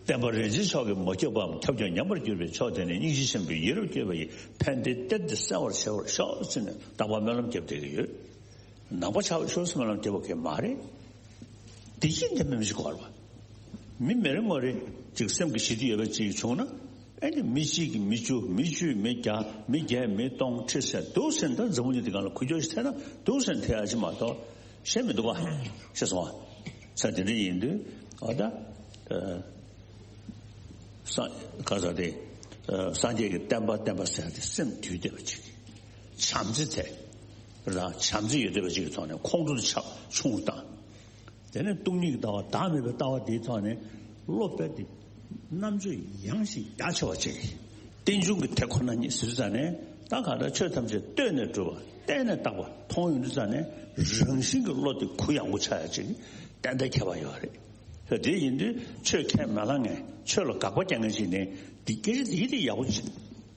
བསྟན་པ་རིན་ཆེན་མཆོག་གིས་མ་ཁྱབ་པའམ་ཁྱབ་ཀྱང་ཉམས་པར་གྱུར་པའི་ཕྱོགས་དེ་ནི་སྙིང་རྗེ་ཆེན་པོས་ཡིད་རབ་བསྐྱོད་པ་ཡི་ཕན་བདེའི་གཏེར་དེ་གསལ་བར་བྱེད་པར་ཤོག་ཅེས་ནས་རྟག་པར་སྨོན་ལམ་བརྒྱབ་བསྡད་ཀྱི་ཡོད། ནང་པ་ཆགས་པའི་ཕྱོགས་སུ་སྨོན་ལམ་བརྒྱབ་པ་གང་ཡང་མ་རེད། བདེ་སྐྱིད་ལྡན་པའི་མི་ཞིག་དགོས་རེད་པ། མི་མི་རེ་ངོ་རེ་ཅིག་སེམས་ཀྱི་ཞི་བདེ་ཡོད་པ་ཅིག་བྱུང་ན་ཨེ་ནི་མི་གཅིག་གིས་མི་བཅུ་མི་བཅུས་མི་བརྒྱ་མི་བརྒྱས་མི་སྟོང་ཁྲི་ཟེར་འདུག་ཟེར་ད་འཛམ་བུ་གླིང་འདི་སྒང་ལ་ཁུ་བྱུག་ཞིག་ཐེབས་ན་འདུག་ཟེར་ཐེབས་ཡ་ཅིག་མ་གཏོགས་ཤེས་མི་འདུག་ག་ཤེས་སོང་ང་། ས་དེ་འདྲ་ཡིན་དུས་ཨ་ད། སངས་ག་ས་དེ། སངས་རྒྱས་ཀྱི་བསྟན་པ་བསྟན་པ་ཟེར་ཏེ་སེམས་དུལ་བསྡད་པ་ཅིག་བྱམས་བརྩེ་དེ། རང་བྱམས་བརྩེ་ཡོད་བསྡད་པ་ཅིག་གི་ཐོག་ནས་ཁོང་ཁྲོ་ཆགས་ཆུང་རུ་བཏང་། དེ་ནས་སྟོང་ཉིད་ཀྱི་ལྟ་བ་བདག་མེད་པའི་ལྟ་བ་དེའི་ཐོག་ནས་བློ་སྤེལ་ཏེ། རྣམ་དཔྱོད་ཡངས་ཤིང་རྒྱ་ཆེ་བ་ཅིག་རྟེན་འབྱུང་གི་དེ་ཁོ་ན་ཉིད་ཟེར་ཙང་ནས་ ད་གང་ལྟར་ཆོས་ཐམས་ཅད་ལྟོས་ནས་གྲུབ་པ། བལྟས་ནས་བཏགས་པ་མཐོང་ཡོང་དུས་ཙང་ནས་རང་བཞིན་གྱི་བློ་དེ་གུ་ཡངས་པོ་ཆགས་ཡ་ཅིག་ཏན་ཏན་ཁྱད་པར་ཡོད་རེད། ད་དེ་ཡིན་དུས་ཆོས་ཁས་མ་བླངས་མཁན། ཆོས་ལ་དགག་པ་རྒྱག་མཁན་ཞིག་ནས་འདི་སྐད་ཆ་འདི་དེ་ཡག་པོ་ཅིག་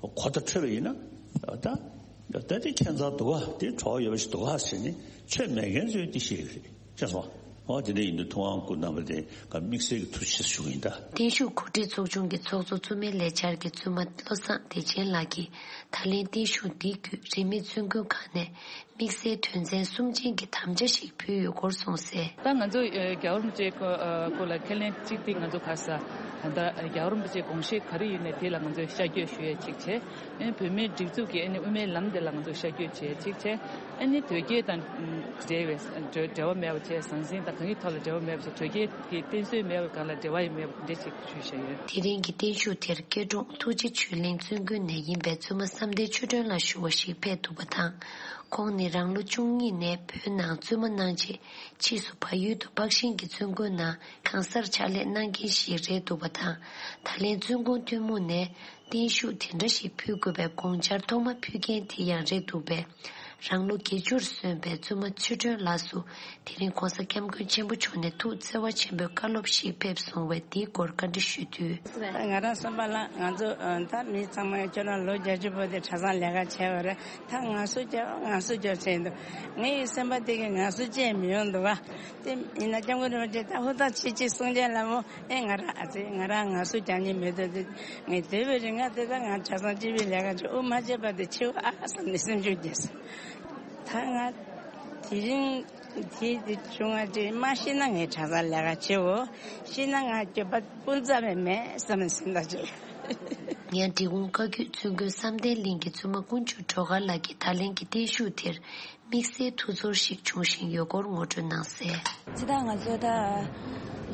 གོ་བརྡ་འཕྲོད་པ་ཡིན་ན། ད་ད་དེ་ཁྱད་མཚར་འདུག་ག་དེ་བྲོ་བ་ཡོད་པ་ཞིག་འདུག་ག་ཟེར་ནས་ཆོས་མེད་མཁན་ཚོས་འདི་ཤེས་ཀྱི་རེད། ཤེས་སོང་། འོ་དེ་འདྲ་ཡིན་དུས་ཐུབ་དབང་སྐུ་རྣམ་པ་དེ་ག་དམིགས་བསལ་གྱི་ཐུགས་རྗེ་ཆེ་ཞུ་གི་ཡིན་ད། བརྟན་བཞུགས་གོ་སྒྲིག་ཚོགས་ཆུང་གི་ཚོགས་གཙོ་བཙུན་མའི་ལས་འཆར་གྱི་བཙུན་མ་བློ་བཟང་བདེ་ཆེན་ལགས་ཀྱིས་ད་ལན་བརྟན་བཞུགས་འདི་བརྒྱུད་རིས་མེད་བཙུན་དགོན་ཁག་ནས་དམིགས་བསལ་དོན་ཚན་གསུམ་ཅན་གྱི་དམ་བཅའ་ཞིག་ཕུལ་ཡོད་སྐོར་གསུངས་གསལ། ད་ང་ཚོ་ཨ་རྒྱལ་བ་རིན་པོ་ཆེའི་སྐོར་ལ་ཁས་ལེན་གཅིག་དེ་ང་ཚོ་ག་ས་ད་ལྟ་རྒྱལ་བ་རིན་པོ་ཆེའི་དགོངས་བཞེད་ག་རེ་ཡོད་ནས་དེ་ལ་ང་ཚོས་ཤར་བསྐྱོད་ཞུ་ཡས་གཅིག་བྱས། ཨེ་བོད་མིའི་སྒྲིག་འཛུགས་ཀྱི་ཨ་ནི་དབུ་མའི་ལམ་དེ་ལ་ང་ཚོ་ཤར་བསྐྱོད་བྱས་གཅིག་བྱས། ཨ་ནི་དོལ་རྒྱལ་དང་འབྲེལ་བའི་འབྲེལ་བ་མེད་པ་བྱས། ཟང་ཟིང་དང་གང་གི་ཐོག་ལ་འབྲེལ་བ་མེད་པ་བྱས། དོལ་རྒྱལ་གྱི་བསྟེན་གསོལ་མེད་པའི་སྒང་ལ་འབྲེལ་བ་ཡང་མེད་པ་འདི་འདྲ་ཞིག་ཞུས་བཞག་ཡོད། དེ་རིང་གི་བརྟན་བཞུགས་དེར་སྐྱིད་གྲོང་ཐུགས་རྗེ་ཆོས་གླིང་བཙུན་དགོན་ནས་ཡིན་པའི་བཙུན་མ་བསམ་གཏན་ཆོས་སྒྲོན་ལགས་ཞུ་བ་ཞིག་ཕེབས་འདུག་པ་དང་། ཁོང་ནི་རང་ལོ་བཅུ་གཉིས་ནས་བོད་ནང་བཙུན་མ་གནང་རྗེས་ཕྱིས་སུ་བལ་ཡུལ་དུ་སྤགས་ཤིང་གི་བཙུན་དགོན་ནང་གང་སར་ཕྱག་ལས་གནང་མཁན་ཞིག་རེད་འདུག་པ་དང་། ད་ལན་བཙུན་དགོན་ཐུན་མོང་ནས་བརྟན་བཞུགས་དེ་འདྲ་ཞིག་ཕུལ་དགོས་པའི་དགོངས་འཆར་ཐོག་མ་ཕུལ་མཁན་དེ་ཡང་རེད་འདུག་པས། རང་ལོ་བརྒྱད་ཅུར་སོན་པའི་བཙུན་མ་ཆོས་སྒྲོན་ལགས་སུ་དེ་རིང་༸གོང་ས་༸སྐྱབས་མགོན་ཆེན་པོ་མཆོག་ནས་ཐུགས་བརྩེ་བ་ཆེན་པོས་བཀའ་སློབ་ཞིག་ཕེབས་སོང་བས་འདིའི་སྐོར་བཀའ་འདྲི་ཞུས་དུས། ང་རང་བསམ་པ་ལ་ང་ཚོ་ད་མི་ཚང་མ་ཁྱོད་རང་ལོ་བརྒྱད་ཅུ་བར་དུ་གྲྭ་ཚང་ལས་ཀ་བྱས་པ་རེད། ད་ང་སུ་སྐྱོ་ང་སུ་སྐྱོ་བྱས་འདུག་ངའི་སེམས་པ་དེ་གི་ང་སུ་སྐྱེ་མི་ཡོང་འདུག་བ། དེ་ཡིན་ན་སྐྱབས་མགོན་རིན་པོ་ཆེ་ད་ཧུར་ཐག་བྱེད་ཅིག་གསུང་མཁན་ལ་མོ། ཨེ་ང་རང་ཨ་ཙི་ང་རང་ང་སུ་རྒྱག་ཉེན་མེད་དོ། དེ་ངས་སྡོད་པའི་རིང་ང་དེ་ད་ང་གྲྭ་ཚང་སྤྱི་པའི་ལས་ཀ་བྱེད། དབུ་མ་བྱས་པ་དེ་ཆེ་བ་ཨ་བསམ་ནས་སེམས་ཤུགས་རྒྱས་སོང་། ད་ང་དེ་རིང་དེ་དེ་བྱུང་བ་ཅིག་མ་ཤི་ན་ངས་གྲྭ་ཚང་ལས་ཀ་བྱེད་འོ། ཤི་ན་ང་སྐྱོབ་པ་སྤུན་ཙམ་མེད་བསམ་ནས་སེམས་ཐག་བཅད། ངས་འབྲི་གུང་བཀའ་བརྒྱུད་བཙུན་དགོན་བསམ་གཏན་གླིང་གི་བཙུན་མ་ཀུན་སྤྱོད་སྒྲོལ་དཀར་ལགས་ཀྱིས་ད་ལན་གྱི་བརྟན་བཞུགས་དེར་དམིགས་བསལ་ཐུགས་ཚོར་ཞིག་བྱུང་བཞིན་ཡོད་སྐོར་ངོ་སྤྲོད་གནང་གསལ། སྤྱིར་བཏང་ང་ཚོ་ད་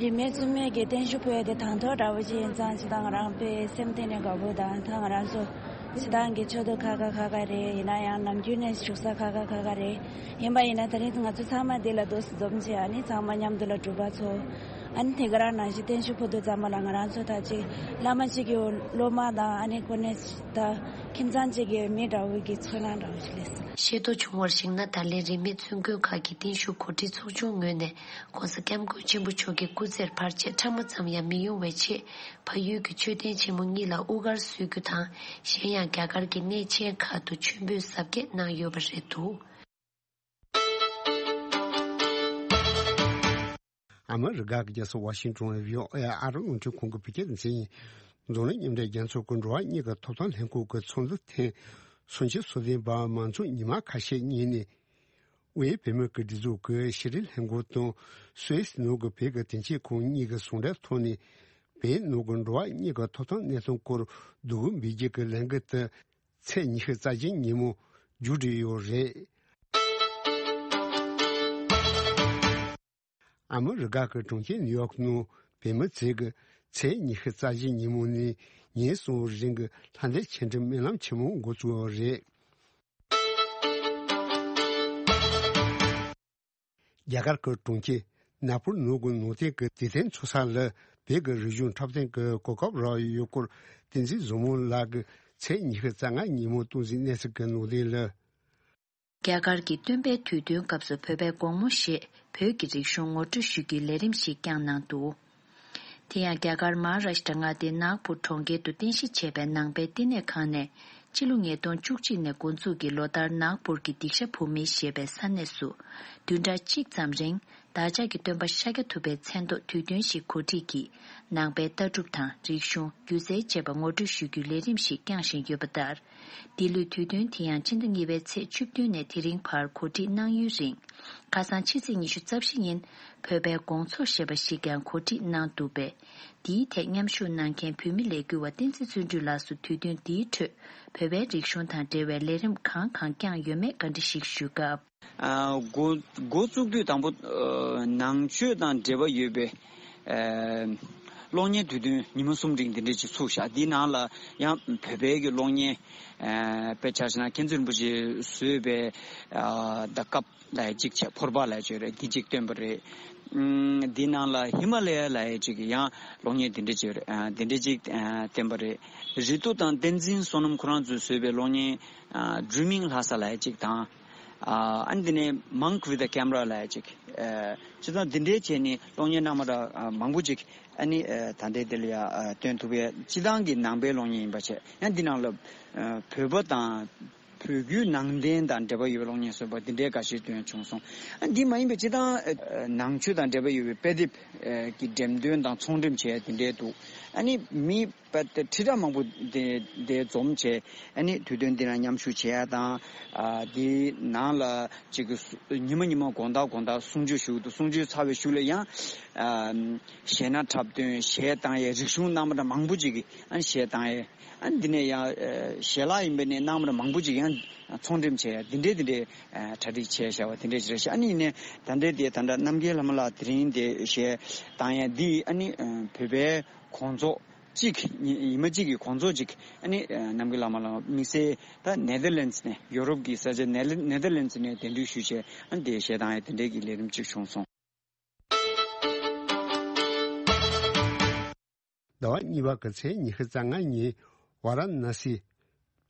རིས་མེད་བཙུན་མའི་གི་བརྟན་བཞུགས་ཕུལ་ཡ་དེ་དང་ཐོག་འདྲ་བོ་ཅིག་ཡིན་ཙང་། སྤྱིར་བཏང་ང་རང་དཔེ་སེམས་གཏིང་ནས་དགའ་པོ་དང་། ད་ང་རང་ཚོ་སྤྱིར་བཏང་གི་ཆོས་དུ་ཁག་ཁག་ཁག་ཁག་རེད། ཡིན་ན་ཡང་ནམ་རྒྱུན་ནས་བཞུགས་ས་ཁག་ཁག་ཁག་ཁག་རེད། ཡིན་པ་ཡིན་ན་དེ་རིང་ང་ཚོ་ཚང་མ་འདི་ལ་འདུ་འཛོམས་བྱས། ཨ་ནི་ཚང་མ་མཉམ་དུ་ལ་སྒྲུབ་པ་ཚོ། ཨ་ནི་དེ་ག་རང་ནང་བཞིན་བརྟན་བཞུགས་ཕུལ་དུས་ཙམ་པ་ལ་ང་རང་ཚོ་ད་ཅིག་བླ་མ་གཅིག་གི་སློབ་མ་དང་། ཨ་ནི་ཁོ་ནས་ད་ཁྱིམ་ཚང་གཅིག་གི་མི་འདྲ་བོ་གི་ཚོར་སྣང་འདྲ་བོ་ཞིག་སླེབས་སོང་། ཤེས་རྟོགས་བྱུང་བར་གཞིགས་ན། ད་ལན་རིས་མེད་བཙུན་དགོན་ཁག་གི་བརྟན་བཞུགས་གོ་སྒྲིག་ཚོགས་ཆུང་ངོས་ནས་༸གོང་ས་༸སྐྱབས་མགོན་ཆེན་པོ་མཆོག་གི་སྐུ་ཚེར་བར་ཆད་ཕྲ་མོ་ཙམ་ཡང་མི་ཡོང་བའི་ཆེད་བལ་ཡུལ་གྱི་མཆོད་རྟེན་ཆེན་མོ་གཉིས་ལ་དབུ་སྐར་གསོལ་རྒྱུ་དང་། གཞན་ཡང་རྒྱ་གར་གྱི་གནས་ཆེན་ཁག་ཏུ་མཆོད་འབུལ་གཟབ་རྒྱས་གནང་ཡོད་པ་རེད་འདུག་ཨ་མི་རི་ཀ་གི་རྒྱལ་ས་ཝ་ཤིང་ཏོན་བྷི་ཨོ་ཨེ་ཨ་རི་རླུང་འཕྲིན་ཁང་གི་བོད་སྐད་སྡེ་ཚན་ཡིན། འཛམ་གླིང་མཉམ་འབྲེལ་རྒྱལ་ཚོགས་ཀྱི་འགྲོ་བ་མིའི་ཐོབ་ཐང་ལྷན་ཁང་གི་ཚོགས་འདུ་ཐེངས་སུམ་ཅུ་སོ་བདུན་པ་མ་འཛོམས་ཉི་མ་ཁ་ཤས་གཉིས་ནས། དབུས་བོད་མིའི་སྒྲིག་འཛུགས་ཀྱི་ཕྱི་དྲིལ་ལྷན་ཁང་དང་སུད་སི་ནང་གི་བོད་ཀྱི་དོན་གཅོད་ཁང་གཉིས་ཀྱི་ཟུང་འབྲེལ་ཐོག་ནས། བོད་ནང་གི་འགྲོ་བ་མིའི་ཐོབ་ཐང་གནས་སྟངས་སྐོར་སྡོད་གུར་འབུལ་རྒྱུ་གི་ལས་འགུལ་དེ་ཚེས་ཉི་ཤུ་རྩ་བཞི་ཉིན་མོ་མཇུག་སྒྲིལ་ཡོད་རེད། ཨ་མི་རི་ཀ་གི་གྲོང་ཁྱེར་ནིའུ་ཡོག་ནང་བོད་མི་ཚོས་ཀྱི་ཚེས་ཉི་ཤུ་རྩ་བཞི་ཉིན་མོ་ནས་ཉིན་གསུམ་རིང་གི་ལྷ་འདྲེ་ཆོས་འབྲེལ་སྨོན་ལམ་ཆེན་མོ་འགོ་བཙུགས་པ་རེད། རྒྱ་གར་གྱི་གྲོང་ཁྱེར་ནཱག་པུར་ནང་གི་ནང་བསྟན་གྱི་དུས་སྟོན་འཚོགས་ས་ལ་བོད་ཀྱི་རིག་གཞུང་འཁྲབ་སྟོན་གྱི་གོ་སྐབས་རག་ཡོད་སྐོར་བསྟན་འཛིན་བཟང་མོ་ལགས་ཀྱིས་ཚེས་ཉི་ཤུ་རྩ་ལྔ་ཉིན་མོ་སྟོང་འཛིན་གནས་ཚུལ་གྱི་ནང་དོན་ལ། རྒྱ་གར་གྱི་སྟོན་པའི་དུས་སྟོན་སྐབས་སུ་བོད་པའི་དགོང་མོ་ཞེས་བོད་ཀྱི་རིག་གཞུང་ངོ་སྤྲོད་ཞུ་རྒྱུའི་ལས་རིམ་ཞིག་བསྐྱངས་གནང་འདུག་དེ་ཡང་རྒྱ་གར་མ་ཧཱ་རཱ་ཤི་ཏྲ་མངའ་སྡེའི་ནཱག་པུར་གྲོང་ཁྱེར་དུ་རྟེན་གཞི་བྱས་པའི་ནང་པའི་བསྟི་གནས་ཁང་ནས་ཕྱི་ལོ་ཉིས་སྟོང་བཅུ་གཅིག་ནས་འགོ་འཛུགས་ཀྱིས་ལོ་ལྟར་ནཱག་པུར་གྱི་སྡིག་བཤགས་བུད་མེད་ཞེས་པའི་ས་གནས་སུ་བདུན་ཕྲག་གཅིག་ཙམ་རིང་བདག་ཅག་གི་སྟོན་པ་ཤཱཀྱ་ཐུབ་པའི་མཚན་ཐོག་དུས་སྟོན་ཞིག་གོ་སྒྲིག་གིས་ནང་པའི་ལྟ་གྲུབ་དང་རིག་གཞུང་། སྒྱུ་རྩལ་བཅས་པ་ངོ་སྤྲོད་ཞུ་རྒྱུའི་ལས་རིམ་ཞིག་བསྐྱངས་བཞིན་ཡོད་པ་ལྟར། འདི་ལོའི་དུས་སྟོན་དེ་ཡང་ཕྱི་ཟླ་གཉིས་པའི་ཚེས་བཅུ་བདུན་ནས་དེ་རིང་བར་གོ་སྒྲིག་གནང་ཡུན་རིང་། ཁ་སང་ཕྱི་ཚེས་ཉི་ཤུ་རྩ་བཞི་ཉིན་བོད་པའི་དགོང་ཚོགས་ཞེས་པ་ཞིག་ཀྱང་གོ་སྒྲིག་གནང་འདུག་པས། འདིའི་ཐད་མཉམ་ཞུགས་གནང་མཁན་བོད་མི་ལས་འགུལ་བ་བསྟན་འཛིན་བརྩོན་འགྲུས་ལགས་སུ་དུས་སྟོན་འདིའི་ཁྲོད་བོད་པའི་རིག་གཞུང་དང་འབྲེལ་བའི་ལས་རིམ་གང་གང་བསྐྱངས་ཡོད་མེད་བཀའ་འདྲི་ཞིག་ཞུས་སྐབས། ཨ། འགོ་འགོ་བཙུགས་དུས་དང་པོ། ཨ། ནང་ཆོས་དང་འབྲེལ་བ་ཡོད་པའི། ཨ། གློག་བརྙན་དུས་སྟོན་ཉི་མ་གསུམ་རིང་འདི་འདྲས་ཅིག་ཚུགས་བཞག་འདིའི་ནང་ལ་ཡང་བོད་པའི་གི་གློག་བརྙན། ཨ། དཔེ་ཆ་བཞག་ན་མཁན་ཟུར་རིན་པོ་ཆེས་བཟོས་པའི། ཨ། ད་སྐབས་ལ་གཅིག་བྱས་ཕོར་པ་ལ་བྱས་རེད། འདི་གཅིག་བཏོན་པ་རེད། ཨུམ། འདི་ནང་ལ་ཧི་མ་ལ་ཡ་ལབ་ཡ་ཅིག་ཡང་གློག་བརྙན་དེ་འདྲ་ཅིག་རེད། ཨ། དེ་འདྲ་ཅིག་ཨ། བསྟན་པ་རེད། རེ་ཏུ་དང་བསྟན་འཛིན་བསོད་ནམས་ཁོ་རང་ཚོས་བཟོས་པའི་གློག་བརྙན། ཨ། Dreaming Lhasa ལབ་ཡ་ཅིག་དང་། ཨ། ཨ་ནི་དེ་ནས་Monk with a Camera ལབ་ཡ་ཅིག་ཨ། སྤྱིར་བཏང་འདི་འདྲའི་བྱས་ནས་གློག་བརྙན་རྣམ་པ་འདྲ་མང་པོ་ཅིག་ཨ་ནི། ཨ། ད་ལྟའི་དེ་ལ་ཡ། ཨ། སྟོན་ཐུབ་ཡ། སྤྱིར་བཏང་གི་ནང་པའི་གློག་བརྙན་ཡིན་པ་བྱས། ཡང་འདི་ནང་ལ། ཨ། བོད་པ་དང་། བོད་བརྒྱུད་ནང་བསྟན་དང་འབྲེལ་བ་ཡོད་པའི་གློག་བརྙན་བཟོས་པ་འདི་འདྲའི་འགའ་ཤས་སྟོན་བྱུང་སོང་། ཨ། འདི་མ་ཡིན་པའི་སྤྱིར་བཏང་། ཨ། ནང་ཆོས་དང་འབྲེལ་བ་ཡོད་པའི་དཔེ་དེབ། ཨ། ཀྱི་འགྲེམས་སྟོན་དང་ཚོང་འགྲེམས་བྱས་དེ་འདྲའི་འདུག་ཨ་ནི་མི་དཔེ་ཁྲི་ཕྲག་མང་པོ་དེ་དེ་འཛོམས་བྱས། ཨ་ནི་དུས་སྟོན་འདི་ལ་མཉམ་ཞུགས་བྱས་ཡ་དང་། ཨ། འདི་ནང་ལ་ཅིག་གི་སུ། ཉི་མ་ཉི་མ་དགོང་དག་དགོང་དག་གསུང་ཆོས་ཞུ་འདུག་གསུང་ཆོས་ཚར་བའི་གཞུག་ལ་ཡང་། ཨ། གཞས་སྣ་འཁྲབ་སྟོན། གཞས་བཏང་ཡའི་རིག་གཞུང་རྣམ་པ་འདྲ་མང་པོ་ཅིག་གིས། ཨ་ནི་གཞས་བཏང་ཡས། ཨ་ནི་འདི་ནས་ཡང་། ཨ། ཞལ་ལག་ཡིན་པ་ནས་གནང་མ་མང་པོ་ཅིག་ཡང་ཚོང་འགྲེམས་བྱས་ཡ་འདི་འདྲའི་འདི་འདྲའི། ཨ། གྲ་སྒྲིག་བྱས་བཞག་པ་འདི་འདྲའི་ཅིག་རེད་ཤག་ཨ་ནི་ཡིན་ནའི་ད་ལྟའི་དེ་ད་ལྟ་རྣམ་རྒྱལ་ལྷ་མོ་ལགས་དེ་རིང་དེ་གཞས་བཏང་ཡ་འདི། ཨ་ནི། ཨ། བོད་པའི་གོང་ཚོགས་གཅིག་ཉི་ཉི་མ་གཅིག་གི་གོང་ཚོགས་གཅིག་ཨ་ནི། ཨ། རྣམ་རྒྱལ་ལྷ་མོ་ལགས་དམིགས་བསལ་ད་ནེ་དར་ལེན་ཌི་ནས། ཡོ་རོབ་ཀྱི་ས་ཆ་ནེ་ནེ་དར་ལེན་ཌི་ནས་གདན་འདྲེན་ཞུས་བྱས། ཨ་ནི་དེ་གཞས་བཏང་ཡ་དེ་འདྲའི་གི་ལས་རིམ་གཅིག་བྱུང་སོང་། ཟླ་བ་གཉིས་པ་གི་ཚེས་ཉི་ཤུ་རྩ་ལྔ་ཉིན་ཝཱ་ར་ཎ་སི་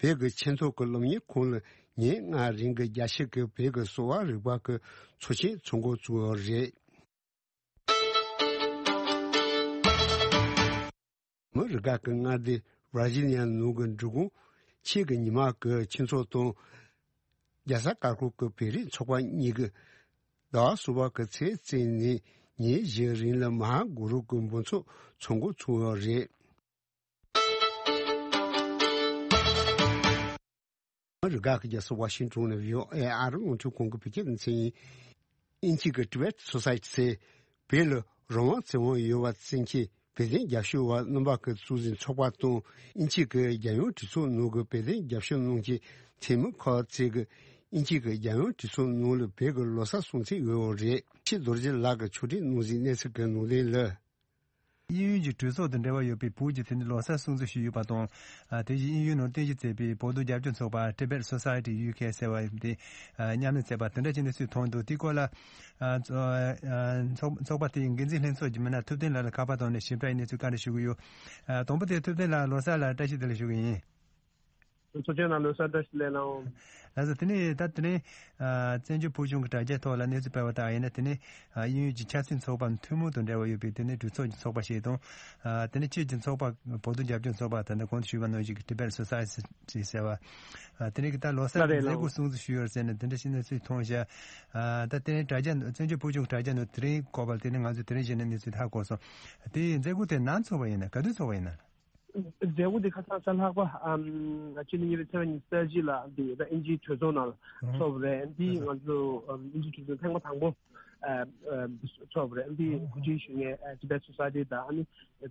བོད་ཀྱི་ཆོས་ཚོགས་ཀྱི་སློབ་གཉེར་ཁང་ལ་ཉིན་ལྔ་རིང་གི་རྒྱ་ཆེ་གི་བོད་ཀྱི་གསོ་བ་རིག་པ་གི་ཚོགས་ཆེན་ཚོགས་འགོ་བཙུགས་པ་རེད། མི་རི་ཀ་གི་མངའ་སྡེ་ཝར་ཇི་ནི་ཡ་ནང་གི་འབྲི་གུང་ཆེད་ཀྱི་ཉི་མ་གི་ཁྱིམ་ཚང་དང་རྒྱལ་ས་ཀར་ཀོར་གྱི་བོད་རིགས་ཚོགས་པ་གཉིས་ཀྱིས་ཟླ་བ་གསུམ་པ་གི་ཚེས་བཙུགས་ནས་ཉིན་བཞི་རིང་ལ་མ་ཧཱ་གུ་རུ་གི་འབུམ་ཚོགས་ཚོགས་འགོ་ཚུགས་ཡོད་རེད། ཨ་མི་རི་ཀ་གི་རྒྱལ་ས་ཝ་ཤིང་ཏོན་ནས་བྷི་ཨོ་ཨེ་ཨ་རི་རླུང་འཕྲིན་ཁང་གི་བོད་སྐད་སྡེ་ཚན་ཡིན། དབྱིན་ཇི་གི་Tibet Society ཟེར་བོད་ལ་རང་དབང་བཙན་དབང་ཡོད་པ་བཙན་གྱི་བོད་དོན་རྒྱབ་སྐྱོར་བ་རྣམ་པ་གི་གཙོ་འཛིན་ཚོགས་པ་དང་། དབྱིན་ཇི་གི་རྒྱལ་ཡོངས་གྲོས་ཚོགས་ནང་གི་བོད་དོན་རྒྱབ་སྐྱོར་གནང་མཁན་ཐེན་མུ་ཁོ་ཚེ་གི་དབྱིན་ཇི་གི་རྒྱལ་ཡོངས་གྲོས་ཚོགས་ནང་ལ་བོད་ཀྱི་ལོ་གསར་སྲུང་བརྩི་ཡོད་རེད། ཕྱི་རྡོ་རྗེ་ལགས་ཀྱིས་ཕྱོགས་སྒྲིག་གནང་ཟིན་གནས་ཚུལ་གྱི་ནང་དོན་ལ། དབྱིན་ཡུལ་གྱི་གྲོས་ཚོགས་དང་འབྲེལ་བ་ཡོད་པའི་བོད་ཀྱི་དེ་ནི་ལོ་གསར་སྲུང་བརྩི་ཞུས་ཡོད་པ་དང་། ཨ། དེ་བཞིན་དབྱིན་ཡུལ་ནང་རྟེན་གཞི་བྱས་པའི་བོད་དོན་རྒྱབ་སྐྱོར་ཚོགས་པ་Tibet Society U K ཟེར་བ་དེ། ཨ། མཉམ་ལས་བྱས་པ་དེ་འདྲ་བྱས་ནས་གནས་ཚུལ་ཐོན་འདུག་དེའི་སྐོར་ལ། ཨ། ཚོ། ཨ། ཚོགས་ཚོགས་པ་དེའི་འགན་འཛིན་ལྷན་ཚོགས་ཀྱི་མི་སྣ་ཐུབ་བསྟན་ལགས་ལ་ཁ་པར་བཏང་ནས་ཞིབ་ཕྲ་ཡི་གནས་ཚུལ་བཀའ་འདྲི་ཞུ་གི་ཡོད། ཨ། དང་པོ་དེ་ཐུབ་བསྟན་ལགས་ལོ་གསར་ལ་བཀྲ་ཤིས་བདེ་ལེགས་ཞུ་གི་ཡིན། ཚོགས་ཆེན་ནང་ལོ་གསར་བཀྲ་ཤིས་བདེ་ལེགས་གནང་། ལགས་སོ། དེ་ནས་ད་དེ་རིང་། ཨ། བཙན་བྱོལ་བོད་གཞུང་གི་དྲ་རྒྱའི་ཐོག་ལ་གནས་ཚུལ་སྤེལ་བ་ལྟར་ཡིན་ན། དེ་ནས། ཨ། དབྱིན་ཡུལ་གྱི་ཆབ་སྲིད་ཚོགས་པ་ཐུན་མོང་དང་འབྲེལ་བ་ཡོད་པའི་དེ་ནས་གྲོས་ཚོགས་ཀྱི་ཚོགས་པ་ཞིག་དང་། ཨ། དེ་ནས་སྤྱི་གི་ཚོགས་པ་བོད་དོན་རྒྱབ་སྐྱོར་ཚོགས་པ་ད་ལྟ་གོང་དུ་ཞུས་པ་ནང་བཞིན་གྱི་Tibet Society ཟེར་བ། ཨ། དེ་ནས་ད་ལོ་གསར་གྱི་མཛད་སྒོ་སྲུང་བརྩི་ཞུས་ཡོད་ཟེར་ནས་དེ་འདྲ་ཞིག་གནས་ཚུལ་མཐོང་བཞག་ཨ། ད་དེ་ནས་དྲ་རྒྱ་བཙན་བྱོལ་བོད་གཞུང་དྲ་རྒྱ་ནང་དེ་རིང་སྐོར་བ་དེ་ནས་ང་ཚོས་དེ་རིང་བཞིན་ནས་གནས་ཚུལ་ཧ་གོ་སོང་། དེ་མཛད་སྒོ་དེ་ནམ་ཚོགས་པ་ཡིན་ན། ག་དུས་ཚོགས་པ་ཡིན་ན། མཛད་སྒོ་འདི་ཁ་སང་གཟའ་ལྷག་པ། ཨམ། སྤྱི་ཟླ་གཉིས་པའི་ཚེས་པ་ཉི་ཤུ་རྩ་གཅིག་ལ་འདི་ད་དབྱིན་ཇིའི་གྲོས་ཚོགས་ནང་ལ་ཨ་ཚོགས་པ་རེད། འདི་ང་ཚོ་ཨམ་དབྱིན་ཇིའི་གྲོས་ཚོགས་ཐེངས་མ་དང་པོ་ཨ་ཨ་ཚོགས་པ་རེད། འདི་གོ་སྒྲིག་ཞུ་མཁན་ཨ་Tibet Society དང་ཨ་ནི་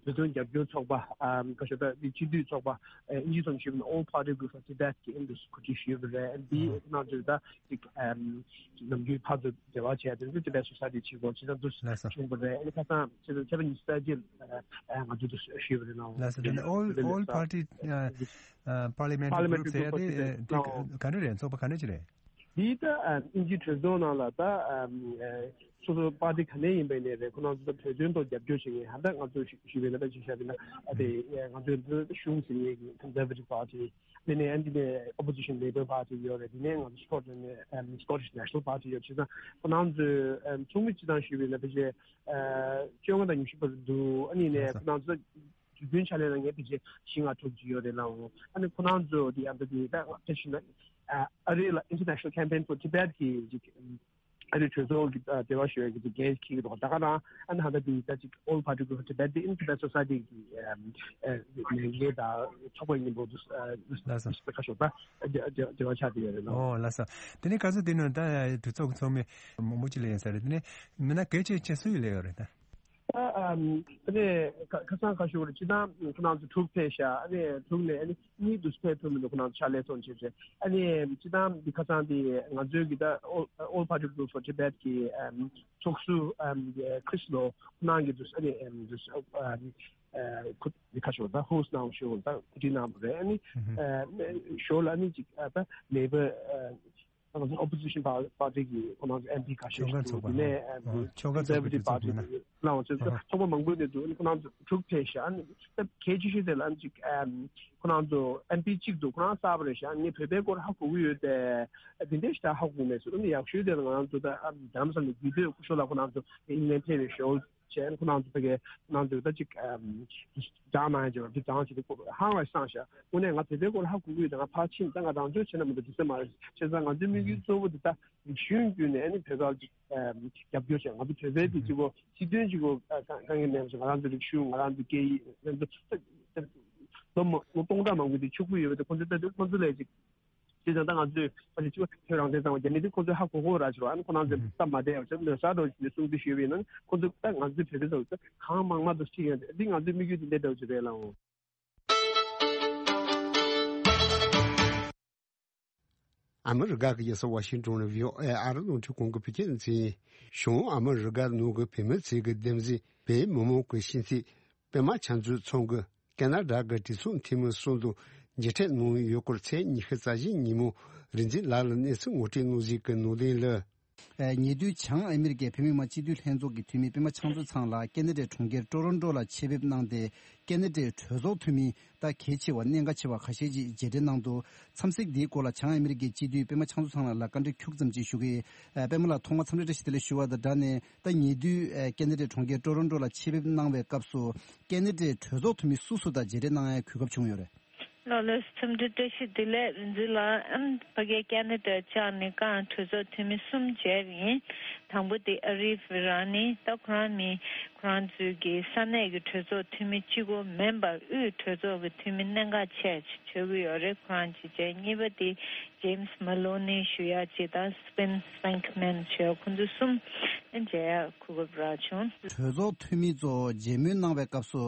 བོད་དོན་རྒྱབ་སྐྱོར་ཚོགས་པ། ཨམ། ཁ་ཤས་ད་འདི་སྤྱི་འཐུས་ཚོགས་པ་ཨ་དབྱིན་ཇིའི་ཐོག་ཞུས་པ་ན་All Party Group for Tibet གི་ཨ་འདི་གོ་སྒྲིག་ཞུས་པ་རེད། འདི་ཁོ་ན་ཚོས་ད་ཅིག་ཨམ་ནམ་རྒྱུན་ཕར་ཚུར་འབྲེལ་བ་བྱས་དེ་ཚོ་Tibet Society བྱེད་དགོས་ཅེས་དང་དུ་ལགས་སོ། བྱུང་བ་རེད། ཨ་ནི་ཁ་སང་ཕྱི་ཟླ་ཕྱི་ཟླ་ཉི་ཤུ་རྩ་གཅིག་ཨ་ང་ཚོ་དུ་ཞུས་པ་རེད་ལགས། ལགས་སོ། དེ་ནི་All All Party ཨ་ཨ་Parliamentary Group ཟེར་ཡ་དེ་དེ་ག་འདྲ་རེད། ཚོགས་པ་ག་འདྲ་ཅིག་རེད། འདི་ད་ཨ་དབྱིན་ཇིའི་གྲོས་ཚོགས་ནང་ལ་ད་ཨ་སོ་སོ་པར་ཏི་ག་ནས་ཡིན་པ་ཡིན་ནའི་རེད། ཁོ་རང་ཚོ་ད་བོད་དོན་ཐོག་རྒྱབ་སྐྱོར་བྱེད་མཁན་ཧ་ད་ང་ཚོ་ཞུ་ཞུས་པ་ཡིན་ན་ད་ཅིག་བཤད་པ་ཡིན་ན་ཨ་དེ་ང་ཚོའི་འདི་གཞུང་ཟེར་མཁན་གྱི་Conservative Party དེ་ནས་ཨ་འདི་ནས་Opposition Labour Party ཡོད་རེད། དེ་ནས་ང་ཚོ་Scotland ནས་ཨམ་Scottish National Party ཡོད། བྱས་ཙང་ཁོ་རང་ཚོས་ཨམ་ཚོགས་མི་སྤྱི་བཏང་ཞུས་པ་ཡིན་ན་ཕལ་ཆེར་ཨ་བཅོ་ལྔ་དང་ཉི་ཤུ་བར་དུ་འདུག་ཨ་ནི་ནས་ཁོ་རང་ཚོ་དུས་རྒྱུན་ཕྱག་ལས་གནང་མཁན་ཕལ་ཆེར་བཞི་ལྔ་དྲུག་ཅིག་ཡོད་རེད་ལགས། ཨ་ནི་ཁོ་རང་ཚོ་དེ་ཨ་འདི་དེ་ད་ཕལ་ཆེར་ན་ཨ་ཨ་རི་ལ་International Campaign for Tibet གི་ཅིག་ཨ་རི་གྲོས་ཚོགས་ཀྱི་ཨ་འབྲེལ་བ་ཞུ་ཡ་གི་ཅིག་འགན་འཁྱེར་གྱི་འདུག་ད་ག་རང་ཨ་ནི་ཧ་ད་དེ་ད་ཅིག་All Party Group for Tibet དེ་In Tibet Society གི་ཨ་ཨ་ལས་འགན་དང་ཚོགས་པ་ཡིན་པོ་དུ་ཨ་ལགས་སོ། ཁ་ཤོག་ད་འབྲེལ་བ་ཆགས་བསྡད་ཡོད་རེད་ལགས། ཨོ་ལགས་སོ། དེ་ནས་ག་ཚོད་དེ་ནང་ད་གྲོས་ཚོགས་ཀྱི་ཚོགས་མི་མང་པོ་ཅིག་སླེབས་ཡོད་ས་རེད། དེ་ནས་མི་སྣ་གལ་ཆེ་ཆེ་སུ་ཡིས་སླེབས་ཡོད་རེད་ད། ཨ་ཨམ། ཨ་ནི་ཁ་ཁ་སང་ཁ་ཤོར་སྤྱི་བཏང་ཁོ་རང་ཚོ་དྲུག་ཕེབས་ཤག་ཨ་ནི་དྲུག་ནས་ཨ་ནི་གཉིས་འདུག་ཕེབས་ཐུབ་མི་འདུག་ཁོ་རང་ཚོ་ཕྱག་ལས་ཚོགས་བྱེད་བྱེད། ཨ་ནི་སྤྱི་བཏང་འདི་ཁ་སང་འདི་ང་ཚོའི་གི་ད་All All Party Group for Tibet གི་ཨམ་ཚོགས་གཙོ་ཨམ་Chris Lo ཁོ་རང་གི་འདུག་ཨ་ནི་ཨམ་འདུག་ཨམ་ཨ་ཁོ་འདི་ཁ་ཤོར་ད་host གནང་ཞུ་ད་གོ་སྒྲིག་གནང་བ་རེད། ཨ་ནི་ཨ་ཞོར་ལ་ཨ་ནི་ཅིག་ཨ་ད་Labour ཨ། ང་ཚོ་opposition party གི་ཁོ་རང་ཚོ་MP ཁ་ཤས་ཤིག་འདུག་དེ་ནས་ཨ་ཆོལ་ཁ་ཚོགས་པ་conservative party ལ་ང་ཚོ་ཚོགས་པ་མང་པོ་ནས་འདུག་ཁོ་རང་ཚོ་དྲུག་ཕེབས་ཤག་ཨ་ནི་ད་གལ་ཆེ་ཤོས་དེ་ལ་ཨ་ཅིག་ཁོ་རང་ཚོ་MP གཅིག་འདུག་ཁོ་རང་གསར་པ་རེད་ཤག་ཨ་ནི་བོད་པའི་སྐོར་ཧ་གོ་གི་ཡོད་དེ་དེ་འདྲ་ཞིག་ད་ཧ་གོ་མེད་ཟེར་ཨ་ནི་ཡག་ཤོས་དེ་ལ་ང་རང་ཚོ་ད་རྡ་རམ་ས་ལ་རྒྱུད་སྟོད་སྐུ་ཞབས་ལགས་ཁོ་རང་ཚོ་ཨིན་ལན་ཕེབས་རེད་ཤག་བྱས་ཁོ་རང་ཚོ་ཕ་གི་ཁོ་རང་ཚོ་ད་ཅིག་སྦྱང་གནང་ཡ་ཅིག་འདི་སྦྱང་བྱེད་དུ་ཧང་བ་སང་ཤག་དངོས་གནས་ང་བོད་པའི་སྐོར་ཧ་གོ་གི་ཡོད་དེ་ང་ཕར་ཕྱིན་ད་ང་རང་ཚོའི་བྱས་ན་མི་འདུག་དུས་ཚོད་མ་རེད་བྱས་ཙང་ང་ཚོའི་དམིགས་ཡུལ་གཙོ་བོ་འདི་ད་རིག་གཞུང་བརྒྱུད་ནས་ཨ་ནི་བོད་སྐད་ཅིག་རྒྱབ་སྐྱོར་བྱས་ང་ཚོ་བོད་པའི་དེ་གཅིག་པོ་སྤྱི་དོན་གཅིག་པོ་དཀའ་ངལ་མེད་པ་ཞིག་ང་རང་ཚོའི་རིག་གཞུང་ང་རང་ཚོའི་སྐད་ཡིག་ང་ཚོ་ལོ་མ་ལོ་སྟོང་ཕྲག་མང་པོ་དེ་ཕྱུག་པོ་ཡོད་པ་དེ་ཁོ་ཚོའི་ལྟ་དུས་ཁོ་ཚོ་ལས་ཅིག་དེ་ཙང་ད་ང་ཚོས་ཕ་ལི་ཅིག་ཐོད་རང་བཙན་གཙང་མ་རྒྱ་མི་དེ་ཁོ་ཚོས་ཧ་གོ་གོ་ར་ཞུ་ར་ཨ་ནི་ཁོ་རང་ཚོས་སྟབས་མ་བདེ་བ་ཞིག་ལོས་ཟ་འགྲོ་ཞིག་ནས་གསུང་དུ་ཞུས་པ་ཡིན་ན་ཁོ་ཚོས་ད་ང་ཚོའི་བོད་པའི་ཚོ་གང་མང་མང་དུ་ཁྲིད་ཡོང་དེ་འདི་ང་ཚོའི་དམིགས་ཡུལ་དེ་འདྲ་འདྲ་བོ་ཞིག་རེད་ལགས། ཨ་མི་རི་ཀ་གི་རྒྱལ་ས་ཝ་ཤིང་ཊོན་ལ་བྷི་ཨོ་ཨེ་ཨ་རི་རླུང་འཕྲིན་ཁང་གི་བོད་སྐད་སྡེ་ཚན་ཡིན། གཞུང་ཨ་མི་རི་ཀ་ནང་གི་བོད་མི་ཚོས་ཀྱི་འདེམས་གསེས་བོད་མི་མང་གི་ཤེས་ཚད་པད་མ་ཆང་མཛོད་ཚང་གི་ཁེ་ན་ཌ་གི་གྲོས་ཚོགས་འཐུས་མི་གསུམ་དུ་མཇལ་འཕྲད་གནང་ཡོད་སྐོར་ཚེས་ཉི་ཤུ་རྩ་བཞི་ཉིན་མོ་རིག་འཛིན་ལགས་ལ་གནས་ཚུལ་ངོ་སྤྲོད་གནང་གཟིགས་ཀྱི་ནང་དོན་ལ། ཉེ་དུས་བྱང་ཨ་མི་རི་ཀའི་བོད་མི་མང་སྤྱི་འཐུས་ལྷན་ཚོགས་ཀྱི་འཐུས་མི་པད་མ་ཆང་མཛོད་ཚང་ལགས་ཀེ་ན་ཌའི་གྲོང་ཁྱེར་ཀྲོ་རོན་ཀྲོ་ལ་ཆེད་ཕེབས་གནང་སྟེ་ཀེ་ན་ཌའི་གྲོས་ཚོགས་འཐུས་མི་ད་གལ་ཆེ་བ་གནད་འགག་ཆེ་བ་ཁ་ཤས་ཀྱི་མཇལ་འཕྲད་གནང་འདུག་འཚམས་གཟིགས་འདིའི་སྐོར་ལ་བྱང་ཨ་མི་རི་ཀའི་སྤྱི་འཐུས་པད་མ་ཆང་མཛོད་ཚང་ལགས་ལ་བཀའ་འདྲི་ཁྱུག་ཙམ་ཅིག་ཞུ་གི་ཡིན། པད་མ་ལགས་ཐོག་མར་འཚམས་འདྲི་བཀྲ་ཤིས་བདེ་ལེགས་ཞུ་བ་དང་སྦྲགས་ནས། ད་ཉེ་དུས་ཨེ་ཀེ་ན་ཌའི་གྲོང་ཁྱེར་ཀྲོ་རོན་ཀྲོ་ལ་ཆེད་ཕེབས་གནང་བའི་སྐབས་སུ་ཀེ་ན་ཌའི་གྲོས་ཚོགས་འཐུས་མི་སུ་སུ་དང་མཇལ་འཕྲད་གནང་ཡའི་གོ་སྐབས་བྱུང་ཡོད་རེད། ལགས་ལགས་འཚམས་འདྲི་བཀྲ་ཤིས་བདེ་ལེགས་རིག་འཛིན་ལགས། ཨམ་ཕ་གིའི་ཀེ་ན་ཌ་བཅར་ནས་ཀ་གྲོས་ཚོགས་འཐུས་མི་གསུམ་མཇལ་བ་ཡིན། དང་པོ་དེ་ཨ་རིབ་རང་ནི་ད་ཁོ་རང་མི་ཁོ་རང་ཚོའི་གི་ས་གནས་ཀྱི་གྲོས་ཚོགས་འཐུས་མི་གཅིག་པོ་མིན་པར་དབུས་གྲོས་ཚོགས་ཀྱི་འཐུས་མི་གནད་འགག་ཆེ་ཆགས་ཀྱི་ཡོད་རེད། ཁོ་རང་གཅིག་བྱས། གཉིས་པ་དེ་James Maloney ཞུ་ཡག་ཅིག་དང་Spence Venkman ཞུ་ཡག་ཁོང་ཚོ་གསུམ་མཇལ་ཡག་གོ་སྐབས་རག་བྱུང་། གྲོས་ཚོགས་འཐུས་མི་ཚོ་མཇལ་མོལ་གནང་བའི་སྐབས་སུ་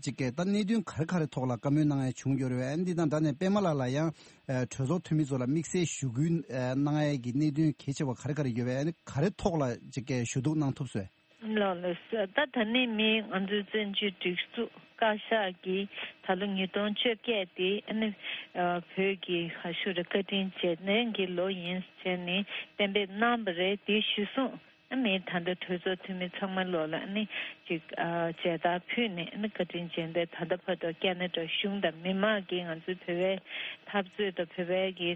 ཅིག་གིས་ད་གནད་དོན་ག་རེ་ག་རེ་ཐོག་ལ་བཀའ་མོལ་གནང་ཡག་བྱུང་ཡོད་རེད་པས། འདི་དང་སྦྲགས་ནས་པད་མ་ལགས་ལ་ཡང་གྲོས་ཚོགས་འཐུས་མི་ཚོ་ལ་དམིགས་བསལ་ཞུ་སྐུལ་གནང་ཡག་གི་གནད་དོན་གལ་ཆེ་བ་ག་རེ་ག་རེ་ཡོད་པས། ག་རེ་ཐོག་ལ་ཅིག་གིས་ཞུ་གཏུག་གནང་ཐུབ་སོང་། ལགས་ལགས། ད་ད་ནི་མི་ང་ཚོའི་བཙན་བྱོལ་སྒྲིག་འཛུགས་བཀའ་ཤག་གིས་ད་ལོ་ཉིས་སྟོང་བཅོ་བརྒྱད་དེ་ཨ་ནི་བོད་ཀྱི་ག་ཞུ་རེད་བཀའ་དྲིན་རྗེས་དྲན་གྱི་ལོ་ཡིན་ཟེར་ནས་གཏན་འབེབས་གནང་བ་རེད། དེ་གཞིར་བཟུང་ཨ་ནི་ད་ལྟ་གྲོས་ཚོགས་འཐུས་མི་ཚང་མ་ལོག་ལ་ཨ་ནི་ཅིག་མཇལ་དར་ཕུལ་ནས་ཨ་ནི་བཀའ་དྲིན་རྗེས་དྲན་ད་ལྟ་བར་དུ་ཀེ་ན་ཌ་གཞུང་དང་མི་མང་གིས་ང་ཚོའི་བོད་པའི་འཐབ་རྩོད་དང་བོད་པའི་གི་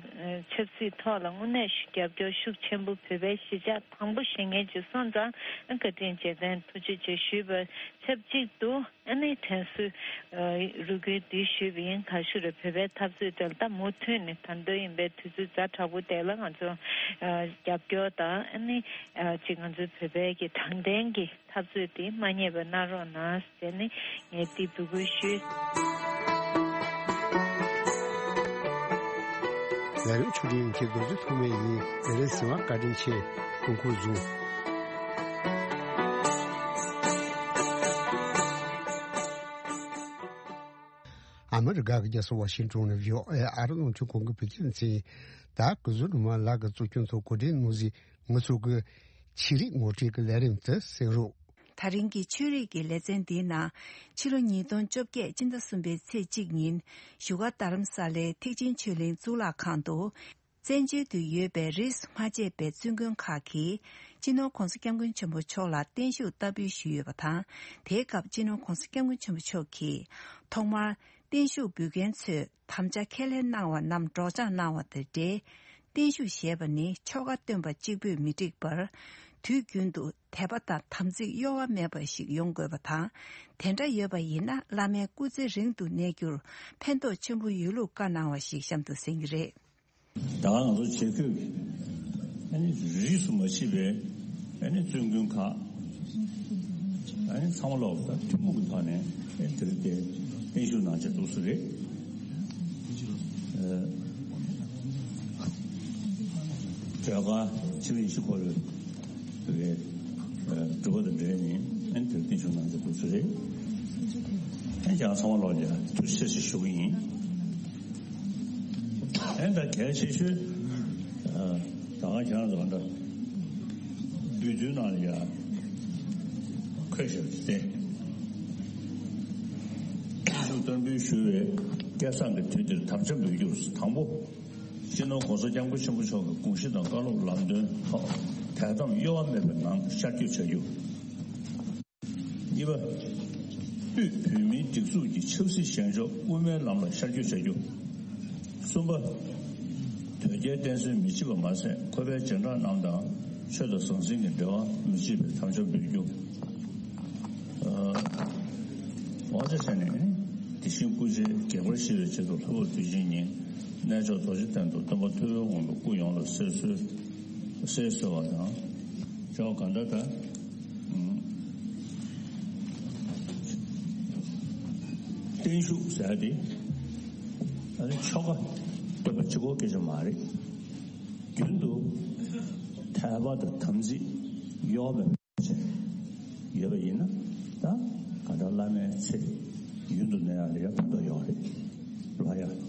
ཆབ་སྲིད་ཐོག་ལ་དངོས་གནས་ཤུགས་རྒྱབ་སྐྱོར་ཤུགས་ཆེན་པོ་བོད་པའི་གཞིས་ཆགས་དང་པོ་བཞེངས་མཁན་ཅིག་སོང་ཙང་བཀའ་དྲིན་རྗེས་དྲན་ཐུགས་རྗེ་ཆེ་ཞུས་པ་ཆབས་ཅིག་ཏུ་ཨ་ནི་དྲན་གསོའི་རེ་སྐུལ་འདི་ཞུས་པ་ཡིན། ག་ཞུ་རེད་བོད་པའི་འཐབ་རྩོད་དེ་ལ་ད་མུ་མཐུད་ནས་ད་དུང་ཡིན་པའི་དུས་ཚོད་ཛ་དྲག་པོ་དེ་ལ་ང་ཚོ་རྒྱབ་སྐྱོར་དང་ཨ་ནི་ཅིག་ང་ཚོའི་བོད་པའི་གི་དྲང་བདེན་གྱི་འཐབ་རྩོད་དེ་མ་བསྙེལ་བ་གནང་རོགས་གནང་ཟེར་ནས་ངས་འདི་འབོད་སྐུལ་ཞུས། ལས་རིམ་ཆུ་འདྲེན་གྱི་རྡོ་རྗེ་ཐོགས་མེད་ཡིན། ལས་རིམ་གཟིགས་པར་བཀའ་དྲིན་ཆེ། སྐུ་འཁོར་བཟུང་། ཨ་མི་རི་ཀ་གི་རྒྱལ་ས་ཝ་ཤིང་ཊོན་ནས་བྷི་ཨོ་ཨེ་ཨ་རི་རླུང་འཕྲིན་ཁང་གི་བོད་སྐད་སྡེ་ཚན། ད་སྐུ་གཟུགས་ནུ་མ་ལགས་ཀྱིས་གཙོ་སྐྱོང་ཐོག་གོ་སྒྲིག་གནང་གཟིགས་ང་ཚོ་གི་ཆོས་རིག་ངོ་སྤྲོད་ཀྱི་ལས་རིམ་དུ་གསན་རོགས། ད་རིང་གི་ཆོས་རིག་གི་ལེ་ཚན་འདིའི་ནང་ཕྱི་ལོ་ཉིས་སྟོང་བཅོ་བརྒྱད་སྤྱི་ཟླ་གསུམ་པའི་ཚེས་གཅིག་ཉིན་བཞུགས་སྒར་རྡ་རམ་ས་ལའི་ཐེག་ཆེན་ཆོས་གླིང་གཙུག་ལག་ཁང་དུ། བཙན་བྱོལ་དུ་ཡོད་པའི་རིས་སུ་མ་ཆད་པའི་བཙུན་དགོན་ཁག་གིས་སྤྱི་ནོར་༧གོང་ས་༧སྐྱབས་མགོན་ཆེན་པོ་མཆོག་ལ་བརྟན་བཞུགས་བསྟར་འབུལ་ཞུས་ཡོད་པ་དང་། དེའི་སྐབས་སྤྱི་ནོར་༧གོང་ས་༧སྐྱབས་མགོན་ཆེན་པོ་མཆོག་གིས་ཐོག་མར་བརྟན་བཞུགས་འབུལ་མཁན་ཚོས་དམ་བཅའ་ཁས་ལེན་གནང་བ་རྣམས་སྒྲོག་སྦྱང་གནང་བ་དང་འབྲེལ། བརྟན་བཞུགས་ཞེས་པ་ནི་ཆོ་ག་སྟོན་པ་གཅིག་པུས་མི་འགྲིག་པར། དུས་རྒྱུན་དུ་དད་པ་དང་དམ་ཚིག་གཡོ་བ་མེད་པ་ཞིག་ཡོང་དགོས་པ་དང་། དེ་འདྲ་ཡོད་པ་ཡིན་ན་བླ་མའི་སྐུ་ཚེ་རིང་དུ་གནས་རྒྱུར་ཕན་ཐོགས་ཆེན་པོ་ཡོད་ལུགས་བཀའ་གནང་བ་ཞིག་གཤམ་དུ་གསན་གྱི་རེད། ད་ག་ང་ཚོ་ཆེད་བསྐོས་ཀྱི་ཨ་ནི་རིས་སུ་མ་ཆད་པའི་ཨ་ནི་བཙུན་དགོན་ཁག་ཨ་ནི་ཚང་མ་ལོག་ད་ཐུན་མོང་གི་ཐོག་ནས་ཨ་ནི་དེ་རིང་དེ་བརྟན་བཞུགས་གནང་བྱས་འདུག་སེ་རེད། ཨ་བོད་ཁ་ཕྱི་ལོ་ཉི་ཤུ་འཁོར་བའི་བོད་པའི་སྒྲུབ་པ་དང་འབྲེལ་ནས་ཨ་ནི་དེ་རིང་བརྟན་བཞུགས་གནང་བྱས་འདུག་སེ་རེད། ཨ་ནི་ཀྱང་ཚང་མ་ལོག་ལ་ཐུགས་རྗེ་ཆེ་ཞུ་གི་ཡིན། ཨ་ནི་ད་གལ་ཆེ་ཤོས་ད་ག་ཁྱེད་རང་ཚོ་ག་འདྲ་འབུལ་རྫུན་ནང་ལ་ཡ་འཁོད་བཞག་སྟེ། ཤུགས་བརྟན་པོས་ཞུ་བའི་སྐལ་བཟང་གི་དུས་འདིར་དམ་བཅའ་འབུལ་རྒྱུར་དང་པོ། སྤྱི་ནོར་༸གོང་ས་༸སྐྱབས་མགོན་ཆེན་པོ་མཆོག་གི་དགོངས་གཞི་དང་བཀའ་སློབ་ལམ་སྟོན་ཐོག་དད་དམ་གཡོ་བ་མེད་པའི་ངང་ཤར་བསྐྱོད་བྱ་རྒྱུ། གཉིས་པ། དབུས་བོད་མིའི་སྒྲིག་འཛུགས་ཀྱི་ཆབ་སྲིད་བཞེངས་ཕྱོགས་དབུ་མའི་ལམ་ལ་ཤར་བསྐྱོད་བྱ་རྒྱུ། གསུམ་པ། དོལ་རྒྱལ་བསྟེན་གསོལ་མི་བྱེད་པ་མ་ཟད། ཁོ་པའི་རྗེས་འབྲང་རྣམས་དང་ཆོས་དང་ཟང་ཟིང་གི་འབྲེལ་བ་མི་བྱེད་པའི་དམ་བཅའ་འབུལ་རྒྱུ། ཨ། དབང་ཆ་བྱས་ནས་དེ་བཞིན་སྐུ་ཕྱྭའི་དགྱེས་པར་བཞེས་པའི་ཆེད་དུ་ལྷག་པར་དུས་ཆེན་ཉིན་གནས་མཆོག་རྡོ་རྗེ་གདན་དུ་སྟོན་པ་ཐུབ་པའི་དབང་པོ་སྐུ་ཡོངས་ལ་གསོལ་གསོལ་གསོལ་གསོལ་བ་དང་། ཆོ་ག་འདྲ་ད། ཨུམ། བརྟན་བཞུགས་ཟེར་ཡ་དེ། ཨ་ནི་ཆོ་ག་སྟོན་པ་གཅིག་པོ་སྐད་ཆ་མ་རེད། རྒྱུན་དུ་དད་པ་དང་དམ་ཚིག་གཡོ་བ་མེད་པ་བྱས་ཡོད་པ་ཡིན་ན། ད་ག་ད་བླ་མའི་ཚེ་ཡུན་དུ་གནས་ཡག་ལ་ཡང་ཕན་ཐོགས་ཡོད་རེད། ལ་ཡ།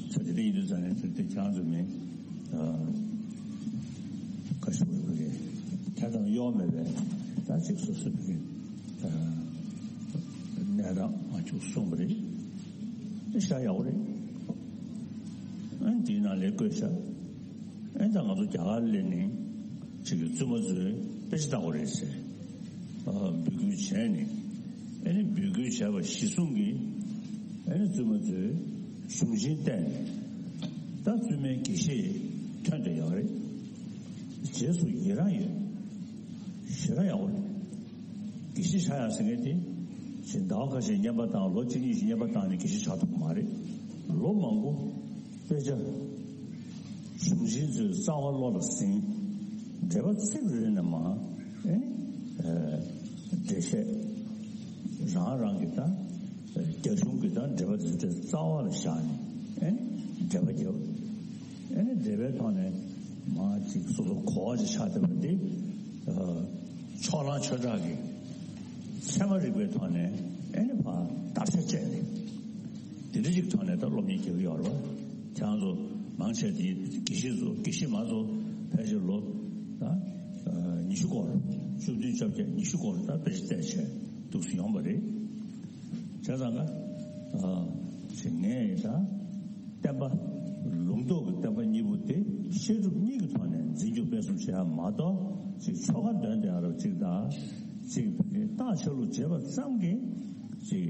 ཚེ་འདི་འདྲ་ཡིན་དུས་ཙང་ནས་ཚེ་འདི་ཁྱེད་རང་ཚོ་མི། ཨ། བཀའ་ཞུ་བའི་བུ་གས་དད་དམ་གཡོ་བ་མེད་པའི་ད་ཅིག་སོ་སོའི་བུ་གས་གནས་སྟངས་མ་འཁྱུག་གསུངས་པ་རེད། དེ་ཤ་ཡག་པོ་རེད། ཨ་ནི་དེའི་ནང་ལས་བཀོད་ཤག་ཨ་ནི་ད་ང་ཚོ་རྒྱ་གར་སླེབས་ནས་ཅིག་གི་བཙུན་མ་ཚོས་དཔེ་ཆ་ལྟ་དགོས་རེད་ཟེར། ཨ། འབོད་སྐུལ་བྱས་ནས། ཨ་ནི་འབོད་སྐུལ་བྱས་པ་གཞིར་བཟུང་གིས། ཨ་ནི་བཙུན་མ་ཚོས་གཞུང་ཆེན་བལྟས་ནས། ད་བཙུན་མའི་དགེ་བཤེས་ཐོན་བསྡད་ཡོད་རེད། རྗེས་སུ་ཡི་རང་ཡོད། ཞེ་དྲག་ཡག་པོ་རེད། དགེ་བཤེས་ཆགས་ཡག་ཟེར་མཁན་དེ། ཞེ་ཟླ་བ་ཁ་ཤས་བསྙེན་པ་བཏང་། ལོ་གཅིག་གཉིས་ཤིག་བསྙེན་པ་བཏང་ནས་དགེ་བཤེས་ཆགས་ཐུབ་ཀྱི་མ་རེད། ལོ་མང་པོ་དཔེ་ཆ། གཞུང་ཆེན་ཚོའི་རྩ་བ་བློ་ལ་ཟིན། འགྲེལ་པ་ཚིག་རེ་རེ་ནས་མར། ཨེ་ནི། ཨ། འགྲེལ་བཤད། རང་རང་གི་ད། རྒྱ་གཞུང་གི་ད་འགྲེལ་པ་དེ་ཚོ་རྩ་བ་ལ་བཞག་ནས། ཨེ་ནི། འགྲེལ་པ་རྒྱབ། ཨེ་ནི་འགྲེལ་པའི་ཐོག་ནས་མར་ཅིག་སོ་སོ་གོ་བ་ཅིག་ཆགས་བསྡད་པ་འདི། ཨ། ཕྱོགས་གླང་ཆོས་གྲགས་ཀྱིས་ཚད་མ་རིག་པའི་ཐོག་ནས། ཨེ་ནི་ཕར་བརྟག་དཔྱད་བྱས་ནས། དེ་འདྲ་ཅིག་ཐོག་ནས་ད་སློབ་གཉེར་རྒྱག་གི་ཡོད་རེད་བ། ཁྱེད་རང་ཚོ་མང་ཆེ་དེ་དགེ་བཤེས་ཚོ། དགེ་བཤེས་མ་ཚོ་ཕལ་ཆེར་ལོ་ད་ཉི་ཤུ་སྐོར། བཅུ་བདུན། བཅོ་བརྒྱད། ཉི་ཤུ་སྐོར་ད་དཔེ་ཆ་བལྟས་བྱས་འདུག་སེ་ཡོང་བ་རེད། བྱས་ཙང་ཀ་ཨ། ཅིག་ངས་ད་བསྟན་པ། ལུང་རྟོགས་ཀྱི་བསྟན་པ་གཉིས་པོ་དེ་བཤད་སྒྲུབ་གཉིས་ཀྱི་ཐོག་ནས་འཛིན་སྐྱོང་སྤེལ་གསུམ་བྱེད་ཡ་མ་གཏོགས། ཅིག་ཆོ་ག་འདོན་བསྡད་ཡ་རབ་ཅིག་དང་། ཅིག་བརྟག་དཔྱད་ལུགས་བྱེད་པ་ཙམ་གྱིས་ཅིག་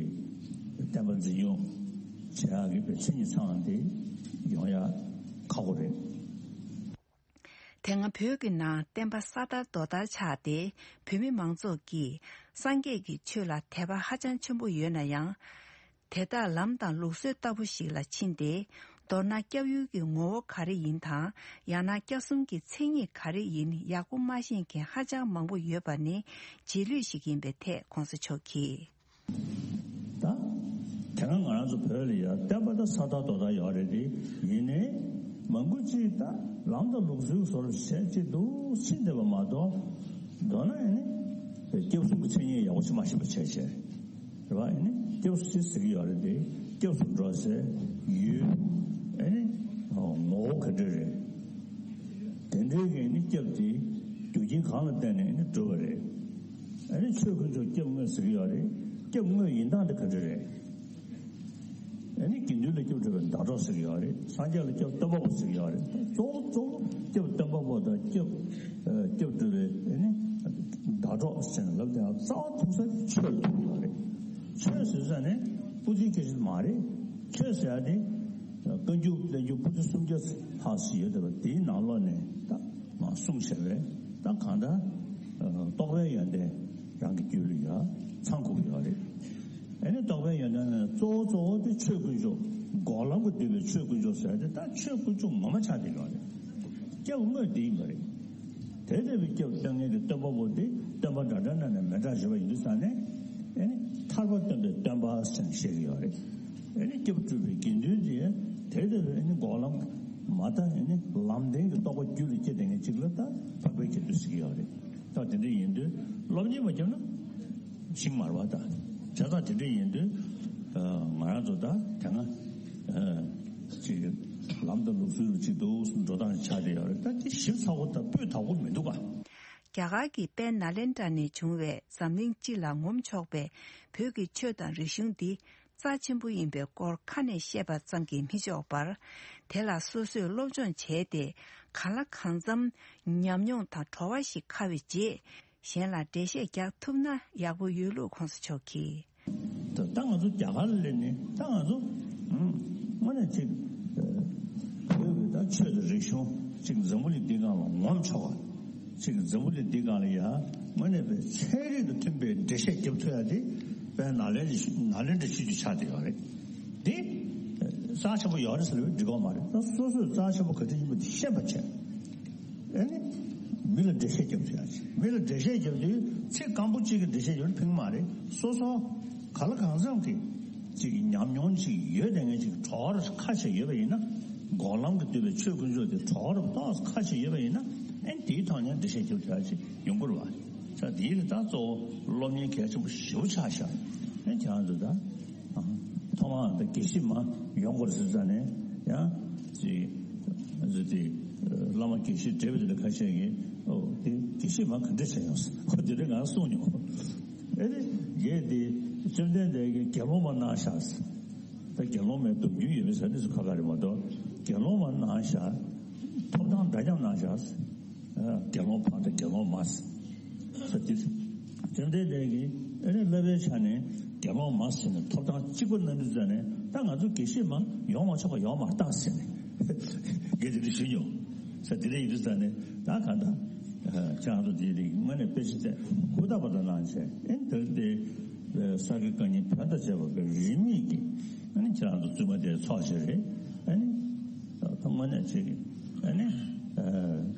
བསྟན་པ་འཛིན་སྐྱོང་བྱེད་ཡག་གི་མཚན་ཉིད་ཚང་དེ་ཡོང་ཡ་ཁག་པོ་རེད། དེ་སྔ་བོད་ཀྱི་ནང་བསྟན་པ་ས་དར་རྡོ་དར་ཆགས་ཏེ། བོད་མི་མང་ཚོགས་ཀྱིས་སངས་རྒྱས་ཀྱི་ཆོས་ལ་དད་པ་ཧ་ཅང་ཆེན་པོ་ཡོད་ན་ཡང་། དེ་དག་ལམ་དང་ལུགས་སྲོལ་ལྟ་བུ་ཞིག་ལ་ཕྱིན་ཏེ། མདོར་ན་སྐྱབས་ཡུལ་གྱི་ངོ་བོ་ག་རེ་ཡིན་དང་། ཡང་ན་སྐྱབས་གསུམ་གྱི་མཚན་ཉིད་ག་རེ་ཡིན་ཡག་པོ་མ་ཤེས་མཁན་ཧ་ཅང་མང་པོ་ཡོད་པ་ནི་རྗེས་ལུས་ཤིག་ཡིན་པའི་ཐད་༸གོང་ས་མཆོག་གིས། ད་དེ་སྔ་ང་རང་ཚོ་བོད་ལ་ཡ་བསྟན་པ་ད་ས་དར་རྡོ་དར་ཡོད་རེད་དེ། ཡིན་ནའི་མང་པོ་ཅིག་ད་ལམ་དང་ལུགས་སྲོལ་བཟོ་འདྲ་བྱས་ཅིག་འདུག་ཕྱིན་བསྡད་པ་མ་གཏོགས། མདོར་ན་ཨེ་ནི་སྐྱབས་གསུམ་གྱི་མཚན་ཉིད་ཡག་པོ་ཅིག་མ་ཤེས་པ་བྱས་བྱས། རེད་བ། ཨེ་ནི་སྐྱབས་སུ་ཅི་ཟེར་གྱི་ཡོད་རེད་དེ། སྐྱབས་སུ་འགྲོ་ཟེར་ཡུལ། ཨེ་ནི་ངོ་བོ་ག་འདྲ་རེད། དེ་འདྲའི་གི་ཨེ་ནི་སྐྱབས་དེ་རྒྱུ་རྐྱེན་གང་ལ་བརྟེན་ནས་ཨེ་ནི་འགྲུབ་པ་རེད། ཨེ་ནི་ཆོས་དཀོན་མཆོག་སྐྱབས་དངོས་ཟེར་གྱི་ཡོད་རེད། སྐྱབས་དངོས་ཡིན་སྟངས་དེ་ག་འདྲ་རེད། ཨེ་ནི་དགེ་འདུན་ལ་སྐྱབས་སྒྲུབ་པའི་ཟླ་གྲོགས་ཟེར་གྱི་ཡོད་རེད། སངས་རྒྱས་ལ་སྐྱབས་སྟོན་པ་པོ་ཟེར་གྱི་ཡོད་རེད། གཙོ་བོ་གཙོ་བོ་སྐྱབས་སྟོན་པ་པོ་དང་སྐྱབས། ཨ། སྐྱབས་སྒྲུབ་པའི་ཨེ་ནི་ཟླ་གྲོགས་ཟེར་ནས་ལབ་དེ་རྩ་བ་ཐུག་ས་ཆོས་ཐུག་ཡོད་རེད། ཆོས་ཟེར་ས་ནི་སྤུ་གྲིའི་སྐད་ཆ་མ་རེད། ཆོས་ཟེར་ཡ་དེ་བཀའ་འགྱུར་བསྟན་འགྱུར་པོ་ཏི་སུམ་བརྒྱ་ལྷག་ཙམ་ཡོད་བསྡད་པ་དེའི་ནང་ལོགས་ནས་ད་མར་གསུངས་བཞག་པའི་ད་གང་ལྟར་རྟོགས་པའི་ཡོན་ཏན་རང་གི་རྒྱུད་ལ་ཡ་ཚང་དགོས་ཀྱི་ཡོད་རེད། ཨེ་ནི་རྟོགས་པའི་ཡོན་ཏན་ནི་གཙོ་བོ་གཙོ་བོ་དེ་ཆོས་དཀོན་མཆོག་འགོག་ལམ་གྱིས་བསྡུས་པའི་ཆོས་དཀོན་མཆོག་ཟེར་ཏེ། ད་ཆོས་དཀོན་མཆོག་ངོ་མ་ཆགས་བསྡད་ཡོད་རེད། སྐྱབས་དངོས་དེ་ཡིན་པ་རེད། དེ་ལྟ་བུའི་སྐྱབས་སྟོན་མཁན་གྱི་སྟོན་པ་པོ་དེ་སྟོན་པ་འདྲ་འདྲ་ན་ནས་མི་འདྲ་བ་ཞིག་ཡིན་དུས་ཙང་ནས། ཨེ་ནི་ཐར་པ་སྟོན་པའི་སྟོན་པ་ཟེར་ནས་བཤད་ཀྱི་ཡོད་རེད། ཨེ་ནི་སྐྱབས་སྒྲུབ་པའི་དགེ་འདུན་དེ་དེ་ལྟ་བུའི་ཨེ་ནི་འགོག་ལམ་མ་ད་ཨེ་ནི་ལམ་བདེན་གྱི་རྟོགས་པ་རྒྱུད་ལ་སྐྱེས་བསྡད་མཁན་ཅིག་ལ་ད་འཕགས་པའི་དགེ་འདུན་ཟེར་གྱི་ཡོད་རེད། ད་དེ་འདྲ་ཡིན་དུས་སློབ་གཉེར་མ་བརྒྱབ་ན་ཤིང་མ་རེད་བ། ད་བྱས་ཙང་དེ་འདྲ་ཡིན་དུས། ཨ། ང་རང་ཚོ་ད་དེ་སྔ་ཨ་ཅིག་ལམ་དང་ལུགས་སྲོལ་ཅིག་འདུག་སེ་འགྲོ་སྟངས་ཆགས་བསྡད་ཡོད་རེད། ད་དེ་ཞིབ་ཚགས་པོ་དང་སྤུས་དག་པོ་མི་འདུག་ག། རྒྱ་གར་གྱི་དཔལ་ནཱ་ལེནྡྲ་ནས་བྱུང་བའི་འཛམ་གླིང་སྤྱི་ལ་ངོམ་ཆོག་པའི་བོད་ཀྱི་ཆོས་དང་རིག་གཞུང་འདི། རྩ་ཆེན་པོ་ཡིན་པའི་སྐོར་ཁ་ནས་བཤད་པ་ཙམ་གྱིས་མི་ཆོག་པར། དེ་ལ་སོ་སོས་སློབ་སྦྱོང་བྱས་ཏེ། གང་ལ་གང་འཚམ་ཉམས་མྱོང་དང་བྲོ་བ་ཞིག་ཁ་བའི་རྗེས། གཞན་ལ་འགྲེལ་བཤད་རྒྱག་ཐུབ་ན་ཡག་པོ་ཡོད་ལུགས་གོང་ས་མཆོག་གིས། ད་ད་ང་ཚོ་རྒྱ་གར་ལ་སླེབས་ནས་ད་ང་ཚོ་ཨུམ་དངོས་གནས་ཅིག་བོད་ཀྱི་ད་ཆོས་དང་རིག་གཞུང་ཅིག་འཛམ་བུ་གླིང་འདི་སྒང་ལ་ངོམ་ཆོག་པ་ཅིག་འཛམ་བུ་གླིང་འདི་སྒང་ལ་ཡ་དངོས་གནས་པའི་ཚན་རིག་དང་མཐུན་པའི་འགྲེལ་བཤད་རྒྱབ་ཐུབ་ཡ་དེ་དཔེ་ནཱ་ལེནྡྲ་ནཱ་ལེནྡྲ་ཆོས་བརྒྱུད་ཆགས་བསྡད་ཡོད་རེད། དེ་རྩ་ཆེན་པོ་ཡོད་རེད་ཟེར་ལ་འགྲིག་གི་མ་རེད། ད་སོ་སོས་རྩ་ཆེན་པོ་ག་འདྲ་ཡིན་པ་དེ་ཤེས་པ་བྱས། ཨ་ནི། མི་ལ་འགྲེལ་བཤད་རྒྱབ་ཐུབ་ཡ་ཅིག་མི་ལ་འགྲེལ་བཤད་རྒྱབ་དུས་ཚིག་སྐམ་པོ་གཅིག་གི་འགྲེལ་བཤད་རྒྱབ་ན་ཕན་གི་མ་རེད། སོ་སོ་ག་ལ་གང་འཚམ་གྱི་ཅིག་ཉམས་མྱོང་ཅིག་ཡོད་དེ་ངས་ཅིག་གྲོགས་ཁ་ཤས་ཡོད་པ་ཡིན་ན། འགོག་ལམ་གྱི་བསྡུས་པའི་ཆོས་དཀོན་མཆོག་དེ་གྲོགས་ཏོག་ཁ་ཤས་ཡོད་པ་ཡིན་ན། ཨ་ནི་དེའི་ཐོག་ནས་འགྲེལ་བཤད་རྒྱབ་ཐུབ་ཡ་ཅིག་ཡོང་གི་རེད་བ། ས་དེའི་རིགས་ད་གཙོ་བོ་སློབ་གཉེར་གལ་ཆེན་པོ་ཞེ་པོ་ཆགས་ཤག་ཨ་ནི་ཁྱེད་རང་ཚོ་ད། ཐོག་མར་ད་དགེ་བཤེས་མ་ཡོང་དགོས་ཟེར་ཙང་ནས་ཡང་ཅིག་ཟེར་ཏེ། བླ་མ་དགེ་བཤེས་བགྲེས་པ་དེ་ལ་ཁ་ཤས་ཀྱིས་ཨོ་དེ་དགེ་བཤེས་མ་ག་འདྲ་བྱས་ཡོང་ཟེར་ཁོ་དེ་འདྲ་ངང་གསུངས་མྱོང་། ཨེ་རེད་རྒྱས་ཏེ་བཅོམ་ལྡན་འདས་ཀྱིས་དགེ་སློང་མ་གནང་ཤག་ཟེར། ད་དགེ་སློང་མའི་སྡོམ་རྒྱུན་ཡོད་མེད་ཟེར་ནས་སུ་ཁ་ཁ་རེད་མ་གཏོགས་དགེ་སློང་མ་གནང་ཤག་ཐོབ་ཐང་འདྲ་མཉམ་གནང་ཤག་ཟེར། དགེ་སློང་ཕ་དང་དགེ་སློང་མ་ཟེར། ས་འདིར། བཅོམ་ལྡན་འདས་ཀྱིས་ཨེ་རེ་བསླབ་པའི་ཆ་ནས་དགེ་སློང་མ་ཟེར་ནས་ཐོབ་ཐང་གཅིག་པ་གནང་དུས་ཙ་ནས་ད་ང་ཚོ་དགེ་བཤེས་མ་ཡོང་མ་ཆོག་པ་ཡོང་མ་རེད་ད་ཟེར་ནས་དགེ་དེ་འདྲ་ཞུས་མྱོང་། ས་དེ་འདྲ་ཡིན་དུས་ཙ་ནས་ད་ག་ད་ཅང་ཚོ་དེའི་རིགས་དངོས་གནས་དཔེ་ཆ་བལྟས་ཧུར་ཐག་པ་དང་གནང་བྱས་ཨེ་འདིར་དེ་ས་དགེ་བཀའ་རྙིང་བོན་དང་བཅས་པ་པའི་རིས་མེད་ཀྱི་ཨ་ནི་ཁྱེད་རང་ཚོ་བཙུན་མ་དེ་ཚོགས་བྱས་རེད་ཨ་ནི་ད་དངོས་གནས་བྱེད་ཀྱི་ཨ་ནི།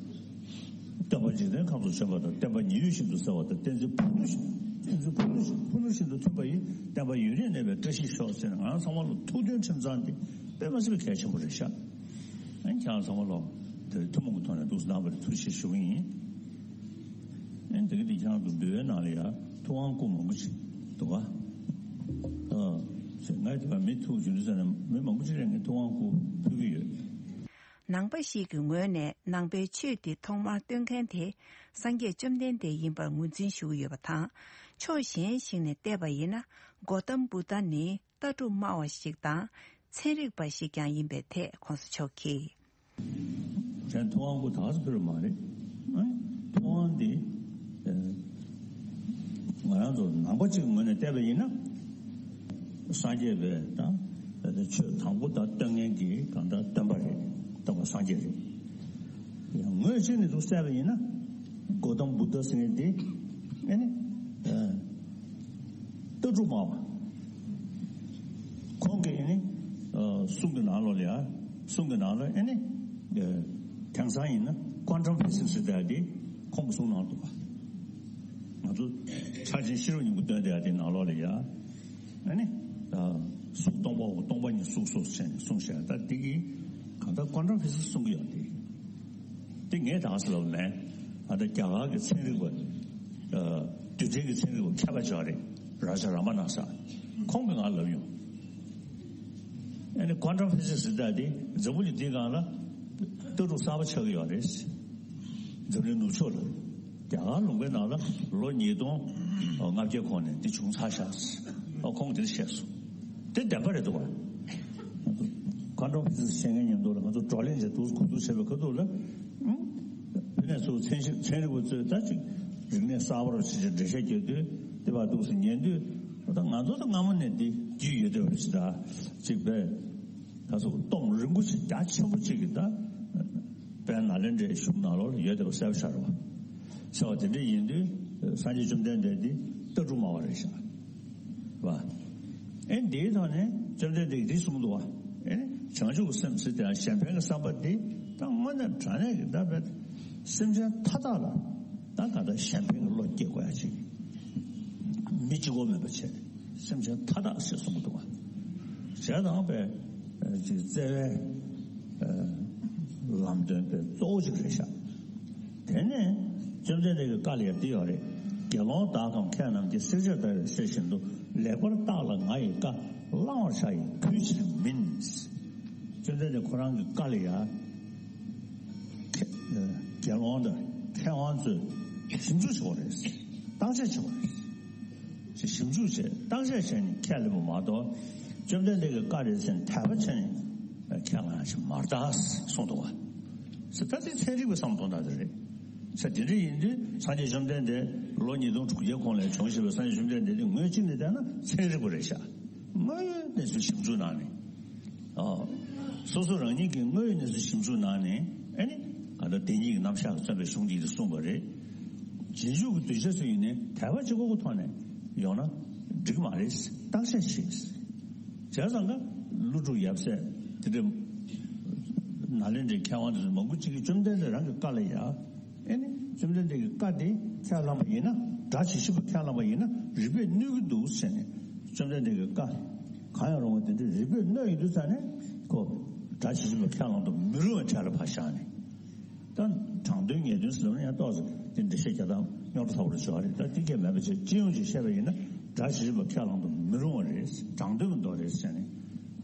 སྟོན་པ་འཇིག་རྟེན་ཁམས་སུ་བྱོན་པ་དང་བསྟན་པ་ཉི་འོད་བཞིན་དུ་གསལ་བ་དང་བསྟན་འཛིན་ཕུ་ནུ་བཞིན་བསྟན་འཛིན་ཕུ་ནུ་བཞིན་ཕུ་ནུ་བཞིན་དུ་མཐུན་པ་ཡི་བསྟན་པ་ཡུན་རིང་གནས་པའི་བཀྲ་ཤིས་ཤོག་ཟེར་ནས་ང་རང་ཚང་མ་ལ་ཐུགས་མཐུན་ཁྲིམས་གཙང་འདི་དཔེ་མ་སྲིད་པའི་གལ་ཆེན་པོ་རེད་ཤག་ཨ་ནི་ཁྱེད་རང་ཚང་མ་ལ་དེ་ཐུན་མོང་གི་ཐོག་ནས་འདུག་སེ་གནང་བར་ཐུགས་རྗེ་ཆེ་ཞུ་གི་ཡིན། ཨ་ནི་དེ་གི་དེ་ཁྱེད་རང་ཚོ་འབུལ་བའི་ནང་ལ་ཡ་ཐུབ་དབང་སྐུ་མང་པོ་ཞིག་འདུག་ག་ཨ་ངས་དེ་ག་མི་ཐུག་བྱུང་དུས་ཙ་ནས་མི་མང་པོ་ཞིག་ལ་ངས་ཐུབ་དབང་སྐུ་ཕུལ་གི་ཡོད། ནང་པ་ཞིག་གི་ངོས་ནས་ནང་པའི་ཆོས་འདི་ཐོག་མར་སྟོན་མཁན་དེ་སངས་རྒྱས་བཅོམ་ལྡན་འདས་ཡིན་པར་ངོས་འཛིན་ཞུ་གི་ཡོད་པ་དང་། ཕྱོགས་གཞན་ཞིག་ནས་བལྟས་པ་ཡིན་ན་གོ་ཏམ་བུདྡྷ་ནི་ལྟ་གྲུབ་སྨྲ་བ་ཞིག་དང་ཚན་རིག་པ་ཞིག་ཀྱང་ཡིན་པའི་ཐད་གོང་ས་མཆོག་གིས། གཞན་ཐུབ་དབང་སྐུ་དག་ས་ཕུལ་བ་མ་རེད། ཐུབ་དབང་འདི། ང་རང་ཚོ་ནང་པ་གཅིག་ངོས་ནས་བལྟས་པ་ཡིན་ན། སངས་རྒྱས་པའི་དང་། ཆོས་དང་པོ་དང་སྟོན་མཁན་གྱི་གང་ལྟར་སྟོན་པ་རེད། སྟོན་པ་སངས་རྒྱས་རེད། ངོས་གཅིག་ནས་ཚུར་བསལ་བ་ཡིན་ན། གོ་ཏམ་བུདྡྷ་ཟེར་མཁན་འདི། ཨེ་ནི། ལྟ་གྲུབ་སྨྲ་བ། ཁོང་གིས་ཨེ་ནི། གསུང་གི་ནང་ལོགས་ལ་ཡ། གསུང་གི་ནང་ལ་ཨེ་ནི། དེང་སང་ཡིན་ན་ཀོན་ཊམ་ཕི་སིག་སི་ཟེར་ཡ་དེ་ཁོང་གིས་གསུང་གནང་འདུག་ག་ང་ཚོ་ཕྱག་ཆེན་ཤེས་རབ་སྙིང་པོ་སྟོན་བསྡད་ཡ་དེ་ནང་ལོགས་ལ་ཡ། ཨ་ནི། གཟུགས་སྟོང་པའོ་སྟོང་པ་ཉིད་གཟུགས་སོ་ཞེས་ནས་གསུངས་བཞག་ད་འདི་གིས་གང་ལྟར་ཀོན་ཊམ་ཕི་སིག་སི་གསུང་གི་ཡོད་དེ། དེ་ངས་ད་ག་ཟེ་ལབ་མེད། ཨ་ད་རྒྱ་གར་གྱི་ཚན་རིག་པ། རྡུལ་ཕྲན་གྱི་ཚན་རིག་པ་མཁས་པ་ཅིག་རེད། རཱ་ཇ་ར་མ་ན་ས། ཁོང་གིས་ང་ལབ་ཡོང་། ཨ་ནི་ཀོན་ཊམ་ཕི་སིག་སི་ཟེར་ཡ་དེ་འཛམ་བུ་གླིང་འདིའི་སྒང་ལ་ལྟ་གྲུབ་གསར་པ་ཆགས་ཀྱི་ཡོད་རེད། འཛམ་གླིང་ནུབ་ཕྱོགས་ལ། རྒྱ་གར་ལུང་པའི་ནང་ལ་ལོ་ཉིས་སྟོང་ལྔ་བརྒྱ་གོང་ནས་འདི་བྱུང་ཚར་ཤག་ཨ་ཁོང་གིས་དེ་བཤད་སོང་། དེ་བདེན་པ་རེད་འདུག་ག་ཀོན་ཊམ་ཕི་སིག་སི་ཤེས་མཁན་མཉམ་དུ་ལ་ང་ཚོ་བགྲོ་གླེང་བྱས་འདུག་གོ་ཚུལ་བྱས་པའི་ཁ་ཐུག་ལ། ཨུམ། བོད་ནས་ཚུར་ཚན་ཞིབ་ཚན་རིག་པ་ཚོས་ད་ཅིག་རིག་གནས་གསར་པ་རུ་ཕྱིན་ཅིག་འགྲེལ་བཤད་རྒྱག་དུས་དེ་བར་འདུག་སེ་ཉན་དུས་ད་ང་ཚོ་ད་སྔ་མོ་ནས་འདི་རྒྱུས་ཡོད་བསྡད་པ་རེད་ཟེར། ད་ཅིག་བས་ད་ཚོ་སྟོབས་རིན་པོ་ཆེ་རྒྱ་ཆེན་པོ་ཅིག་གིས་ད་དཔལ་ནཱ་ལེནྡྲའི་གཞུང་ནང་ལོགས་ལ་ཡོད་བསྡད་པ་གསལ་པོ་ཤར་བ། ཟེར་བ་དེ་འདྲ་ཡིན་དུས་སངས་རྒྱས་བཅོམ་ལྡན་འདས་འདི་ལྟ་གྲུབ་སྨྲ་བ་རེད་ཤག་བ། ཨེ་འདིའི་ཐོག་ནས་བཅོམ་ལྡན་འདས་ཀྱིས་འདི་གསུངས་འདུག་བ། ཨེ་བྱང་ཆུབ་ཀྱི་སེམས་ཟེར་དེ་གཞན་ཕན་གྱི་བསམ་པ་འདི་ད་དངོས་གནས་དྲང་གནས་ཀྱི་ད་བས་སེམས་ཅན་མཐའ་དག་ལ་ད་ག་ད་གཞན་ཕན་གྱི་བློ་སྐྱེ་དགོས་ཡ་ཅིག་མི་གཅིག་པོ་མེད་པ་བྱས་ནས་སེམས་ཅན་མཐའ་དག་ཞེས་གསུངས་འདུག་བ། བྱས་ཙང་བས་ཅིག་བརྩེ་བའི་ལམ་སྟོན་པའི་གཙོ་བོ་ཅིག་རེད་ཤག་དེ་ནས་བཅོམ་ལྡན་འདས་ཀྱི་བཀའ་ལ་ཡང་འདི་ཡོད་རེད། དགེ་སློང་དག་གམ་མཁས་རྣམས་ཀྱིས། བསྲེགས་བཅད་བརྡར་བའི་གསེར་བཞིན་དུ། ལེགས་པར་བརྟགས་ལ་ང་ཡི་བཀའ། བླང་བར་བྱ་ཡི་གུས་ཕྱིར་མིན། བཅོམ་ལྡན་འདས་ཁོ་རང་གི་བཀའ་ལ་ཡང་དགེ་སློང་དང་མཁས་དབང་ཚོས་ཞིབ་འཇུག་བྱེད་དགོས་རེད། བརྟག་དཔྱད་བྱེད་དགོས་རེད། ཞིབ་འཇུག་བྱས་བརྟག་དཔྱད་བྱས་ནས་ཁས་ལེན་པ་མ་གཏོགས། བཅོམ་ལྡན་འདས་ཀྱི་བཀའ་རེད་ཟེར་ནས་དད་པ་བྱས་ནས་ཁས་བླངས་ཡ་ཞིག་མ་རེད་ད་གསུངས་འདུག་བ། ཟེར་ད་དེ་ཚན་རིག་པའི་བསམ་བློ་གཏོང་སྟངས་དེ་རེད། ཟེར་དེ་འདྲ་ཡིན་དུས་སངས་རྒྱས་བཅོམ་ལྡན་འདས་ལོ་ཉིས་སྟོང་དྲུག་བརྒྱའི་གོང་ལ་བྱུང་ཞེས་པའི་སངས་རྒྱས་བཅོམ་ལྡན་འདས་དེ་ངོས་གཅིག་ནས་བལྟས་ན་ཚན་རིག་པ་རེད་ཤག་དངོས་ཡོད་གནས་ཚུལ་ཞིབ་འཇུག་གནང་ནས། ཨོ། སོ་སོ་རང་ཉིད་ཀྱི་དངོས་ཡོད་གནས་ཚུལ་ཞིབ་འཇུག་གནང་ནས་ཨེ་ནི་ག་ད་བདེན་གཉིས་ཀྱི་རྣམ་གཞག་བརྩམས་པའི་གཞུང་འདི་གིས་གསུངས་པ་རེད། རྗེས་འཇུག་གི་གདུལ་བྱ་ཚོ་ཡིན་ནའི་དད་པ་གཅིག་པོ་གི་ཐོག་ནས་ཡོང་ན་འགྲིག་མ་རེད། བརྟག་དཔྱད་བྱེད། བྱས་ཙང་ཀ་ཀླུ་སྒྲུབ་ཡབ་སྲས་དེ་འདྲ་ནཱ་ལེནྡྲའི་མཁས་དབང་དེ་ཚོ་མང་པོ་ཅིག་གིས་བཅོམ་ལྡན་འདས་རང་གི་བཀའ་ལ་ཡ། ཨེ་ནི་བཅོམ་ལྡན་འདས་ཀྱི་བཀའ་དེ་ཁས་བླངས་པ་ཡིན་ན། སྒྲ་ཇི་བཞིན་པ་ཁས་བླངས་པ་ཡིན་ན་རིགས་པས་གནོད་ཀྱི་འདུག་ཟེར་ནས་བཅོམ་ལྡན་འདས་ཀྱི་བཀའ་གང་ཡང་རུང་བ་དེ་འདྲའི་རིགས་པས་གནོད་ཡོང་དུས་ཙ་ནས་ཁོ་སྒྲ་ཇི་བཞིན་པ་ཁས་བླངས་དུ་མི་རུང་བའི་གྲས་ལ་ཕར་བཞག་ནས། ད་དྲང་དོན་ངེས་དོན་ཟེར་ན་ཡང་ཏོག་ཙམ་དེ་འགྲེལ་བཤད་རྒྱག་སྟངས་རྙོག་དྲ་ཚ་པོ་རེ་བྱུང་བ་རེད། ད་དེ་གས་མེད་པ་བྱས་སྤྱི་ཡོངས་ཀྱིས་བཤད་པ་ཡིན་ན་སྒྲ་ཇི་བཞིན་པ་ཁས་བླངས་དུ་མི་རུང་བ་རེད། དྲང་དོན་གྱི་མདོ་རེད་ཟེར་ནས་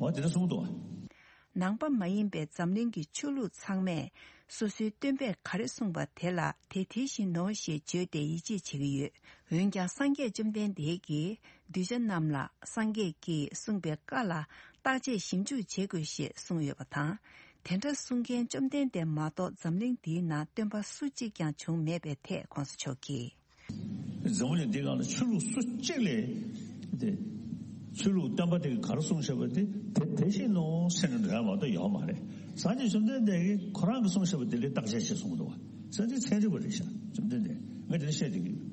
འོ་དེ་འདྲ་གསུངས་འདུག་བ། ནང་པ་མ་ཡིན་པའི་འཛམ་གླིང་གི་ཆོས་ལུགས་ཚང་མས་སོ་སོའི་སྟོན་པས་ག་རེ་གསུངས་པ་དེ་ལ་དེ་དེ་བཞིན་ནོ་ཞེས་བརྗོད་དེ་ཡིད་ཆེས་བྱེད་ཀྱི་ཡོད། འོན་ཀྱང་སངས་རྒྱས་བཅོམ་ལྡན་འདས་ཀྱིས་གདུལ་བྱ་རྣམས་ལ་སངས་རྒྱས་ཀྱིས་གསུངས་པའི་བཀའ་ལ་བརྟག་དཔྱད་ཞིབ་འཇུག་བྱེད་དགོས་ཞེས་གསུངས་ཡོད་པ་དང་། དེ་འདྲ་གསུང་མཁན་བཅོམ་ལྡན་འདས་མ་གཏོགས་འཛམ་གླིང་འདིའི་ནང་སྟོན་པ་སུ་གཅིག་ཀྱང་བྱུང་མེད་པའི་ཐད་གོང་ས་མཆོག་གིས། འཛམ་བུ་གླིང་འདི་སྒང་ལ་ཆོས་ལུགས་སུ་གཅིག་ལས་དེ། ཆོས་ལུགས་སྟོན་པ་དེ་གིས་ག་རེ་གསུངས་བཞག་པ་དེ་དེ་དེ་བཞིན་ནོ་ཟེར་ནས་འགྲོ་ཡ་མ་གཏོགས་ཡོད་མ་རེད། སངས་རྒྱས་བཅོམ་ལྡན་འདས་ཀྱིས་ཁོ་རང་གིས་གསུངས་བཞག་པ་དེ་ལ་བརྟག་དཔྱད་བྱེད་གསུངས་འདུག་བ། སངས་རྒྱས་ཚན་རིག་པ་རེད་ཤག་བཅོམ་ལྡན་འདས་ངས་དེ་འདྲ་བཤད་བསྡད་ཀྱི་ཡོད།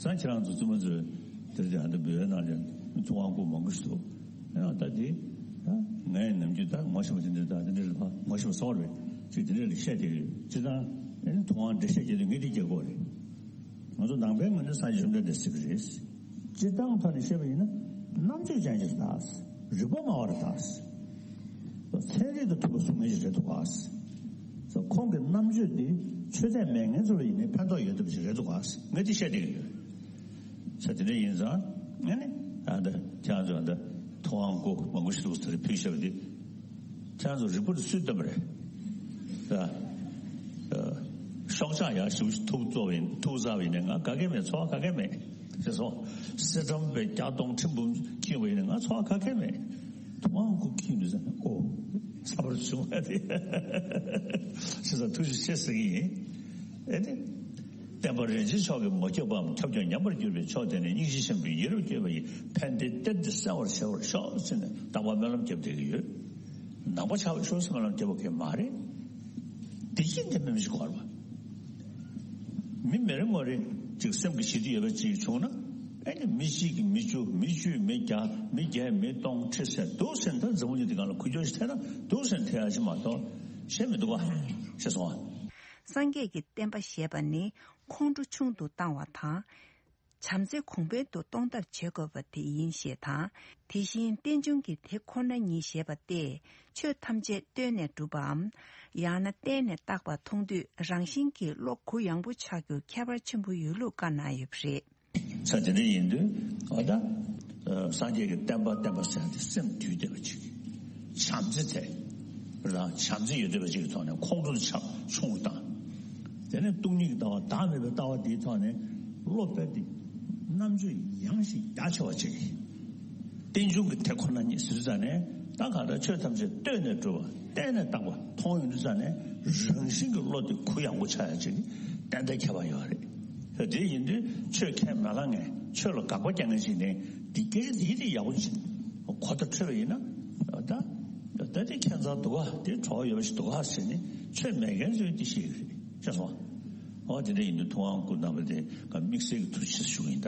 སང་ཁྱེད་རང་ཚོ་བཙུན་མ་ཚོས་དེར་དེ་ཧ་ད་འབུལ་བའི་ནང་ལ་ཐུབ་དབང་སྐུ་མང་པོ་ཞིག་འདུག་ཡང་ད་དེ་ད་ངས་ནམ་རྒྱུན་ད་ངོ་ཤེས་པ་དེ་འདྲ་ད་དེ་འདྲ་ལ་ཕ་ངོ་ཤེས་པ་སོགས་རེད་ཅིག་དེ་འདྲ་ལ་བཤད་བསྡད་ཀྱི་ཡོད། སྤྱིར་བཏང་ཨེ་ནི་ཐུབ་དབང་འགྲེལ་བཤད་བརྒྱབ་དུས་ངས་དེ་རྒྱག་གི་རེད། ང་ཚོ་ནང་པའི་ངོས་ནས་སངས་རྒྱས་བཅོམ་ལྡན་འདས་ཟེར་གྱི་རེད། སྤྱིར་བཏང་ཐོག་ནས་བཤད་པ་ཡིན་ན་རྣམ་དཔྱོད་ཅན་ཞིག་ལ་རིག་པ་སྨྲ་བ་རེད་ད། ཚན་རིག་དང་མཐུན་པ་གསུང་མཁན་ཞིག་རེད་འདུག་ག་ཁོང་གི་རྣམ་དཔྱོད་འདི་ཆོས་དད་མེད་མཁན་ཚོ་ལ་ཡིན་ནའི་ཕན་ཐོགས་ཡོད་བསྡད་པ་ཞིག་རེད་འདུག་ག་ངས་འདི་བཤད་བསྡད་ཀྱི་ཡོད། ས་དེ་འདྲ་ཡིན་ཙང་ངས་ནི་ཨ་ད་ཁྱེད་རང་ཚོ་ཨ་ད་ཐུབ་དབང་སྐུ་མང་པོ་ཞིག་འདུག་ཟེར་ཕུལ་བཞག་པ་འདི། ཁྱེད་ཚོ་རིག་པ་དེ་སུས་བཏོན་པ་རེད། ཨ། ཨ། ཤོག་ཆག་ཡག་ཞུ་ཐུག་བཙོ་བའི་ཐུག་ཟ་བའི་ནས་ང་ག་གེ་མེད། འཚོ་བ་ག་གེ་མེད། ཅེས་སོ། སི་ཁྲོན་པའི་རྒྱ་སྟོང་ཁྲི་འབུམ་ཁྱེར་བའི་ནས་ང་འཚོ་བ་ག་གེ་མེད། ཐུབ་དབང་སྐུ་ཁྱེར་འདུག་ཟེར་ནས་ཨོ། ས་བར་བྱུང་བ་དེ། ཅེས་སོ་ཐུགས་རྗེ་ཆེ་ཟེར་གྱི་ཡིན། ཨེ་ནི། བསྟན་པ་རིན་ཆེན་མཆོག་གིས་མ་ཁྱབ་པའམ་ཁྱབ་ཀྱང་ཉམས་པར་གྱུར་པའི་ཕྱོགས་དེ་ནི་སྙིང་རྗེ་ཆེན་པོས་ཡིད་རབ་བསྐྱོད་པ་ཡིས་ཕན་བདེའི་གཏེར་འདི་གསལ་བར་བྱ་བར་ཤོག་ཟེར་ནས་རྟག་པར་སྨོན་ལམ་བརྒྱབ་བསྡད་ཀྱི་ཡོད། ནང་པ་ཆགས་པའི་ཕྱོགས་སུ་སྨོན་ལམ་བརྒྱབ་པ་གང་ཡང་མ་རེད། བདེ་སྐྱིད་ལྡན་པའི་མི་ཞིག་དགོས་རེད་པ། མི་མི་རེ་ངོ་རེ་ཅིག་སེམས་ཀྱི་ཞི་བདེ་ཡོད་པ་ཅིག་བྱུང་ན་ཨེ་ནི་མི་གཅིག་གིས་མི་བཅུ་མི་བཅུས་མི་བརྒྱ་མི་བརྒྱས་མི་སྟོང་ཁྲི་ཟེར་འདུག་ཟེར་ན་ད་འཛམ་བུ་གླིང་འདི་སྒང་ལ་ཁུ་བྱུག་ཞིག་ཐེབས་ཡ་ཞིག་མ་གཏོགས་གཞན་མི་འདུག་ག་ཤེས་སོང་ང་། སངས་རྒྱས་ཀྱི་བསྟན་པ་ཞེས་པ་ནི་ཁོང་ཁྲོ་ཆུང་དུ་བཏང་བ་དང་། བྱམས་བརྩེ་གོང་འཕེལ་དུ་གཏོང་ཐབས་བྱེད་དགོས་པ་དེ་ཡིན་ཞེས་དང་། དེ་བཞིན་རྟེན་འབྱུང་གི་དེ་ཁོ་ན་ཉིད་ཞེས་པ་སྟེ། ཆོས་ཐམས་ཅད་བརྟེན་ནས་གྲུབ་པའམ། ཡང་ན་བརྟེན་ནས་བཏགས་པ་མཐོང་དུས་རང་བཞིན་གྱིས་བློ་གུ་ཡངས་པོ་ཆགས་རྒྱུ་ཁྱད་པར་ཆེན་པོ་ཡོད་ལུགས་བཀའ་གནང་ཡོད་པ་རེད། ས་དེ་འདྲ་ཡིན་དུས་ཨ་ད། སངས་རྒྱས་ཀྱི་བསྟན་པ་བསྟན་པ་ཟེར་ཡ་དེ་སེམས་དུལ་བསྡད་པ་ཅིག་བྱམས་བརྩེ་དེ། རང་བྱམས་བརྩེ་ཡོད་བསྡད་པ་ཅིག་གི་ཐོག་ནས་ཁོང་ཁྲོ་ཆགས་ཆུང་དང་། དེ་ནས་སྟོང་ཉིད་ཀྱི་ལྟ་བ་བདག་མེད་པའི་ལྟ་བ་དེའི་ཐོག་ནས་བློ་སྦེ་དེ་རྣམ་དཔྱོད་ཡངས་ཤིང་རྒྱ་ཆེ་བ་ཅིག་རྟེན་འབྱུང་གི་དེ་ཁོ་ན་ཉིད་ཟེར་དུས་ཙ་ནས་ད་ག་ད་ཆོས་ཐམས་ཅད་བརྟེན་ནས་གྲུབ་པ་བརྟེན་ནས་བཏགས་པ་མཐོང་ཡོང་དུས་ཙ་ནས་རང་བཞིན་གྱི་བློ་དེ་གུ་ཡངས་པོ་ཆགས་ཡ་ཅིག་ཏན་ཏན་ཁྱད་པར་ཡོད་རེད། དེ་ཡིན་དུས་ཆོས་ཁས་མ་བླངས་མཁན་ཆོས་ལ་དགག་པ་རྒྱག་མཁན་ཞིག་ནས་འདི་སྐད་ཆ་འདི་དེ་ཡག་པོ་ཅིག་གོ་བརྡ་འཕྲོད་པ་ཡིན་ན་ད་ད་དེ་ཁྱད་མཚར་འདུག་ག་དེ་བྲོ་བ་ཡོད་པ་ཞིག་འདུག་ག་ཟེར་ནས་ཆོས་མེད་མཁན་ཚོས་དེ་ཤེས་ཀྱི་རེད་ཤེས་སོང་། ཨོ་དེ་འདྲ་ཡིན་དུས་ཐུབ་དབང་སྐུ་རྣམ་པ་དེ་ག་དམིགས་བསལ་གྱི་ཐུགས་རྗེ་ཆེ་ཞུ་གི་ཡིན་ད།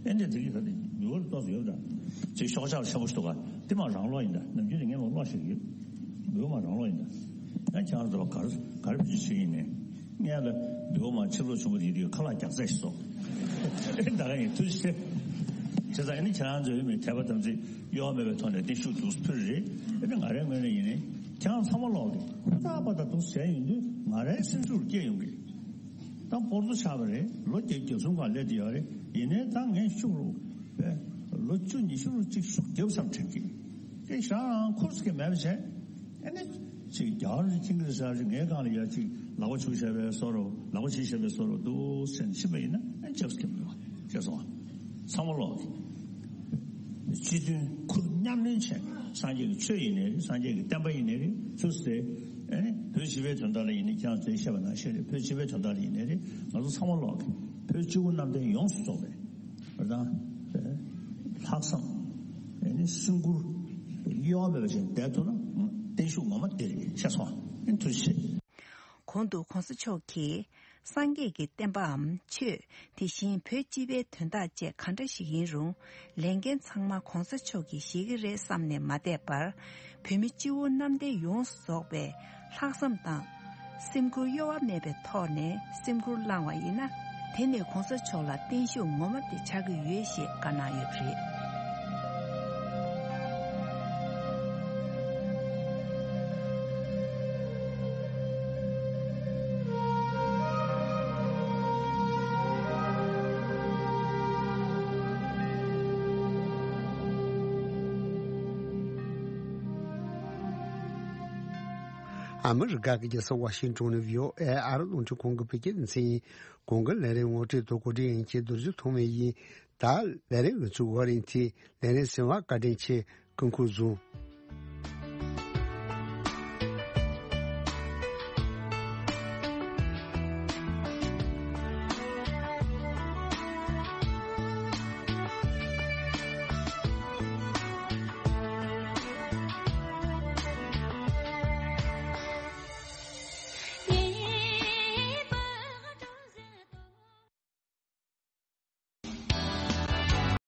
ཨེ་འདྲ་དེ་གི་ག་དེ་མི་བོར་ཏོག་ཙམ་ཡོད་ད། ཅིག་ཤོག་ཆག་ཆེན་པོ་ཞིག་འདུག་ག་དེ་མ་རང་ལོག་ཡིན་ད། ནམ་རྒྱུན་ནས་ངས་མ་ལོག་ཤེས་ཀྱི་ཡོད། མི་བོ་མ་རང་ལོག་ཡིན་ད། ཡང་ཁྱེད་རང་ཚོ་ག་རེ་ག་རེ་བྱེད་ཀྱི་ཡིན་ནས། ངས་ལ་འདུལ་བ་མ་ཕྱིར་ལོག་བྱུང་བ་དེ་དུས་ཁ་ལག་རྒྱག་ཚད་ཞིག་སོང་། ད་ག་ཡིན་ཐུགས་རྗེ་ཆེ། བྱས་ཙང་ཨ་ནི་ཁྱེད་རང་ཚོའི་མི་དད་པ་དམ་ཚིག་གཡོ་བ་མེད་པའི་ཐོག་ནས་བརྟན་བཞུགས་འདུག་ཕུལ་རེད། ཨ་ནི་ང་རའི་ངོས་ནས་ཡིན་ནའི་ཁྱེད་རང་ཚང་མ་ལོག་གི་ཧུར་ཐག་པ་དང་འདུག་བྱས་ཡོང་དུས་ང་རའི་སེམས་ཤུགས་སྐྱེ་ཡོང་གི་ད་སྤོར་ཚོ་ཆགས་པ་རེད། ལོ་བརྒྱད་བརྒྱད་གསུམ་གང་སླེབས་ཏེ་ཡོད་རེད། ཡིན་ནའི་ད་ངས་ཤུགས་རུ་པས་ལོ་བཅུ་ཉི་ཤུ་རུ་གཅིག་ཤུགས་རྒྱབ་བསམ་དྲན་གི་དེ་ཞག་རང་ཁུར་ཚོ་གི་མེད་པ་བྱས། ཨ་ནི། ཅིག་རྒྱ་གར་གྱི་ཁྱིམ་གྱི་ས་ཅིག་ངའི་སྒང་ལ་ཡ་ཅིག་ལག་པ་ཆུ་བྱས་པའི་བཟོ་འདྲ་ལག་པ་ཕྱིས་བྱས་པའི་བཟོ་འདྲ་འདུག་ཟེར་ནས་ཕྱིན་པ་ཡིན་ན་ཨ་ཅེབ་སི་ཁེམ་ཡོད་ཅེས་སོང་བ། ཚང་མ་ལོག་གི། སྤྱི་མཐུན་ཁུར་མཉམ་ལེན་བྱས་ནས། སངས་རྒྱས་ཀྱི་ཆོས་ཡིན་ནའི་རེད། སངས་རྒྱས་ཀྱི་བསྟན་པ་ཡིན་ནའི་རེད། ཚུར་ཟེར། ཨེ་ནི་བོད་སྤྱི་པའི་དོན་དག་ལ་ཡིན་ནའི། ཁྱེད་རང་ཚོས་བཤད་པ་ནང་བཞིན་རེད། བོད་སྤྱི་པའི་དོན་དག་ལ་ཡིན་ནའི་རེད། ང་ཚོ་ཚང་མ་ལོག་གི་བོད་སྤྱི་བོ་གནམ་བསྟན་ཡོངས་སུ་རྫོགས་པའི་རེད་དང་། ལྷག་བསམ། ཨེ་ནི་སེམས་ཁུར་གཡོ་བ་མེད་པ་བྱས་བསྡད་ཐུབ་ན། བརྟན་བཞུགས་ངོ་མ་དེ་རེད། ཤེས་སོང་། ཨེ་ཐུགས་རྗེ་ཆེ། གོང་དུ་གོང་ས་མཆོག་གིས། སངས་རྒྱས་ཀྱི་བསྟན་པའམ་ཆོས། དེ་བཞིན་བོད་སྤྱི་པའི་དོན་དག་བཅས་གང་འདྲ་ཞིག་ཡིན་རུང་། ལས་འགན་ཚང་མ་གོང་ས་མཆོག་གིས་བཞེས་ཀྱི་རེད་བསམ་ནས་མ་བསྡད་པར། བོད་མི་སྤྱི་བོ་གནམ་བསྟན་ཡོངས་སུ་རྫོགས་པའི་ལྷག་བསམ་དང་། སེམས་ཁུར་གཡོ་བ་མེད་པའི་ཐོག་ནས་སེམས་ཁུར་བླངས་པ་ཡིན་ན། དེ་ནི་གོང་ས་མཆོག་ལ་བརྟན་བཞུགས་ངོ་མ་དེ་ཆགས་ཀྱི་ཡོད་ཞེས་བཀའ་གནང་ཡོད་པ་རེད། ཨ་མི་རི་ཀ་གི་རྒྱལ་ས་ཝ་ཤིང་ཏོན་ནས་བྷི་ཨོ་ཨེ་ཨ་རི་རླུང་འཕྲིན་ཁང་གི་བོད་སྐད་སྡེ་ཚན་ཡིན། གོང་གི་ལས་རིམ་ངོ་སྤྲོད་དང་གོ་སྒྲིག་ཡིན་གྱི་རྡོ་རྗེ་ཐོགས་མེད་ཡིན། ད་ལས་རིམ་ཡོངས་ཚུགས་ཡོད་རིང་ཚེ་ལས་རིམ་གསན་པར་བཀའ་དྲིན་ཆེ། སྐུ་ཁམས་བཟང་།